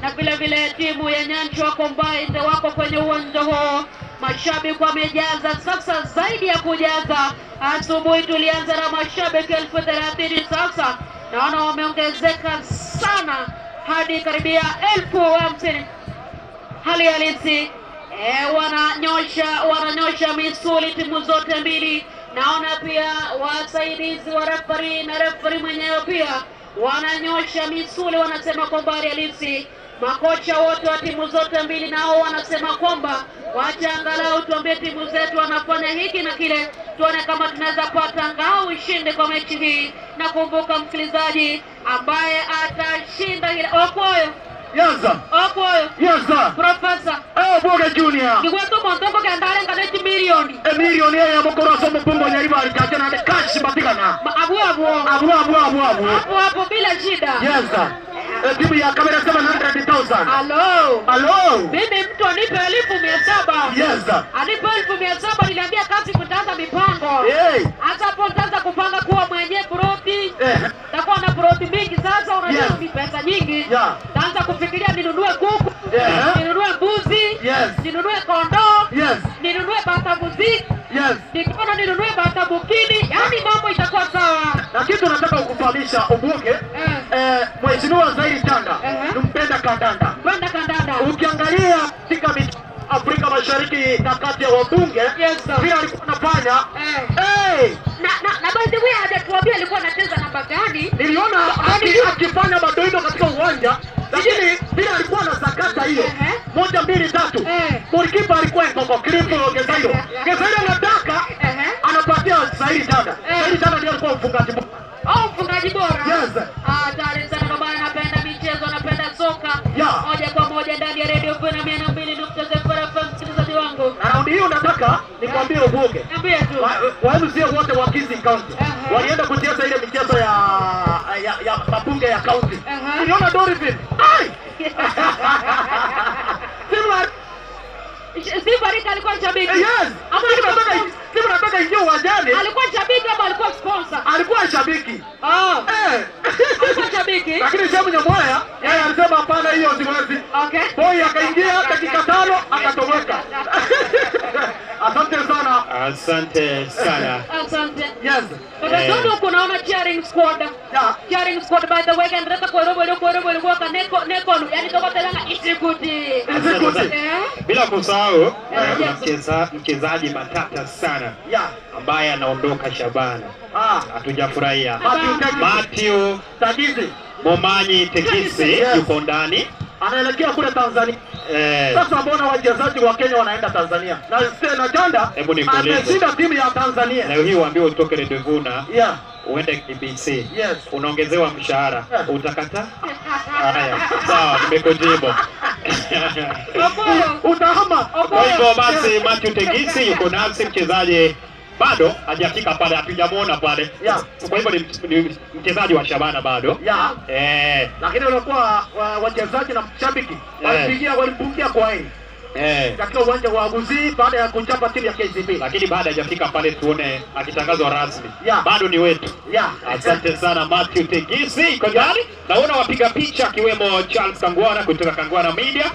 na vile vile timu ya Nyanchwa Combined wako kwenye uwanja huo. Mashabiki wamejaza sasa zaidi ya kujaza. Asubuhi tulianza na mashabiki 30,000, sasa naona wameongezeka sana hadi karibia 50,000. Hali halisi wananyosha misuli timu zote mbili. Naona pia wasaidizi wa referee na referee mwenyewe pia wananyosha misuli, wanasema kwamba hali halisi. Makocha wote wa timu zote mbili nao wanasema kwamba wacha angalau tuambie timu zetu wanafanya hiki na kile, tuone kama tunaweza pata angalau ushindi kwa mechi hii. Na kumbuka msikilizaji, ambaye atashinda ile Okwoyo. Yes sir. Okwoyo. Yes sir. Professor. Boga Junior. Kigwetu montoko kendare nganeti milioni. Milioni ya mokoro somo pumbo Nyaribari Chache na cash batikana. Abu abu. Abu abu abu abu. Abu abu bila shida. Yes sir. Timu ya kamera 700,000. Hello. Hello. Mimi mtu anipe 1,700. Yes sir. Anipe 1,700, niliambia kazi kutaanza mipango. Hey. Hata hapo nitaanza kupanga kuwa mwenye proti. Takuwa na proti mingi sasa, unajua Yes. ni pesa nyingi. Yeah. Taanza kufikiria ninunue kuku, Yeah. ninunue mbuzi, Yes. ninunue kondoo, Yes. ninunue bata muziki, Yes. nikiona ninunue bata bukini, yani mambo itakuwa sawa. Na kitu nataka kukufahamisha ubunge, Mheshimiwa Zairi Chanda ni mpenda kandanda. Mpenda kandanda. Ukiangalia katika Afrika Mashariki na kati ya wabunge, vile alikuwa anafanya. Na by the way hajatuambia alikuwa anacheza namba gani. Niliona akifanya madoido katika uwanja, lakini vile alikuwa anasakata hiyo 1 2 3. Golikipa alikuwa kwa Kripo Gezairo. Gezairo anataka anapatia Zairi Chanda. Zairi Chanda ndiye alikuwa mfungaji bora. Au mfungaji bora. Yes. Hatari sana kwa maana anapenda michezo, anapenda soka. Yeah. Moja kwa moja ndani ya Radio Vuna 102.0 FM, msikilizaji wangu. Na raundi hiyo nataka nikwambie ubunge. Niambie tu. Wa MCA wote wa Kisii County walienda kucheza ile michezo ya mabunge ya county. Niliona Doriville. Ai! Steve Arika alikuwa shabiki. Yes. Ama Steve anataka ingie uwanjani. Alikuwa shabiki ama alikuwa sponsor? Alikuwa shabiki. Alikuwa shabiki. Lakini Shem Nyamwaya yeye alisema hapana, hiyo siwezi. Okay. Boy akaingia dakika 5 akatoweka. Asante sana. Asante sana. Asante. Yes. Baba kunaona cheering squad. Yeah. Cheering squad by the way and reta kwero kwa neko yani tokotelanga isikuti. Isikuti. Bila kusahau mchezaji matata sana. Yeah. Ambaye anaondoka Shabana. Hatujafurahia. Matthew Tagizi. Momanyi Tegisi yuko ndani. Anaelekea kule Tanzania. Sasa mbona wachezaji wa Kenya wanaenda Tanzania? Na Janda ameshinda timu ya Tanzania. Leo hii waambiwe utoke Redevuna. Yeah. Uende KBC. Yes. Unaongezewa mshahara. Utakata? Haya. Sawa, nimekujibu. Utahama. Kwa hivyo basi Matthew Tegisi yuko nasi, mchezaji bado hajafika pale, hatujamuona pale. Yeah. Kwa hivyo ni mchezaji wa Shabana bado. Yeah. Lakini walikuwa wachezaji na mashabiki walimpungia kwa heri. Katika uwanja wa Gusii baada ya kuchapa timu ya KCB. Lakini baada hajafika pale tuone akitangazwa rasmi. Yeah. Bado ni wetu. Yeah. Asante sana Matthew Tegisi. Kwa gani? Naona wapiga picha akiwemo Charles Kangwana kutoka Kangwana Media.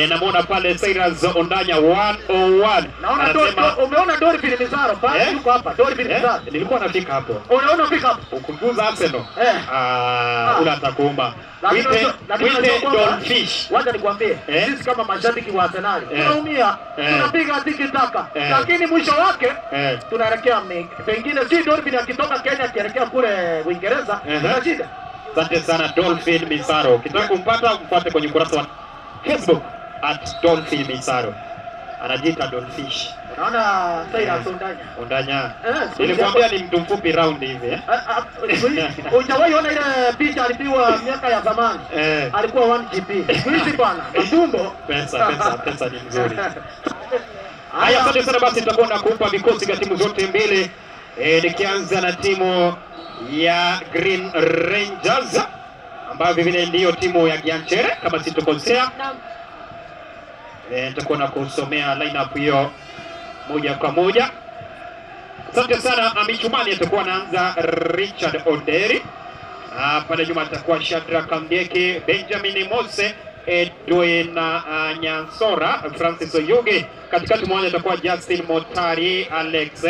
Namuona pale Cyrus Ondanya 101. Naona anasema umeona Dorothy Mizaro pale yuko hapa. Dorothy Mizaro. Nilikuwa nafika hapo. Unaona fika hapo. Ukuguza Arsenal. Ula atakuumba. Wite Dolfish. Wacha nikwambie, sisi kama mashabiki wa Arsenal tunaumia, tunapiga tiki taka. Lakini mwisho wake tunaelekea pengine si Dorothy akitoka Kenya akielekea kule Uingereza, tuna shida. Asante sana Dolphin Mizaro. Ukitaka kumpata mfuate kwenye ukurasa wa Facebook @Dolphin Mizaro. Anajiita Dolfish. Unaona Cyrus Ondanya. Ondanya. Nilikwambia ni mtu mfupi round hivi Hujawahi ona ile picha alipigwa miaka ya zamani. Alikuwa 1 GB. Hizi bwana, mtumbo. Pesa ni nzuri. Haya, asante sana basi tutakuwa na kupa vikosi vya timu zote mbili. Nikianza na timu ya Green Rangers ambayo vile ndio timu ya Gianchere kama sitokosea. Nitakuwa na kusomea lineup hiyo moja kwa moja. Asante sana. Amichumani atakuwa anaanza Richard Onderi. Pale nyuma atakuwa Shadrack Kamdieke, Benjamin Mose, Edwin Nyansora, Francis Oyugi. Katikati mmoja atakuwa Justin Motari, Alex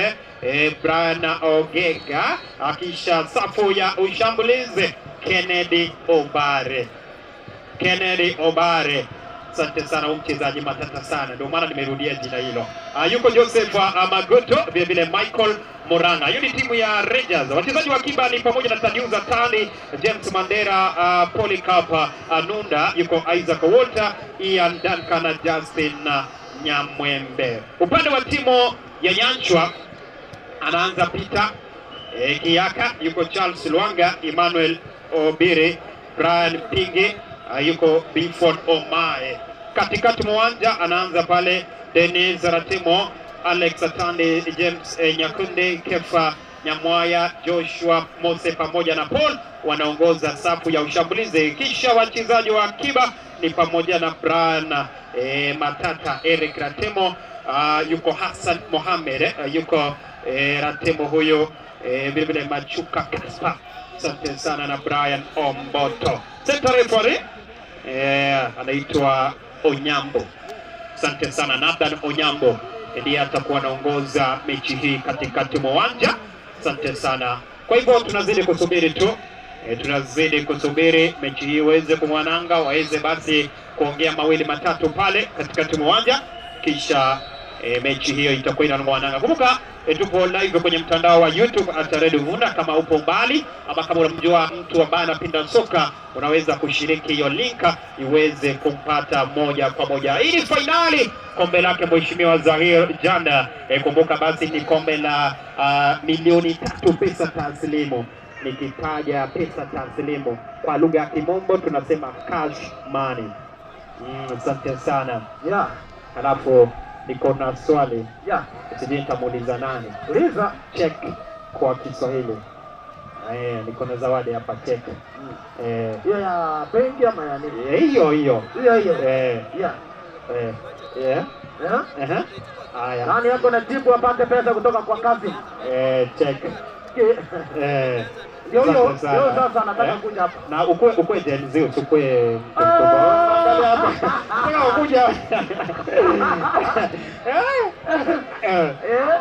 Brian Ogega, akisha safu ya ushambulizi Kennedy Obare. Kennedy Obare. Asante sana, mchezaji matata sana, ndio maana nimerudia jina hilo. Yuko Joseph Magoto, vile vile Michael Moranga. Hiyo ni timu ya Rangers. Wachezaji wa akiba ni pamoja na Tadiuza Tani, James Mandera, Polycarp Anunda, yuko Isaac Walter, Ian Duncan na Justin Nyamwembe. Upande wa timu ya Nyanchwa anaanza Peter Kiaka, yuko Charles Lwanga, Emmanuel Obiri, Brian Pinge, yuko Biford Omae. Katikati mwanja anaanza pale Denis Ratemo, Alex Atande, James Nyakunde, Kefa Nyamwaya, Joshua Mose pamoja na Paul wanaongoza safu ya ushambulizi. Kisha wachezaji wa akiba ni pamoja na Brian Matata, Eric Ratemo, yuko Hassan Mohamed, yuko Ratemo huyo, vile vile Machuka Kaspa. Asante sana na Brian Omboto. Center referee anaitwa Onyambo. Asante sana Nathan Onyambo ndiye atakuwa anaongoza mechi hii katikati mwa uwanja. Asante sana. Kwa hivyo tunazidi kusubiri tu. Tunazidi kusubiri mechi hii iweze kumwananga, waweze basi kuongea mawili matatu pale katikati mwa uwanja, kisha mechi hiyo itakuwa inang'oa. Kumbuka tupo live kwenye mtandao wa YouTube @Red Vunda. Kama upo mbali ama kama unamjua mtu ambaye anapenda soka, unaweza kushiriki hiyo link iweze kumpata moja kwa moja. Hii ni finali kombe lake Mheshimiwa Zahir Janda. Kumbuka basi ni kombe la milioni 3 pesa taslimu. Nikitaja pesa taslimu kwa lugha ya Kimombo tunasema cash money. Asante sana. Yeah. Alafu niko na swali. Yeah. Sijui nitamuuliza nani. Uliza. Check kwa Kiswahili. Niko na zawadi hapa check. Hiyo ya benki ama ya nini? Hiyo hiyo. Hiyo hiyo. Yeah. Yeah. Yeah. Haya. Nani yako na jibu apate pesa kutoka kwa kazi? Check. Ndio hiyo. Ndio sasa nataka kuja hapa. Na ukue Gen Z usikue mkubwa. Nataka kuja.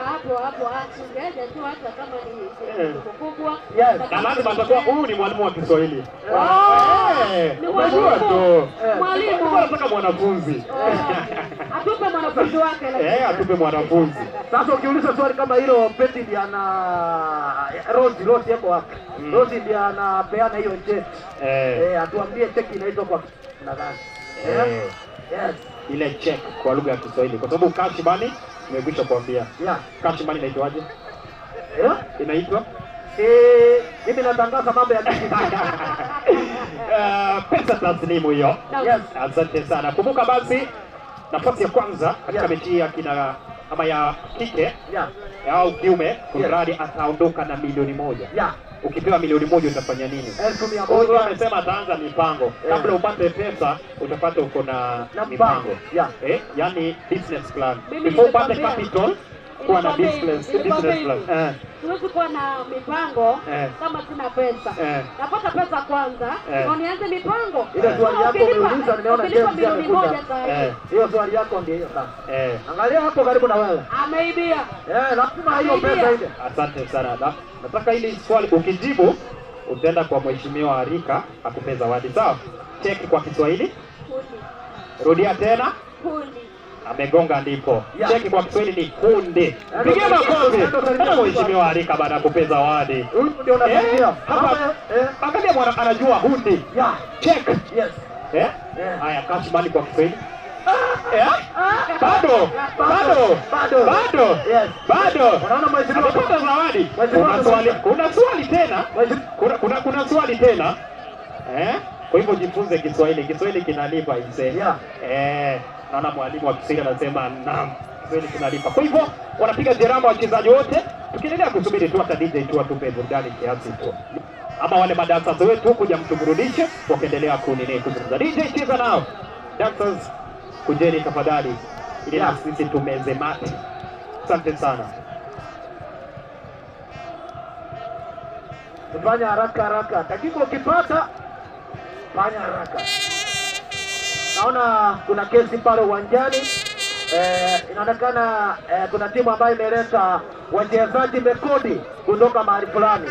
Hapo hapo asungeje tu hata kama ni kubwa. Na lazima atakuwa huyu ni mwalimu wa Kiswahili. Ni mwalimu. Mwalimu anataka mwanafunzi. Atupe mwanafunzi wake lakini. Atupe mwanafunzi. Sasa ukiuliza swali kama hilo Peti ndiye ana Rose yako wapi? Rose ndiye anapeana hiyo jet. Atuambie cheki inaitwa kwa nadhani. Yes. Ile check kwa lugha ya Kiswahili kwa sababu cash money nimekwisha kuambia. Yeah. Cash money inaitwaje? Inaitwa? Mimi natangaza mambo ya pesa taslimu hiyo. Yes. Asante sana. Kumbuka basi nafasi ya kwanza katika mechi ya kina ama ya kike au kiume, kunradi ataondoka na 1,000,000. Ukipewa 1,000,000 utafanya nini? 100,000. Amesema ataanza mipango. Kabla upate pesa utapata uko na mipango. Yani business plan. Before upate capital kuwa na business plan. Siwezi kuwa na mipango kama sina pesa. Napata pesa kwanza, ndio nianze mipango. Ile swali yako umeuliza nimeona James amekuja. Hiyo swali yako ndio hiyo sasa. Angalia hapo karibu na wewe. Ameibia. Lazima hiyo pesa ile. Asante sana. Nataka hili swali ukijibu utaenda kwa Mheshimiwa Arika akupe zawadi, sawa? Cheki kwa Kiswahili. Rudia tena. Kundi. Amegonga ndipo. Cheki kwa Kiswahili ni kundi. Pigia makofi. Kama Mheshimiwa Arika baada kupe zawadi. Huyu ndio unafikiria. Hapa angalia mwana anajua hundi. Check. Yes. Haya, cash money kwa Kiswahili. Bado. Bado. Yes. Bado. Unaona mheshimiwa amepata zawadi. Kuna swali tena. Kuna swali tena. Kwa hivyo jifunze Kiswahili. Kiswahili kinalipa ise. Naona mwalimu wa Kiswahili anasema naam, Kiswahili kinalipa. Kwa hivyo wanapiga jerama wachezaji wote. Tukiendelea kusubiri tu hata DJ tu atupe burudani kiasi tu. Ama wale madansa wetu kuja mtuburudishe wakiendelea kunini kuzungumza. DJ cheza nao. Dancers kujeni tafadhali ili na sisi tumeze mate. Asante sana. Fanya haraka haraka. Dakika ukipata fanya haraka. Naona kuna kesi pale uwanjani. Inaonekana kuna timu ambayo imeleta wachezaji mekodi kutoka mahali fulani.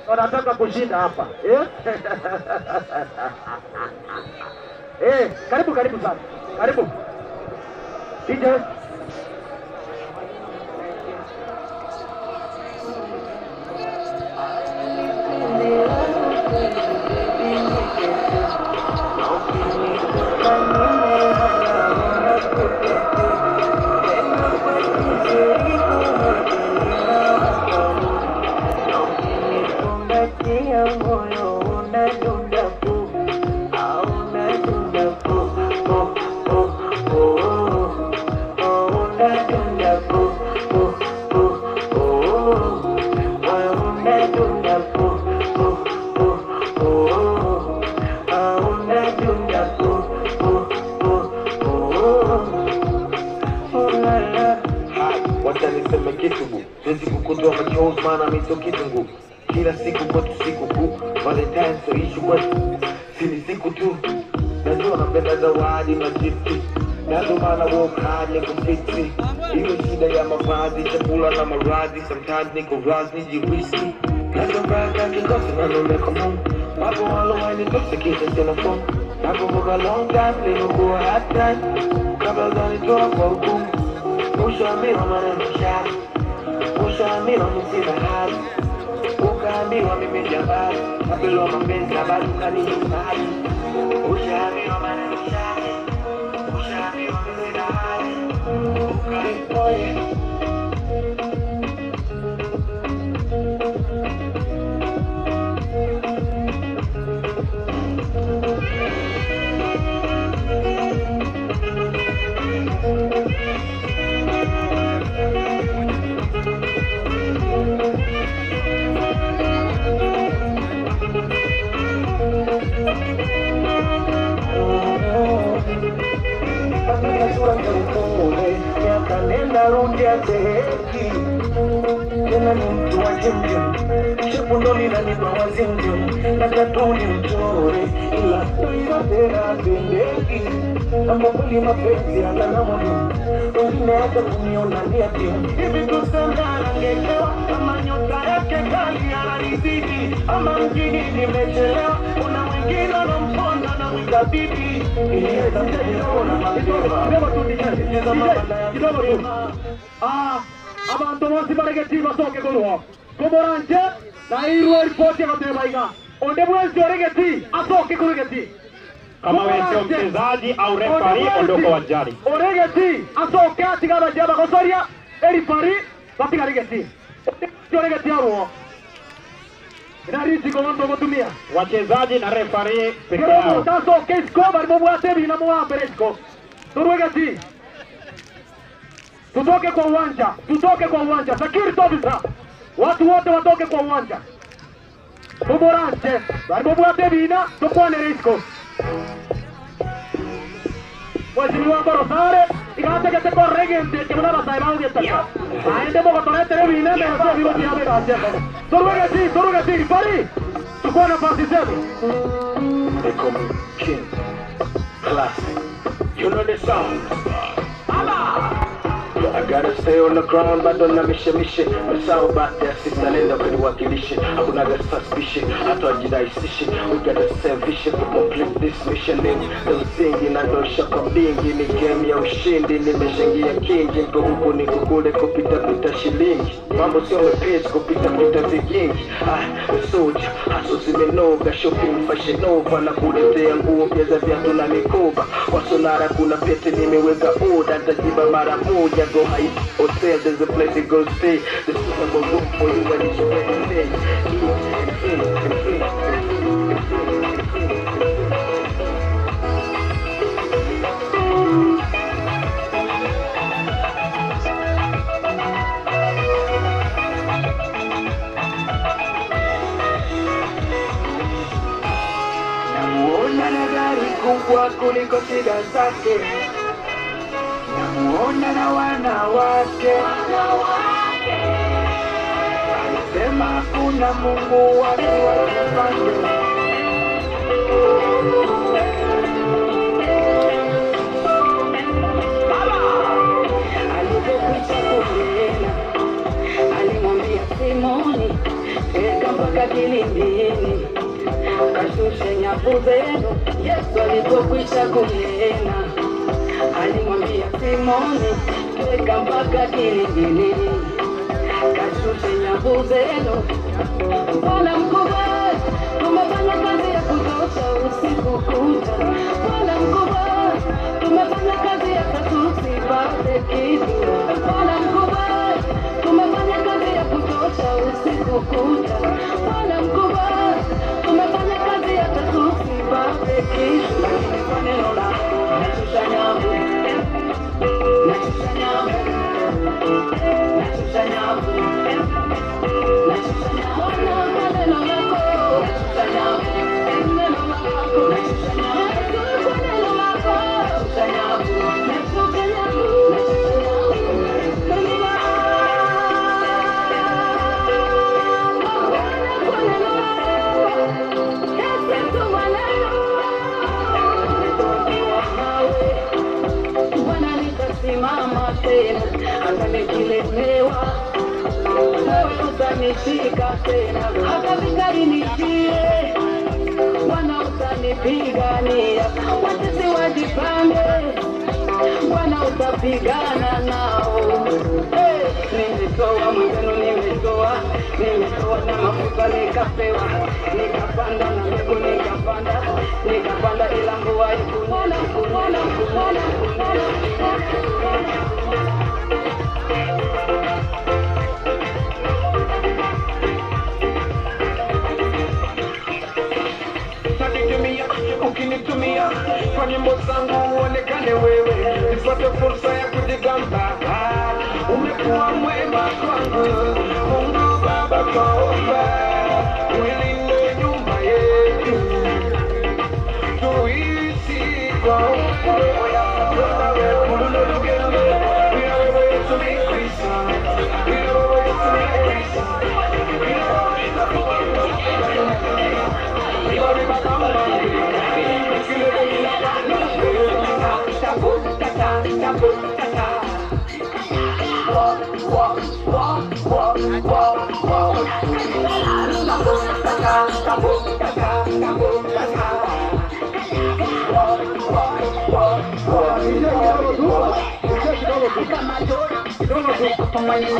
Wanataka kushinda hapa. Karibu karibu sana. Karibu. DJ. Kila siku kwetu siku kuu, Valentine so issue kwetu, si ni siku tu. Najua napenda zawadi majipti, nazo maana work hard niko fiti. Iwe shida ya mavazi, chakula na maradhi, sometimes niko rasmi jiriski. Nazo baraka kikosi na nome kwa Mungu, wapo walowainikosa kisha sina phone. Nakumbuka long time nilivyokuwa hard time, kabla hujanitoa kwa hukumu. Ushaambiwa maneno shazi, ushaambiwa mimi sina hali. Ukaambiwa mimi jambazi, napelwa mapenzi na bado ukanihifadhi. Ushaambiwa maneno shazi, ushaambiwa mimi sina hali. Ukaambiwa Nenda rudi ateheki tena ni mtu wa jimjim shepu ndo linanipa wazimjim na tatuni mchore ila tena pendeki Ama kweli mapenzi hayana mwalimu, wengine hata kuniona ni yatima. Hivi tuseme anangelewa, ama nyota yake kali ananizidi, ama mjini nimechelewa, kuna wengine wanamponda na mwita bibi. Kidogo tu. Abantu bose baregeti basoke korwa komoranje na irwe ripoti ya iga onde mwezi oregeti asoke kuregeti. Kama wewe sio mchezaji au refari, ondoka uwanjani. Oregeti asoke atigaba jaba kosoria erifari batiga regeti. Oregeti arwo. Inariti komando gotumia. Wachezaji na refari peke yao. Taso kesko barimo bwate bina mwa peresko. Turuegeti. Tutoke kwa uwanja, tutoke kwa uwanja. Security officer. Watu wote watoke kwa uwanja. Tuboranje, barimo bwate bina tukwane risko. Mheshimiwa Borosare, igategete korregente que muna basai bau getaka. Aende mogotorete bina me hace vivo tiabe gache. Turuegeti, pari. Tukua nafasi zetu. They call me King Classic. You know the sound. I gotta stay on the ground, bado na mishe mishe. Mesahau bahati ya sitalenda kuniwakilishe. Hakunaga suspicion, hata wajirahisishe. We gotta save vision to complete this mission. Ni msingi na ndosha kwa mbingi. Ni game ya ushindi, nimeshangia kingi. Niko huku niko kule kupita pita shilingi. Mambo sio mepesi kupita pita vigingi. Soja, haso zimenoga, shopping fashion nova. Na kuletea nguo pia za viatu na mikoba. Kwa sonara kuna pete nimeweka order. Nitajiba mara moja. Go high hotel, there's a place to go stay. There's a room for you when it's ready. Namuona na gari kubwa kuliko shida zake. Namuona na wanawake. Alisema kuna Mungu watu wajipange. Alipokwisha kunena, alimwambia Simoni, fika mpaka kilindini, kashushe nyavu zenu. Yesu alipokwisha kunena, alimwambia Simoni, fika mpaka kilindini, kashushe nyavu zenu. Bwana mkubwa, tumefanya kazi ya kutosha usiku kucha. Bwana mkubwa, tumefanya kazi ya tusipate kitu. Bwana mkubwa, tumefanya kazi ya kutosha usiku kucha. Bwana mkubwa, tumefanya kazi ya tusipate kitu. Lakini kwa neno lako nashusha nyavu, nashusha nyavu, nashusha nyavu, nashusha nyavu. Bwana kwa neno lako nashusha nyavu, neno lako nashusha nyavu, kwa neno lako nashusha nyavu, nashusha nyavu, nashusha nyavu. Bwana nitasimama tena, hata nikilemewa wewe utanishika tena, hata vita inijie Bwana utanipigania, watesi wajipange, Bwana utapigana nao. Hey, nimetoa mwenzenu, nimetoa, nimetoa na mafuta nikapewa, nikapanda na mbegu nikapanda, nikapanda ila mvua haikunyesha. Ukinitumia kwa nyimbo zangu uonekane wewe, nipate fursa ya kujigamba. Umekuwa mwema kwangu, Mungu Baba, twaomba uilinde nyumba yetu, tuishi kwa upendo.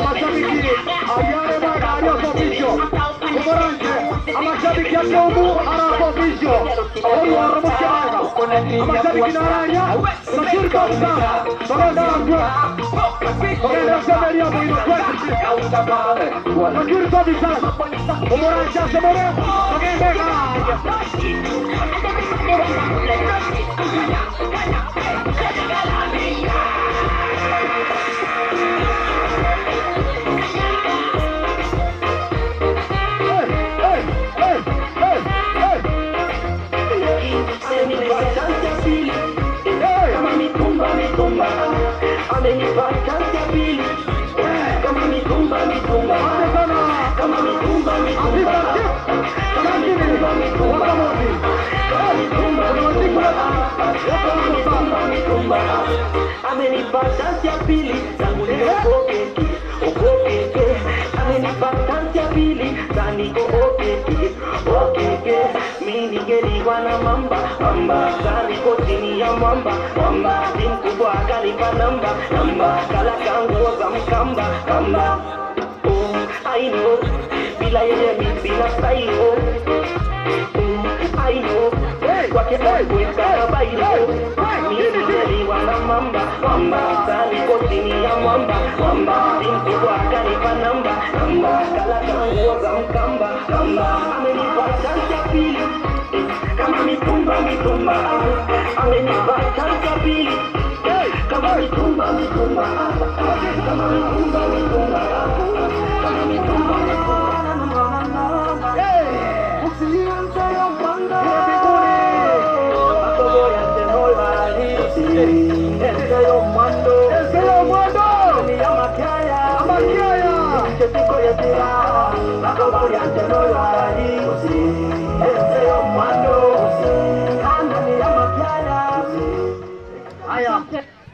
Mashabiki ayare magari official Orange amashabiki ya Keumbu ara official amashabiki naranya Bashir kabisa Bashir kabisa Orange asemore Amenipa chance ya pili tangu niokoke okokeke, amenipa chance ya pili taniko okeke okeke, mimi ningeliwa na mamba mamba taniko chini ya mwamba mwamba, mkubwa akanipa namba namba, kala kangu za mkamba kamba. Oh, I know bila yeye mimi sina style. Oh, I know kwake kuweka bailo, mimi ningeliwa na mamba mamba taniko chini ya mwamba mwamba, mkubwa akanipa namba namba, kala kangu za mkamba kamba, amenipa chance ya pili kama mitumba mitumba, amenipa chance ya pili kama mitumba mitumba, kama mitumba mitumba, kama mitumba mitumba.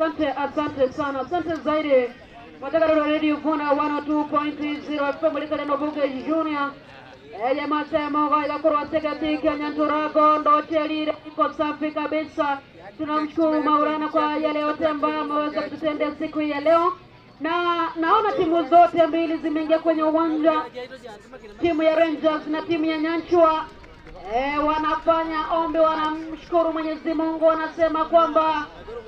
Asante, asante sana, asante zaidi. Matangazo ya Radio Vuna 102.0 FM likale no Bunge Junior. Eye masemo ga kurwatega tika Nyanturago ndoche iko safi kabisa. Tunamshukuru Maulana kwa yale yote ambayo ameweza kututendea siku ya leo. Na naona timu zote mbili zimeingia kwenye uwanja, timu ya Rangers na timu ya Nyanchwa. Wanafanya ombi, wanamshukuru Mwenyezi Mungu, wanasema kwamba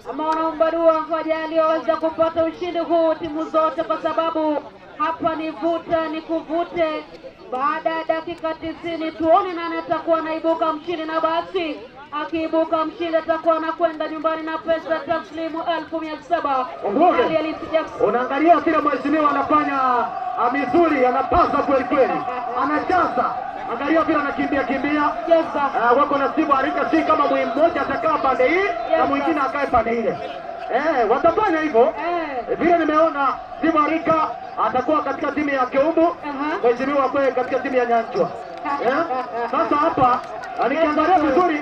ama wanaomba dua kwa ajili waweze kupata ushindi huu timu zote, kwa sababu hapa ni vuta ni kuvute. Baada ya dakika 90 tuone nani atakuwa anaibuka mshindi, na basi akiibuka mshindi atakuwa anakwenda nyumbani na pesa taslimu 1700. Unaangalia kila mheshimiwa anafanya mizuri, anapasa kweli kweli, anajaza. Angalia vile anakimbia kimbia. Yes, wako na Steve Arika, si kama mmoja atakaa pande hii na mwingine akae pande ile. Watafanya hivyo. Vile nimeona Steve Arika atakuwa katika timu ya Keumbu, mheshimiwa kwe katika timu ya Nyanchwa. Sasa hapa nikiangalia vizuri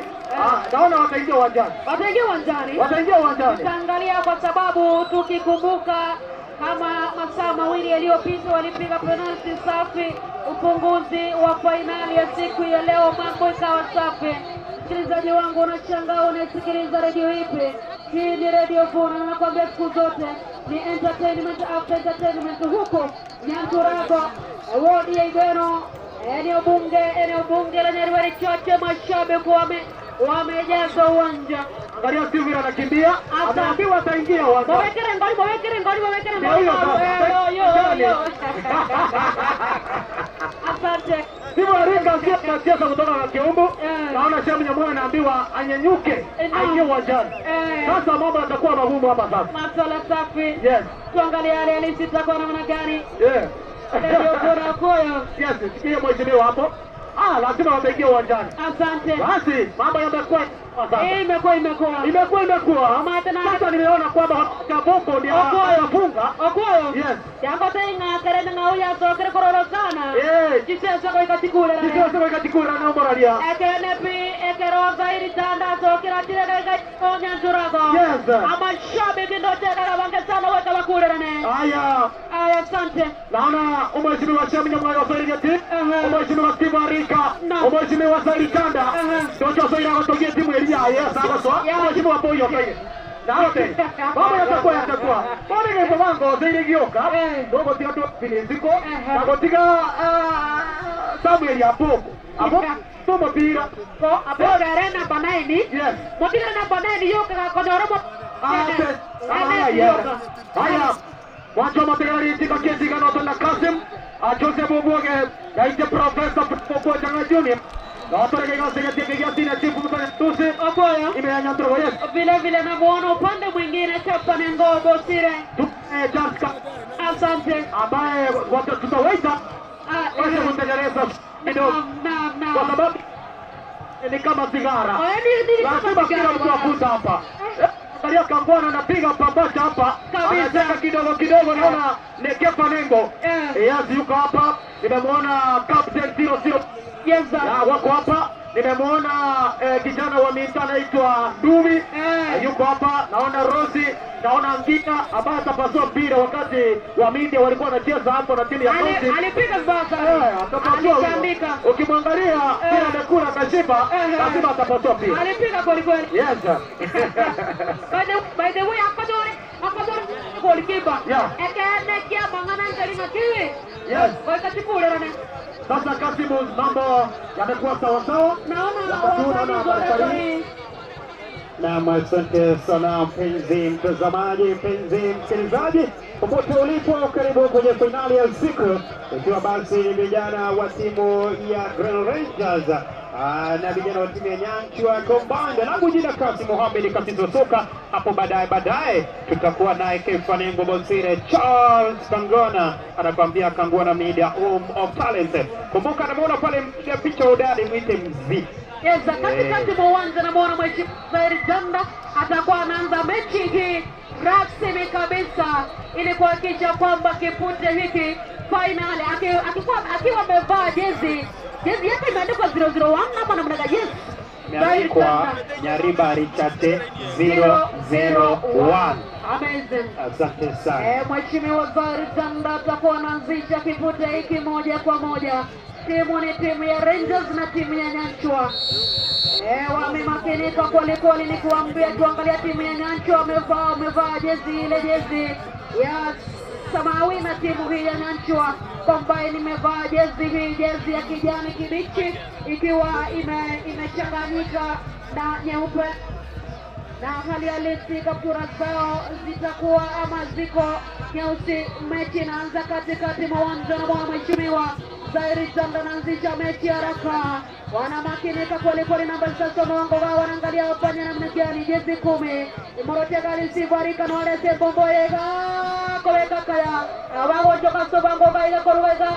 naona wataingia uwanjani. Wataingia uwanjani. Wataingia uwanjani. Tutaangalia kwa sababu tukikumbuka kama masaa mawili yaliyopita walipiga penalti safi, ufunguzi wa fainali ya siku ya leo, mambo ikawa safi. Msikilizaji wangu, unashangaa unasikiliza radio ipi? Hii ni Radio Vuna, na nakwambia siku zote ni entertainment after entertainment. Huko Nyanturago, wodi ya Igweno, eneo bunge la Nyarwari Chache, mashabiki wamejaza uwanja. Angalia Steve anakimbia, anaambiwa ataingia uwanja. Wawekere ngoli, wawekere ngoli, wawekere ngoli. Asante. Steve Arika anacheza kutoka kwa Keumbu. Naona Shemu Nyamwaya anaambiwa anyenyuke, aingie uwanjani. Sasa mambo yatakuwa magumu hapa sasa. Maswala safi. Yes. Tuangalie hali halisi itakuwa namna gani. Yeah. Ndio bora koyo. Yes, sikia mheshimiwa hapo. Lazima wameingia uwanjani. Asante. Basi mambo yamekuwa sasa. Imekuwa. Sasa nimeona kwamba Kaboko ndio anafunga. Okoyo. Yes. Jambo tenga kerena ngauya sokere kororo sana. Jisesa kwa ikatikula. Jisesa kwa ikatikula na moralia. Ekene pi ekeroza iri tanda sokera tire ga Nyanturago. Yes. Ama shabiki ndo tena wange sana weka bakule ne. Haya. Haya, asante. Naona mheshimiwa Shemu Nyamwaya wa Serengeti, mheshimiwa Steve Arika, mheshimiwa Saidi Kanda. Ndio Saidi anatokea timu ya Yes, sawa. Mheshimiwa Boyo Saidi. Naote. Mambo yatakuwa yatakuwa. Bora ni mbango zile gioka. Ndogo tiga tu filiziko. Na gotiga Samuel ya poko. Abo tomo pira. Ko abo gare namba 9. Yes. Motira namba 9 yoka konyoro mo. Haya. Haya. Wacho mategari tika kesi kana tona Kasim. Joseph Obuoge yaite Professor Popo Janga Junior. Vile vile namuona upande mwingine Chapa Nengo Bosire. Asante. Ambaye tutaweza wacha kutengeneza kidogo. Kwa sababu ni kama sigara. Lazima kila mtu avuta hapa. Angalia Kangwana anapiga pambacha hapa. Anacheka kidogo kidogo, naona ni Kefa Nengo. Yes, yuko hapa. Nimemwona Captain 00. Yes, wako hapa. Nimemwona kijana wa Minta anaitwa Dumi. Yuko hapa. Naona Rosi, naona Ngina ambaye atapasua mpira wakati wa Minta walikuwa wanacheza hapo na timu ya County. Alipiga vibaya sana. Alitandika. Ukimwangalia bila amekula kashiba, lazima atapasua mpira. Alipiga kweli kweli. Yes. By the way, akadore goalkeeper. Yeah. Ekene kia mangana ngalina kiwi. Yes. Kwa katikule rana. Sasa Kasimu, mambo yamekuwa sawa sawa. Naona Naam, asante sana mpenzi mtazamaji, mpenzi msikilizaji, popote ulipo, karibu kwenye finali ya usiku, ikiwa basi vijana wa timu ya Green Rangers na vijana wa timu ya Nyanchwa Combined. Langu jina Kasim Mohamed Kasizo Soka. Hapo baadaye tutakuwa naye Kefa Nengo Bosire, Charles Kangona anakuambia Kangona Media Home of Talent. Kumbuka namuona pale mpiga picha udadi, mwite Mzee. Yes, katikati mwa uwanja namuona Mheshimiwa Zairi Janda atakuwa anaanza mechi hii rasmi kabisa ili kuhakikisha kwamba kipute hiki finali akiwa amevaa jezi yake imeandikwa 001 ama namna gani? Yes. Imeandikwa Nyariba Richate 001. Amazing. Asante sana. Mheshimiwa Zairi Janda atakuwa anaanzisha kipute hiki moja kwa moja. Timu ni timu ya Rangers na timu ya Nyanchwa. Wamemakinika kweli kweli, ni kuambia tuangalia timu ya Nyanchwa wamevaa jezi ile jezi ya samawi na timu hii ya Nyanchwa Combine imevaa jezi hii jezi ya kijani kibichi ikiwa imechanganyika na nyeupe, na hali halisi kaptura zao zitakuwa ama ziko nyeusi. Mechi inaanza katikati mwa uwanja na bwana Mheshimiwa Zairi Janda anaanzisha mechi haraka. Wanamakinika kweli kweli, namba sasa mwango wao wanaangalia wafanye namna gani. Jezi 10 Imorotega lisibarika na wale sebomboyega koweka kaya awago sobango baila korwega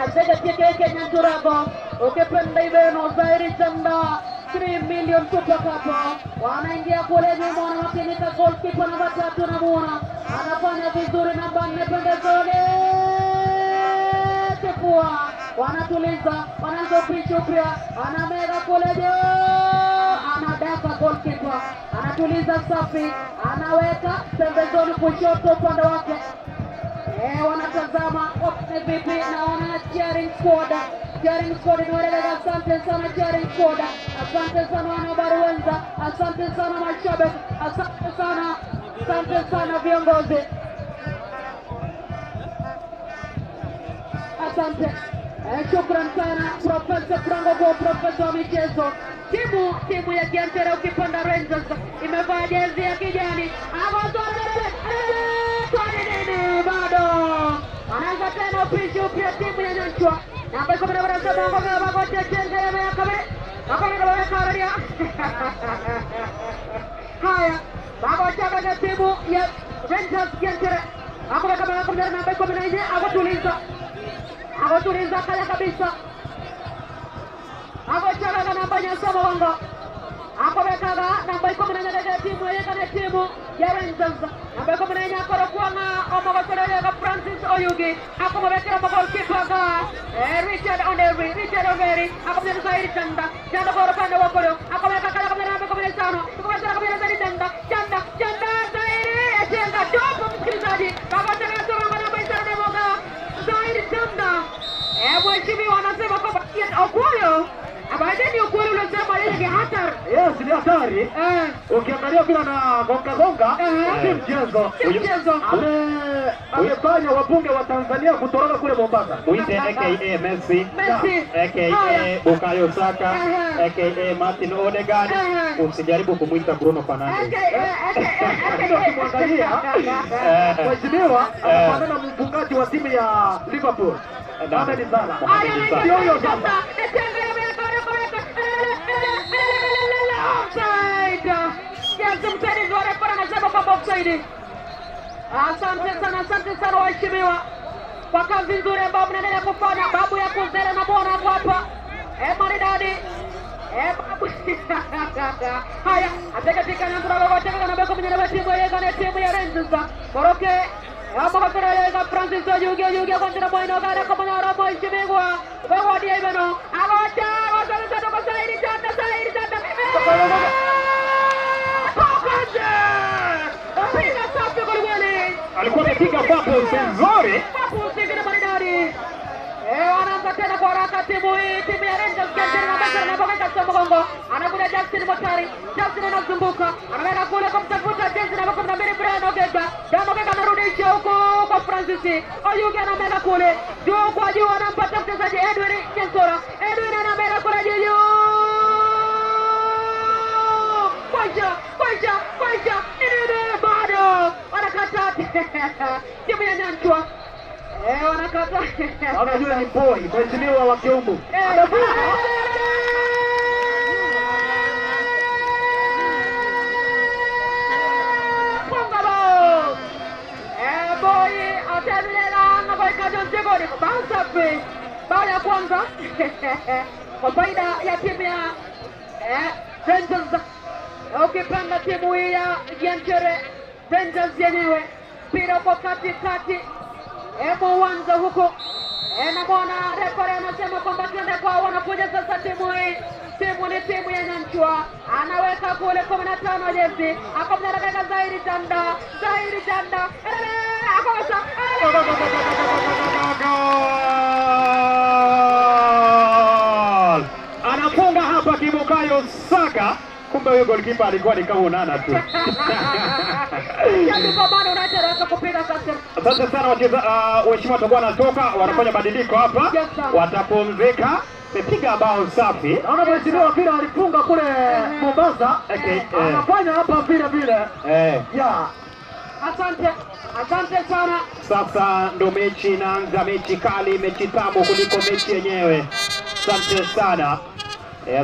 asega tieke Nyanchurago ukipenda ibeno Zairi Janda 3 million Super Cup. Wanaingia kule nyuma, wanamakinika. Goalkeeper namba 3 namuona anafanya vizuri, namba 4 pembezoni kifua, wanatuliza, wanaanza upishi upya, anamega kule juu, anadaka goalkeeper, anatuliza safi, anaweka pembezoni kushoto upande wake. Wanatazama ni vipi, naona cheering squad. Cheering squad ni wale, asante sana cheering squad. Asante sana wanahabari wenza, asante sana mashabiki, asante sana viongozi. Asante. Shukran sana Profesa Frango kwa profesa wa michezo. Timu ya Kiantera ukipanda Rangers imevaa jezi ya kijani. Bado anaanza tena upishi upya timu ya Nyanchwa. Namba 17 ngoma bagote chenga ya kabere. Akona Haya, bagote kwa timu ya Rangers Kiantera. Akona kama namba 14 akotuliza. Akotuliza kaya kabisa. Akochaka namba nyasoma wango. Akobekaga namba 14 ya timu ya timu ya Rangers. Namba 14 akorokuanga omogotorega Francis Oyugi. Akomobekera goalkeeper ga Richard Onderi, Richard Onderi. Akomyana Zairi Janda. Janda bora pande wakoro. Akomeka kaya kamera namba 15. Tukomeza kamera Zairi Janda. Janda, Janda Zairi Janda. Dopo msikilizaji. Baba tena soma namba 21 Zairi Janda. Mheshimiwa anasema kwamba Okuyo. Abaideni ukweli unasema yeye Ni hatari. Yes, ni hatari. Ukiangalia vile na gonga gonga, si mchezo. Si mchezo. Amefanya wabunge wa Tanzania kutoroka kule Mombasa. Mwite aka Messi, aka Bukayo Saka, aka Martin Odegaard. Usijaribu kumuita Bruno Fernandes. Ukimwangalia mheshimiwa anafanana na mfungaji wa timu ya Liverpool. Mohamed Salah. Ndio huyo sasa. Offside. Yes, msaidizi wa refa anasema kwamba offside. Asante sana, asante sana waheshimiwa kwa kazi nzuri ambayo mnaendelea kufanya. Babu ya Kuzela na bwana hapa. Maridadi. Babu. Haya, atakatika na ndura baba tena na beko mwenye timu ya na timu ya Rangers. Koroke hapo kwa ya Francis Oyugi kwa ndura bwana gara kwa mwana mheshimiwa. Wewe ndiye ibeno. Agocha, agocha kwa sairi chata sairi chata. Piga safi kwa kweli. Alikuwa amepiga papo nzuri. Papo nzuri maridadi. Wanaanza tena kwa haraka timu hii, timu ya Rangers na Bakari na Bakari katika mgongo. Anakuja Justin Motari. Justin anazunguka. Anaenda kule kumtafuta Justin na 12 Brian Ogega. Brian Ogega anarudisha huko kwa Francis. Oyugi anamega kule. Juu kwa juu anampata mchezaji Edwin Jensora. Edwin anamega kule juu. Kwaja, kwaja, kwaja. Nini bado? Wanakata. Timu ya Nyanchwa. Wanakata. Naona yule ni boy, mheshimiwa wa Kiumbu. Funga bao. Boy ataendelea na kwa John Jegori. Bao safi. Bao ya kwanza. Kwa faida ya timu ya Rangers. Ukipanda timu hii ya Gianchere Rangers yenyewe. Mpira uko katikati uwanja huko. Na bwana refa anasema kwamba twende kwao. Wanakuja sasa timu hii. Timu ni timu ya Nyanchwa. Anaweka kule 15 jezi. Akamnaraka Zairi Janda. Zairi Janda. Akosa. Anafunga hapa Kibukayo Saka. Kumbe huyo goalkeeper alikuwa ni kama unana tu. Asante sana wacheza, waheshimiwa watakuwa wanatoka, wanafanya badiliko hapa. Watapumzika. Mepiga bao safi. Naona mheshimiwa mpira alifunga kule Mombasa. Anafanya hapa vile vile. Yeah. Asante. Asante sana. Sasa ndo mechi inaanza, mechi kali, mechi tamu kuliko mechi yenyewe. Asante sana.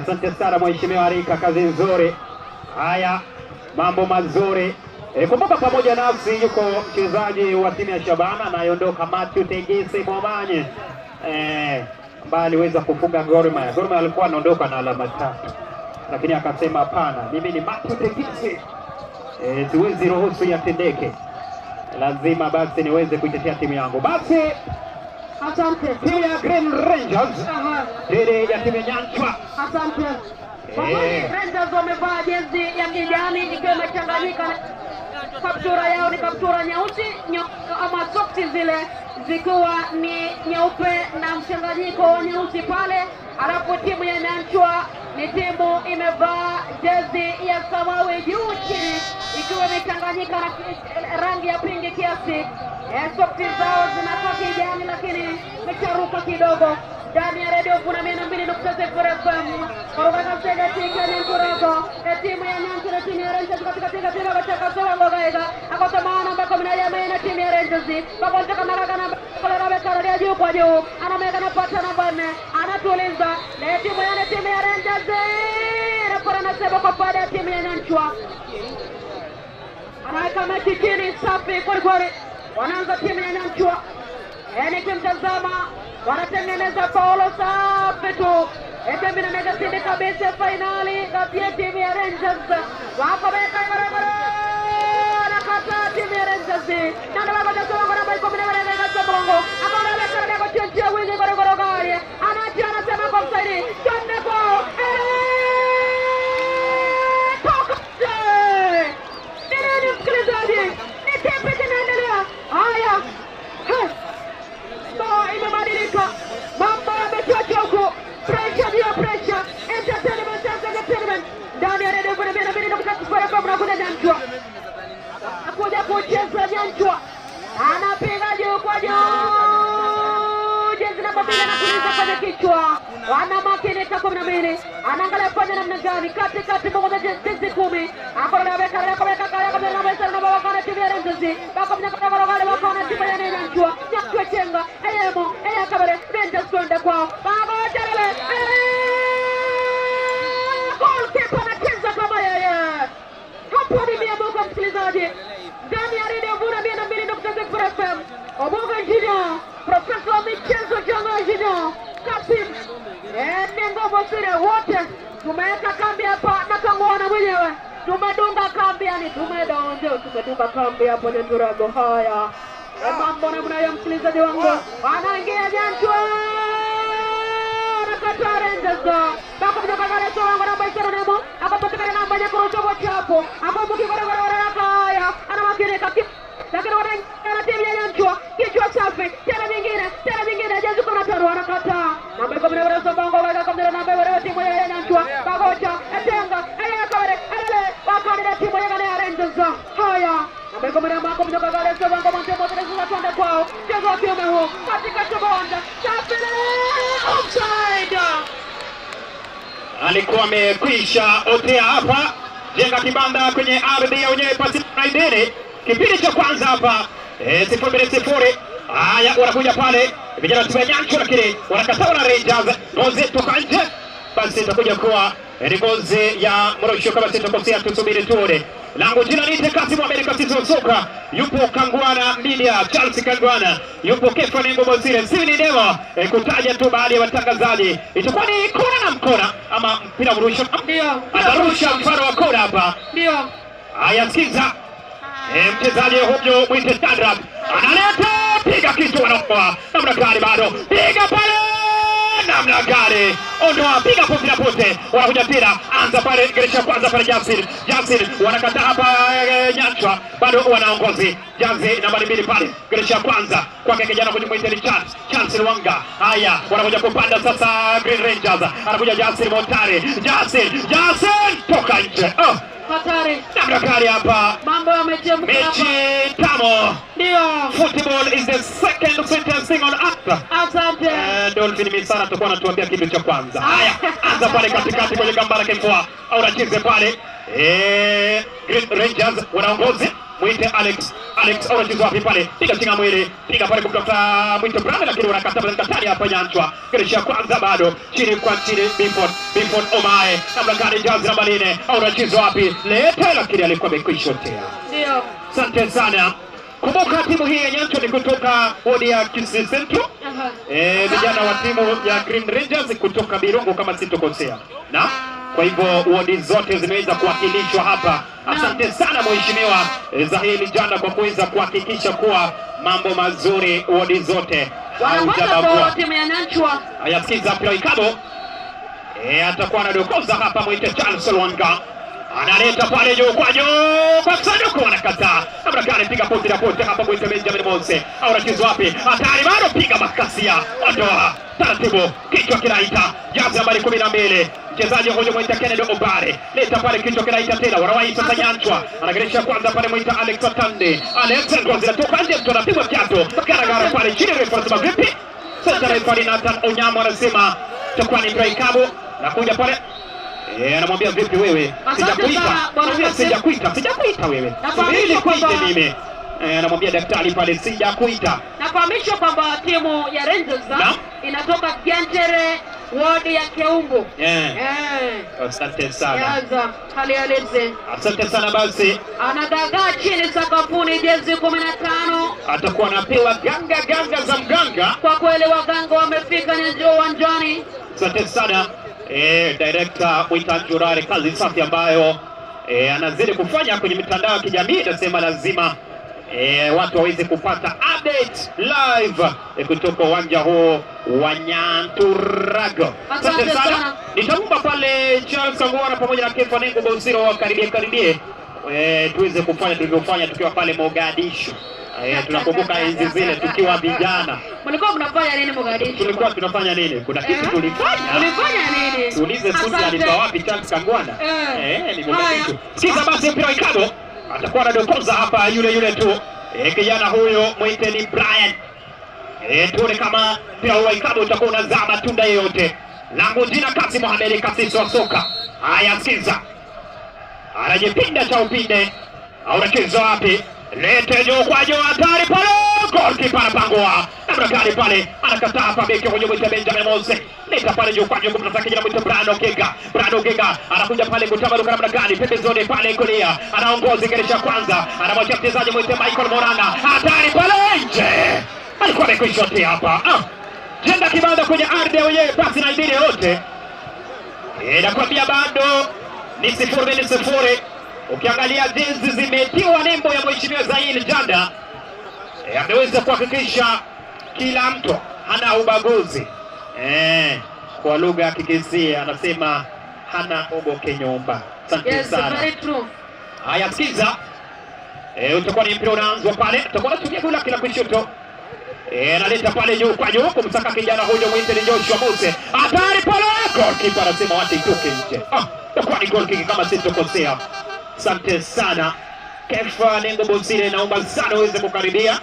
Asante sana mheshimiwa Arika, kazi nzuri. Haya, mambo mazuri. Kumbuka pamoja nasi yuko mchezaji wa timu ya Shabana anayeondoka Matthew Tegese Momanye. Ambaye aliweza kufunga Gor Mahia. Gor Mahia alikuwa anaondoka na alama 3. Lakini akasema hapana, mimi ni Matthew Tegese. Siwezi ruhusu yatendeke. Lazima basi niweze kuitetea timu yangu. Basi asante. Timu ya Green Rangers dhidi ya timu ya Nyanchwa. Asante. Rangers wamevaa jezi ya kijani ikiwa imechanganyika na kaptura yao ni kaptura nyeusi ama soksi zile zikiwa ni nyeupe na mchanganyiko wa nyeusi pale. Alafu timu ya Nyanchwa ni timu imevaa jezi ya samawi juu chini ikiwa imechanganyika na rangi ya pinki kiasi. Soksi zao zinakuwa kijani lakini micharuka kidogo. Ndani ya Radio Vuna 102.0 FM. Korogana sega tika Nyanchwa. Timu ya Nyanchwa na timu ya Rangers katika tika tika bachaka sola ngogaiga. Akotamana mbako mnalia maina timu ya Rangers. Bakonta kamera kana kola beka ya juu kwa juu. Anameka na pata namba 4. Anatuliza. Na timu ya Rangers. Refa anasema kwa faida ya timu ya Nyanchwa. Anaweka mechi chini safi kweli kweli. Wanaanza timu ya Nyanchwa. Nikimtazama wanatengeneza paulo safi tu. Timu inashinda kabisa finali kati ya timu ya Rangers. Wako beka barabara. Nakata timu ya Rangers. Na ndio bado kwa namba 14 katika bongo. Akaona beka na kuchinjia wingi kwa gari. Anaachia anasema kwa msaidi. Twende kwao. Toka. Nini msikilizaji? Ni kipi kinaendelea? Haya. Imebadilika. Mambo yamechacha huko. Pressure juu ya pressure. Entertainment, entertainment. Kucheza Nyanchwa. Anapiga juu kwa juu. Jezi namba 2 anatuliza kwenye kichwa. Wanamakinika 12. Anaangalia fanya namna gani katikati mmoja jezi 10. Akona weka weka weka weka namba 7 namba wakana timu ya Rangers. Bako mnyaka kwa wakana timu ya Nyanchwa. Nyanchwa chenga. Eyemo, eya kabare Rangers kwenda kwao. Baba Jarele. Goalkeeper anacheza kama yeye. Hapo ni mia msikilizaji. Ndani ya Radio Vuna 102.0 FM. Oboga Junior, profesa wa michezo Jonga Junior, Kasim, Nengo Bosire wote tumeweka kambi hapa na Kangwana mwenyewe. Tumedunga kambi yani tumedunga kambi hapo Nyanturago. Haya. Mambo namna hiyo msikilizaji wangu. Wanaingia Nyanchwa. Nakata Rangers. Bako kutoka kwa Rangers wangu namba 24 akapatikana namba ya kurusha wote hapo. Hapo mkigora haya. Anamakinika lakini wanaingia timu ya Nyanchwa. Kichwa safi. Tena nyingine jezi 15 wanakataa. Namba 10 Songo weka kwa namba ya timu ya Nyanchwa. Bagocha Etenga aya kabare alele wakani timu ya Rangers. Haya. Namba 10 mako kutoka kwa Songo mmoja mmoja twende kwao. Mchezo wa kiume huu katika kiwanja. Safi. Offside. Alikuwa amekwisha otea hapa. Jenga kibanda kwenye ardhi ya wenyewe pasi na ideni. Kipindi cha kwanza hapa 0-0. Haya wanakuja pale vijana wa Nyanchwa lakini wanakataa na Rangers. Ngozi toka nje. Basi itakuja kuwa ni ngozi ya Morosho kama sitakosea, tusubiri tuone. Langu jina ni Kasim Amerika Sisi Soka. Yupo Kangwana Media, Charles Kangwana. Yupo Kefa Nengo Bosire. Sisi ni Dewa kutaja tu baadhi ya watangazaji. Itakuwa ni kona na mkona ama mpira mrusho. Ndio. Atarusha mfano wa kona hapa. Ndio. Haya sikiza. Mchezaji huyo mwite Shadrack analeta piga kichwa wanaokoa. Namna gani bado. Piga pale. Namna gani. Ondoa piga pote na pote. Wanakuja tena. Anza pale geresha kwanza pale Jasir. Jasir wanakataa hapa Nyanchwa. Bado wanaongozi. Jazi nambari 2 pale. Geresha kwanza kwake kijana kujumuita ni Chance. Chance Luanga. Haya wanakuja kupanda sasa Green Rangers. Anakuja Jasir Montare. Jasir. Jasir toka nje. Oh. Hatari. Namna gani hapa. Mambo yamechemka hapa. Mechi tamo. Ndio. Football is the second sweetest thing on earth. Asante. Dolphin Misana tutakuwa anatuambia kitu cha kwanza. Haya, anza pale katikati kwenye gamba la kifua. Au racheze pale. Green Rangers wanaongoza. Mwite Alex. Alex anacheza wapi pale? Piga chinga mwili. Piga pale kumtafuta Mwite Brown lakini wanakataa pale hapa Nyanchwa. Geresha kwanza bado. Chini kwa chini Biford. Biford Omae. Namna gani jazi namba 4. Au anacheza wapi? Leta lakini alikuwa amekwishotea. Ndio. Asante sana. Kumbuka timu hii ya Nyanchwa ni kutoka wodi ya Kisii Central. Vijana wa timu ya Green Rangers kutoka Birungu kama sitokosea. Na kwa hivyo wodi zote zimeweza kuwakilishwa hapa. Asante sana mheshimiwa Zahiri Janda kwa kuweza kuhakikisha kuwa mambo mazuri wodi zote. Wanapata timu ya Nyanchwa. Ayasikiza mpira ikabo. Atakuwa anadokoza hapa mwite Charles Lwanga. Analeta pale juu kwa juu kwa sanduku wanakataa. Namna gani piga pote na pote hapa mwite Benjamin Mose. Au anacheza wapi? Hatari bado piga makasia. Ondoa taratibu kichwa kinaita. Jazi nambari 12. Mchezaji huyo mwita Kennedy Obare. Leta pale kichwa kinaita tena. Wanawahi sasa Nyanchwa. Anageresha kwanza pale mwita Alex Atande. Alex Ngozi anatoka nje mtu anapigwa kiatu. Garagara pale chini refa anasema vipi? Sasa refa Nathan Onyamo anasema itakuwa ni break. Nakuja pale. Anamwambia vipi wewe? Sijakuita. Sijakuita wewe. Subiri kuite mimi. Anamwambia daktari pale sijakuita. Nafahamishwa kwamba timu ya Rangers inatoka Kianchere ward ya Keumbu. Asante sana. Yaza hali halisi. Asante sana basi. Anadagaa chini sakafuni jezi 15. Atakuwa anapewa ganga ganga za mganga. Kwa kweli waganga wamefika nje uwanjani. Asante sana. Director Mwita Njurare, kazi safi ambayo anazidi kufanya kwenye mitandao ya kijamii. Nasema lazima watu waweze kupata update live kutoka uwanja huu wa Nyanturago. Asante sana. Nitaomba pale Charles Kangwana pamoja na Kefa Nengo Bosiro wakaribie karibie tuweze kufanya tulivyofanya tukiwa pale Mogadishu. Tunakumbuka enzi zile tukiwa vijana. Mlikuwa mnafanya nini Mogadishu? Tulikuwa tunafanya nini? Kuna kitu tulifanya. Tulifanya nini? Tuulize Suzi alitoa wapi Charles Kangwana? Ni Mogadishu. Sikiza basi mpira ikado. Atakuwa anadokoza hapa yule yule tu. Kijana huyo mwite ni Brian. Tuone kama mpira wa ikabu utakuwa unazaa matunda yoyote. Langu jina Kasi Mohamed Kasisi wa soka. Haya, sikiza. Anajipinda cha upinde. Anacheza wapi? Lete juu kwa juu, hatari pale. Goalkeeper anapangua. Namna gani pale? Anakataa hapa beki kwenye mwita Benjamin Mose. Leta pale juu kwa juu kumtaka kijana mwita Brian Ogega. Brian Ogega anakuja pale kutabaruka namna gani? Pembezoni pale kulia. Anaongoza ingelisha kwanza. Anamwacha mchezaji mwita Michael Moranga. Hatari pale nje. Alikuwa amekwisha hapa. Jenga kibanda kwenye ardhi ya wenyewe, pasi na idili yote. Nakwambia bado ni 0-0. Ukiangalia jinsi zimetiwa nembo ya Mheshimiwa Zain Janda, ameweza kuhakikisha kila mtu hana ubaguzi. Kwa lugha ya Kikisii anasema hana ogoke nyumba. Asante sana. Very true. Haya, sikiza. Utakuwa ni mpira unaanzwa pale. Utakuwa unatumia gula kila kushoto. Analeta pale juu kwa juu kumsaka kijana huyo mwite ni Joshua Mose. Hatari pale, goalkeeper anasema wacha itoke nje. Itakuwa ni goal kick kama sitokosea. Asante sana. Kefa Nengo Bosire, naomba sana uweze kukaribia.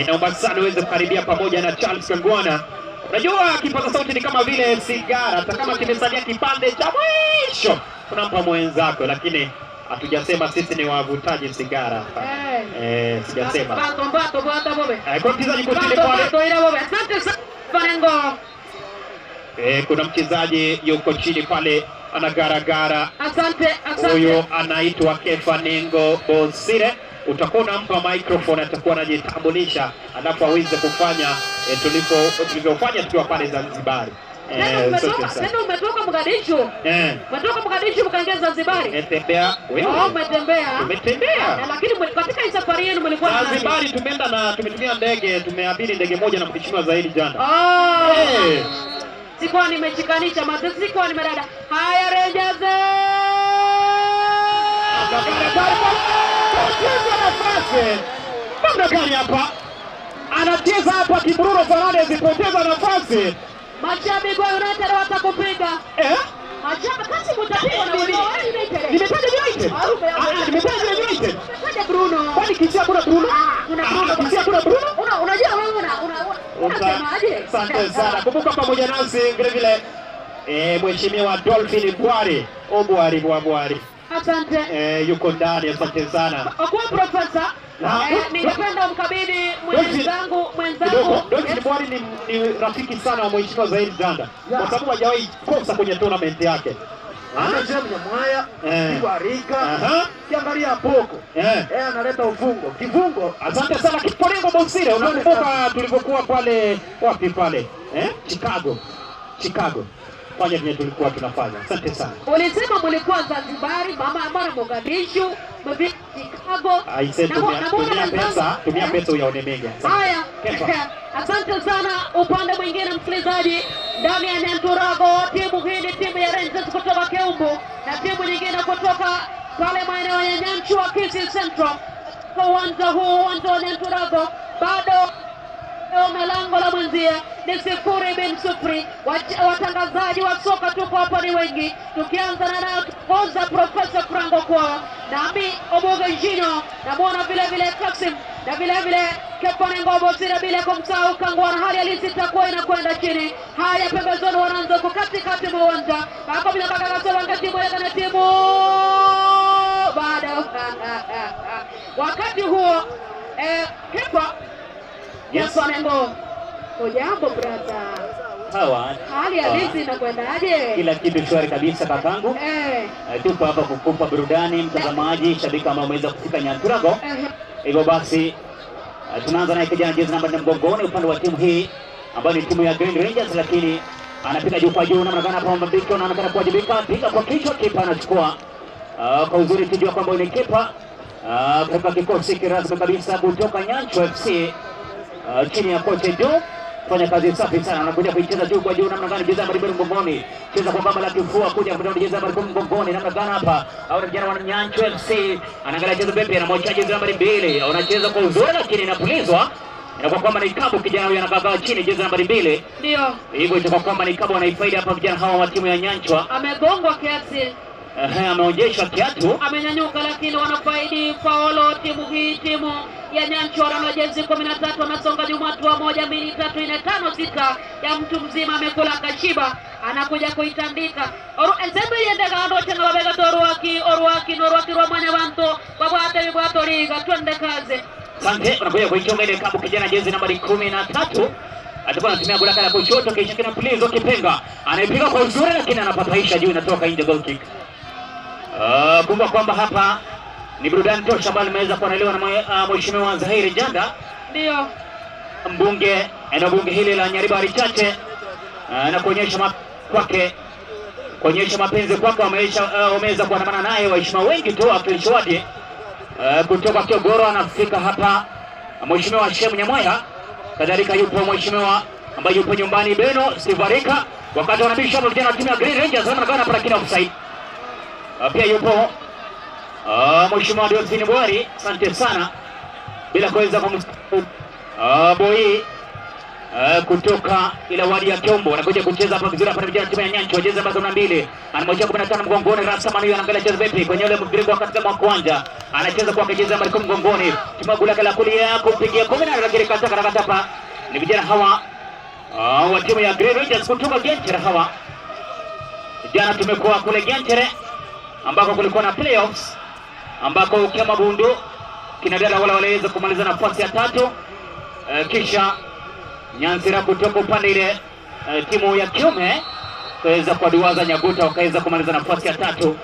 Naomba sana uweze kukaribia pamoja na Charles Kangwana. Unajua kipaza sauti ni kama vile sigara, hata kama kimesalia kipande cha mwisho unampa mwenzako, lakini hatujasema sisi ni wavutaji sigara. Sijasema. Kwa mchezaji kutili pale. Asante sana Nengo. Kuna mchezaji yuko chini pale anagaragara. Asante, asante. Huyo anaitwa Kefa Nengo Bosire. Utakuwa unampa microphone, atakuwa anajitambulisha alafu aweze kufanya tulivyofanya tukiwa pale Zanzibar. Tena umetoka Mogadishu. Umetoka Mogadishu mkaingia Zanzibar. Umetembea wewe. Umetembea. Umetembea. Lakini katika hii safari yenu mlikuwa na Zanzibar? Tumeenda na tumetumia ndege, tumeabiri ndege moja na Mheshimiwa Zaidi Janda. Sikuwa nimeshikanisha mate, sikuwa nimedada. Haya, Rangers. Poteza nafasi. Namna gani hapa? Anacheza hapa Kibruno Fernandes, poteza nafasi. Mashabiki wa United watakupiga. Mashabiki kasi mtapigwa na United. Nimetaja United. Nimetaja United. Nimetaja Bruno. Kwani kisia kuna Bruno? Kuna Bruno. Kisia kuna Bruno? Unajua wewe unasemaje? Asante sana. Kumbuka pamoja nasi vile vile Mheshimiwa Dolphin Bwari. Obwari Bwari. Asante. Yuko ndani, asante sana. Kwa profesa, ningependa mkabidhi mwenzangu. Dolphin Bwari ni rafiki sana wa Mheshimiwa Zaid Janda. Kwa sababu hajawahi kosa kwenye tournament yake. Anacheza Mnyamwaya, Kiwarika. Kiangalia poko. Analeta ufungo. Kifungo. Asante sana Kipolengo Bosire. Unakumbuka tulivyokuwa pale wapi pale? Chicago. Chicago. Fanya vile tulikuwa tunafanya. Asante sana. Ulisema mlikuwa Zanzibar, mama mara Mogadishu, mbi Chicago. Aise, tumia pesa, tumia pesa uyaone mengi. Haya. Asante sana. Upande mwingine msikilizaji, ndani ya Nyanturago, timu hii ni timu ya Rangers kutoka Keumbu na timu nyingine kutoka pale maeneo ya Nyanchwa Kisii Central. Kwa uwanja huu, uwanja wa Nyanturago, bado na lango la mwenzie ni 0-0. Watangazaji wa soka tuko hapa ni wengi, tukianza na naye Profesa Franco kwa nami Oboga Jino, na muona vile vile Kasim na vile vile Kepa Nengo Bosire, bila kumsahau Kangwana. Hali halisi itakuwa inakwenda chini. Haya, pembezoni wanaanza kwa katikati mwa uwanja hapo, bila kaka kasonga timu ya na timu bado. Wakati huo Kepa. Yes. Nengo. Hujambo brother? Sawa. Hali halisi inakwendaje? Kila kitu shwari kabisa kakangu. Tupo hapa kukupa burudani mtazamaji, shabiki ambao umeweza kufika Nyanturago. Hivyo basi tunaanza naye kijana jezi namba 4 mgongoni upande wa timu hii ambayo ni timu ya Green Rangers, lakini anapiga juu kwa juu namna gani hapa Mbambiko anaonekana kuwajibika, piga kwa kichwa, kipa anachukua kwa uzuri, tujua kwamba ni kipa kutoka kikosi kirasmi kabisa kutoka Nyanchwa FC chini ya kocha Joe. Fanya kazi safi sana, anakuja kuicheza juu kwa juu namna gani, jeza nambari mgongoni, cheza kwa kamba la kifua, kuja kutoka jeza nambari mgongoni namna gani hapa, au vijana wa Nyanchwa FC anaangalia jeza bepi, anamwacha jeza nambari 2, anacheza kwa uzuri lakini inapulizwa, inakuwa kwamba ni kabu, kijana huyu anakaa chini, jeza nambari 2. Ndio. Hivyo itakuwa kwamba ni kabu anaifaidi hapa vijana hawa wa timu ya Nyanchwa. Amegongwa kiasi. Ameonyeshwa kiatu, amenyanyuka, lakini wanafaidi faolo timu hii, timu ya Nyanchwa na jezi 13 anasonga nyuma hatua 1 2 3 4 5 6 ya mtu mzima, amekula kashiba, anakuja kuitandika enzembe yendega ando chenga babega toruaki oruaki noruaki rwamanya bantu babwate bibwato liga twende kaze. Asante, unakuja kuichonga ile kabu kijana jezi nambari 13 atakuwa anatumia golaka la kushoto, kisha kinampulizo kipenga, anaipiga kwa uzuri lakini anapapaisha juu, inatoka nje, goal kick. Kumbuka kwamba hapa ni burudani tosha ambayo imeweza kuandaliwa na Mheshimiwa Zahiri Janda, ndio mbunge eneo bunge hili la Nyaribari Chache, na kuonyesha kwake, kuonyesha mapenzi kwake. Wameweza kuandamana naye waheshimiwa wengi tu wakilishi wadi kutoka Kiogoro. Anafika hapa Mheshimiwa Shemu Nyamwaya, kadhalika yupo mheshimiwa ambaye yupo nyumbani Beno Sivarika, wakati wanabisha hapo vijana wa timu ya Green Rangers wanaonekana hapa, lakini offside. Pia yupo Mheshimiwa Delphine Bwari, asante sana, bila kuweza kumsahau Boi kutoka ila wadi ya Kiombo, anakuja kucheza hapa vizuri hapa vijana timu ya Nyancho, jezi namba 12, anamwachia 15 mgongoni Rasta Manu, anaangalia cheza vipi kwenye ule mviringo katika mwa anacheza kwa jezi namba 10 mgongoni, timu gula la kulia kumpigia 10 lakini kata hapa ni vijana hawa wa timu ya Green Rangers kutoka Genchere hawa. Jana tumekuwa kule Genchere ambako kulikuwa na playoffs, ambako kama Bundu kinadada wala waliweza kumaliza nafasi ya 3, kisha Nyanzira kutoka upande ile timu ya kiume kaweza kuwaduaza Nyaguta wakaweza kumaliza nafasi ya 3.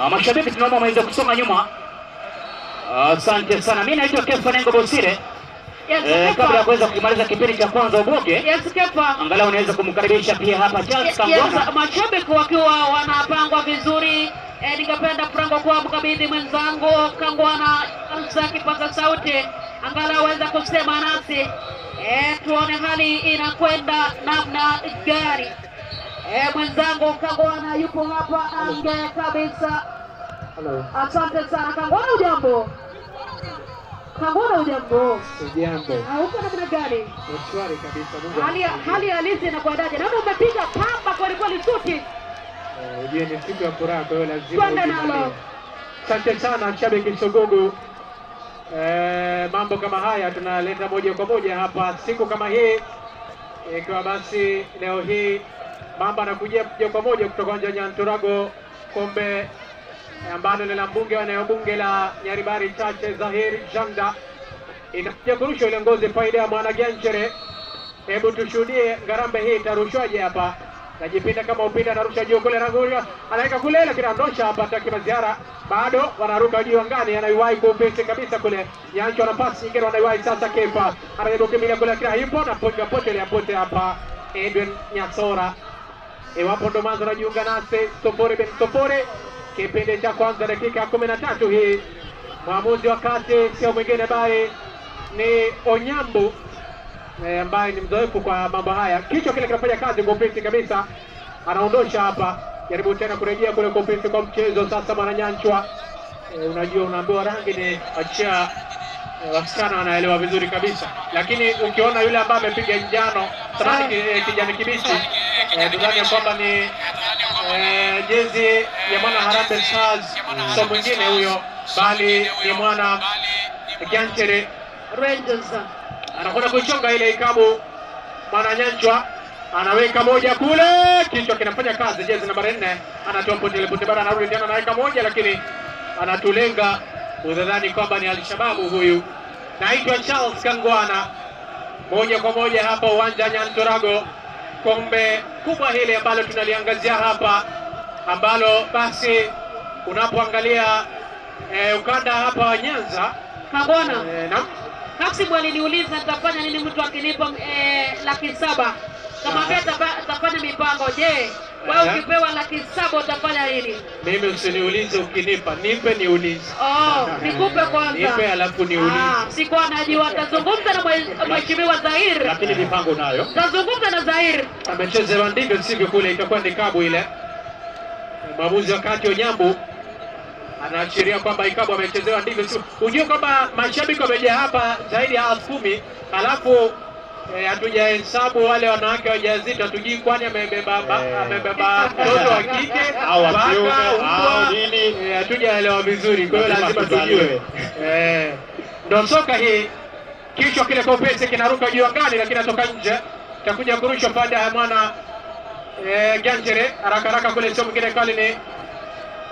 Mashabiki tunaomba waweze kusonga nyuma. Asante sana. Mimi naitwa Kefa Nengo Bosire. Yes, kabla ya kuweza kumaliza kipindi cha kwanza Oboke, yes, Kefa, angalau unaweza kumkaribisha pia hapa Charles Kangwana. Yes, mashabiki wakiwa wanapangwa vizuri. Ningependa Franco kwa mkabidhi mwenzangu Kangwana kipaza sauti angalau aweza kusema nasi. Tuone hali inakwenda namna gani. Mwenzangu Kangwana yupo hapa ange kabisa. Hello. Asante sana Kangwana, ujambo? Kangwana ujambo? Ujambo. Uko namna gani? Shwari kabisa, Mungu. Hali halisi inakuandaje? Naona umepiga pamba kweli kweli suti. Ujue ni siku ya furaha, kwa hiyo lazima twende nalo. Asante sana Shabiki Sogogo. Mambo kama haya tunaleta moja kwa moja hapa siku kama hii, ikiwa basi leo hii mambo anakuja moja kwa moja kutoka uwanja Nyanturago, kombe ambalo ni la mbunge wa eneo bunge la Nyaribari Chache Zahiri Janda. Inakuja kurushwa ile ngozi faida ya mwana Genchere. Hebu tushuhudie ngarambe hii itarushwaje hapa. Najipinda kama upinda, anarusha juu kule, Ranguria anaweka kule, lakini andosha hapa Taki Maziara, bado wanaruka juu angani, anaiwahi kwa upesi kabisa kule. Nyancho na pasi nyingine wanaiwahi sasa. Kefa anajaribu kukimbilia kule, lakini hayupo na poinga pote ile pote hapa Edwin Nyasora. Iwapo ndo mwanzo unajiunga nasi, 0 bin 0, kipindi cha kwanza dakika 13 hii. Mwamuzi wa kati sio mwingine bali ni Onyambu, ambaye ni mzoefu kwa mambo haya. Kichwa kile kinafanya kazi kwa upesi kabisa, anaondosha hapa, jaribu tena kurejea kule kwa upesi kwa mchezo sasa. Mwananyanchwa, unajua unaambiwa rangi ni achia, wasichana wanaelewa vizuri kabisa, lakini ukiona yule ambaye amepiga njano samani kijani kibichi, nadhani kwamba ni jezi ya mwana Harambee Stars, sio mwingine huyo bali ni mwana Genchere Rangers. Anakwenda kuichonga ile ikabu Mwananyanchwa, anaweka moja kule, kichwa kinafanya kazi, jezi nambari 4 anatoa pote ile pote bara, anarudi tena anaweka moja, lakini anatulenga, udhani kwamba ni Alshababu huyu. Naitwa Charles Kangwana, moja kwa moja hapa uwanja Nyanturago, kombe kubwa hili ambalo tunaliangazia hapa, ambalo basi unapoangalia ukanda hapa wa Nyanza. Kangwana, naam. Kasibu aliniuliza nitafanya nini mtu akinipa 700,000. Kamwambia atafanya mipango. Je, wewe ukipewa 700,000 utafanya nini? Mimi usiniulize ukinipa, nipe niulize. Oh, nikupe kwanza. Nipe alafu niulize. Sikuwa najua atazungumza na Mheshimiwa Zahir. Lakini mipango nayo. Tazungumza na Zahir. Amecheza ndivyo sivyo kule, itakuwa ni kabu ile. Mwamuzi wakati Onyambu anaashiria kwamba Ikabu amechezewa ndivyo sivyo. Unajua kwamba mashabiki wamejaa hapa zaidi ya 10,000, alafu Hatujahesabu wale wanawake wajawazito, hatujui kwani amebeba mtoto wa kike au wa kiume au nini, hatujaelewa vizuri. Kwa hiyo lazima tujue. Ndio soka hii. Kichwa kile kwa upesi kinaruka juu angani, lakini natoka nje. Takuja kurushwa pande ya mwana Ganjere haraka haraka kule, sio mwingine kali ni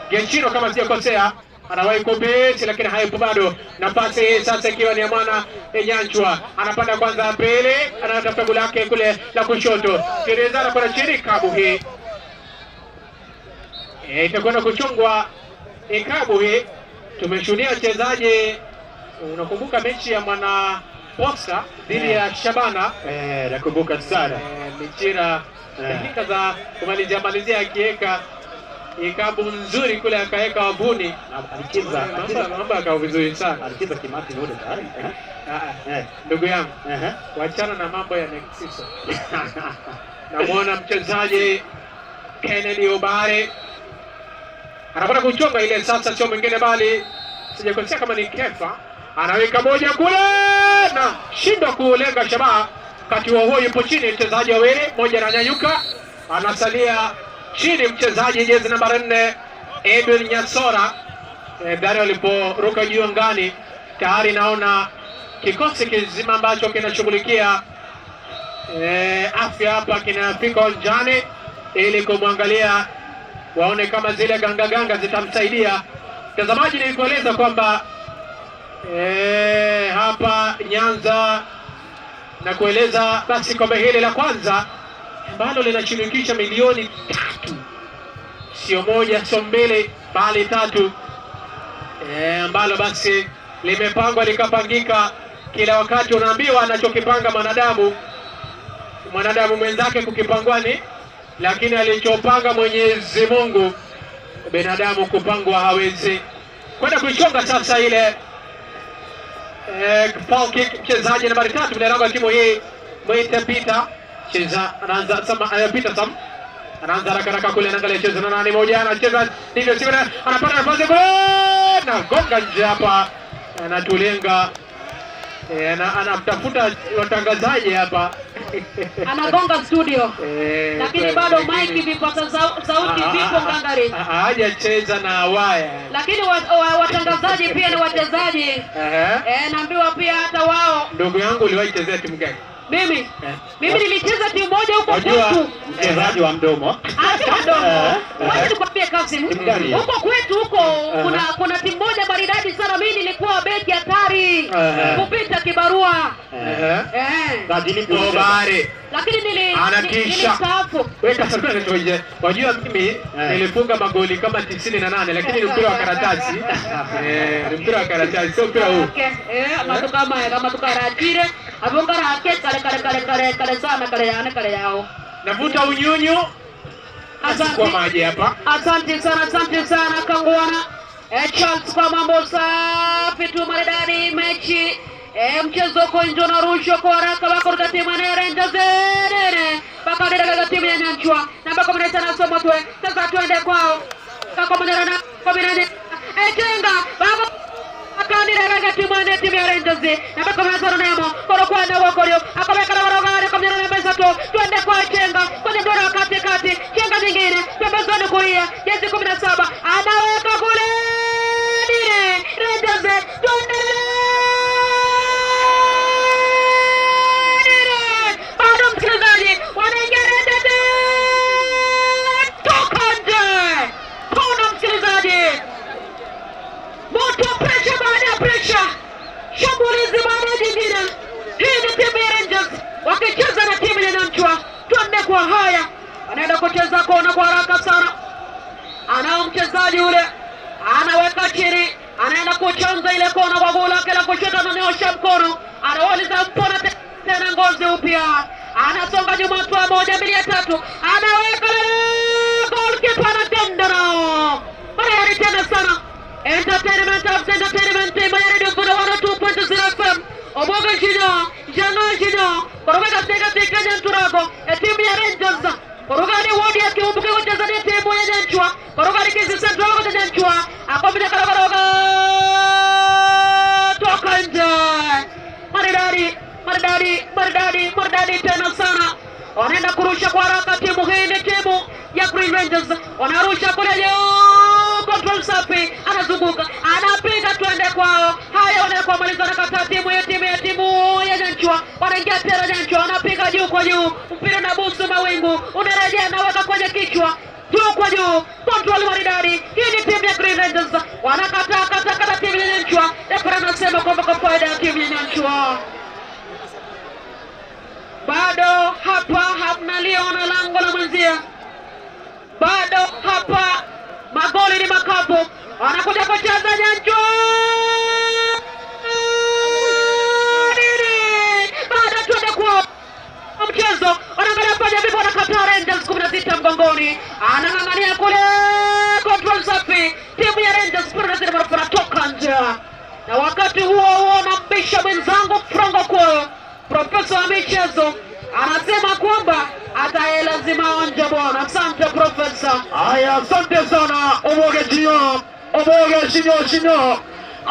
Genchiro kama sijakosea. Anawahi kupesi lakini haipo bado. Nafasi hii sasa ikiwa ni ya mwana Nyanchwa. Anapanda kwanza pele, anatafuta goli lake kule la kushoto. Tereza anakwenda chini, kabu hii. Itakwenda kuchungwa ikabu hii. Tumeshuhudia wachezaji, unakumbuka mechi ya mwana Boxer dhidi ya Shabana? Nakumbuka sana. Michira dakika za kumalizia malizia akiweka ikabu nzuri kule, akaweka wabuni. Alicheza mambo yakawa vizuri sana. Alicheza kimati yule tayari. Ndugu yangu, wachana na mambo ya next season. Namuona mchezaji Kennedy Obare anakwenda kuchonga ile sasa, sio mwingine bali sijakosea kama ni Kefa. Anaweka moja kule na shindwa kulenga shabaha. Kati wa huo yupo chini mchezaji wawili, mmoja ananyanyuka, anasalia chini mchezaji jezi namba 4 Edwin Nyasora. Dari aliporuka juu angani tayari naona kikosi kizima ambacho kinashughulikia afya hapa kinafika uwanjani ili kumwangalia, waone kama zile ganga ganga zitamsaidia. Mtazamaji, nilikueleza kwamba hapa Nyanza na kueleza basi kombe hili la kwanza ambalo linashirikisha milioni 3, sio moja sio mbili bali 3, ambalo basi limepangwa likapangika. Kila wakati unaambiwa anachokipanga mwanadamu, mwanadamu mwenzake kukipangwani, lakini alichopanga Mwenyezi Mungu binadamu kupangwa hawezi. Kwenda kuichonga sasa ile foul kick, mchezaji nambari 3 mlango wa timu hii Mwite Peter cheza, anaanza sama Peter Sam anaanza haraka haraka kule, anaangalia cheza na nani moja, anacheza ndivyo sivyo, anapata nafasi kule na gonga nje hapa, anatulenga anamtafuta watangazaji hapa, anagonga studio lakini bado mic vipata sauti vipo ngangari, hajacheza na waya, lakini watangazaji pia ni wachezaji. Naambiwa pia hata wao. Ndugu yangu, uliwahi chezea timu gani? Mimi nilicheza timu moja huko kwetu. Mchezaji wa mdomo. Acha mdomo. Wacha nikwambie Kasim. Huko kwetu huko kuna timu moja maridadi sana. Mimi nilikuwa beki hatari kupita kibarua. Obare. Lakini anatisha. Weka sasa nitoje. Wajua mimi nilifunga magoli kama 98 lakini ni mpira wa karatasi. Ni mpira wa karatasi sio mpira huu. Matuka maya matuka ratire. Abonga rake kale kale kale kale kale sana kale yana kale yao. Navuta unyunyu. Asante kwa maji hapa. Asante sana, asante sana Kangwana. Charles kwa mambo safi tu maridadi mechi. Mchezo uko nje na rushwa kwa haraka wako katika timu ya Rangers. Baka timu ya Nyanchwa. Namba 15 somo tu. Sasa tuende kwao. Kako mwana 14. Chenga baba akanirega timu ya timu ya Rangers. Namba 15 nemo. Koro kwa na wakorio. Akaweka na waroga kwa mwana namba 3. Tuende kwa Chenga. Kwenye bora kati kati. Chenga nyingine. Pembezoni kulia. Jezi 17. Anaweka kule. Dire. Rangers. Tuende. Shambulizi baada jingine. Hii ni timu ya Rangers wakicheza na timu ya Nyanchwa. Twende kwa haya. Anaenda kucheza kona kwa haraka sana. Anao mchezaji yule. Anaweka chini. Anaenda kuchonza ile kona kwa goli lake la kushoto, ananyosha mkono. Anawaliza mpona tena ngozi upya. Anasonga nyuma hatua 1 2 3. Anaweka goalkeeper anatenda nao. Bali tena sana. Entertainment of entertainment team ya Radio Mvuna 102.0 FM. Oboga Jino, Jano Jino, Koroga Tega Tega Nyanturago, timu ya Rangers. Koroga ni wodi ya Kiumbuke kucheza na timu ya Nyanchwa. Koroga ni Kisi Central kucheza Nyanchwa. Akombe Koroga toka nje. Maridadi, maridadi, maridadi, maridadi. maridadi tena sana. Wanaenda kurusha kwa haraka timu hii ni timu ya Green Rangers. Wanarusha kule juu, control safi, anazunguka, anapiga twende kwao. Haya wanakuwa maliza na kata timu ya timu ya Nyanchwa. Wanaingia tena Nyanchwa, wanapiga juu kwa juu. Mpira na busu mawingu, unarejea naweka kwenye kichwa. Juu kwa juu, control maridadi. Hii ni timu ya Green Rangers. Wanakataa kata timu ya Nyanchwa. Refa anasema kwamba kwa faida ya timu ya Nyanchwa. Bado hapa hamna liona lango la mwenzia. Bado hapa magoli ni makapu. Wanakuja kucheza Nyanchwa. Bado tuende kwa mchezo. Wanaangalia pale vipi, wanakataa Rangers 16 mgongoni. Anang'ang'ania kule, control safi. Timu ya Rangers wanatoka nje. Na wakati huo huo nambisha mwenzangu Franco kwa profesa wa michezo anasema kwamba ataye lazima onje bwana. Asante profesa. Haya, asante sana oboge chinyo, oboge chinyo chinyo.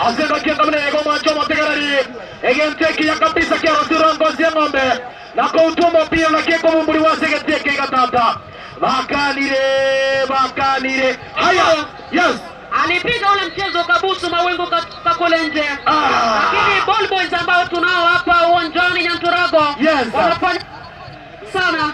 Asenda kienda mne goma choma tegarari. Egenteki ya kabisa kia rosirongo zie ng'ombe. Na kwa utumo pia na kieko mumburi wa segeteke gatata. Bakanire, bakanire. Haya, yes. Alipiga ule mchezo kabusu mawingu kule nje. Lakini ball boys ambao tunao hapa uwanjani Nyanturago, yes, wanafanya sana.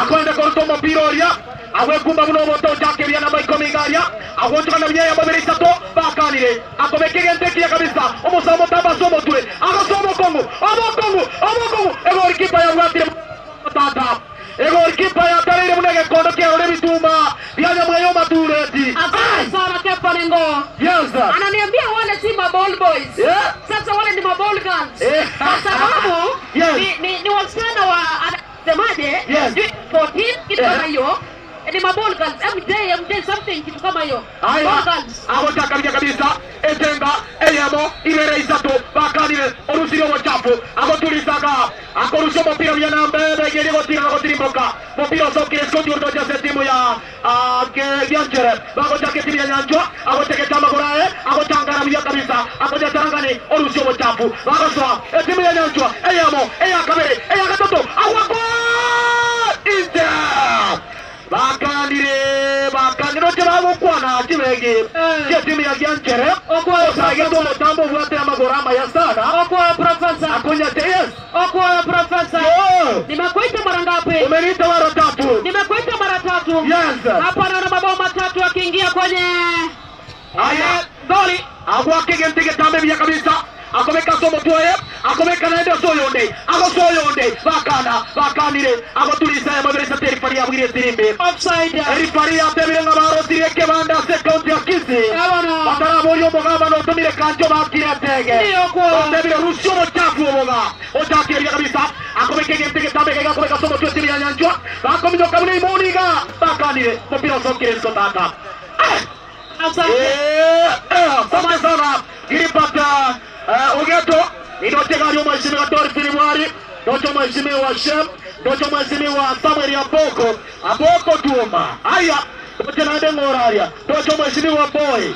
Akwenda kwa utomo piroria. Awekumba muno moto chake na Michael Migaria. Agontoka na mnyaya babiri sato bakanire. Akomekege ntekia kabisa. Omusamo tabasomo tule. Agosomo Kongo. Omo Kongo. Ego kipa ya mwatire tata. Ego kipa ya tarire munege kondo kia ore bituma. Bianya mwayo matureti. Asante sana Kefa Nengo. Yes. Ananiambia wale si ma ball boys. Yeah. Sasa wale ni ma ball girls. Yeah. Kwa sababu yes, ni wasichana wa anasemaje? Yes. 14 kitu kama hiyo. Ni ma ball girls, MJ something kitu kama hiyo. Ball girls. Agotaka kabisa. Etenga, eyemo, ibere isato, bakanire, orusiro wachafu, agotulizaga, akorusho mopira vya nambe, geri gotira gotirimboka. Mopira sokire skoti urdoja se timu ya Gyanchere. Bagotake timu ya Nyanchwa, agoteke chama gorae, agotangara vya kabisa, agotarangani orusho wachafu. Bagoswa, timu ya Nyanchwa, eyemo, eya kabere, eya gatoto, agwako! Inter! Bakanire, bakanire, oche bagokwana chibegi. Che timu ya Gyanchere. Osageto mutambo bwate amagorama ya sana. Okwa profesa. Akunya yes. Okwa profesa. Nimekuita mara ngapi? Umeniita mara tatu. Nimekuita mara tatu. Yes. Hapa naona mabao matatu yakiingia kwenye haya goli. Agwake gentege tambe bia kabisa. Akomeka somo tuaye, akomeka naende soyonde, ago soyonde, bakana, bakanire, ago tulisa ya maberesa terifari ya mwire tirimbe. Offside. Terifari ya tebire nga baro tireke banda se kaunti ya Kisii. Batara borio mogaba no tumire kancho bakire tege. Ndiyo kwa. Tebire rusio mochafu moga. Ochakiria kabisa, akomeke gentege tambe kega akomeka somo tuwe timu ya Nyanchwa. Bakominyo kamune imoniga, bakanire, mpira sokire sotata. Asante. Asante sana. Giripata Ugeto, ndoche mheshimiwa Tori Filimwari, ndoche mheshimiwa Shem, ndoche mheshimiwa Samuel Aboko, Aboko Tuoma. Haya, ndoche nande Ngoraria, ndoche mheshimiwa Boy.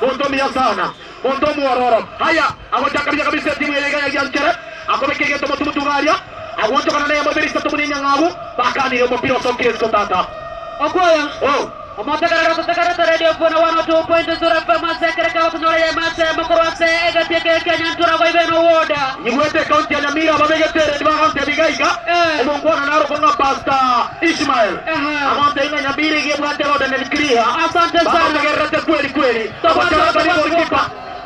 Bondomia sana. Bondomu ororo. Haya, agotaka kabisa timu ya Gyanchere, akomekege tomotugaria, agontoka na ya mabirisa tumunenya ngabu, bakani mpira sokire sotata. Okoya. Oh. Omotegarara radio bona 102.0 FM asekereka wakunyora ya mase makorwase egatieke Kenya ntura kwa ibeno woda. Nyigwete kaunti ya Nyamira babegetere ndibagante bigaiga. Omongwana naro konga Pastor Ishmael. Amonte ina Nyamira gebwate roda nelikria. Asante sana. Bategerete kweli kweli. Tabatara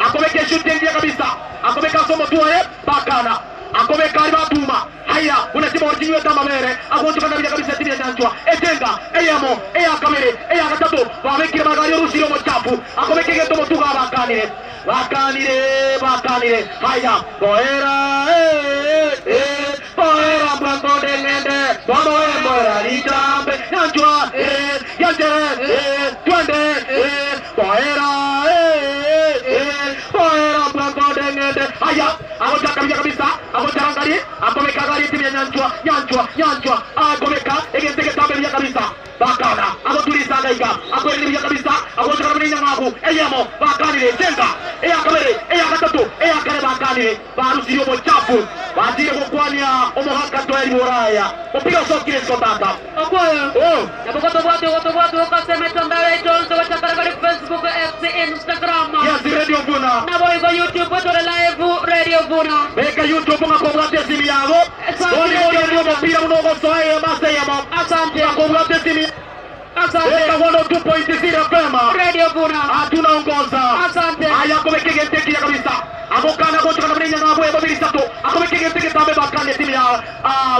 akomeke shooting ya kabisa. Akomeka somo tuaye bakana. Akomeka batuma. Haya, una timu original kama mere, agontoka na kabisa timu ya Nyanchwa. Etenga, eyamo, eya kamere, eya gatatu, wamekire magari rusiro mochafu. Akomeke geto motuga bakanire. Bakanire, bakanire. Haya, boera boera mwango dengende. Boe boera litambe Nyanchwa, Gyanchere, twende, boera boera mwango dengende. Haya, agotaka kabisa, agotarangari, akomeka gari timu ya Nyanchwa, Nyanchwa, Nyanchwa, akomeka egentege tambe kabisa. Bakana, agotulisa gaiga, akoreni kabisa, agotaka mnenya ngaku, eyamo, bakanire, tenga, eya kabere, eya gatatu, eya kare bakanire, barusiyo mochafu. Batire gukwania omuhaka tweri buraya. Mupira ucokire sotata. Okoyo. Nabokoto bwatu goto bwatu okaseme tandao yetu wachakara kuri Facebook, X, Instagram. Yes, Radio Vuna. Nabo YouTube tore live Radio Vuna. Beka YouTube ngakobwate simu yabo. Boli boli mupira unogosoe maseyamo. Asante. Ngakobwate simu. Asante. Beka 102.0 FM. Radio Vuna. Hatunaongoza. Asante. Haya komekege tekia kabisa. Akokana gochana mnenya ngabwe babiri sato. Akomekege teke tabe bakane timu ya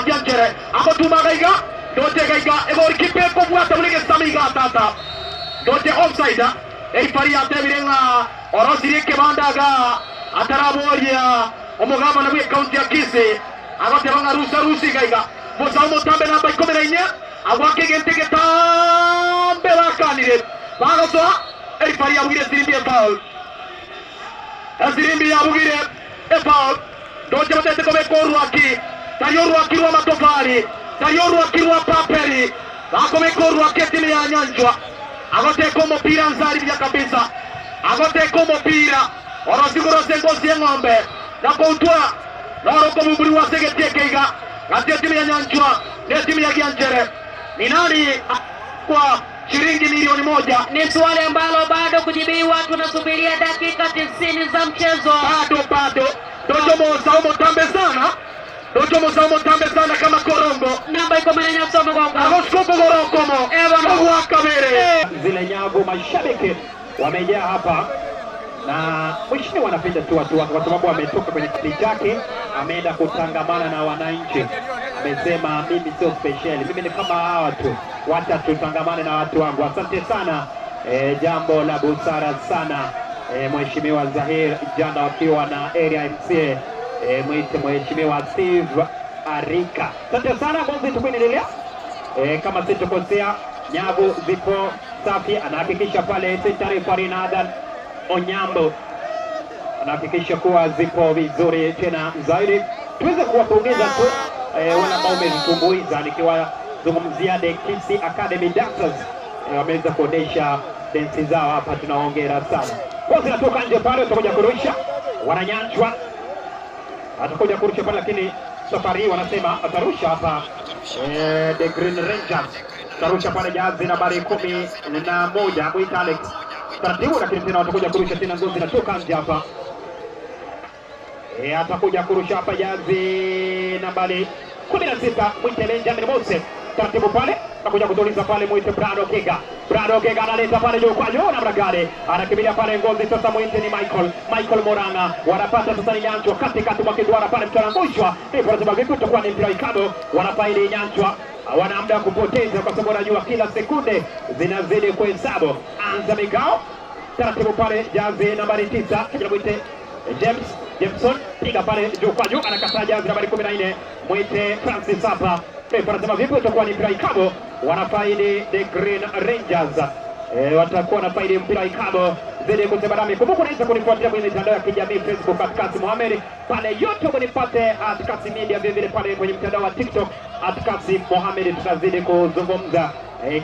Gianchere. Akotuma gaiga. Dote gaiga egori kipe kobwata mulege samiga tata. Dote offside. Eifari atebirenga orosire kebandaga ataraboria omugaba na county ya Kisii. Agotebanga rusa rusi gaiga. Musa mutambe namba 14 agwake genteke tambe bakanire. Bagotoa eifari abugire sirimbi foul. Asirimbi yabugire foul. Dote batete kobeko ruaki. Tayo ruaki rwa matofali. Tayo ruaki rwa paperi. Bakomeko ruaki timu ya Nyanjwa. Agoteko mupira nzari bya kabisa. Agoteko mupira. Orosigoro sengosi ng'ombe. Na koutwa. Noroko muburi wa segetie keiga. Kati timu ya Nyanjwa na timu ya Gianchere. Ni nani kwa shilingi milioni 1? Ni swali ambalo bado kujibiwa, tunasubiria dakika 90 za mchezo. Bado. Dojo Mosa mutambe sana. Dojo Mosa mutambe sana kama korongo. Namba iko mwenye somo gongo. Agoskopo gorongo. Eba wakabere. Zile nyavu mashabiki wamejaa hapa. Na mheshimiwa anapenda tu watu wake kwa sababu ametoka kwenye kiti chake, ameenda kutangamana na wananchi. Amesema mimi sio special, mimi ni kama hawa tu, wacha tutangamane na watu wangu. Asante sana, jambo la busara sana, Mheshimiwa Zahir Janda wakiwa na area MCA, mwite Mheshimiwa Steve Arika. Asante sana, bonzi tukuendelea. Kama sitokosea, nyavu zipo safi, anahakikisha pale Sentari Farinadan Onyambo anahakikisha kuwa zipo vizuri tena zaidi. Tuweze kuwapongeza tu wale ambao wamezitumbuiza, nikiwazungumzia The Kisii Academy Dancers, wameweza kuonesha densi zao hapa, tunaongera sana. Kwa zinatoka nje pale, utakuja kurusha wananyanjwa, atakuja kurusha pale, lakini safari hii wanasema atarusha hapa The Green Rangers atarusha pale jazi nambari 11 Mwita Alex taratibu, lakini tena watakuja kurusha tena, ngozi inatoka nje hapa. Atakuja kurusha hapa jazi nambari 16 Mwite Benjamin Mose taratibu pale, atakuja kutuliza pale Mwite Brado Kega. Brado Kega analeta pale juu kwa juu namna gani? Anakimbilia pale ngozi sasa Mwite ni Michael Moranga. Wanapata sasa ni Nyanchwa katikati mwa kiduara pale, mtu anaangushwa. Ndipo anasema vipi utakuwa ni mpira ikado, wanafaili Nyanchwa. Hawana muda kupoteza kwa sababu wanajua kila sekunde zinazidi kuhesabu. Anza migao taratibu pale jazi nambari 9 kijana Mwite James Jameson piga pale juu kwa juu, anakataa jazi nambari 14 Mwite Francis hapa. Pepo anasema vipi utakuwa ni mpira ikabo, wanafaidi The Green Rangers. Watakuwa na faidi mpira ikabo zidi kusema nami. Kumbuka unaweza kunifuatilia kwenye mitandao ya kijamii Facebook @Kassim Mohamed, pale YouTube nipate @Kassim Media, vile vile pale kwenye mtandao wa TikTok @Kassim Mohamed, tutazidi kuzungumza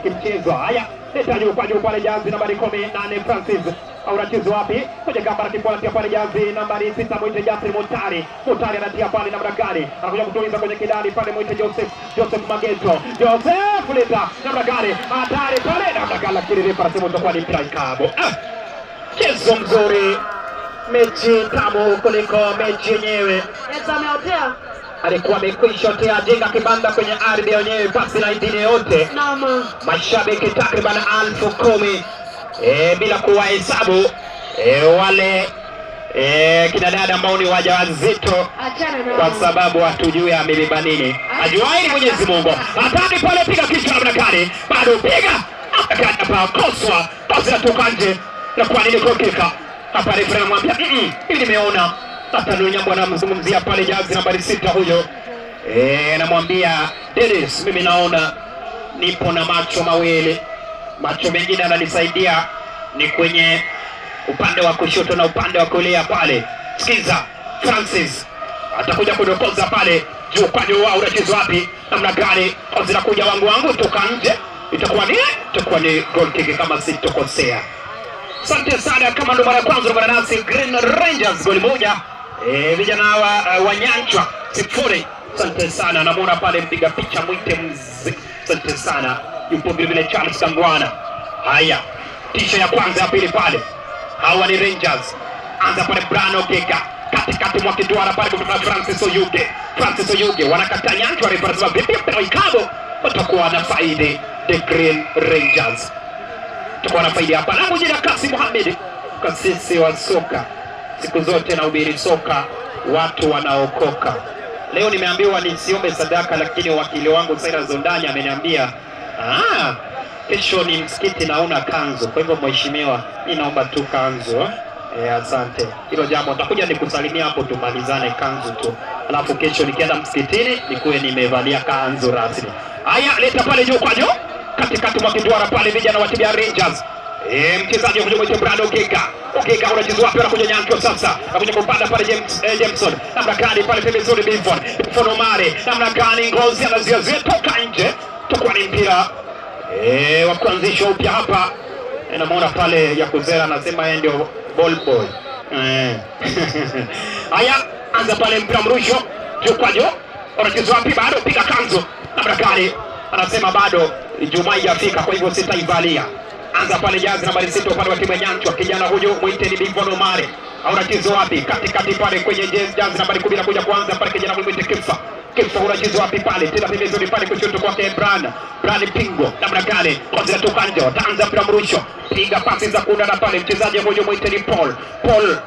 kimchezo. Haya, leta juu kwa juu pale jazi nambari 18 Francis. Au unacheza wapi? Kwenye gamba la kipola tia pale jazi nambari 6 Mwite Justin Mutari. Mutari anatia pale namna gani? Anakuja kutuliza kwenye kidari pale Mwite Joseph Mageto. Joseph leta namna gani? Hatari pale namna gani, lakini refa anasema utakuwa ni mpira ikabo. Mchezo mzuri, mechi tamu kuliko mechi yenyewe. Ameotea. Alikuwa amekwisha tia jenga kibanda kwenye ardhi yenyewe pasi na idini yote. Naam. Mashabiki takriban 10,000 bila kuwahesabu wale kina dada ambao ni wajawazito, kwa sababu hatujui amebeba nini. Ajuaye ni Mwenyezi Mungu. Hatari pale, piga kichwa namna gani? Bado piga. Hapa koswa, pasi inatoka nje. Na kwa nini kokika? Hapa refa anamwambia, mimi nimeona. Hata Nyambo anamzungumzia pale jazi nambari 6 huyo. Anamwambia Dennis, mimi naona nipo na macho mawili. Macho mengine ananisaidia ni kwenye upande wa kushoto na upande wa kulia pale. Sikiza, Francis atakuja kudokoza pale juu kwa juu, wao unacheza wapi? Namna gani? Zinakuja wangu toka nje. Itakuwa ni goal kick kama sitokosea. Asante sana, kama ndo mara ya kwanza unaungana nasi, Green Rangers goli 1. Vijana hawa wa Nyanchwa 0. Asante sana, namuona pale mpiga picha mwite mzee. Asante sana, yupo vile vile Charles Kangwana. Haya, tisha ya kwanza ya pili pale, hawa ni Rangers. Anza pale Brano Gega katikati mwa kiduara pale kutoka Francis Oyuge. Francis Oyuge wanakataa Nyanchwa, refa anasema vipi mpira ikabo, watakuwa na faidi the Green Rangers, tutakuwa na faidi hapa. Langu jina Kasim Mohamed, kasisi wa soka, siku zote nahubiri soka, watu wanaokoka. Leo nimeambiwa nisiombe sadaka, lakini wakili wangu Cyrus Zondanya ameniambia kesho ni msikiti naona kanzu. Kwa hivyo mheshimiwa, mimi naomba tu kanzu. Asante. Hilo jambo nitakuja nikusalimia hapo, tumalizane kanzu tu. Alafu kesho nikienda msikitini nikuwe nimevalia kanzu rasmi. Haya, leta pale juu kwa juu. Katikati mwa kiduara pale vijana wa timu ya Rangers. Mchezaji huyo mmoja Brado Gega. Ogega unacheza wapi? Anakuja Nyancho sasa. Anakuja kupanda pale James Jameson. Namna gani pale pembezoni Bifon. Bifon Omare. Namna gani ngozi anaziazia toka nje. Tukua ni mpira wa kuanzishwa upya hapa. Namuona pale Yakuzera anasema yeye ndio ball boy. Haya, anza pale mpira mrusho. Juu kwa juu. Unacheza wapi? Bado piga kanzu. Namna gani? Anasema bado Ijumaa haijafika, kwa hivyo sitaivalia. Anza pale jazi nambari 6 upande wa timu ya Nyanchwa, kijana huyu mwite ni Bivon Omare. Unacheza wapi? Katikati pale kwenye jazi nambari 10 anakuja kuanza pale kijana huyu mwite Kifa. Kifa unacheza wapi pale? Tena pembezoni pale kushoto kwake Bran. Bran Pingo. Namna gani? Kwanza toka nje. Ataanza mpira mrusho. Piga pasi za kunda na pale mchezaji huyu mwite ni Paul. Paul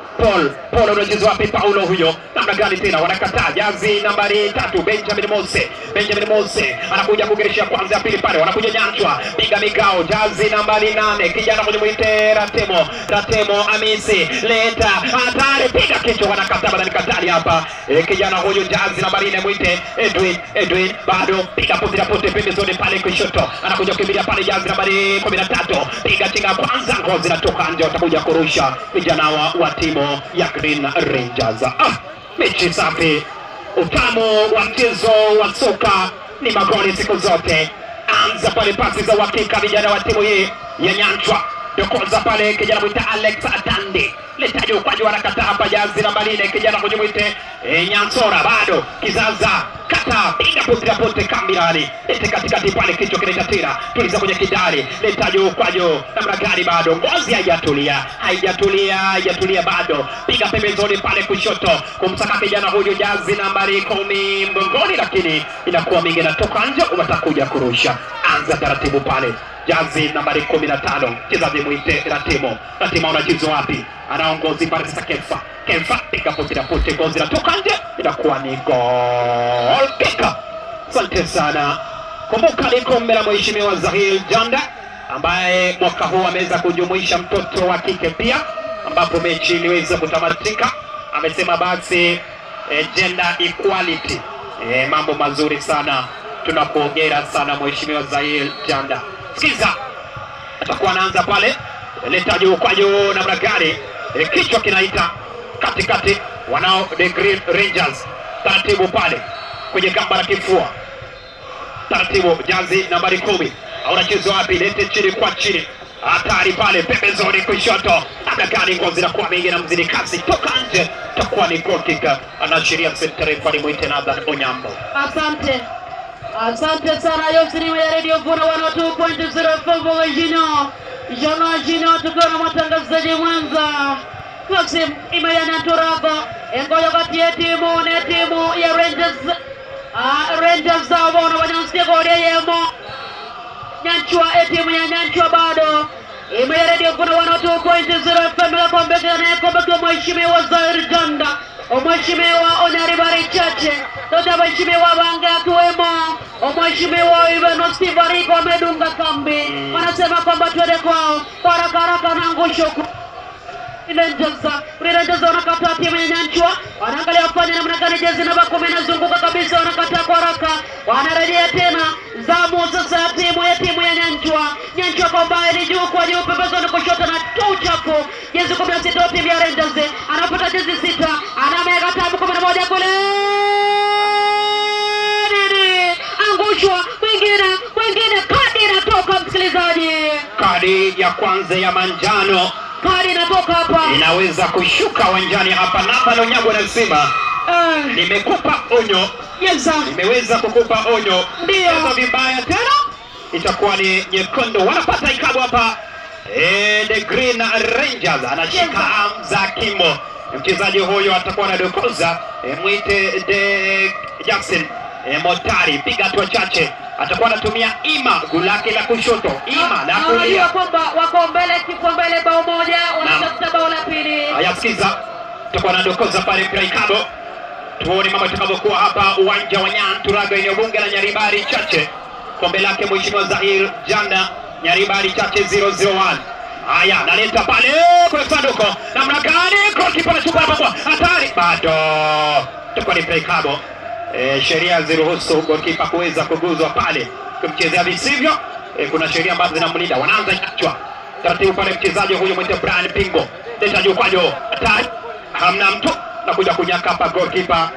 unacheza wapi Paulo huyo? Namna gani tena? Wanakataa jazi nambari 3 Benjamin Mose. Benjamin Mose anakuja kugeresha kwanza ya pili pale. Wanakuja Nyanchwa. Piga migao jazi nambari 8 kijana huyu mwite Ratemo. Ratemo Amisi. Leta hatari, piga kichwa, wanakataa badali katali hapa. Kijana huyu jazi nambari 4 mwite Edwin bado piga pote pote pembezoni pale kushoto. Anakuja kukimbilia pale jazi nambari 13. Piga chinga kwanza, ngozi inatoka nje, watakuja kurusha vijana wa timu ya Green Rangers. Mechi safi. Utamu wa mchezo wa soka ni magoli siku zote. Anza pale pasi za uhakika vijana wa timu hii ya Nyanchwa. Dokoza pale kijana mwita Alex Atande. Leta juu kwa juu, anakataa hapa jazi nambari 4 kijana mwite Nyansora bado kizaza kata piga pote pote kambilani. Lete katikati pale kichwa kinaita tira. Tuliza kwenye kidari. Leta juu kwa juu. Namna gani bado ngozi haijatulia bado. Piga pembezoni pale kushoto kumsaka kijana huyu jazi nambari 10 mgongoni, lakini inakuwa mingi natoka nje, watakuja kurusha. Anza taratibu pale jazi nambari 15 mchezaji mwite Ratemo. Ratemo anacheza wapi? Anaongozi pale sasa Kefa. Kefa piga pote na pote, gozi natoka nje, inakuwa ni goal kick. Asante sana. Kumbuka ni kombe la Mheshimiwa Zahir Janda ambaye mwaka huu ameweza kujumuisha mtoto wa kike pia, ambapo mechi iliweza kutamatika. Amesema basi gender equality. Mambo mazuri sana. Tunakuongera sana Mheshimiwa Zahir Janda. Sikiza, atakuwa anaanza pale. Leta juu kwa juu, namna gani? Kichwa kinaita katikati, wanao the Green Rangers. Taratibu pale kwenye gamba la kifua. Taratibu jazi nambari 10. Unacheza wapi? Lete chini kwa chini. Hatari pale pembezoni kushoto. Adakani ngozi na kwa mingi na mzidi kasi toka nje. Takuwa ni goal kick. Anaashiria center referee mwite Nathan Onyambo. Asante. Asante sana Yosri ya Radio Vuna 102.0 FM Jino. Jana Jino tukiwa na matangazaji mwenza Kasim Imayana Turabo. Engoyo kati ya timu na timu ya Rangers. Rangers wana wanasikia goli yemo. Nyanchwa timu ya Nyanchwa bado. Imaya Radio Vuna 102.0 FM la kombe na kombe kwa Mheshimiwa Zahir Janda. Mheshimiwa Onaribari Chache, Tota Mheshimiwa Banga akiwemo Mheshimiwa Ivan Steve Ariko amedunga kambi. Wanasema kwamba twende kwao haraka haraka na ngusho. Rangers wanakataa timu ya Nyanchwa. Wanaangalia wafanye namna gani, jezi namba 10 inazunguka kabisa, wanakataa kwa haraka. Wanarejea tena zamu sasa timu ya Nyanchwa. Nyanchwa kwa mbali juu kwa juu pembezoni kushoto na tuchafu. Jezi 16 timu ya Rangers anapata jezi 6, anamega tabu 11 kule. Angushwa mwingine, kadi inatoka msikilizaji. Kadi ya kwanza ya manjano. Kadi inatoka hapa. Inaweza kushuka uwanjani hapa. Nathan Onyango anasema Nimekupa onyo. Yes. Nimeweza kukupa onyo. Ndio. Vibaya tena itakuwa ni nyekundu. Wanapata ikabu hapa. The Green Rangers anashika Hamza Kimbo. Mchezaji huyo atakuwa anadokoza, mwite de Jackson Motari, piga hatua chache, atakuwa anatumia ima gulake la kushoto, ima la kulia. Unajua kwamba wako mbele, kiko mbele bao moja, wanatafuta bao la pili. Haya, sikiza, atakuwa anadokoza pale mpira ikabo. Tuone mambo yatakavyokuwa hapa uwanja wa Nyanturago, eneo bunge la Nyaribari Chache. Kombe lake Mheshimiwa Zahir Janda, Nyaribari Chache 001. Haya, naleta pale kwa sanduko. Namna gani? Goalkeeper anachukua hapa kwa hatari. Bado. Itakuwa ni play kabo. Sheria ziruhusu goalkeeper kuweza kuguzwa pale. Kumchezea visivyo, kuna sheria ambazo zinamlinda. Wanaanza kichwa. Taratibu pale mchezaji huyo mwite Brian Pingo. Leta juu kwa juu. Hatari. Hamna mtu na kuja kunyaka hapa goalkeeper.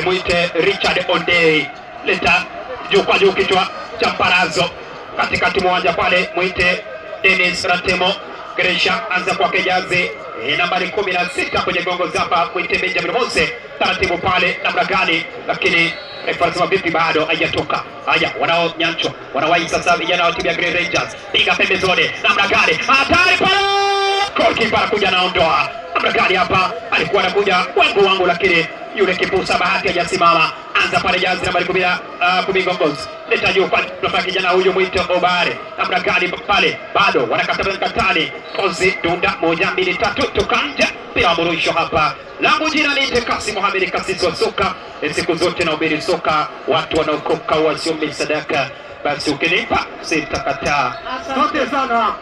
Mwite Richard Ondei. Leta juu kwa juu kichwa cha Parazo. Katikati mwanja pale mwite Dennis Ratemo. Gresha anza kwa Kejazi nambari 16 kwenye gongo zapa mwite Benjamin Mose. Taratibu pale namna gani, lakini refa anasema vipi, bado haijatoka. Haya, wanao nyancho wanawahi sasa vijana wa timu ya Green Rangers, piga pembezoni namna gani, hatari pale, goalkeeper anakuja anaondoa. Namna gani hapa, alikuwa anakuja wangu, lakini yule kipusa bahati hajasimama. Anza pale jazi nambari 10 gongozi. Leta juu kwa kijana huyu mwite Obare. Namna gani pale, bado wanakata mkatani. Kozi dunda 1 2 3 tukanja bila mrusho hapa. Langu jina ni Kasi Mohamed Kasisi wa soka. Siku zote nahubiri soka, watu wanaokoka wasiombe sadaka. Basi ukinipa sitakataa. Asante sana.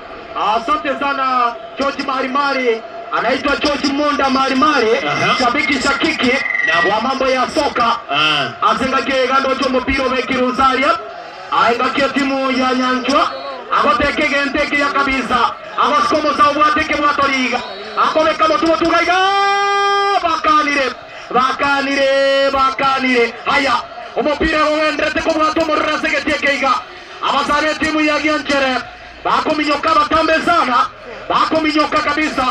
Asante sana George Marimari. Anaitwa George Monda Marimari, shabiki shakiki wa mambo ya soka. Azengakie gando cho mpira wekiruzaria. Aengakie timu ya Nyanchwa. Agoteke genteke ya kabisa. Agosikomo za ubwateke mwatoriga. Akobeka motumo tugaiga. Bakanire. Bakanire, bakanire. Haya, umupira wendrete kumwato murase getiekeiga. Abasare timu ya Gyanchere. Bakominyoka batambe sana. Bakominyoka kabisa.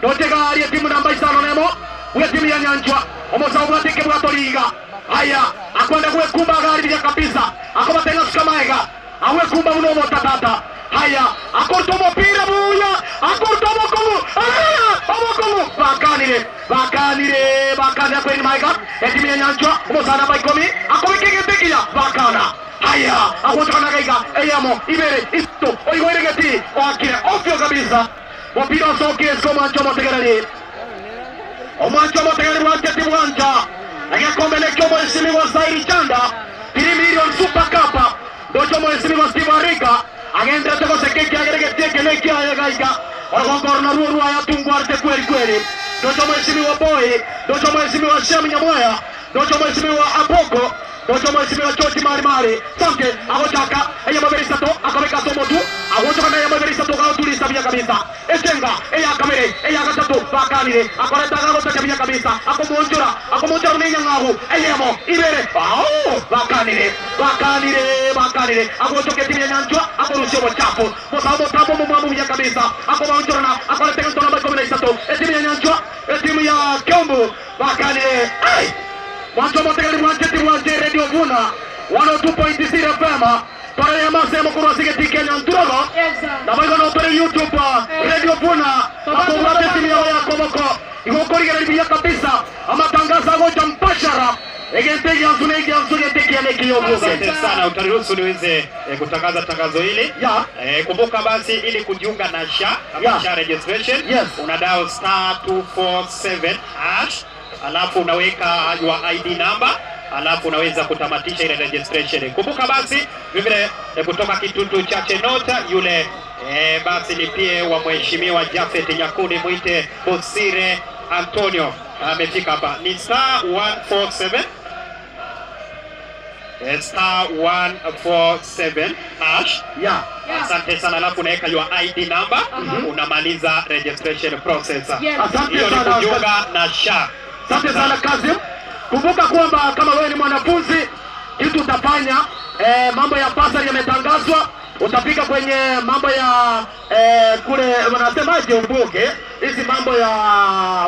Dotega ari timu namba 5 nemo. We timu ya Nyanchwa. Omosa ubwateke mwatoriga. Haya, akwenda kwe kumba gari ya kabisa. Akobatenga sukamaega. Awe kumba unomo tatata. Haya, akorto mopira buya. Akorto mokomu. Haya, omokomu. Bakanire, bakanire, bakanire kweni maega. Timu ya Nyanchwa, omosa namba 10. Akobekegetekia bakana. Haya, akotoka gaiga. Eyamo, ibere, isto, oigoiregeti. Oakire, ofyo kabisa. Mpira soke soma choma tegereri. Omwancho motegereri wa timu wanja. Agakombe lekyo mheshimiwa Zairi Chanda. 3 million Super Cup. Docho mheshimiwa Steve Arika. Agenda teko sekeki agerege keleki ayagaiga. Orgongorna ruo ayatungwarte kweli kweli. Docho mheshimiwa Boy, docho mheshimiwa Shem Nyamoya, docho mheshimiwa Apoko, docho mheshimiwa Choti Marimari. Sante agochaka eya maberi sato akabeka somo tu agochoka na maberi sato gautulisa bila kabisa. Ejenga eya kamere eya gatatu bakanire akoreta gagotaka bila kabisa akomonjora akomonjora nenyangahu eyemo ibere au bakanire bakanire bakanire agochoke timu ya Nyanchwa akorusio bochapo mosabo tabo mwamu bila kabisa akomonjora na akoreta ntona ba 13 timu ya Nyanchwa timu ya Kiombo bakanire. Ai mwanzo motegari mwanje timu wanje Radio Vuna 102.0 FM para ya masemo kurwa sige Kenya Nturogo na baigo no pere YouTube Radio Vuna akomate timu ya Komoko igokoriga bia kabisa amatangazo agocha mpashara egente ya sunege ya sunege ya nekiyo. Asante sana, utaniruhusu niweze kutangaza tangazo hili. Kumbuka basi ili kujiunga na SHA ama SHA registration, una dial star 247 hash, alafu unaweka your ID number, alafu unaweza kutamatisha ile registration. Kumbuka basi vile kutoka Kitutu Chache Nota yule basi ni pia wa mheshimiwa Jafet Nyakundi mwite Bosire Antonio amefika hapa. Ni star 147 star 147 hash. Asante sana, alafu unaweka your ID number, unamaliza registration process. Asante sana kujiunga na SHA. Asante sana Kazim. Kumbuka kwamba kama wewe ni mwanafunzi, kitu utafanya mambo ya basari yametangazwa, utafika kwenye mambo ya kule wanasemaje ubunge, hizi mambo ya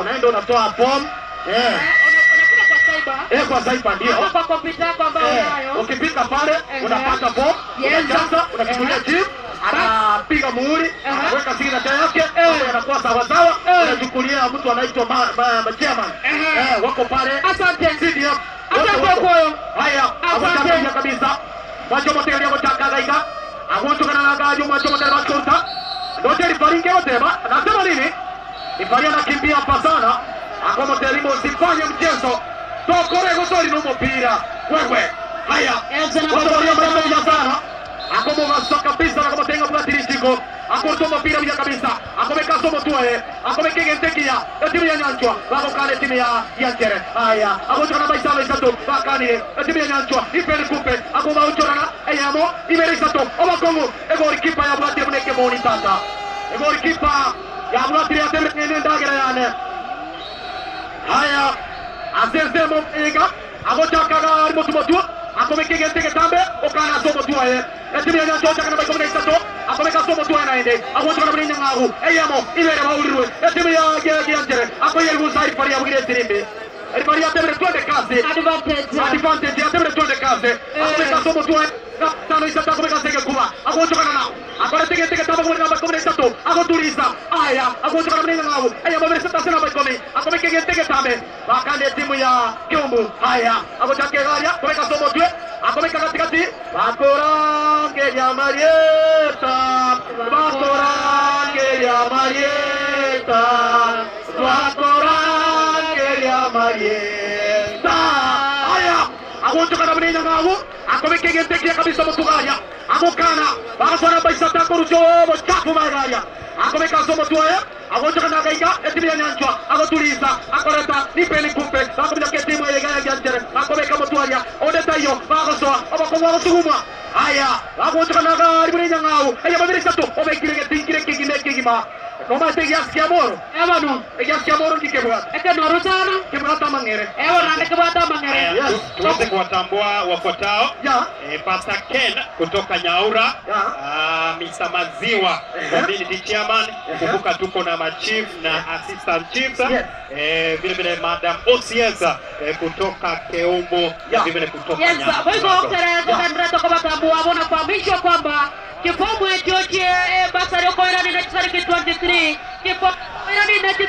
unaenda unatoa form. Unafika kwa cyber. Kwa cyber ndio. Hapo kwa kompyuta yako ambayo unayo. Ukipika pale unapata form, unajaza, unachukulia chief, anapiga muhuri, anaweka signature yake, mambo yanakuwa sawa sawa, unachukulia mtu anaitwa chairman. Wako pale. Asante. CDF. Asante kwa Haya, asante kabisa. Macho mote yako chaka gaika. Agonto kana gajo macho mote bakota. Ndote rifaringe otema, anasema nini? Rifari anakimbia hapa sana. Akomo telimo usifanye mchezo. Tokore gotori no mpira. Wewe. Haya. Watu sana. Akomo vaso kabisa na kama tenga kwa tirijiko. Akoto mpira bila kabisa. Akomeka somo tuwe. Akomeke gentekia. Timu ya Nyanchwa. Wako kale timu ya Yanchere. Haya. Akoto na baisa isato. Bakani. Timu ya Nyanchwa. Ipele kupe. Akoma uchorana. Eyamo. Ibere isato. Obakongo. Egori kipa ya bwati muneke moni tata. Egori kipa ya bwati ya tembe ndagera yane. Haya. Azeze mo ega. Agotaka ga motu motu. Akomeke genteke tambe. Okana somo tuwe. Timu ya Nyanchwa kana baiko mna isato. Akomeka somo tuwe na ende. Agoto kana mna ngaru. Eyamo. Ibere baulirwe. Timu ya Yanchere. Akoyeri gusai faria bugire tirimbe. Rifari atemre twende kazi. Advantage. Atemre twende kazi. Akomeka somo tuwe. Tano isata akomeka sege kuba. Agoto kana nao. Akore tege tege tamba kumna baiko mna isato. Agoturiza. Aya. Agoto kana mna ngaru. Eyamo mna isato sena baiko mna. Akomeke genteke tambe. Bakande timu ya Kiumbu. Haya. Agotake garia. Akomeka somo tuwe. Akomeka katikati. Bakorange ya Marieta. Bakorange ya Marieta. Bakorange ya Marieta. Haya. Agoto kana mna ngaru. Akomeke genteke kabisa mutugaya. Agokana. Bakora baisata korujo bochafu magaya. Akomeka somo tuwe. Agoto kana gaika timu ya Nyanchwa. Agoturiza. Akoreta nipeni kupe. Bakomeka timu ya Yanchere. Akomeka mutuaya. Odeta iyo bagosoa. Abakongo suguma. Haya. Agoto kana gari mna ngau. Aya babiri sato. Obekire tinkire kigime kigima. Noma te gias kiamoro. Ebano. Gias kiamoro kikebwa. Eke norutana. Kebwata mangere. Ewo nande kebwata mangere. Yes. Tuweze kuwatambua wafuatao. Pastor Ken kutoka Nyaura. Mr. Maziwa, community chairman. Kumbuka tuko na machief na assistant chiefs. Vile vile Madam OCS kutoka Keumbo, vile vile kutoka Nyaura. Yes, kwa hivyo kwa kuwatambua bona kuhamishwa kwamba kifomu George basari okoira ni next 23 kifomu ni next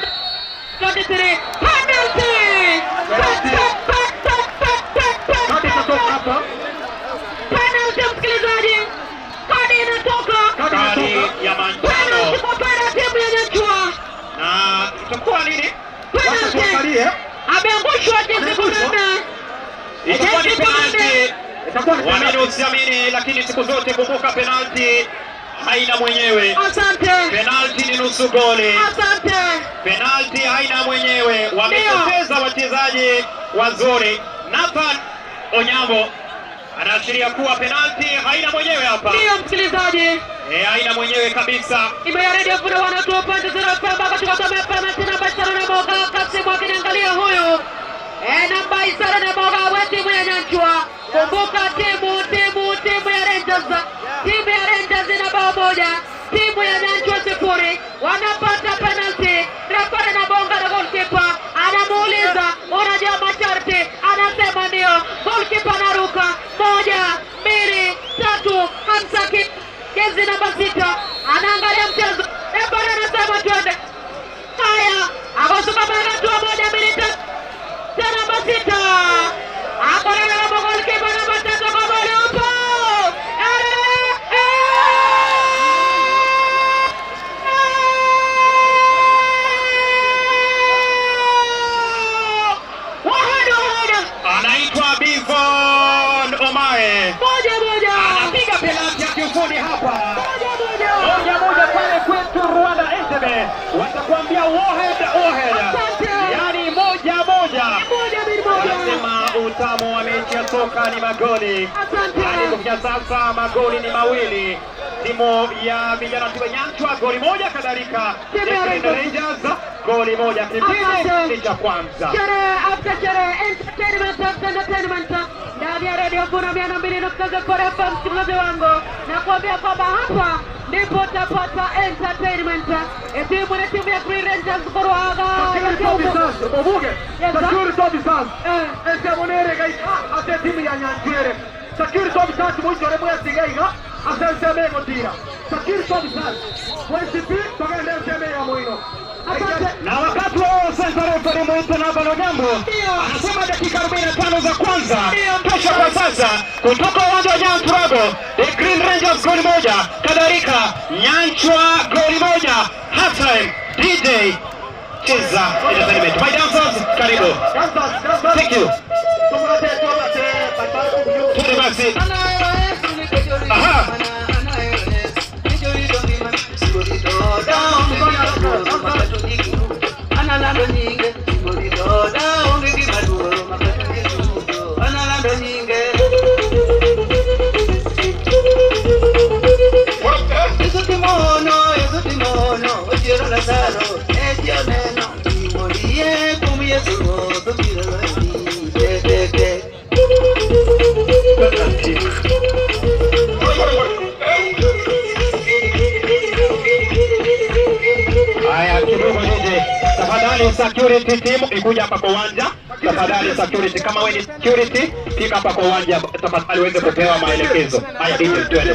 23 penalty. Penalty msikilizaji, kadi inatoka, kadi ya manjano, penalty kwa timu ya Nyanchwa. Na itakuwa nini? Penalty. Ameangushwa jezi 14. Itakuwa ni penalty. Waamini usiamini, lakini siku zote kumbuka penalty haina mwenyewe. Asante. Penalty ni nusu goli. Asante. Penalty haina mwenyewe. Wamepoteza wachezaji wazuri. Nathan Onyambo anaashiria kuwa penalty haina mwenyewe hapa. Ndio msikilizaji. Haina mwenyewe kabisa. Imeya Radio Vuna 102.0 FM katika penalty namba 21 Kasimu akiniangalia huyu. Namba 21 wa timu ya Nyanchwa. Kumbuka timu ya Rangers. Timu ya Rangers ina bao moja, timu ya Nyanchwa 0. Wanapata penalty. Refa anabonga na goalkeeper. Anamuuliza, unajua masharti? Anasema ndio. Goalkeeper anaruka. 1 2 3 hamsaki. Jezi namba 6 anaangalia mchezo. Refa anasema twende. Haya, akasuka mara 1 2 3. Namba 6. Akorera na goalkeeper namba 3 kwa bali upo. Anaitwa Bivon Omae. 1-1. Anapiga penalti ya kiufundi hapa. 1-1 pale kwetu Rwanda Entebbe. Watakwambia warhead warhead. Yaani 1-1. Wanasema utamu wa mechi ya soka ni magoli. Hadi kufikia sasa magoli ni mawili. Timu ya vijana wa Nyanchwa goli moja, kadhalika Rangers goli moja. Kipindi cha kwanza. Sherehe after sherehe, entertainment after entertainment. Ndani ya Radio Vuna 102.0 FM, msikilizaji wangu, nakuambia kwamba hapa Ndipo utapata entertainment. Timu ni timu ya Green Rangers Korwaga. Obuge. Security officers. Ese monere gaita ase timu ya Nyanjere. Security officers muchore mwesiga ase seme gotira. Security officers. Mwesipi togende seme ya moino. Na wakati wao sasa refa mwito na Balonambo anasema dakika 45 za kwanza tosha kwa sasa kutoka uwanja wa Nyanchwa. The Green Rangers goli moja, kadhalika Nyanchwa goli moja. Half time DJ cheza entertainment. My dancers karibu. Thank you. Tuende basi. Aha. Haya, kidogo DJ. Tafadhali security team ikuja hapa kwa uwanja. Tafadhali security, kama wewe ni security, fika hapa kwa uwanja tafadhali uweze kupewa maelekezo. Haya DJ, twende.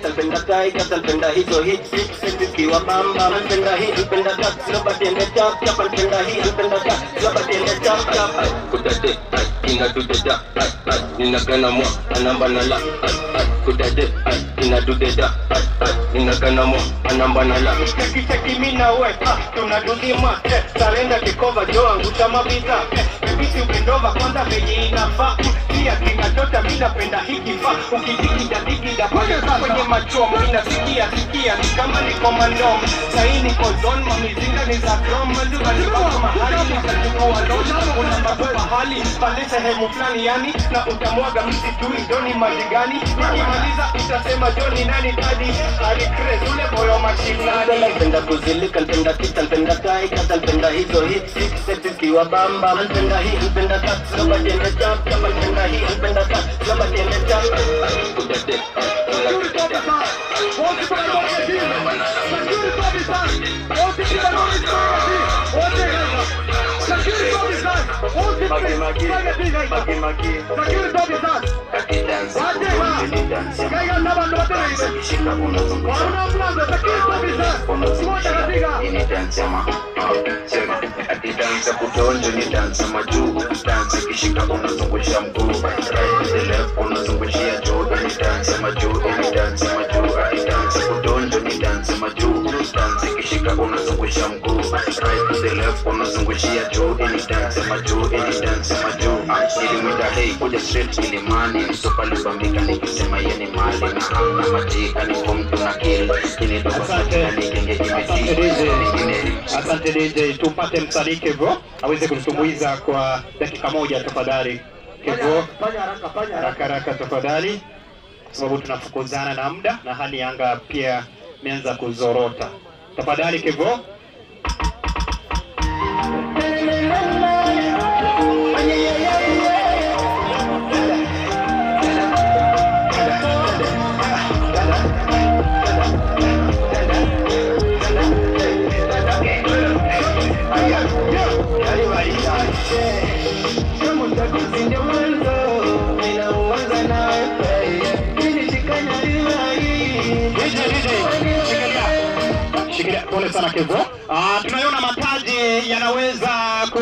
Napenda tai, napenda hizo hits, zikiwa bamba. Napenda hii, napenda that, nobody in the top, top. Napenda hii, napenda that, nobody in the top, top. Kudade, ina do the da, nina gana mwa, anamba na la. Kudade, ina do the da, nina gana mwa, anamba na la. Cheki cheki mina we, tunadudima, sarenda kikova joa, angusha mabita. Bibisi ukendova kwanza venye inafaa. Pia kinachota mimi napenda hiki fa. Ukijikida digida kwenye machomo nasikia sikia ni kama niko mandom. Sahi niko zone mamizinga ni za chrome manduka ni kama mahali nikachukua loan. Kuna mahali pale sehemu fulani yani na utamwaga msitui doni maji gani. Nikimaliza utasema Johnny nani daddy alikres ule boyo mashinani. Napenda kuzilika, napenda kita, napenda tai, napenda hizo hits, zikiwa bamba. Napenda hii, napenda that, nobody in the top, top. Napenda hii, napenda that, nobody in the top. Kudade, Dansa kutonjo ni dansa majuu, dansa kishika unazungusha mguu, right to the left unazungushia juu, ni dansa majuu, ni dansa majuu, dansa kutonjo ni dansa majuu, dansa kishika unazungusha mguu, right to the left unazungushia juu, ni dansa majuu, ni dansa majuu. Nilimwita hey kuja straight kilimani, msopalibambika nikisema yeye ni mali na hamna majika ni form tuna kill, ini Asante DJ, tupate msanii Kevo aweze kututumbuiza kwa dakika moja tafadhali. Kevo, haraka haraka tafadhali, kwa sababu tunafukuzana na muda na hali ya anga pia imeanza kuzorota. Tafadhali Kevo. Pole sana Kevo. Tunaiona mataji yanaweza ku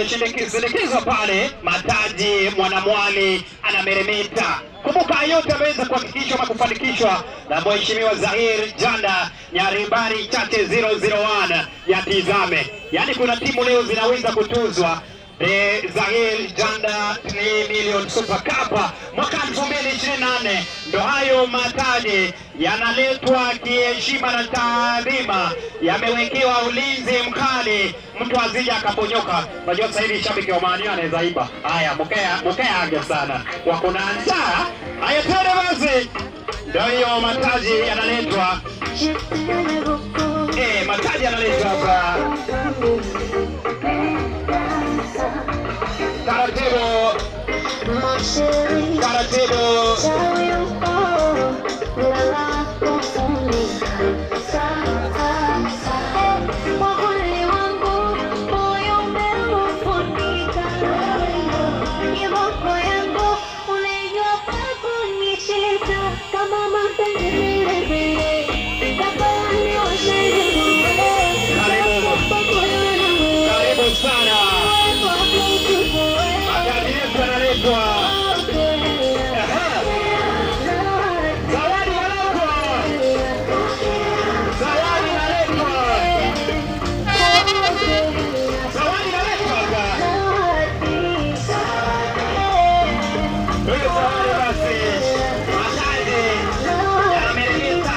shindikizwa pale. Mataji mwanamwali anameremeta. Kumbuka yote ameweza kuhakikishwa na kufanikishwa na Mheshimiwa Zahir Janda Nyaribari Chache 001 ya Tizame. Yaani kuna timu leo zinaweza kutuzwa Zahir Janda 3 million Super Cup mwaka 2024. Ndo hayo mataji yanaletwa kiheshima na taadhima, yamewekewa ulinzi mkali, mtu azija akaponyoka. Unajua sasa hivi shabiki wa Man U anaweza iba. Haya, mkea age sana, wako na njaa. Haya, twende basi. Ndio hiyo mataji yanaletwa. Mataji yanaletwa hapa. Taratibu. Taratibu. Karibu sana. Mataji yetu yanaletwa. Zawadi inaletwa. Zawadi inaletwa. Zawadi inaletwa hapa. Huyo zawadi basi. Mataji yanameremeta.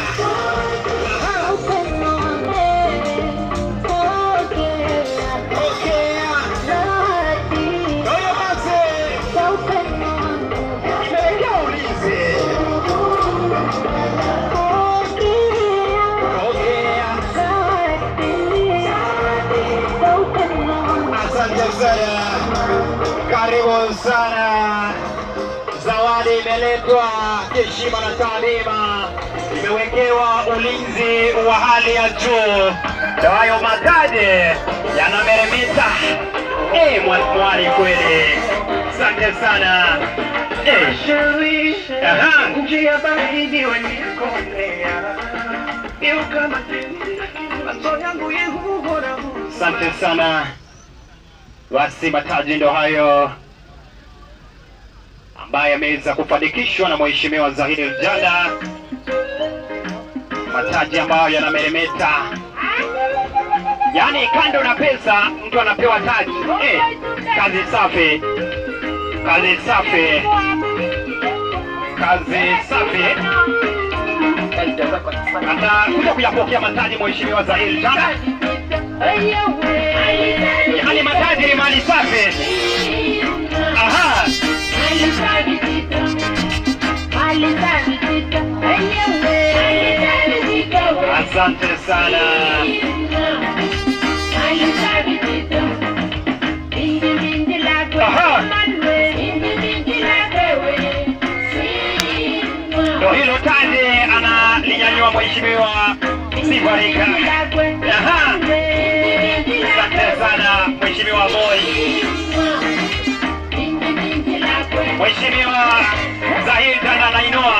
Asante sana, karibu sana. Zawadi imeletwa heshima na taadhima, imewekewa ulinzi wa hali ya juu. Ndio hayo mataji yanameremeta. Mwali kweli. Asante sana. Aha. Njia baridi wanikomea macho yangu yehuhora. Asante sana. Basi mataji ndo hayo ambaye ameweza kufanikishwa na Mheshimiwa Zahir Janda, mataji ambayo yanameremeta. Yaani kando na pesa mtu anapewa taji. Kazi safi. Kazi safi. Kazi safi. Atakuja kuyapokea mataji Mheshimiwa Zahir Janda. Yaani mataji ni mali safi. Aha. Asante sana. Aha. Ndio hilo taji analinyanyua Mheshimiwa Sibarika. Aha. Asante sana Mheshimiwa Boy. Mheshimiwa Zahir Janda anainua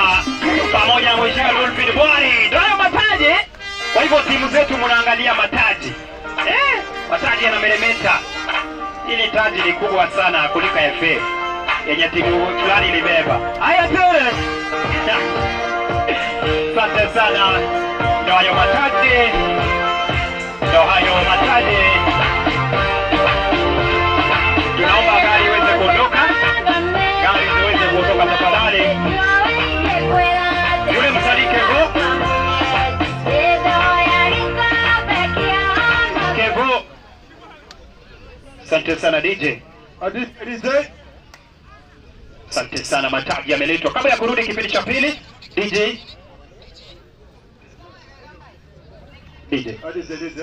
pamoja na Mheshimiwa Lulfid Bwari. Ndio hayo mataji. Kwa hivyo timu zetu mnaangalia mataji. Mataji yanameremeta. Hili taji ni kubwa sana kuliko FA yenye timu fulani ilibeba. Haya tele. Asante sana. Ndio hayo mataji. Ndio hayo mataji. Tunaomba gari iweze kuondoka. Gari ziweze kuondoka tafadhali. Yule msanii Kevo. Kevo. Asante sana DJ. DJ. Asante sana, mataji yameletwa. Kabla ya kurudi kipindi cha pili, DJ. DJ. DJ.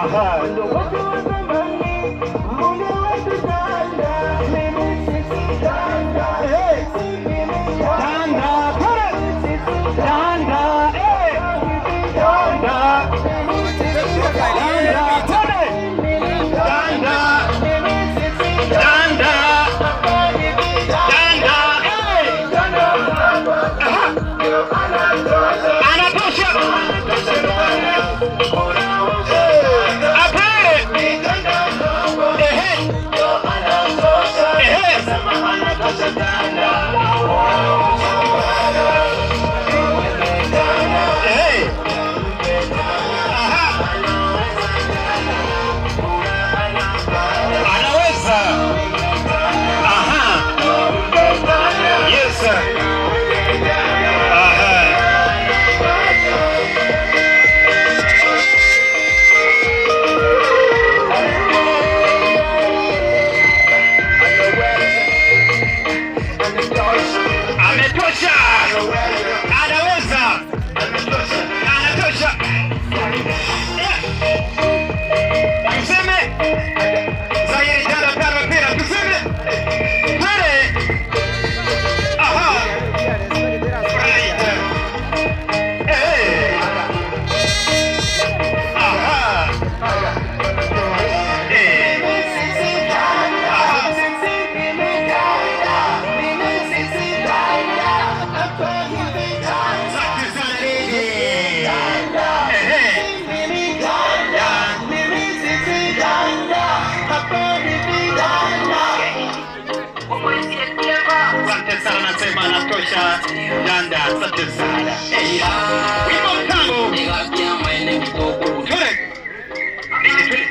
Aha. Tanda, pere. Tanda, eh. Tanda. Tanda, pere. Tanda. Tanda. Tanda, eh. Aha. Anatosha. Apere. Ehe. Ehe. Ehe. Aha. Anaweza. Aha. Yes. Aha. Ametosha. Anaweza. Anatosha. Yeah. Tuseme Zairi jana tano mpira tuseme pale. Aha. Right. Eh. Aha. Eh. Aha. Asante sana Lady. Ehe. Asante sana, nasema anatosha Janda, asante sana. Eh, wimbo mtamu. Twende. Twende.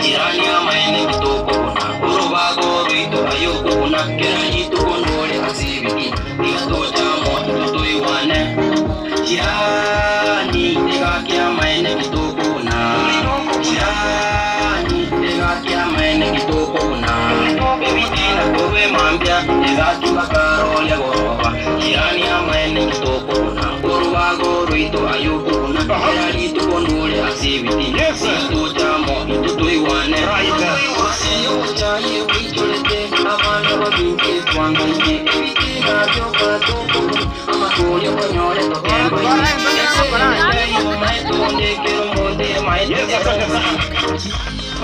Jirani amaene kitokona urubago rwito ayokuna kera yitukonole asibiki igatocha moto tutuiwane jirani tegakia maene kitokona jirani tegakia maene kitokona ebitina korwe mambya tegakibakarolia goroba jirani amaene kitokona urubago rwito ayokuna kera yitukonole asibiki igatocha moto tutuiwane Yes, asante sana.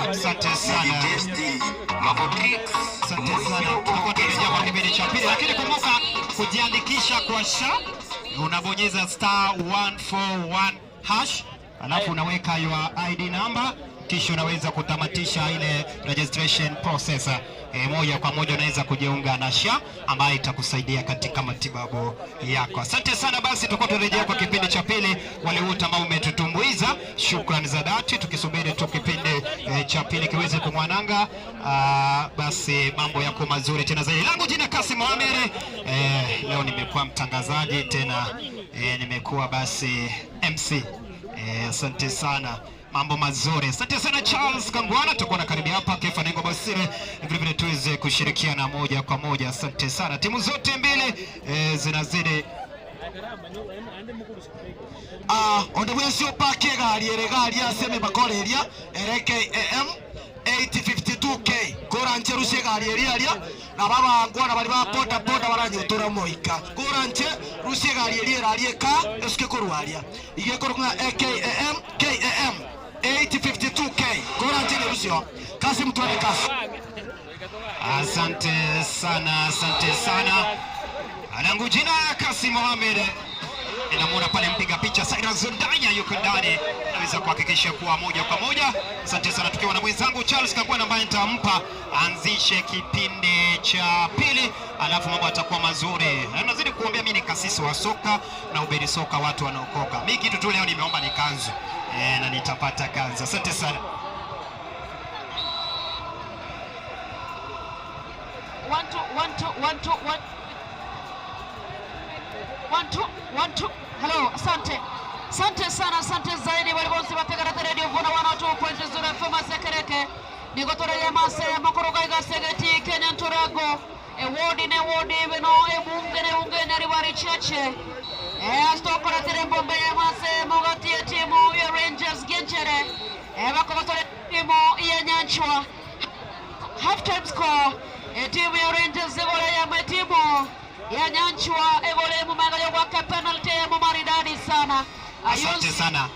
Asante sana. Asante sana. Tutakuwa tukirejea kwa kipindi cha pili, lakini kumbuka kujiandikisha kwa SHA, unabonyeza star 141 hash, alafu unaweka your ID number, kisha unaweza kutamatisha ile registration process. Moja kwa moja unaweza kujiunga na SHA ambayo itakusaidia katika matibabu yako. Asante sana. Basi tutakuwa turejea kwa kipindi cha pili. Wale wote ambao umetutumbuiza, shukrani za dhati, tukisubiri tu kipindi cha pili kiweze kumwananga. Basi mambo yako mazuri tena zaidi. Langu jina Kasim Mohamed. Leo nimekuwa mtangazaji tena, nimekuwa basi MC. Asante sana. Mambo mazuri. Asante sana Charles Kangwana, tutakuwa na karibia hapa Kefa Nengo Basire, vile vile tuweze kushirikiana moja kwa moja. Asante sana. Timu zote mbili zinazidi Onde bwensi opake egari ere egari ase emebakora eria ere KAM 852K koranche rusie egari eria aria na babangwana bari ba boda boda baranyotora moika koranche rusie egari eria eraria eka esuke korwaria igekorwa ng'a KAM KAM 852K koranche nerusio kasi mtware kasi. Asante sana, asante sana. Langu jina Kasim Mohamed. Ninamuona pale mpiga picha Cyrus Zundanya yuko ndani, naweza kuhakikisha kuwa moja kwa moja. Asante sana, tukiwa na mwenzangu Charles Kangwana ambaye nitampa anzishe kipindi cha pili, alafu mambo yatakuwa mazuri. Na nazidi kuambia mimi ni kasisi wa soka na ubiri soka, watu wanaokoka. Mimi kitu tu leo nimeomba ni kanzu na nitapata kanzu. Asante sana. 1 2 1 2 1 2 1 1 2 1 2. Hello, asante. Asante sana, asante zaidi wale bonsi bategara radio vuna 102.0 FM sekereke. Nigotoreye mase mokoroga igasegeti Kenya Nturago. Ewodi ne wodi beno ebunge ne bunge na ribari chache. Astokora terembombe mase mogati timu ya Rangers Genchere. Bakobotore timu ya Nyanchwa. Half time score timu ya Rangers ebole ya timu ya Nyanchwa ebole mumagalio kwa penalty ya maridadi sana. Asante sana.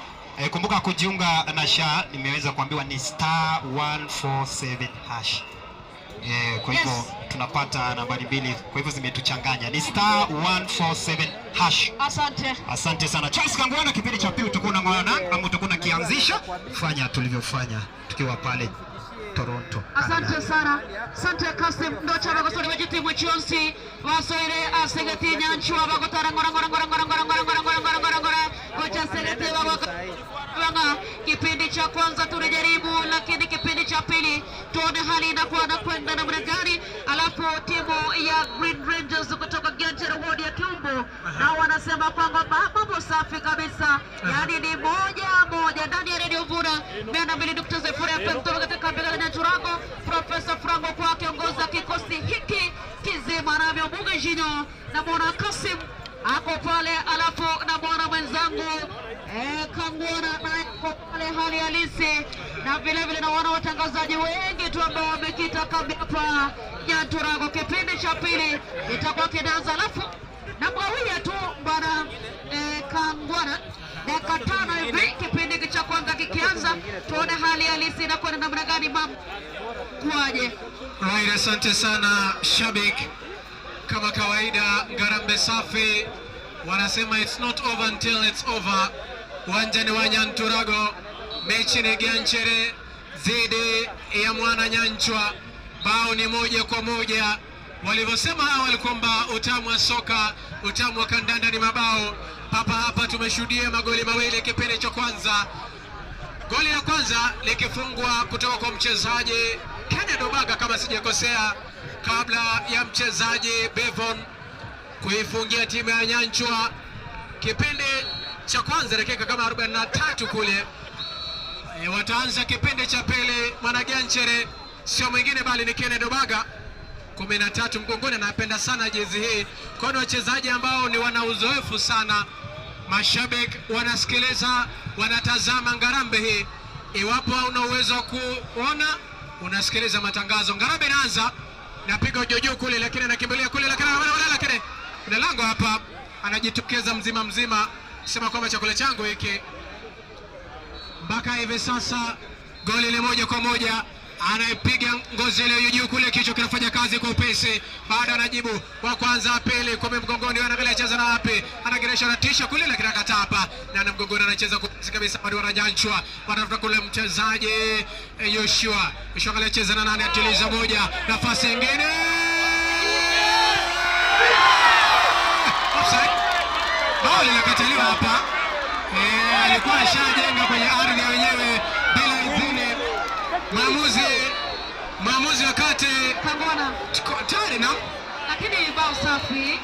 Kumbuka kujiunga na SHA, nimeweza kuambiwa ni star 147 hash. Kwa hivyo yes, tunapata nambari mbili, kwa hivyo zimetuchanganya. Ni star 147 hash. Asante. Asante sana. Charles Kangwana, kipindi cha pili utakuwa unaona ama utakuwa unakianzisha. Fanya tulivyofanya tukiwa pale Toronto. Asante sana. Asante Kasim Ndocha bagosore bagitimu chionsi basoire asegeti Nyanchwa bagotara ngora ngora ngora ngora ngora ngora ngora ngora ngora ngora ngora kocha segeti babanga. Kipindi cha kwanza tulijaribu, lakini kipindi cha pili tuone hali inakuwa na kwenda namna gani. Alafu timu ya Green Rangers kutoka Genchere ward ya Kiumbu na wanasema kwamba mambo safi kabisa, yani ni 1-1 ndani ya Radio Vuna 102.0 FM kutoka katika kambi ya Nyanchurago. Profesa Frango kwa kiongoza kikosi hiki kizima na Mbunge Jino na mwana Kasim ako pale, alafu na mwana mwenzangu Kangwana naye ako pale hali halisi, na vile vile na wana watangazaji wengi tu ambao wamekita kambi hapa Nyanturago. Kipindi cha pili itakuwa kinaanza, alafu na mwawia tu bwana Kangwana dakika 5 hivi kipindi cha kwanza kikianza, tuone hali halisi inakuwa namna gani, mambo kuaje. Right, asante sana Shabik. Kama kawaida Ngarambe safi, wanasema it's not over until it's over. Uwanjani wa Nyanturago, mechi ni Genchere dhidi ya Mwana Nyanchwa, bao ni 1-1. Walivyosema awali kwamba utamu wa soka, utamu wa kandanda ni mabao. Hapa hapa tumeshuhudia magoli mawili kipindi cha kwanza. Goli la kwanza likifungwa kutoka kwa mchezaji Kenneth Obaga kama sijakosea, kabla ya mchezaji Bevon kuifungia timu ya Nyanchwa. Kipindi cha kwanza dakika kama 43 kule. Wataanza kipindi cha pili Mwana Genchere sio mwingine bali ni Kenneth Obaga, 13 mgongoni, anapenda sana jezi hii. Kwa ni wachezaji ambao ni wana uzoefu sana. Mashabiki wanasikiliza, wanatazama Ngarambe hii. Iwapo una uwezo kuona, unasikiliza matangazo. Ngarambe inaanza, napiga jojo kule, lakini anakimbilia kule, lakini lakini kuna lango hapa, anajitokeza mzima mzima, sema kwamba chakula changu hiki. Mpaka hivi sasa goli ni 1-1. Anaipiga ngozi ile juu kule, kichwa kinafanya kazi kwa upesi. Baada anajibu wa kwanza, pili kwa mgongoni, anaangalia cheza na wapi, anageresha na tisha kule, lakini akata hapa na mgongoni anacheza kwa upesi kabisa. Bado wanajanchwa, wanatafuta kule mchezaji Joshua. Joshua angalia cheza na nani, atuliza moja, nafasi nyingine, offside. Bao linakataliwa hapa. Alikuwa ashajenga kwenye ardhi wenyewe bila idhini. Maamuzi wakati Kangwana tayari na lakini bao safi,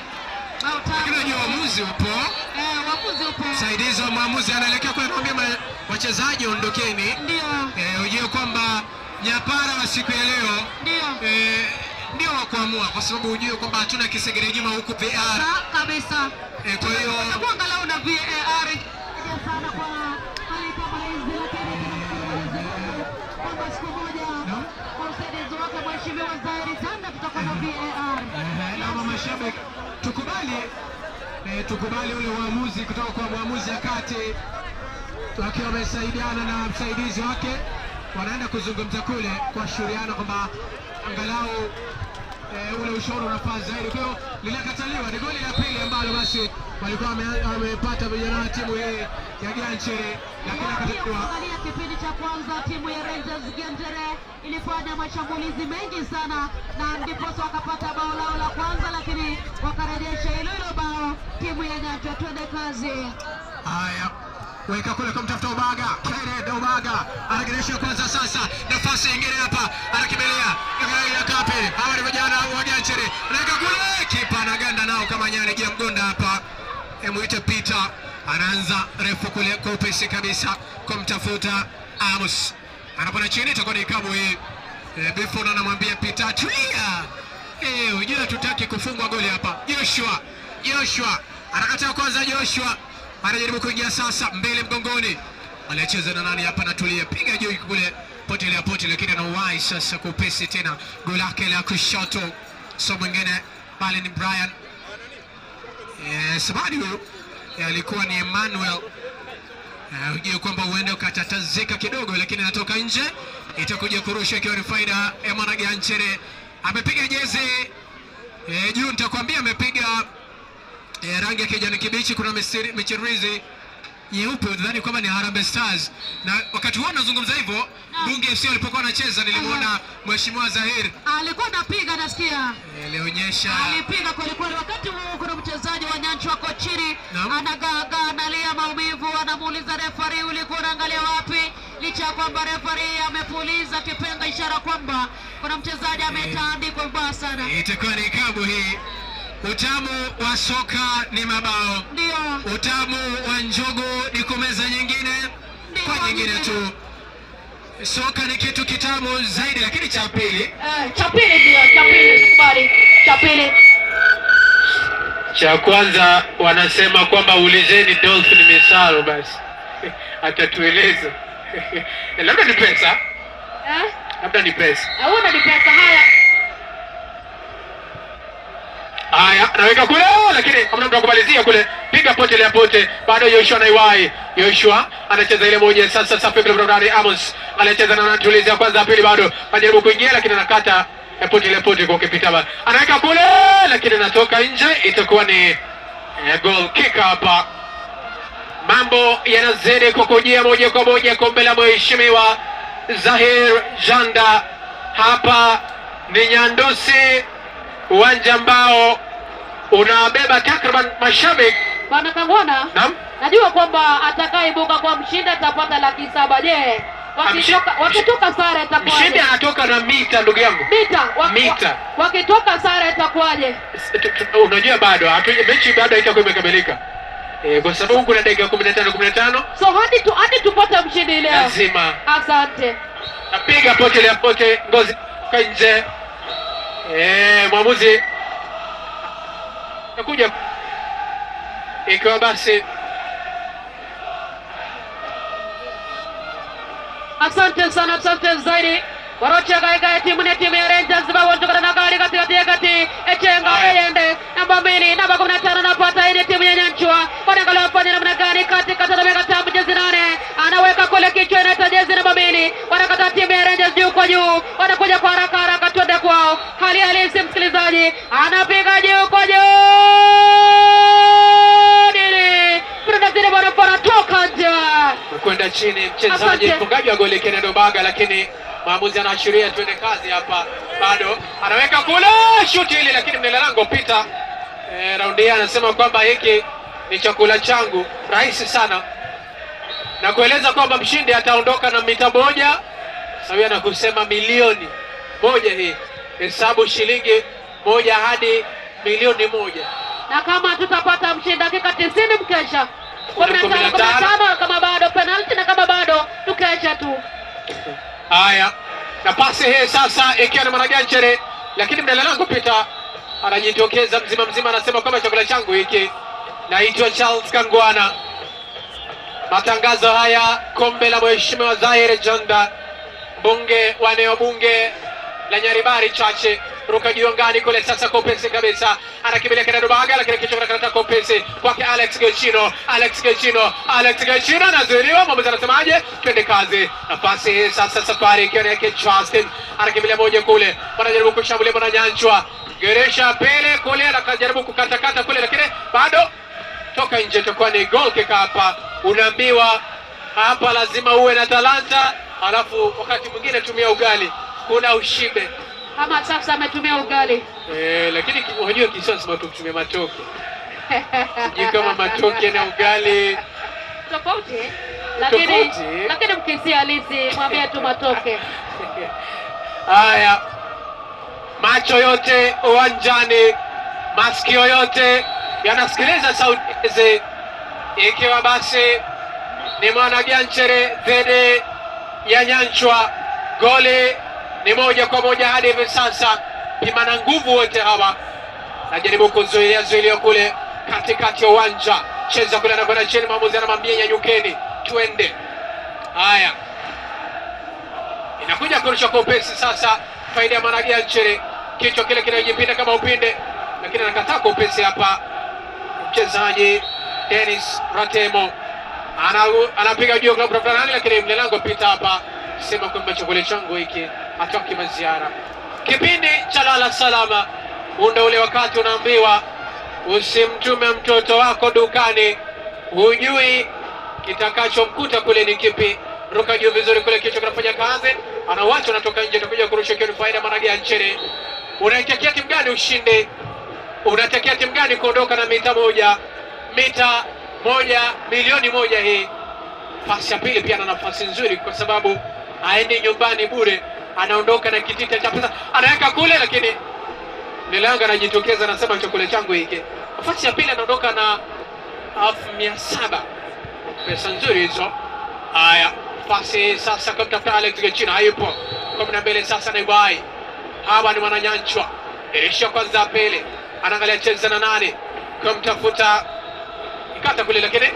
bao tamu. Lakini unajua waamuzi upo. Uamuzi upo. Msaidizi wa mwamuzi anaelekea kule, anawaambia wachezaji ondokeni. Ndio. Ujue kwamba nyapara wa siku ya leo ndio ndio wa kuamua, kwa sababu ujue kwamba hatuna Kisegere Juma huku VR kabisa. Kwa hiyo angalau na VAR sana kwa hali kama hizi, lakini kwamba siku moja kwa usaidizi wake Mheshimiwa Zahiri Tanda tutakuwa na VAR. Naomba mashabiki tukubali, tukubali ule uamuzi kutoka kwa mwamuzi akati wakiwa wamesaidiana na msaidizi wake, wanaenda kuzungumza kule kuashauriana kwamba angalau ule ushauri unafaa zaidi. Kwa hiyo linakataliwa, ni goli la pili ambalo basi walikuwa wamepata vijana wa timu hii ya Ganchere, lakini akataliwa. Angalia kipindi cha kwanza timu ya Rangers Ganchere ilifanya mashambulizi mengi sana na ndiposa wakapata bao lao la kwanza, lakini wakarejesha hilo bao timu ya Nyanchwa. Twende kazi. Haya, weka kule kumtafuta Ubaga. Kenneth Ubaga anageresha kwanza, sasa nafasi nyingine hapa, anakimbilia ya kapi. Hawa ni vijana wa Ganchere, anaweka kule, kipa anaganda nao kama nyani gia mgonda hapa. Emuite Peter anaanza refu kule kwa upesi kabisa kumtafuta Amos, anapona chini, itakuwa ni kabu hii. Bifon anamwambia Peter tulia, unajua tutaki kufungwa goli hapa. Joshua anakataa kwanza, Joshua anajaribu kuingia sasa mbele mgongoni, anacheza na nani hapa, anatulia, piga juu kule, potelea pote, lakini anauwahi sasa kwa upesi tena, goli lake la kushoto, so mwingine bali ni Brian. Sabadi huyu alikuwa ni Emmanuel. Ujue kwamba huenda ukatatazika kidogo, lakini anatoka nje, itakuja kurusha ikiwa ni faida ya mwana Ganchere. Amepiga jezi juu, nitakwambia amepiga rangi ya kijani kibichi, kuna michirizi nyeupe, udhani kwamba ni Harambee Stars. Na wakati huo nazungumza hivyo, Bunge FC walipokuwa wanacheza nilimuona Mheshimiwa Zahir alikuwa anapiga, nasikia alionyesha, alipiga kweli kweli. Wakati huo kuna mchezaji wa Nyanchwa kwa chini anagaagaa, analia maumivu, anamuuliza referee, ulikuwa unaangalia wapi? Licha ya kwamba referee amepuliza kipenga, ishara kwamba kuna mchezaji ametandikwa vibaya sana. Itakuwa ni kabu hii. Utamu wa soka ni mabao. Ndio. Utamu wa njugu ni kumeza nyingine kwa nyingine tu. Soka ni kitu kitamu zaidi, lakini cha pili. Cha pili ndio, cha pili tukubali. Cha pili. Cha kwanza wanasema kwamba ulizeni Dolphin Misalo basi. Atatueleza. Labda ni pesa. Labda ni pesa. Hauna ni pesa haya. Haya, anaweka kule, lakini hamna mtu akumalizia kule. Piga pote ile pote, bado Joshua anaiwahi. Joshua anacheza ile moja sasa, safi kule kwa Amos. Anacheza na anatulizia kwanza, pili bado anajaribu kuingia, lakini anakata pote ile pote kwa kipita. Anaweka kule, lakini anatoka nje, itakuwa ni goal kick hapa. Mambo yanazidi kukujia moja kwa moja kombe la Mheshimiwa Zahir Janda. Hapa ni Nyandusi, uwanja ambao unabeba takriban mashabiki. Bwana Kangwana, naam, najua kwamba atakayeibuka kwa mshindi atapata 700,000. Je, wakitoka sare itakuwaje? Mshindi anatoka na mita, ndugu yangu. Mita. Wakitoka sare itakuwaje? Unajua bado mechi bado haitakuwa imekamilika. Kwa sababu kuna dakika 15. So hadi tupate mshindi leo. Lazima. Asante. Napiga pote ile pote, ngozi nje. Mwamuzi nakuja ikiwa basi. Asante sana, asante zaidi. Warocha kaika timu ni timu ya Rangers bawo na gari katikati kati echenga yende namba 2 namba 15 anapata ile timu ya Nyanchwa. Wanaangalia wafanye namna gani katikati anaweka tamu jezi 8 anaweka kule kichwa inaita jezi namba 2 wanakata timu ya Rangers juu kwa juu, wanakuja kwa haraka haraka, twende kwao. Hali halisi msikilizaji, anapiga juu kwa juu nini toka nje kwenda chini mchezaji mfungaji wa goli Kenneth Obaga, lakini maamuzi anaashiria twende kazi hapa. Bado anaweka kule shuti ile, lakini mlinda lango Peter raundi anasema kwamba hiki ni chakula changu, rahisi sana, na kueleza kwamba mshindi ataondoka na mita 1 sawia na kusema milioni 1. Hii hesabu shilingi 1 hadi milioni 1. Na kama tutapata mshindi dakika 90 mkesha 15-15, kama bado penalty na kama bado tukesha tu. Haya, na pasi hii sasa ikiwa ni Mwanagianchere, lakini mdala langu Peter anajitokeza mzima mzima, anasema kwamba chakula changu hiki. Naitwa Charles Kangwana. Matangazo haya kombe la Mheshimiwa Zahir Janda, mbunge wa eneo bunge la Nyaribari Chache. Ruka juu angani kule sasa kwa upesi kabisa, anakimbilia kina Dubaga, lakini kichwa kinakata kwa upesi kwake Alex Gechino. Alex Gechino, Alex Gechino anazuiliwa. Mwamuzi anasemaje? Twende kazi. Nafasi hii sasa safari ikiwa ni yake Justin, anakimbilia moja kule, wanajaribu kushambulia bwana Nyanchwa, geresha pele kule, anajaribu kukatakata kule, lakini bado toka nje, itakuwa ni goal kick hapa. Unaambiwa hapa lazima uwe na talanta, alafu wakati mwingine tumia ugali, kuna ushibe. Kama sasa ametumia ugali. Lakini unajua kisasa watu kutumia matoke. Sijui kama matoke na ugali tofauti. Lakini lakini mkisia halisi mwambie tu matoke. Haya. Macho yote uwanjani, masikio yote yanasikiliza sauti hizi, ikiwa basi ni Mwanagianchere dhidi ya Nyanchwa. Goli ni 1-1 hadi hivi sasa. Pima na nguvu wote hawa, najaribu kuzuilia zuilio kule katikati ya uwanja, cheza kule na kwenda chini, mwamuzi anamwambia nyanyukeni twende. Haya, inakuja kurusha kwa upesi sasa, faida ya Mwanagianchere. Kichwa kile kinajipinda kama upinde, lakini anakataa kwa upesi hapa mchezaji Dennis Ratemo. Anapiga juu kwa fulani, lakini mlango pita hapa, sema kwamba chakula changu hiki atoki maziara. Kipindi cha lala salama, unda ule wakati unaambiwa usimtume mtoto wako dukani, hujui kitakachomkuta kule ni kipi. Ruka juu vizuri kule, kichwa kinafanya kazi, anawacha anatoka nje, atakuja kurusha kitu faida Mwanagianchere. Unaitakia timu gani ushindi? Unatakia timu gani kuondoka na mita moja? Mita 1 milioni 1 hii. Pasi ya pili pia ana nafasi nzuri kwa sababu haendi nyumbani bure, anaondoka na kitita cha pesa, anaweka kule, lakini Nilanga anajitokeza anasema chakula changu hiki. Nafasi ya pili anaondoka na 1700. Pesa nzuri hizo. Haya, pasi sasa kwa mtafuta Alex Gechina, hayupo. 12 sasa na Ibai. Hawa ni Mwananyanchwa. Irisha kwanza pele. Anaangalia cheza na nani? Kwa mtafuta ikata kule, lakini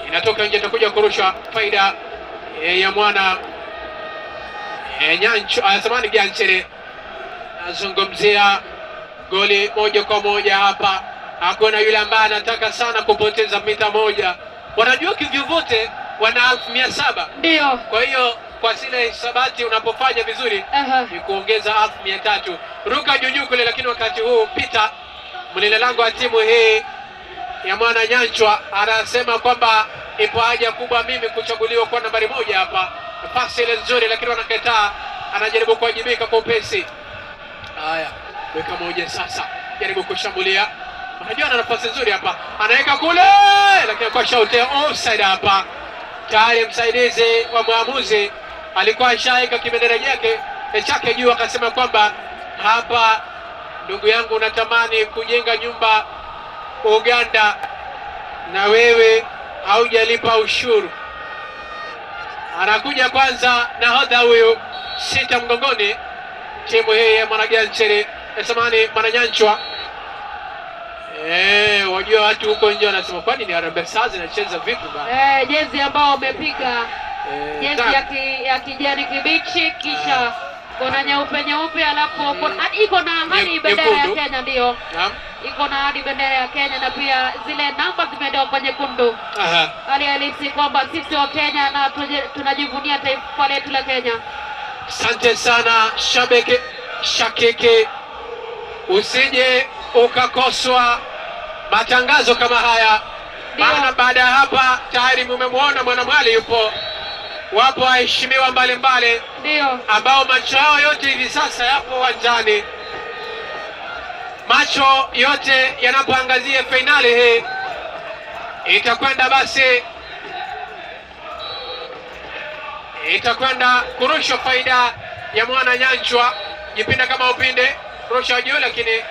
inatoka nje, itakuja kurusha faida ya mwana Nyanchwa, samani Gianchere. Nazungumzia goli 1-1 hapa. Hakuna yule ambaye anataka sana kupoteza mita 1. Wanajua kivyovyote wana 1700. Ndio. Kwa hiyo kwa zile hisabati unapofanya vizuri ni kuongeza 1300. Ruka juu kule, lakini wakati huu Peter mlinda lango wa timu hii ya Mwana Nyanchwa anasema kwamba ipo haja kubwa mimi kuchaguliwa kwa nambari 1 hapa. Pasi ile nzuri, lakini wanakataa. Anajaribu kuwajibika kwa upesi. Haya, weka moja sasa, jaribu kushambulia. Unajua ana nafasi nzuri hapa, anaweka kule, lakini kwa shauti offside hapa. Tayari msaidizi wa mwamuzi alikuwa ashaika kibendera yake chake juu, akasema kwamba hapa, ndugu yangu, unatamani kujenga nyumba Uganda na wewe haujalipa ushuru. Anakuja kwanza nahodha huyu 6 mgongoni timu hii ya Mwanagianchere, samani Mwananyanchwa. Wajua watu huko nje wanasema kwani ni Harambee Stars inacheza vipi bana? Jezi ambao wamepiga jezi ya kijani kibichi kisha kuna nyeupe nyeupe, alafu iko na hadi bendera ya Kenya, ndio. Naam. Iko na hadi bendera ya Kenya na pia zile namba zimeandikwa nyekundu. Hali halisi kwamba sisi wa Kenya na tunajivunia taifa letu la Kenya. Asante sana shabiki shakiki, usije ukakoswa matangazo kama haya, maana baada ya hapa tayari mmemwona Mwanamwali yupo, wapo waheshimiwa mbalimbali ndio ambao macho yao yote hivi sasa yapo uwanjani, macho yote yanapoangazia finali hii. Itakwenda basi, itakwenda kurusha faida ya Mwana Nyanchwa, jipinda kama upinde, rusha juu, lakini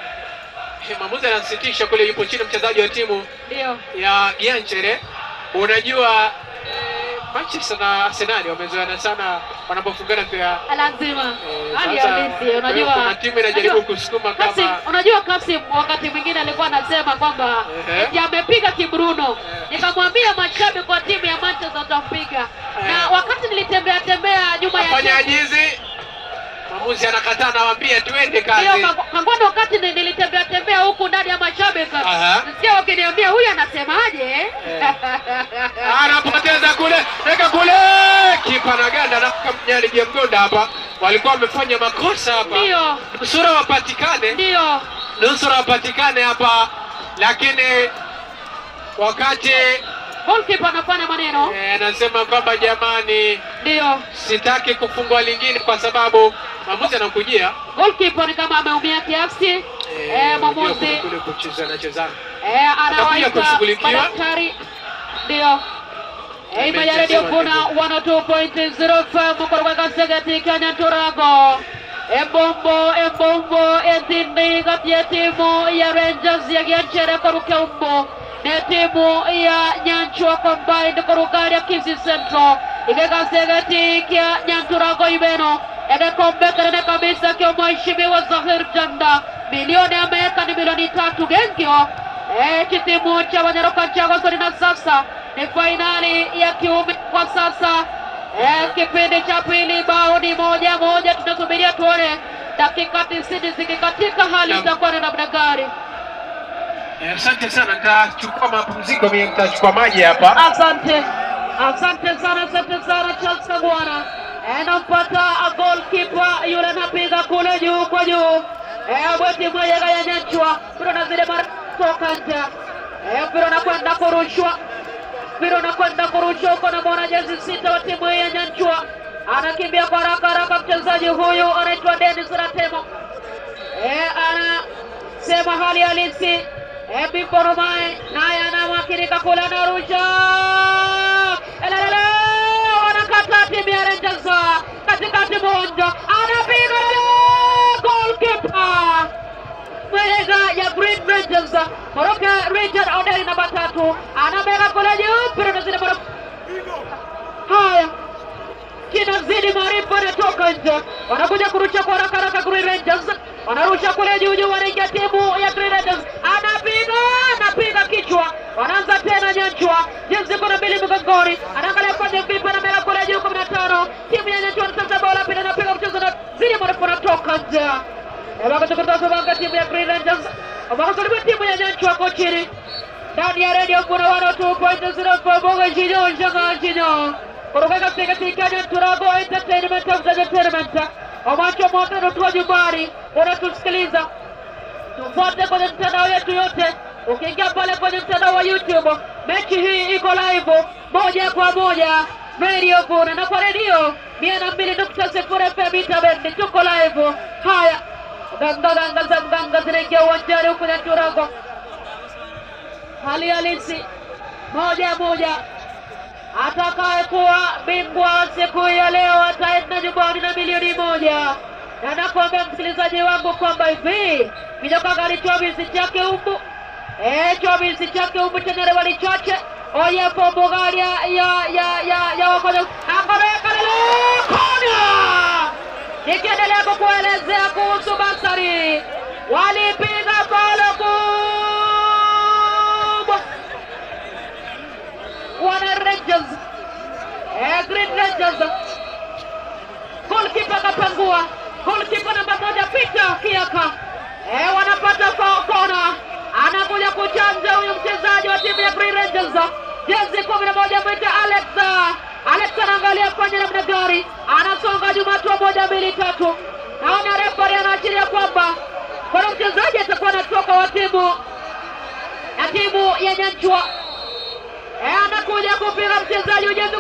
Mwamuzi anasitisha kule, yupo chini mchezaji wa timu ndio ya Gianchere. Unajua Manchester na Arsenal wamezoeana sana wanapofungana pia. Lazima. Hali Sasa, halisi unajua. kuna timu inajaribu kusukuma Kasim, kama unajua Kasim wakati mwingine alikuwa anasema kwamba eti amepiga kibruno. Nikamwambia mashabiki wa timu ya Manchester watampiga. Na wakati nilitembea tembea nyuma ya fanya timu, ajizi, mwamuzi anakataa, anawaambia tuende kazi. Ndio, Kangwanda, wakati nilitembea tembea huku ndani ya mashabiki, nisikia wakiniambia huyu anasemaje? Anapoteza kule, weka kule, kipa na ganda na mnyali Mgonda hapa. Walikuwa wamefanya makosa hapa. Ndio. Nusura wapatikane. Ndio. Nusura wapatikane hapa, lakini wakati goalkeeper anafanya maneno, anasema kwamba jamani, ndio sitaki kufungwa lingine kwa sababu mwamuzi anakujia. Goalkeeper ni kama ameumia kiasi. Mwamuzi kule kucheza anachezana. Atakuja anawaita kushughulikiwa. madaktari. Ndio. Ima ya Radio Vuna 102.0 FM kutoka Kasegeti Kenya Turago. Ebombo ebombo etindi kati ya timu ya Rangers ya Gianchere kuruka umbo na timu ya Nyanchwa Combined kuruka ya Kisii Central. Ikekasegeti kia Nyanturago ibeno egekombe kanene kabisa kio mheshimiwa Zahir Janda milioni ameweka ni milioni 3 genkio. Kitimu cha Wanyaroka cha na sasa ni fainali ya kiume kwa sasa. Kipindi cha pili bao ni 1-1, tunasubiria tuone dakika 90 zikikatika hali itakuwa ni namna gani. Asante sana, nitachukua mapumziko mimi, nitachukua maji hapa. Asante. Asante sana, asante sana Charles Kagwana. Anampata goalkeeper yule anapiga kule juu kwa juu. Bweti mmoja ya Nyanchwa, mpira unazidi mara toka nje. Mpira unakwenda kurushwa. Mpira unakwenda kurushwa huko na mwana jezi 6 wa timu ya Nyanchwa. Anakimbia kwa haraka haraka mchezaji huyu anaitwa Dennis Ratemo. Anasema hali halisi. Bimbo Romae naye anamakinika kule anarusha. Elelele, wanakata timu ya Rangers katikati mwanja. Anapiga goalkeeper. Mweleza ya Green Rangers. Moroka Richard Oderi namba 3. Anabeba kule juu, mpira unazidi mara. Haya. Kinazidi maarifa anatoka nje. Wanakuja kurusha kwa haraka haraka Green Rangers. Wanarusha kule juu juu, wanaingia timu ya Green Rangers. Anapiga, anapiga kichwa. Wanaanza tena Nyanchwa. Jezi 12 mgongoni. Anaangalia kwa vipi, anamela kule juu 15. Timu ya Nyanchwa sasa bola pili anapiga mchezo na zidi maarifa anatoka nje. Wakati timu ya Green Rangers. Wakati timu ya Nyanchwa kwa chini. Ndani ya Radio Vuna 102.0 Bongo Jinyo Janga Jinyo. Kutoka katika Kenya Turago Entertainment of Entertainment. Omacho moto tuwa nyumbani unatusikiliza. Tufuate kwenye mtandao yetu yote. Ukiingia pale kwenye mtandao wa YouTube, mechi hii iko live moja kwa moja Radio Vuna na kwa radio 102.0 FM Itabendi tuko live. Haya, ganga ganga za mganga zinaingia uwanjani huku na Turago. Hali halisi 1-1. Atakayekuwa bingwa siku ya leo ataenda nyumbani na milioni 1. Na nakwambia msikilizaji wangu kwamba hivi Mijoka gari chobisi chake huku. Chobisi chake huku chenere walichoche. Oye pombo gari ya wakoja. Angoreka lele kona. Nikiendelea kukuelezea kuhusu Basari. Walipiga bao kubwa. Wana Rangers. Green Rangers. Goalkeeper kapangua. Goalkeeper namba 1 Peter Kiaka. Wanapata kona. Anakuja kuchanja huyu mchezaji wa timu ya Green Rangers. Jezi 11 mwita Alex. Alex anaangalia kwenye namna gani. Anasonga Jumatatu 1 2 3. Naona referee anaashiria kwamba kuna mchezaji atakuwa anatoka wa timu na timu ya Nyanchwa. Anakuja kupiga mchezaji ujenzi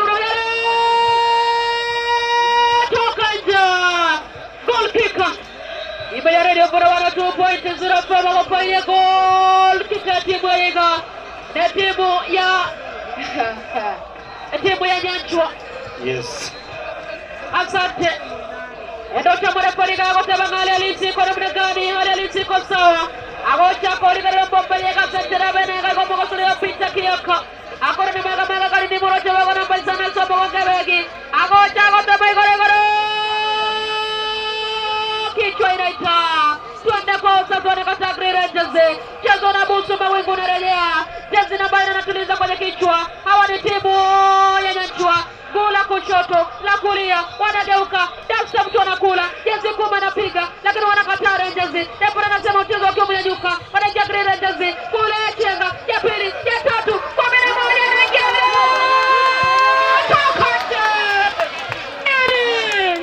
toka nje. Goal kicker. Iba ya Radio Vuna 102.0 FM wapaiye goal kicker timu ya Iga na timu ya timu ya Nyanchwa. Yes. Asante. Ndio cha mrefu kwa sababu hali halisi kwa namna gani, hali halisi iko sawa. Agocha korigarira Pompeye gasenchera bene gagomo gosulio picha kiyoko. Akore ni mega mega kari ni moro chewa na paisa na somo kebegi. Agocha gotema igore gore. Kichwa inaita. Tuende kwa usazone kwa Green Rangers. Chezo na busu mawingu unarejea. Jezi namba 4 anatuliza kwenye kichwa. Hawa ni timu ya Nyanchwa. Gula kushoto, la kulia, wanageuka. Dasta mtu anakula, jezi 10 anapiga, lakini wanakataa Rangers. Ndipo anasema mchezo wakiwa umenyanyuka. Wanaingia Green Rangers. Kule chenga, ya pili, ya tatu, kwa mbele moja inaingia. Toka nje. Nini?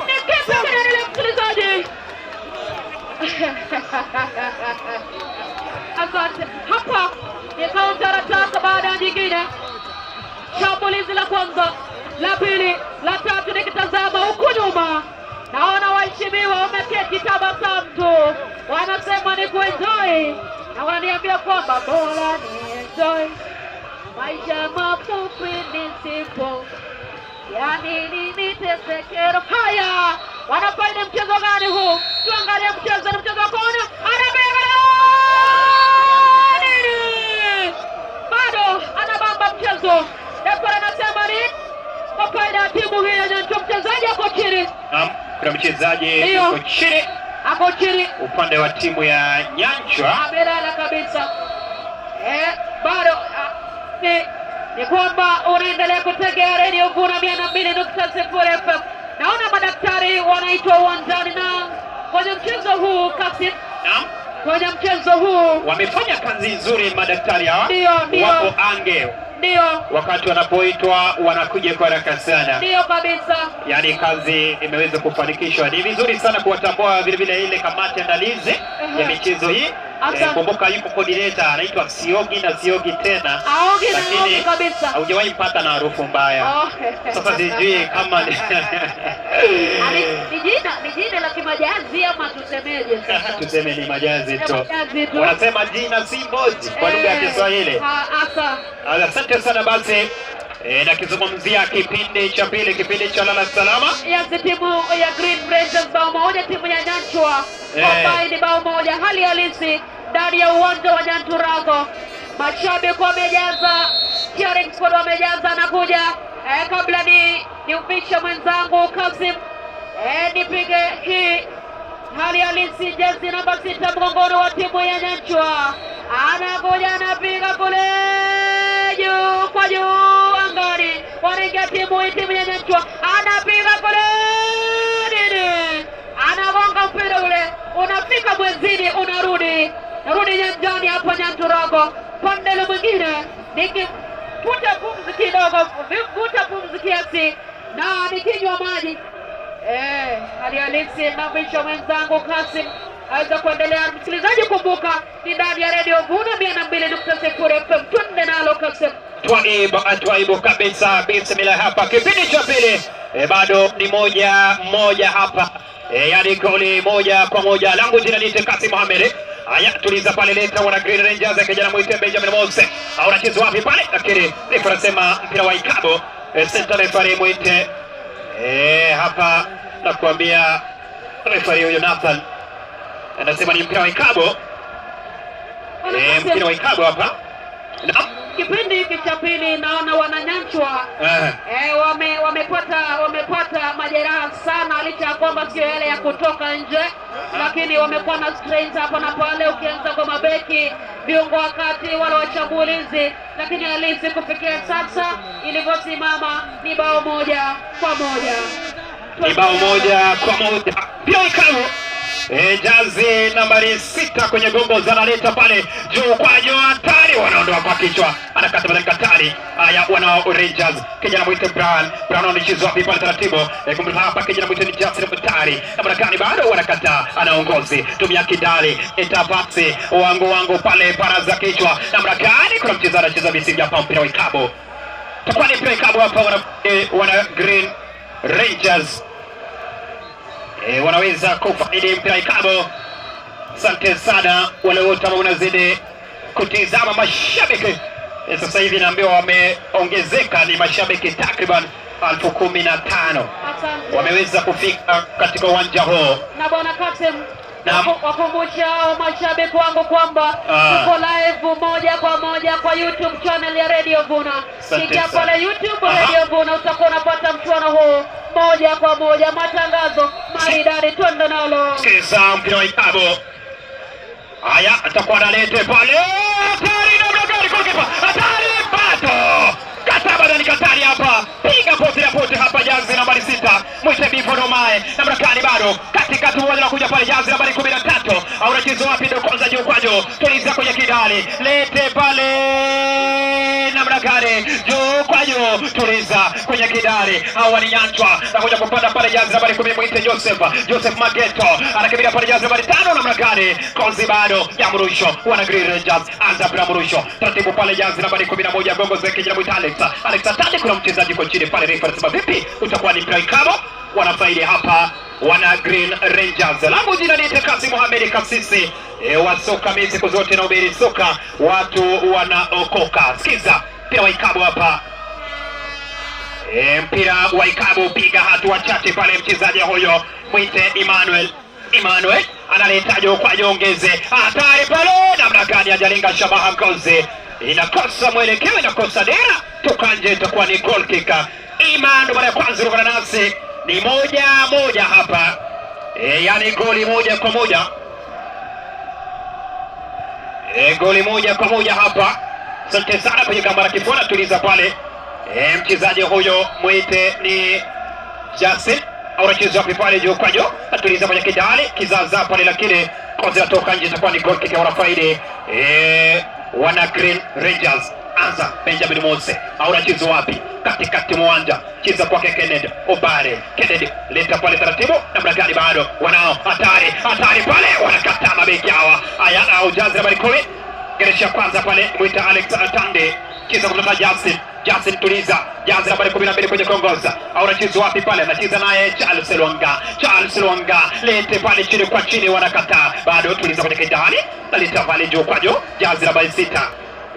Ni kitu kinaendelea msikilizaji. Asante. Hapa ni counter attack baada ya nyingine. Shambulizi la kwanza, la pili, la tatu. Nikitazama huku nyuma naona waheshimiwa wameketi tabasamu tu, wanasema ni kuenjoy, na wananiambia kwamba bora ni enjoy maisha mafupi nisipo, yani nini tesekero. Haya, wanafanya mchezo gani huu? Tuangalie mchezo, ni mchezo wa kona, anapiga nini? Bado anabamba mchezo. Refa anasema ni kwa faida ya timu hii ya Nyanchwa. Mchezaji ako chini. Naam, kuna mchezaji yuko chini. Ako chini upande wa timu ya Nyanchwa. Amelala kabisa. Bado ni kwamba unaendelea kutegea Radio Vuna 102.0 FM. Naona madaktari wanaitwa uwanjani na kwenye mchezo huu Kasim. Naam. Kwenye mchezo huu wamefanya kazi nzuri madaktari hawa. Ndio. Wako ange. Ndio. Wakati wanapoitwa wanakuja kwa haraka sana. Ndio kabisa. Yaani kazi imeweza kufanikishwa. Ni vizuri sana kuwatambua vile vile ile kamati andalizi ya michezo hii. Kumbuka yuko coordinator anaitwa Siogi na Siogi tena. Aogi na Aogi kabisa. Haujawahi mpata na harufu mbaya. Sasa sijui kama ni jina la kimajazi ama tusemeje sasa? Tuseme ni majazi tu. Wanasema jina si moja kwa lugha ya Kiswahili. Asante sana basi. Nakizungumzia kipindi cha pili, kipindi cha lala salama. Yes, timu ya Green Rangers bao moja, timu ya Nyanchwa combined bao moja. Hali halisi ndani ya uwanja wa Nyanturago, mashabiki wamejaza, cheering squad wamejaza na kuja. Kabla ni upishe mwenzangu Kasim, nipige hii hali halisi. Jezi namba 6 mgongoni wa timu ya Nyanchwa anakuja, anapiga kule juu kwa juu angani. Wanaingia timu ya Nyanchwa, anapiga kule nini, anagonga mpira ule, unafika mwezini, unarudi narudi nyanjani hapa Nyanturago. Pande mwingine nikivuta pumzi kidogo, vuta pumzi kiasi na nikinywa maji. Hali halisi na mwisho mwenzangu Kasim aweza kuendelea. Msikilizaji, kumbuka ni ndani ya Radio Vuna 102.0 FM. Twende nalo Kasim. Twaibu kabisa, bismillah. Hapa kipindi cha pili bado ni 1-1 hapa. Yani goli 1-1. Langu jina ni Kasim Mohamed. Haya, tuliza pale, leta wana Green Rangers, kijana mwite Benjamin Mose. Au anacheza wapi pale? Lakini refa anasema mpira wa Ikabo. Center referee mwite hapa nakwambia referee huyo Nathan anasema ni mpira wa Ikabo. Mpira wa Ikabo hapa. Naam. Kipindi hiki cha pili naona wananyanchwa wamepata majeraha sana, licha ya kwamba sio yale ya kutoka nje, lakini wamekuwa na strains hapa na pale, ukianza kwa mabeki, viungo wakati wale washambulizi, lakini halisi kufikia sasa ilivyosimama ni bao 1-1. Ni bao 1-1. Pia Ikabo. Jazi nambari 6 kwenye gongo zanaleta pale juu kwa juu, hatari, wanaondoa kwa kichwa, anakata pale katari. Haya, wana Rangers, kijana mwite Brown anachezwa wapi pale taratibu, kumbe hapa kijana mwite ni Justin Mutari, na Marekani bado wanakataa, anaongozi tumia kidali etapasi wangu pale baraza kichwa, na Marekani kuna mchezaji anacheza visivyo hapa, mpira wa Ikabo. Takuwa ni mpira wa Ikabo hapa, wana Green Rangers wanaweza kufaidi mpira Ikabo. Asante sana wale wote ambao wanazidi kutizama mashabiki. Sasa hivi naambiwa wameongezeka, ni mashabiki takriban 15,000 wameweza kufika katika uwanja huu. Na bwana Kasim, Wakumbusha mashabiki wangu kwamba tuko live moja kwa moja kwa YouTube channel ya Radio Vuna. Ingia pale YouTube Radio Vuna utakuwa unapata mchuano huu moja kwa moja, matangazo maridadi, twende nalo. Sikiza mpira wa ikabu. Haya, atakuwa analete pale. Hatari namna gani goalkeeper? Hatari bado. Kataba ndani katari hapa. Piga pote ya pote hapa jazi nambari 6. Mwite Bifo Domae. Namna gani bado. Katikati uwanja unakuja pale jazi nambari 13. Au unacheza wapi ndio kwanza juu kwa juu. Tuliza kwenye kidali. Lete pale namna gani? Juu kwa juu. Tuliza kwenye kidali. Hawa ni Nyanchwa. Nakuja kupanda pale jazi nambari 10 mwite Joseph. Joseph Mageto. Anakimbilia pale jazi nambari 5 namna gani? Kozi bado ya Mrusho. Wana Green Rangers. Anza bila Mrusho. Taratibu pale jazi nambari 11 Gongo Zeki jina mwite Alex. Alex Atande, kuna mchezaji kwa chini pale, refa anasema vipi? Utakuwa ni play kabo. Wanafaidi hapa wana Green Rangers. Langu jina ni Kasi Mohamed Kasisi. Wa soka mimi siku zote na ubiri soka watu wanaokoka. Sikiza mpira wa ikabu hapa. Mpira wa ikabu, piga hatua chache pale mchezaji huyo mwite Emmanuel. Emmanuel analeta juu kwa jongeze. Hatari pale namna gani hajalenga shabaha Ngozi. Inakosa mwelekeo, inakosa dera. Toka nje itakuwa ni goal kick. Iman mara ya kwanza kuungana nasi ni 1-1 hapa. Yani goli 1-1. Goli 1-1 hapa. Asante sana kwenye kamba la kifona tuliza pale. Mchezaji huyo mwite ni Jason. Au anacheza wapi pale juu kwa juu. Atuliza kwenye kidali kizaza pale lakini kozi atoka nje itakuwa ni goal kick ya wanafaidi. Wana Green Rangers. Anza Benjamin Mose. Au anacheza wapi? Katikati mwanja. Cheza kwake Kennedy Obare. Kennedy leta pale taratibu. Namna gani bado wanao hatari. Hatari pale wanakataa mabeki hawa. Haya au jazi nambari 10. Geresha kwanza pale mwita Alex Atande. Cheza kumtafuta Justin. Justin tuliza. Jazi nambari 12 kwenye kongoza. Au anacheza wapi pale? Anacheza naye Charles Lwanga. Charles Lwanga lete pale chini kwa chini wanakataa. Bado tuliza kwenye kidali. Aleta pale juu kwa juu. Jazi nambari 6.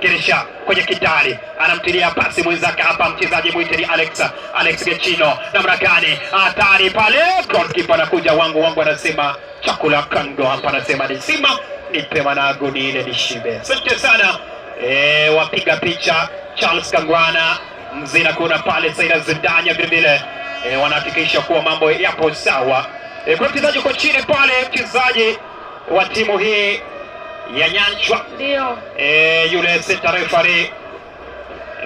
Kirisha kwenye kidali. Anamtilia pasi mwenzake hapa mchezaji mwite ni Alex. Alex Gechino. Namna gani? Hatari pale. Goalkeeper anakuja wangu anasema chakula kando hapa, anasema ni sima nipe managu ni ile nishibe. Asante sana. Wapiga picha Charles Kangwana, Mzina kuna pale Saida Zidanya vile vile. Wanahakikisha kuwa mambo yapo sawa. Kuna mchezaji uko chini pale, mchezaji wa timu hii ya Nyanchwa. Ndio. Yule center referee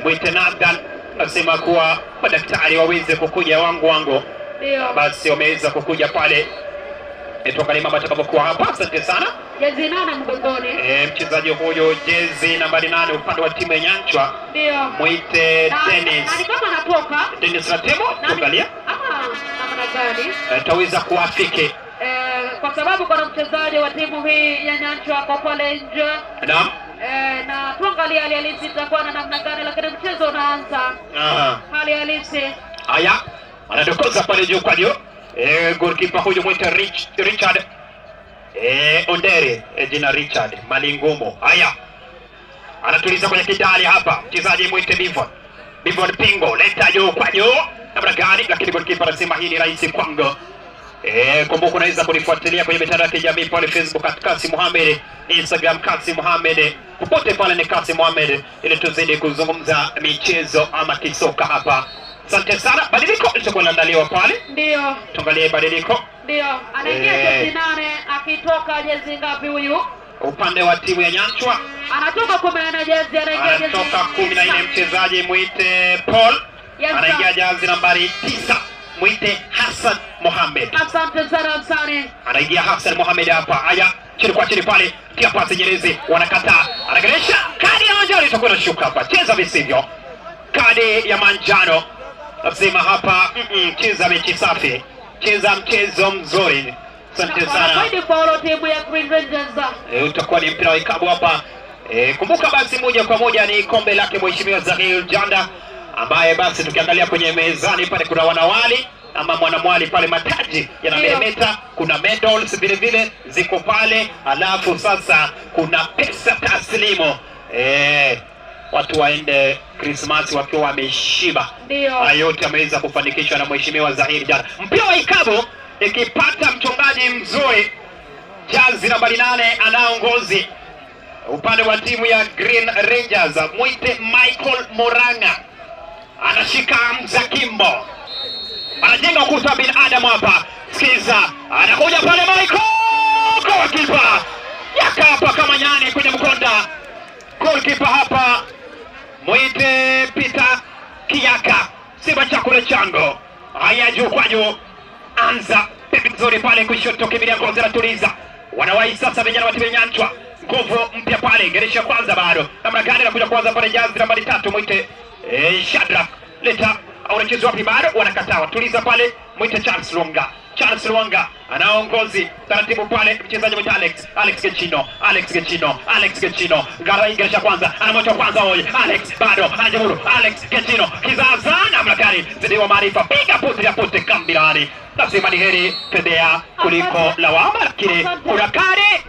mwite Nathan nasema kuwa madaktari waweze kukuja wangu. Ndio. Basi wameweza kukuja pale. Tuangalie mambo atakapokuwa hapa. Asante sana. Jezi 8 mgongoni. Mchezaji huyo jezi nambari 8 upande wa timu ya Nyanchwa. Ndio. Mwite Dennis. Na kama anatoka. Dennis Ratemo, tuangalia. Ama namna gani? Taweza kuafiki. Kwa sababu kuna mchezaji wa timu hii ya Nyanchwa kwa pale nje. Naam. Na tuangalie hali halisi itakuwa na namna gani, lakini mchezo unaanza. Hali halisi. Haya, anadokoza pale juu kwa juu. Goalkeeper huyu mwite Richard Ondere, jina Richard Malingumo. Haya, anatuliza kwenye kidali hapa mchezaji mwite Bivon. Bivon Pingo, leta juu kwa juu. Namna gani? Lakini goalkeeper anasema hii ni rahisi kwangu. Kumbuka unaweza kunifuatilia kwenye mitandao ya kijamii pale Facebook @Kasi Mohamed, Instagram Kasi Mohamed, popote pale ni Kasi Mohamed, ili tuzidi kuzungumza michezo ama kisoka hapa. Asante sana. Badiliko litakuwa linaandaliwa pale. Ndio. Tuangalie badiliko. Ndio. Anaingia jezi 8 akitoka jezi ngapi huyu? Upande wa timu ya Nyanchwa anatoka 14 jezi, anaingia jezi. Anatoka 14 mchezaji mwite Paul. Yes, anaingia jezi nambari 9 mwite Hassan Mohamed. Asante sana Hassan. Anaingia Hassan Mohamed hapa. Haya, chini kwa chini pale, tia pasi Nyerezi, wanakataa. Anageresha kadi ya manjano itakuwa inashuka hapa. Cheza visivyo. Kadi ya manjano. Nasema hapa, cheza mechi safi. Cheza mchezo mzuri. Asante sana. Wanafaidi kwa timu ya Green Rangers. Utakuwa ni mpira wa ikabu hapa. Kumbuka basi moja kwa moja ni kombe lake Mheshimiwa Zahir Janda, ambaye basi tukiangalia kwenye mezani pale kuna wanawali ama mwanamwali pale, mataji yanameremeta, kuna medals vile vile ziko pale, alafu sasa kuna pesa taslimu. Watu waende Christmas wakiwa wameshiba. Ndio. Hayo yote ameweza kufanikishwa na Mheshimiwa Zahir Janda. Mpira wa ikabu ikipata mchungaji mzuri, Jazi nambari 8 anaongozi upande wa timu ya Green Rangers, mwite Michael Moranga, anashika mzakimbo, anajenga ukuta wa binadamu hapa. Sikiza, anakuja pale Michael, goalkeeper yaka hapa kama nyani kwenye mkonda. Goalkeeper hapa mwite Peter Kiaka, Simba chakula chango. Haya, juu kwa juu, anza pembezoni pale kushoto, kimbilia ngozi anatuliza. Wanawahi sasa vijana wa timu ya Nyanchwa, nguvu mpya pale, geresha kwanza bado namna gani anakuja kwanza pale, jazi nambari 3 mwite Shadrack leta, unacheza wapi bado, wanakataa. Tuliza pale mwite Charles Luanga. Charles Luanga anaongozi taratibu pale, mchezaji mwite Alex Gechino, Alex Gechino, Alex Gechino, geresha kwanza, anamwacha kwanza hoye Alex, bado anajaribu Alex Gechino, kizaza namna gani, zidiwa maarifa, piga puti ya puti kambilani. Nasema ni heri fedhea kuliko lawama, lakini kuna kadi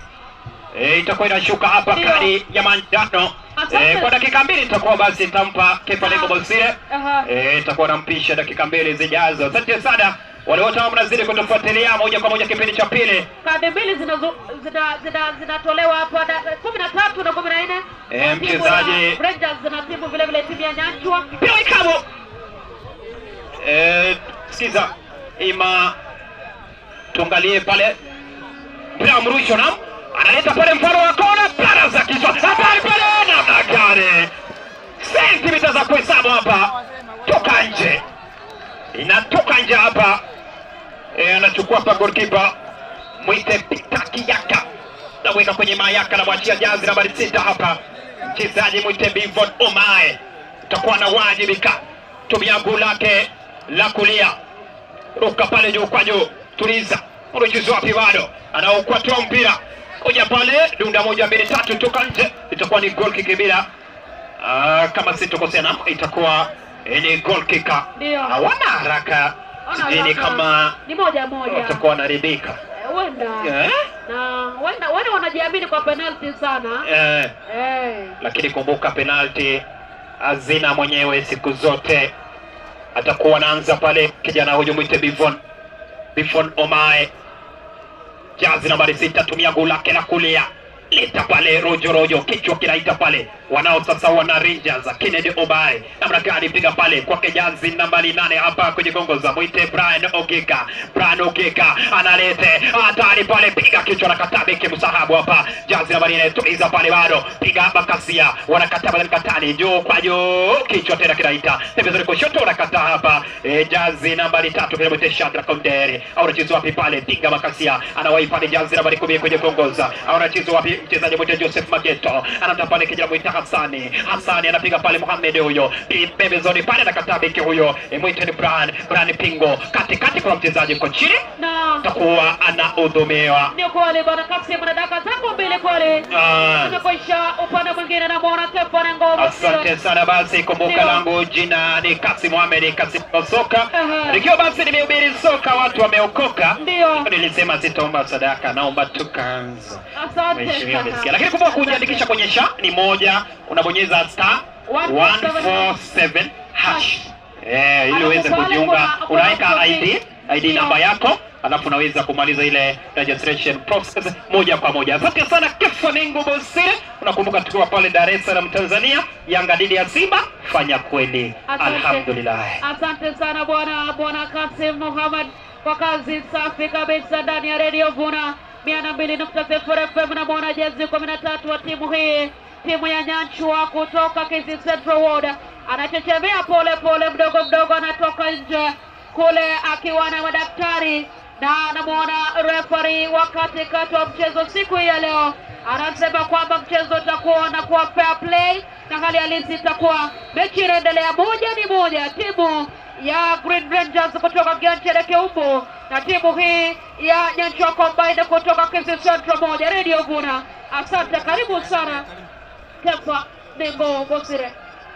itakuwa inashuka hapa, kadi ya manjano. Kwa dakika 2 nitakuwa basi nitampa Kefa Lengo Bosire. Nitakuwa nampisha dakika 2 zijazo. Asante sana wale wote ambao mnazidi kutufuatilia moja kwa moja kipindi cha pili. Kadi mbili zinatolewa hapa, 13 na 14. Mchezaji Rangers zinatibu vile vile timu ya Nyanchwa. Mpira ikabu. Sikiza ima tuangalie pale mpira mrusho na analeta pale mfano wa kona, para za kichwa. Habari pale namna gani? Sentimita za kuhesabu hapa. Toka nje. Inatoka nje hapa. Anachukua hapa goalkeeper mwite Peter Kiaka. Naweka kwenye mayaka na mwachia jazi nambari 6 hapa. Mchezaji mwite Bivon Omae. Utakuwa na wajibika. Tumia guu lake la kulia. Ruka pale juu kwa juu. Tuliza. Mchezo wapi bado? Anaukwatua mpira. Kuja pale dunda 1 2 3 toka nje, itakuwa ni goal kick bila kama sitokosea na itakuwa ni goal kick. Hawana haraka. Sijini kama ni 1-1. Watakuwa wanaridhika. Huenda. Na huenda wanajiamini kwa penalty sana. Lakini kumbuka penalty hazina mwenyewe siku zote. Atakuwa anaanza pale kijana huyu mwite Bivon Omae. Jazi nambari 6, tumia guu lake la kulia. Leta pale rojo rojo, kichwa kinaita pale. Wanao sasa wana Rangers, Kennedy Obae. Namna gani piga pale kwake jazi nambari 8 hapa kwenye gongo za mwite Brian Ogeka. Brian Ogeka analete hatari pale, piga kichwa na kataa beki msahabu hapa. Jazi nambari 4 tuliza pale bado. Piga Bakasia, wanakataa pale katani juu kwa juu, kichwa tena kinaita. Pembezoni kushoto wanakataa hapa. Jazi nambari 3 vile mwite Shadrack Kondere. Au anacheza wapi pale? Piga Bakasia, anawahi pale jazi nambari 10 kwenye kuongoza. Au anacheza wapi mchezaji mwite Joseph Mageto? Anamta pale kijana mwite Hassani. Hassani anapiga pale Mohamed huyo. Pembezoni pale anakataa beki huyo. Mwite ni Brian Pingo. Katikati kwa mchezaji kwa chini. Na takuwa anahudumiwa. Ni kweli bwana Kasim, na dakika zako 2 kweli. Tumekwisha upande mwingine na muona Kefa na ngoma. Asante sana basi, kumbuka langu jina ni Kasim Mohamed, Kasim soka. Nikiwa basi nimehubiri soka watu wameokoka. Ndio. Nilisema sitaomba sadaka, naomba tu kanzu. Asante. Mheshimiwa amesikia. Lakini kumbuka kujiandikisha kwenye SHA ni 1, unabonyeza star 147 hash. Ili uweze kujiunga, unaweka ID namba yako, alafu unaweza kumaliza ile registration process moja kwa moja. Asante sana Kefa Nengo Bosire. Unakumbuka tukiwa pale Dar es Salaam Tanzania, Yanga dhidi ya Simba, fanya kweli. Alhamdulillah. Asante sana bwana Kasim Muhammad kwa kazi safi kabisa ndani ya Radio Vuna 102.0 FM. Na mwana jezi 13 wa timu hii, timu ya Nyanchwa kutoka Kisii Central Ward, anachechemea pole pole mdogo mdogo, anatoka nje kule akiwa na madaktari na anamuona referee wakati kati wa mchezo siku hii ya leo. Anasema kwamba mchezo utakuwa na kuwa fair play na hali halisi itakuwa mechi inaendelea 1-1, timu ya Green Rangers kutoka Gianchere Keumbu na timu hii ya Nyanchwa Combined kutoka Kisii Central 1. Radio Vuna, asante, karibu sana Kefa Nengo Bosire.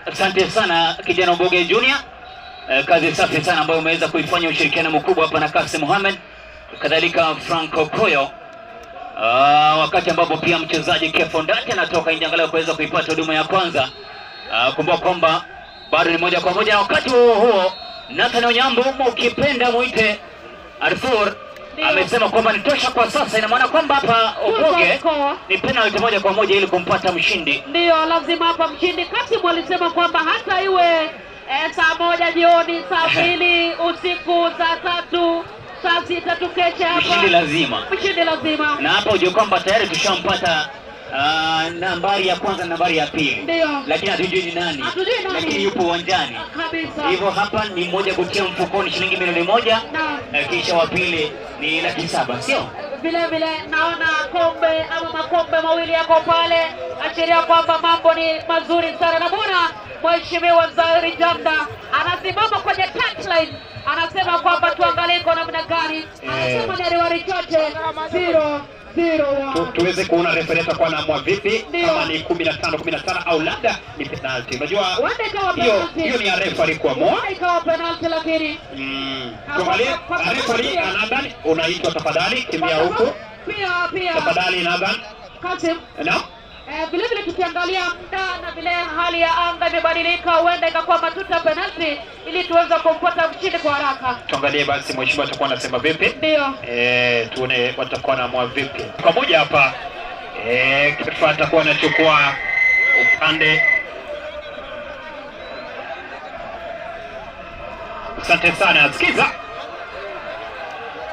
Asante sana kijana Mboge Junior. Kazi safi sana ambayo umeweza kuifanya, ushirikiano mkubwa hapa na Kasim Mohamed, kadhalika Franco Koyo. Wakati ambapo pia mchezaji Kefa Ndati anatoka nje angalau kuweza kuipata huduma ya kwanza. Kumbuka kwamba bado ni 1-1. Wakati huo huo Nathan Onyambo, ukipenda muite Arthur, Amesema kwamba ni tosha kwa sasa. Ina maana kwamba hapa Oboge ni penalty moja kwa moja ili kumpata mshindi. Ndio, lazima hapa mshindi. Kasimu alisema kwamba hata iwe saa 1 jioni, saa 2 usiku, saa 3, saa 6 tukeshe hapa. Mshindi lazima. Mshindi lazima. Na hapa ujue kwamba tayari tushampata nambari ya kwanza na nambari ya pili. Ndio. Lakini hatujui ni nani. Hatujui nani. Lakini yupo uwanjani. Kabisa. Hivyo hapa ni mmoja kutia mfukoni shilingi milioni 1, kisha wa pili ni 700,000, sio? Vile vile naona kombe ama makombe mawili yako pale, ashiria kwamba mambo ni mazuri sana. Na bwana Mheshimiwa Zahiri Janda anasimama kwenye touchline, anasema kwamba tuangalie kwa namna gani. Anasema ni Ariwari Choche 0-0-1. Tuweze kuona referee atakuwa anaamua vipi, kama ni 15-15 au labda ni penalty. Unajua hiyo ni ya referee kuamua. Ikawa penalty lakini tuangalie referee Nathan, unaitwa tafadhali, kimbia huku. Pia tafadhali Nathan. Kasim. Naam. Vile vile tukiangalia muda na vile hali ya anga imebadilika, huenda ikakuwa matuta penalty ili tuweze kumpata mshindi kwa haraka. Tuangalie basi mheshimiwa atakuwa anasema vipi. Ndio. Tuone watakuwa wanaamua vipi. Kwa moja hapa Kefa atakuwa anachukua upande. Asante sana. Sikiza.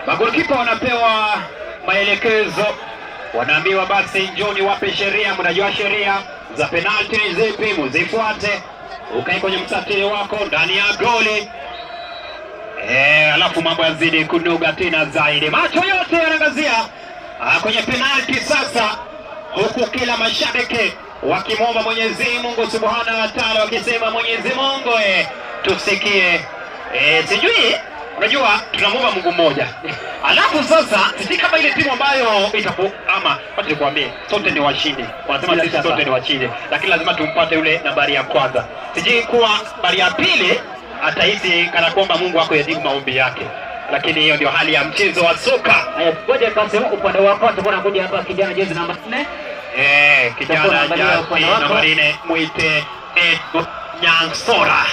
Magolikipa wanapewa maelekezo. Wanaambiwa basi njoni wape sheria, mnajua sheria za penalty ni zipi, mzifuate. Ukae kwenye msafiri wako ndani ya goli. Alafu mambo yazidi kunuga tena zaidi. Macho yote yanaangazia kwenye penalty sasa, huku kila mashabiki wakimwomba Mwenyezi Mungu Subhanahu wa Ta'ala, wakisema Mwenyezi Mungu tusikie. Sijui, unajua tunamuomba Mungu mmoja. Alafu sasa sisi kama ile timu ambayo itaku ama wacha nikwambie, sote ni washindi. Wanasema sisi sote ni washindi, lakini lazima tumpate yule nambari ya kwanza. Sijui kuwa nambari ya pili atahisi kana kwamba Mungu wako yajibu maombi yake. Lakini hiyo ndio hali ya mchezo wa soka. Haya, ngoja kasema upande wako tutakuwa nakuja hapa kijana jezi namba 4. Kijana jezi namba 4 muite Edwin Nyansora.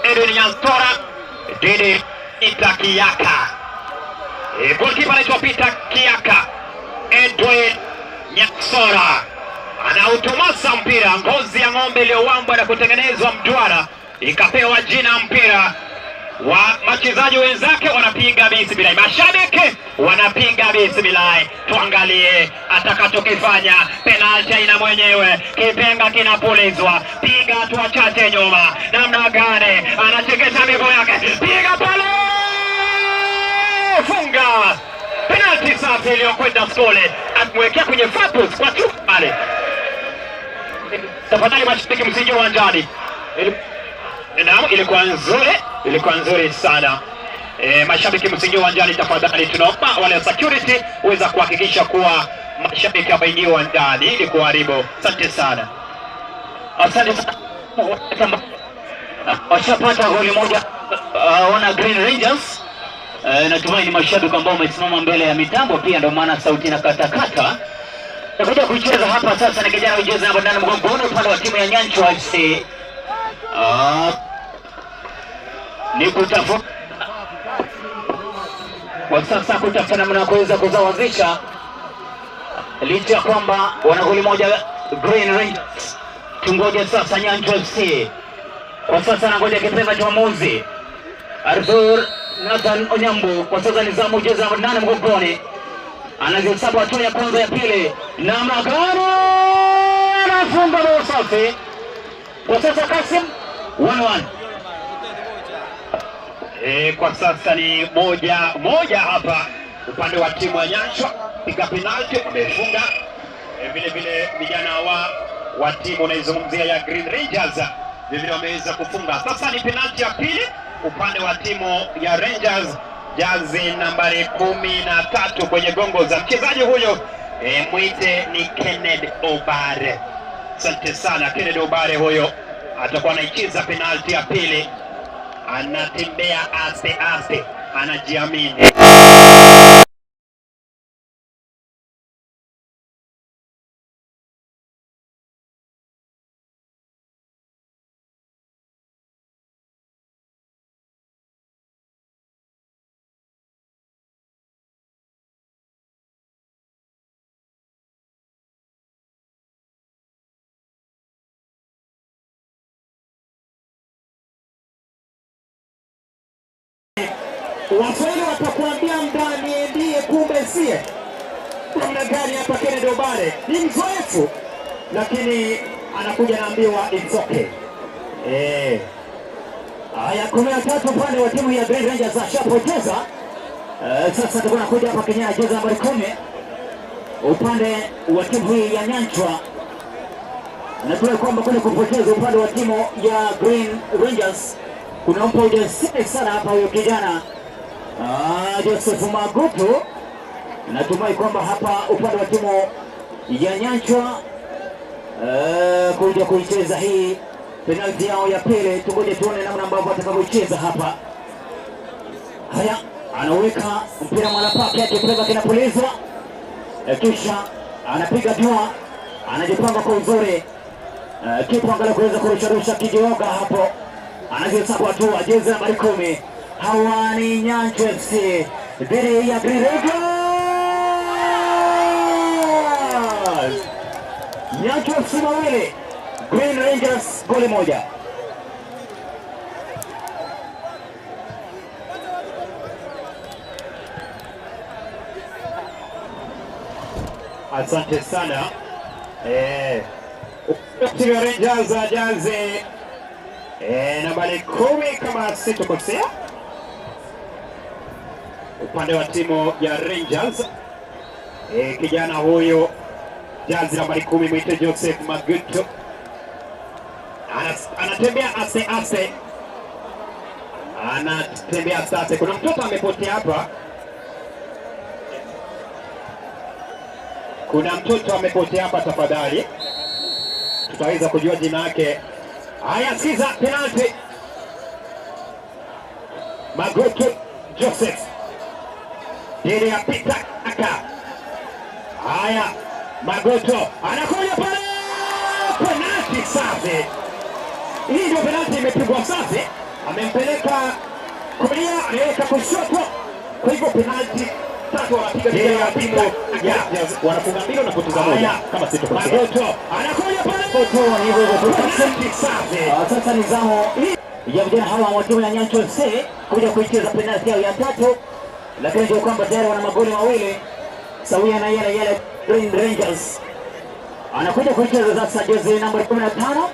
Edwin Nyansora dhidi Peter Kiaka. Goalkeeper anaitwa Peter Kiaka. Edwin Nyansora anautomasa mpira, ngozi ya ng'ombe iliyowambwa na kutengenezwa mduara ikapewa jina mpira. Wa wachezaji wenzake wanapiga bismillah, mashabiki wanapiga bismillah. Tuangalie atakachokifanya. Penalty ina mwenyewe, kipenga kinapulizwa, piga hatua chache nyuma, namna gani anachekesha miguu yake, piga pale, funga! Penalty safi iliyokwenda skole, amwekea kwenye far post kwa tu pale. Tafadhali mashabiki msije uwanjani. Naam, ilikuwa nzuri, ilikuwa nzuri sana. Mashabiki msingie uwanjani tafadhali, tunaomba wale security uweza kuhakikisha kuwa mashabiki hawaingii uwanjani ili kuharibu. Asante sana. Asante sana. Washapata goli moja wana Green Rangers. Natumai ni mashabiki ambao wamesimama mbele ya mitambo pia, ndio maana sauti inakatakata. Takuja kucheza hapa sasa ni kijana mjeza namba 8 mgongoni upande wa timu ya Nyanchwa FC. Ni kutafuta kwa sasa, kutafuta namna ya kuweza kuzawazisha licha ya kwamba wana goli moja Green Rangers. Tungoje sasa Nyanchwa FC kwa sasa anangoja kipenga cha mwamuzi Arthur Nathan Onyambo. Kwa sasa ni zamu jezi namba 8 mgongoni, anazihesabu hatua ya kwanza, ya pili, na Magano anafunga bao safi. Kwa sasa Kasim 1-1. Kwa sasa ni 1-1 hapa upande wa timu ya Nyanchwa. Piga penalty wamefunga. Vile vile vijana wa timu unaizungumzia ya Green Rangers vile vile wameweza kufunga. Sasa ni penalty ya pili upande wa timu ya Rangers, jazi nambari 13 kwenye gongo za mchezaji huyo mwite ni Kenneth Obare. Asante sana Kenneth Obare, huyo atakuwa anaicheza penalty ya pili. Anatembea aste aste, anajiamini. Waswahili watakuambia ndani ndiye kumbe sie. Namna gani hapa Kennedy Obare ni mzoefu, lakini anakuja naambiwa it's okay. Haya, 13 upande wa timu ya Green Rangers ashapoteza. Sasa tunakuja hapa Kenya jezi nambari 10 upande wa timu hii ya Nyanchwa. Natumai kwamba kule kupoteza upande wa timu ya Green Rangers kunampa ujasiri sana hapa huyo kijana Joseph Magutu. Natumai kwamba hapa upande wa timu ya Nyanchwa kuja kuicheza hii penalti yao ya pili. Tungoje tuone namna ambavyo watakavyocheza hapa. Haya, anaweka mpira mara pake, akipeka kinapulizwa, kisha anapiga dua, anajipanga kwa uzuri. Kipa angalau kuweza kurusharusha kijioga hapo, anajihesabu hatua. Jezi nambari 10 hawa ni Nyanchwa FC dhidi ya Green Rangers. Nyanchwa FC 2, Green Rangers goli 1. Asante sana. Timu ya Rangers jaze nambari 10 kama sitokosea, upande wa timu ya Rangers. Kijana huyo jazi nambari 10 mwite Joseph Maguto anatembea ase ase, anatembea sasa. Kuna mtoto amepotea hapa, kuna mtoto amepotea hapa, tafadhali tutaweza kujua jina lake. Haya, sikiza penalty. Maguto Joseph dhidi ya Peter Aka. Haya, Maguto anakuja pale, penalty safi. Hii ndio penalty imepigwa safi, amempeleka kulia, anaweka kushoto. Kwa hivyo penalty tatu wanapiga vijana wa timu ya wanafunga mbili na kupoteza moja kama sitokosea. Magoto anakuja pale, penalty safi. Sasa ni zamu ya vijana hawa wa timu ya Nyanchwa FC kuja kuicheza penalty yao ya tatu, lakini ndio kwamba tayari wana magoli mawili sawia na yale yale Green Rangers. Anakuja kuicheza sasa jezi nambari 15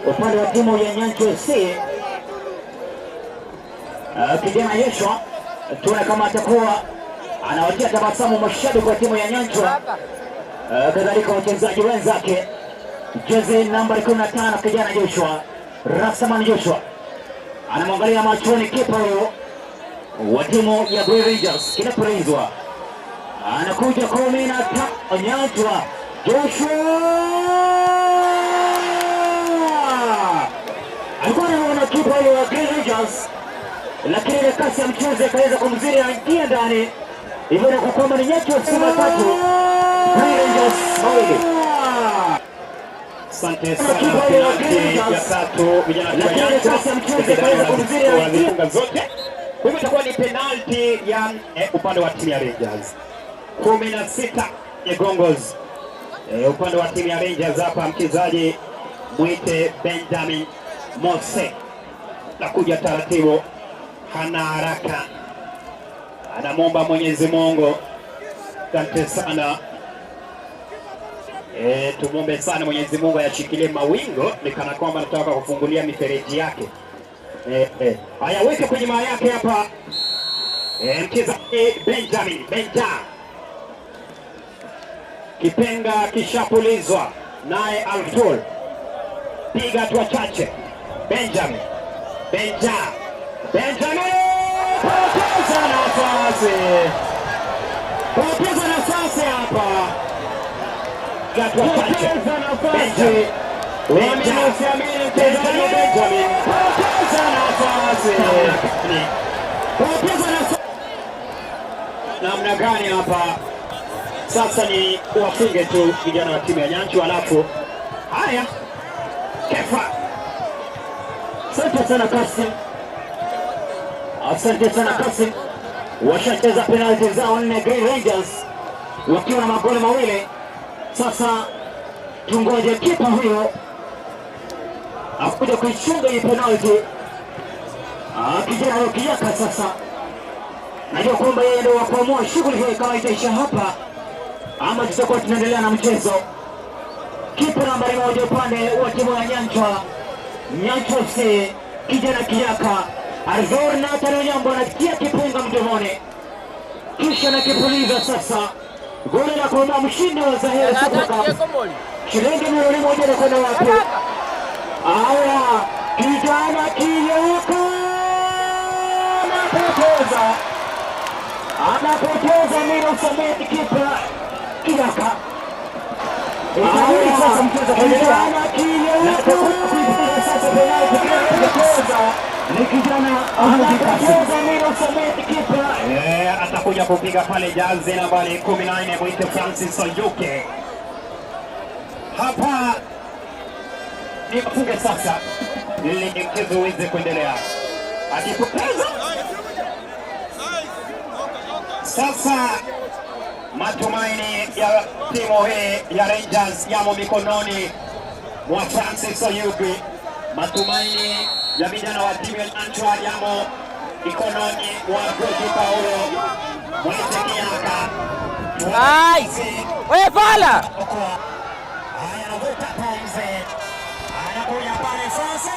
upande wa timu ya Nyanchwa FC, kijana Yeshua. Tuone kama atakuwa anawatia tabasamu mashabiki wa timu ya Nyanchwa, kadhalika wachezaji wenzake. Jezi nambari 15 kijana Joshua Rastaman Joshua anamwangalia machoni kipa huyo wa timu ya Green Rangers. Kinapulizwa, anakuja 15 Nyanchwa Joshua alikuwa anaona kipa huyo wa Green Rangers, lakini ile kasi ya mchezo ikaweza kumzidi aingia ndani. Hivyo ni kwamba ni Nyanchwa FC 3 Green Rangers 2. Asante sana. Penalti ya tatu vijana wa Nyanchwa wazifunga zote. Kwa hivyo itakuwa ni penalti ya upande wa timu ya Rangers. 16 ya Gongos. Upande wa timu ya Rangers hapa mchezaji mwite Benjamin Mose nakuja taratibu, hana haraka, anamwomba Mwenyezi Mungu. Asante sana. Tumuombe sana Mwenyezi Mungu ayashikilie mawingo, ni kana kwamba anataka kufungulia mifereji yake. Haya, weke kwenye maa yake hapa mchezaji Benjamin Benja. Kipenga kishapulizwa naye Altul, piga hatua chache. Benjamin Benja, Benjamin poteza nafasi, poteza nafasi hapa, poteza nafasi. Benjamin poteza nafasi, poteza nafasi. Namna gani hapa sasa? Ni wafunge tu vijana wa timu ya Nyanchwa, alafu haya Kefa. Asante sana Kasim, asante sana Kasim. Washacheza penalti zao 4 Green Rangers wakiwa na magoli mawili. Sasa tungoje kipa huyo akuja kuichunga hii penalti. Kijana huyo Kiyaka sasa Najua kwamba yeye ndio wa kuamua shughuli hii kama itaisha hapa ama tutakuwa tunaendelea na mchezo. Kipa nambari 1 upande wa timu ya Nyanchwa, Nyanchwa FC, kijana Kiyaka Arzor Nathan Onyambo anatia kipunga mdomoni kisha nakipuliza sasa goli la kuomba mshindi wa Zahera Super Cup shilingi milioni 1 na kwenda wapi? Haya, kijana Kiyaka anapoteza Miro Samed, kipa Kiyaka. Sasa mchezo kuendelea na sasa penalti ni kijana Ahmed Kasim. Atakuja kupiga pale jazi nambari 14 mwite Francis Oyuke. Hapa ni mfunge sasa ili mchezo uweze kuendelea. Akipoteza sasa matumaini ya timu hii ya Rangers yamo mikononi mwa Francis Oyuke. Matumaini ya vijana wa timu ya Nyanchwa yamo mikononi mwa goalkeeper huyo Mwite Kiyaka. Ai! Wewe fala! Haya, anavuta pumzi. Anakuja pale Francis.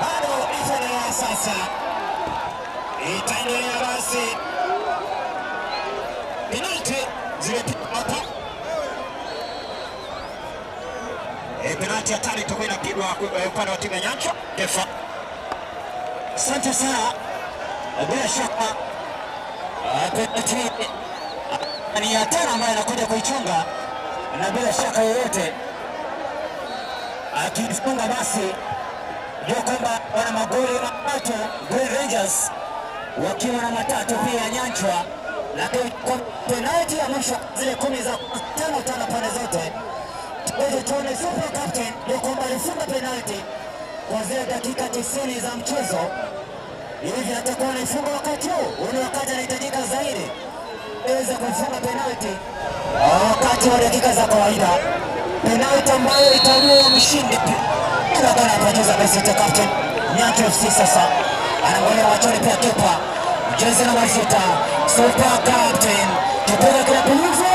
Bado itaendelea sasa. Itaendelea basi. Penalti zimepigwa hapa. Penalti hatari itakuwa inapigwa upande wa timu ya Nyanchwa. Kefa. Asante sana. Bila shaka penalti ni ya tano ambayo anakuja kuichunga, na bila shaka yoyote akifunga basi ndio kwamba wana magoli matatu Green Rangers wakiwa na matatu pia Nyanchwa, lakini kwa penalti ya mwisho zile 10 za 5-5 pande zote tuweze tuone super captain ndio kwamba alifunga penalti kwa zile dakika 90 za mchezo. Hivi atakuwa anaifunga wakati huu, ule wakati anahitajika zaidi aweza kufunga penalti wakati wa dakika za kawaida, penalti ambayo itaamua mshindi. Bana anacheza basi captain Nyanchwa FC sasa anaangalia machoni pia kipa jezi namba 6 super captain kipiga kinapulizwa.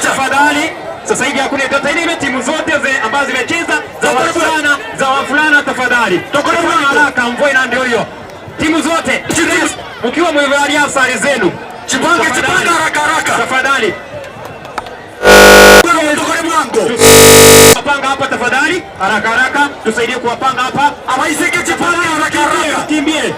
Tafadhali, sasa hivi hakuna entertainment. Timu zote ambazo zimecheza za wavulana tafadhali, tokeni haraka, mvua ina ndio hiyo. Timu zote mkiwa mmevalia sare zenu, Chipange haraka haraka tafadhali. Panga hapa tafadhali, haraka haraka, tusaidie kuwapanga hapa. Abaiseke chipange haraka haraka. Kimbie.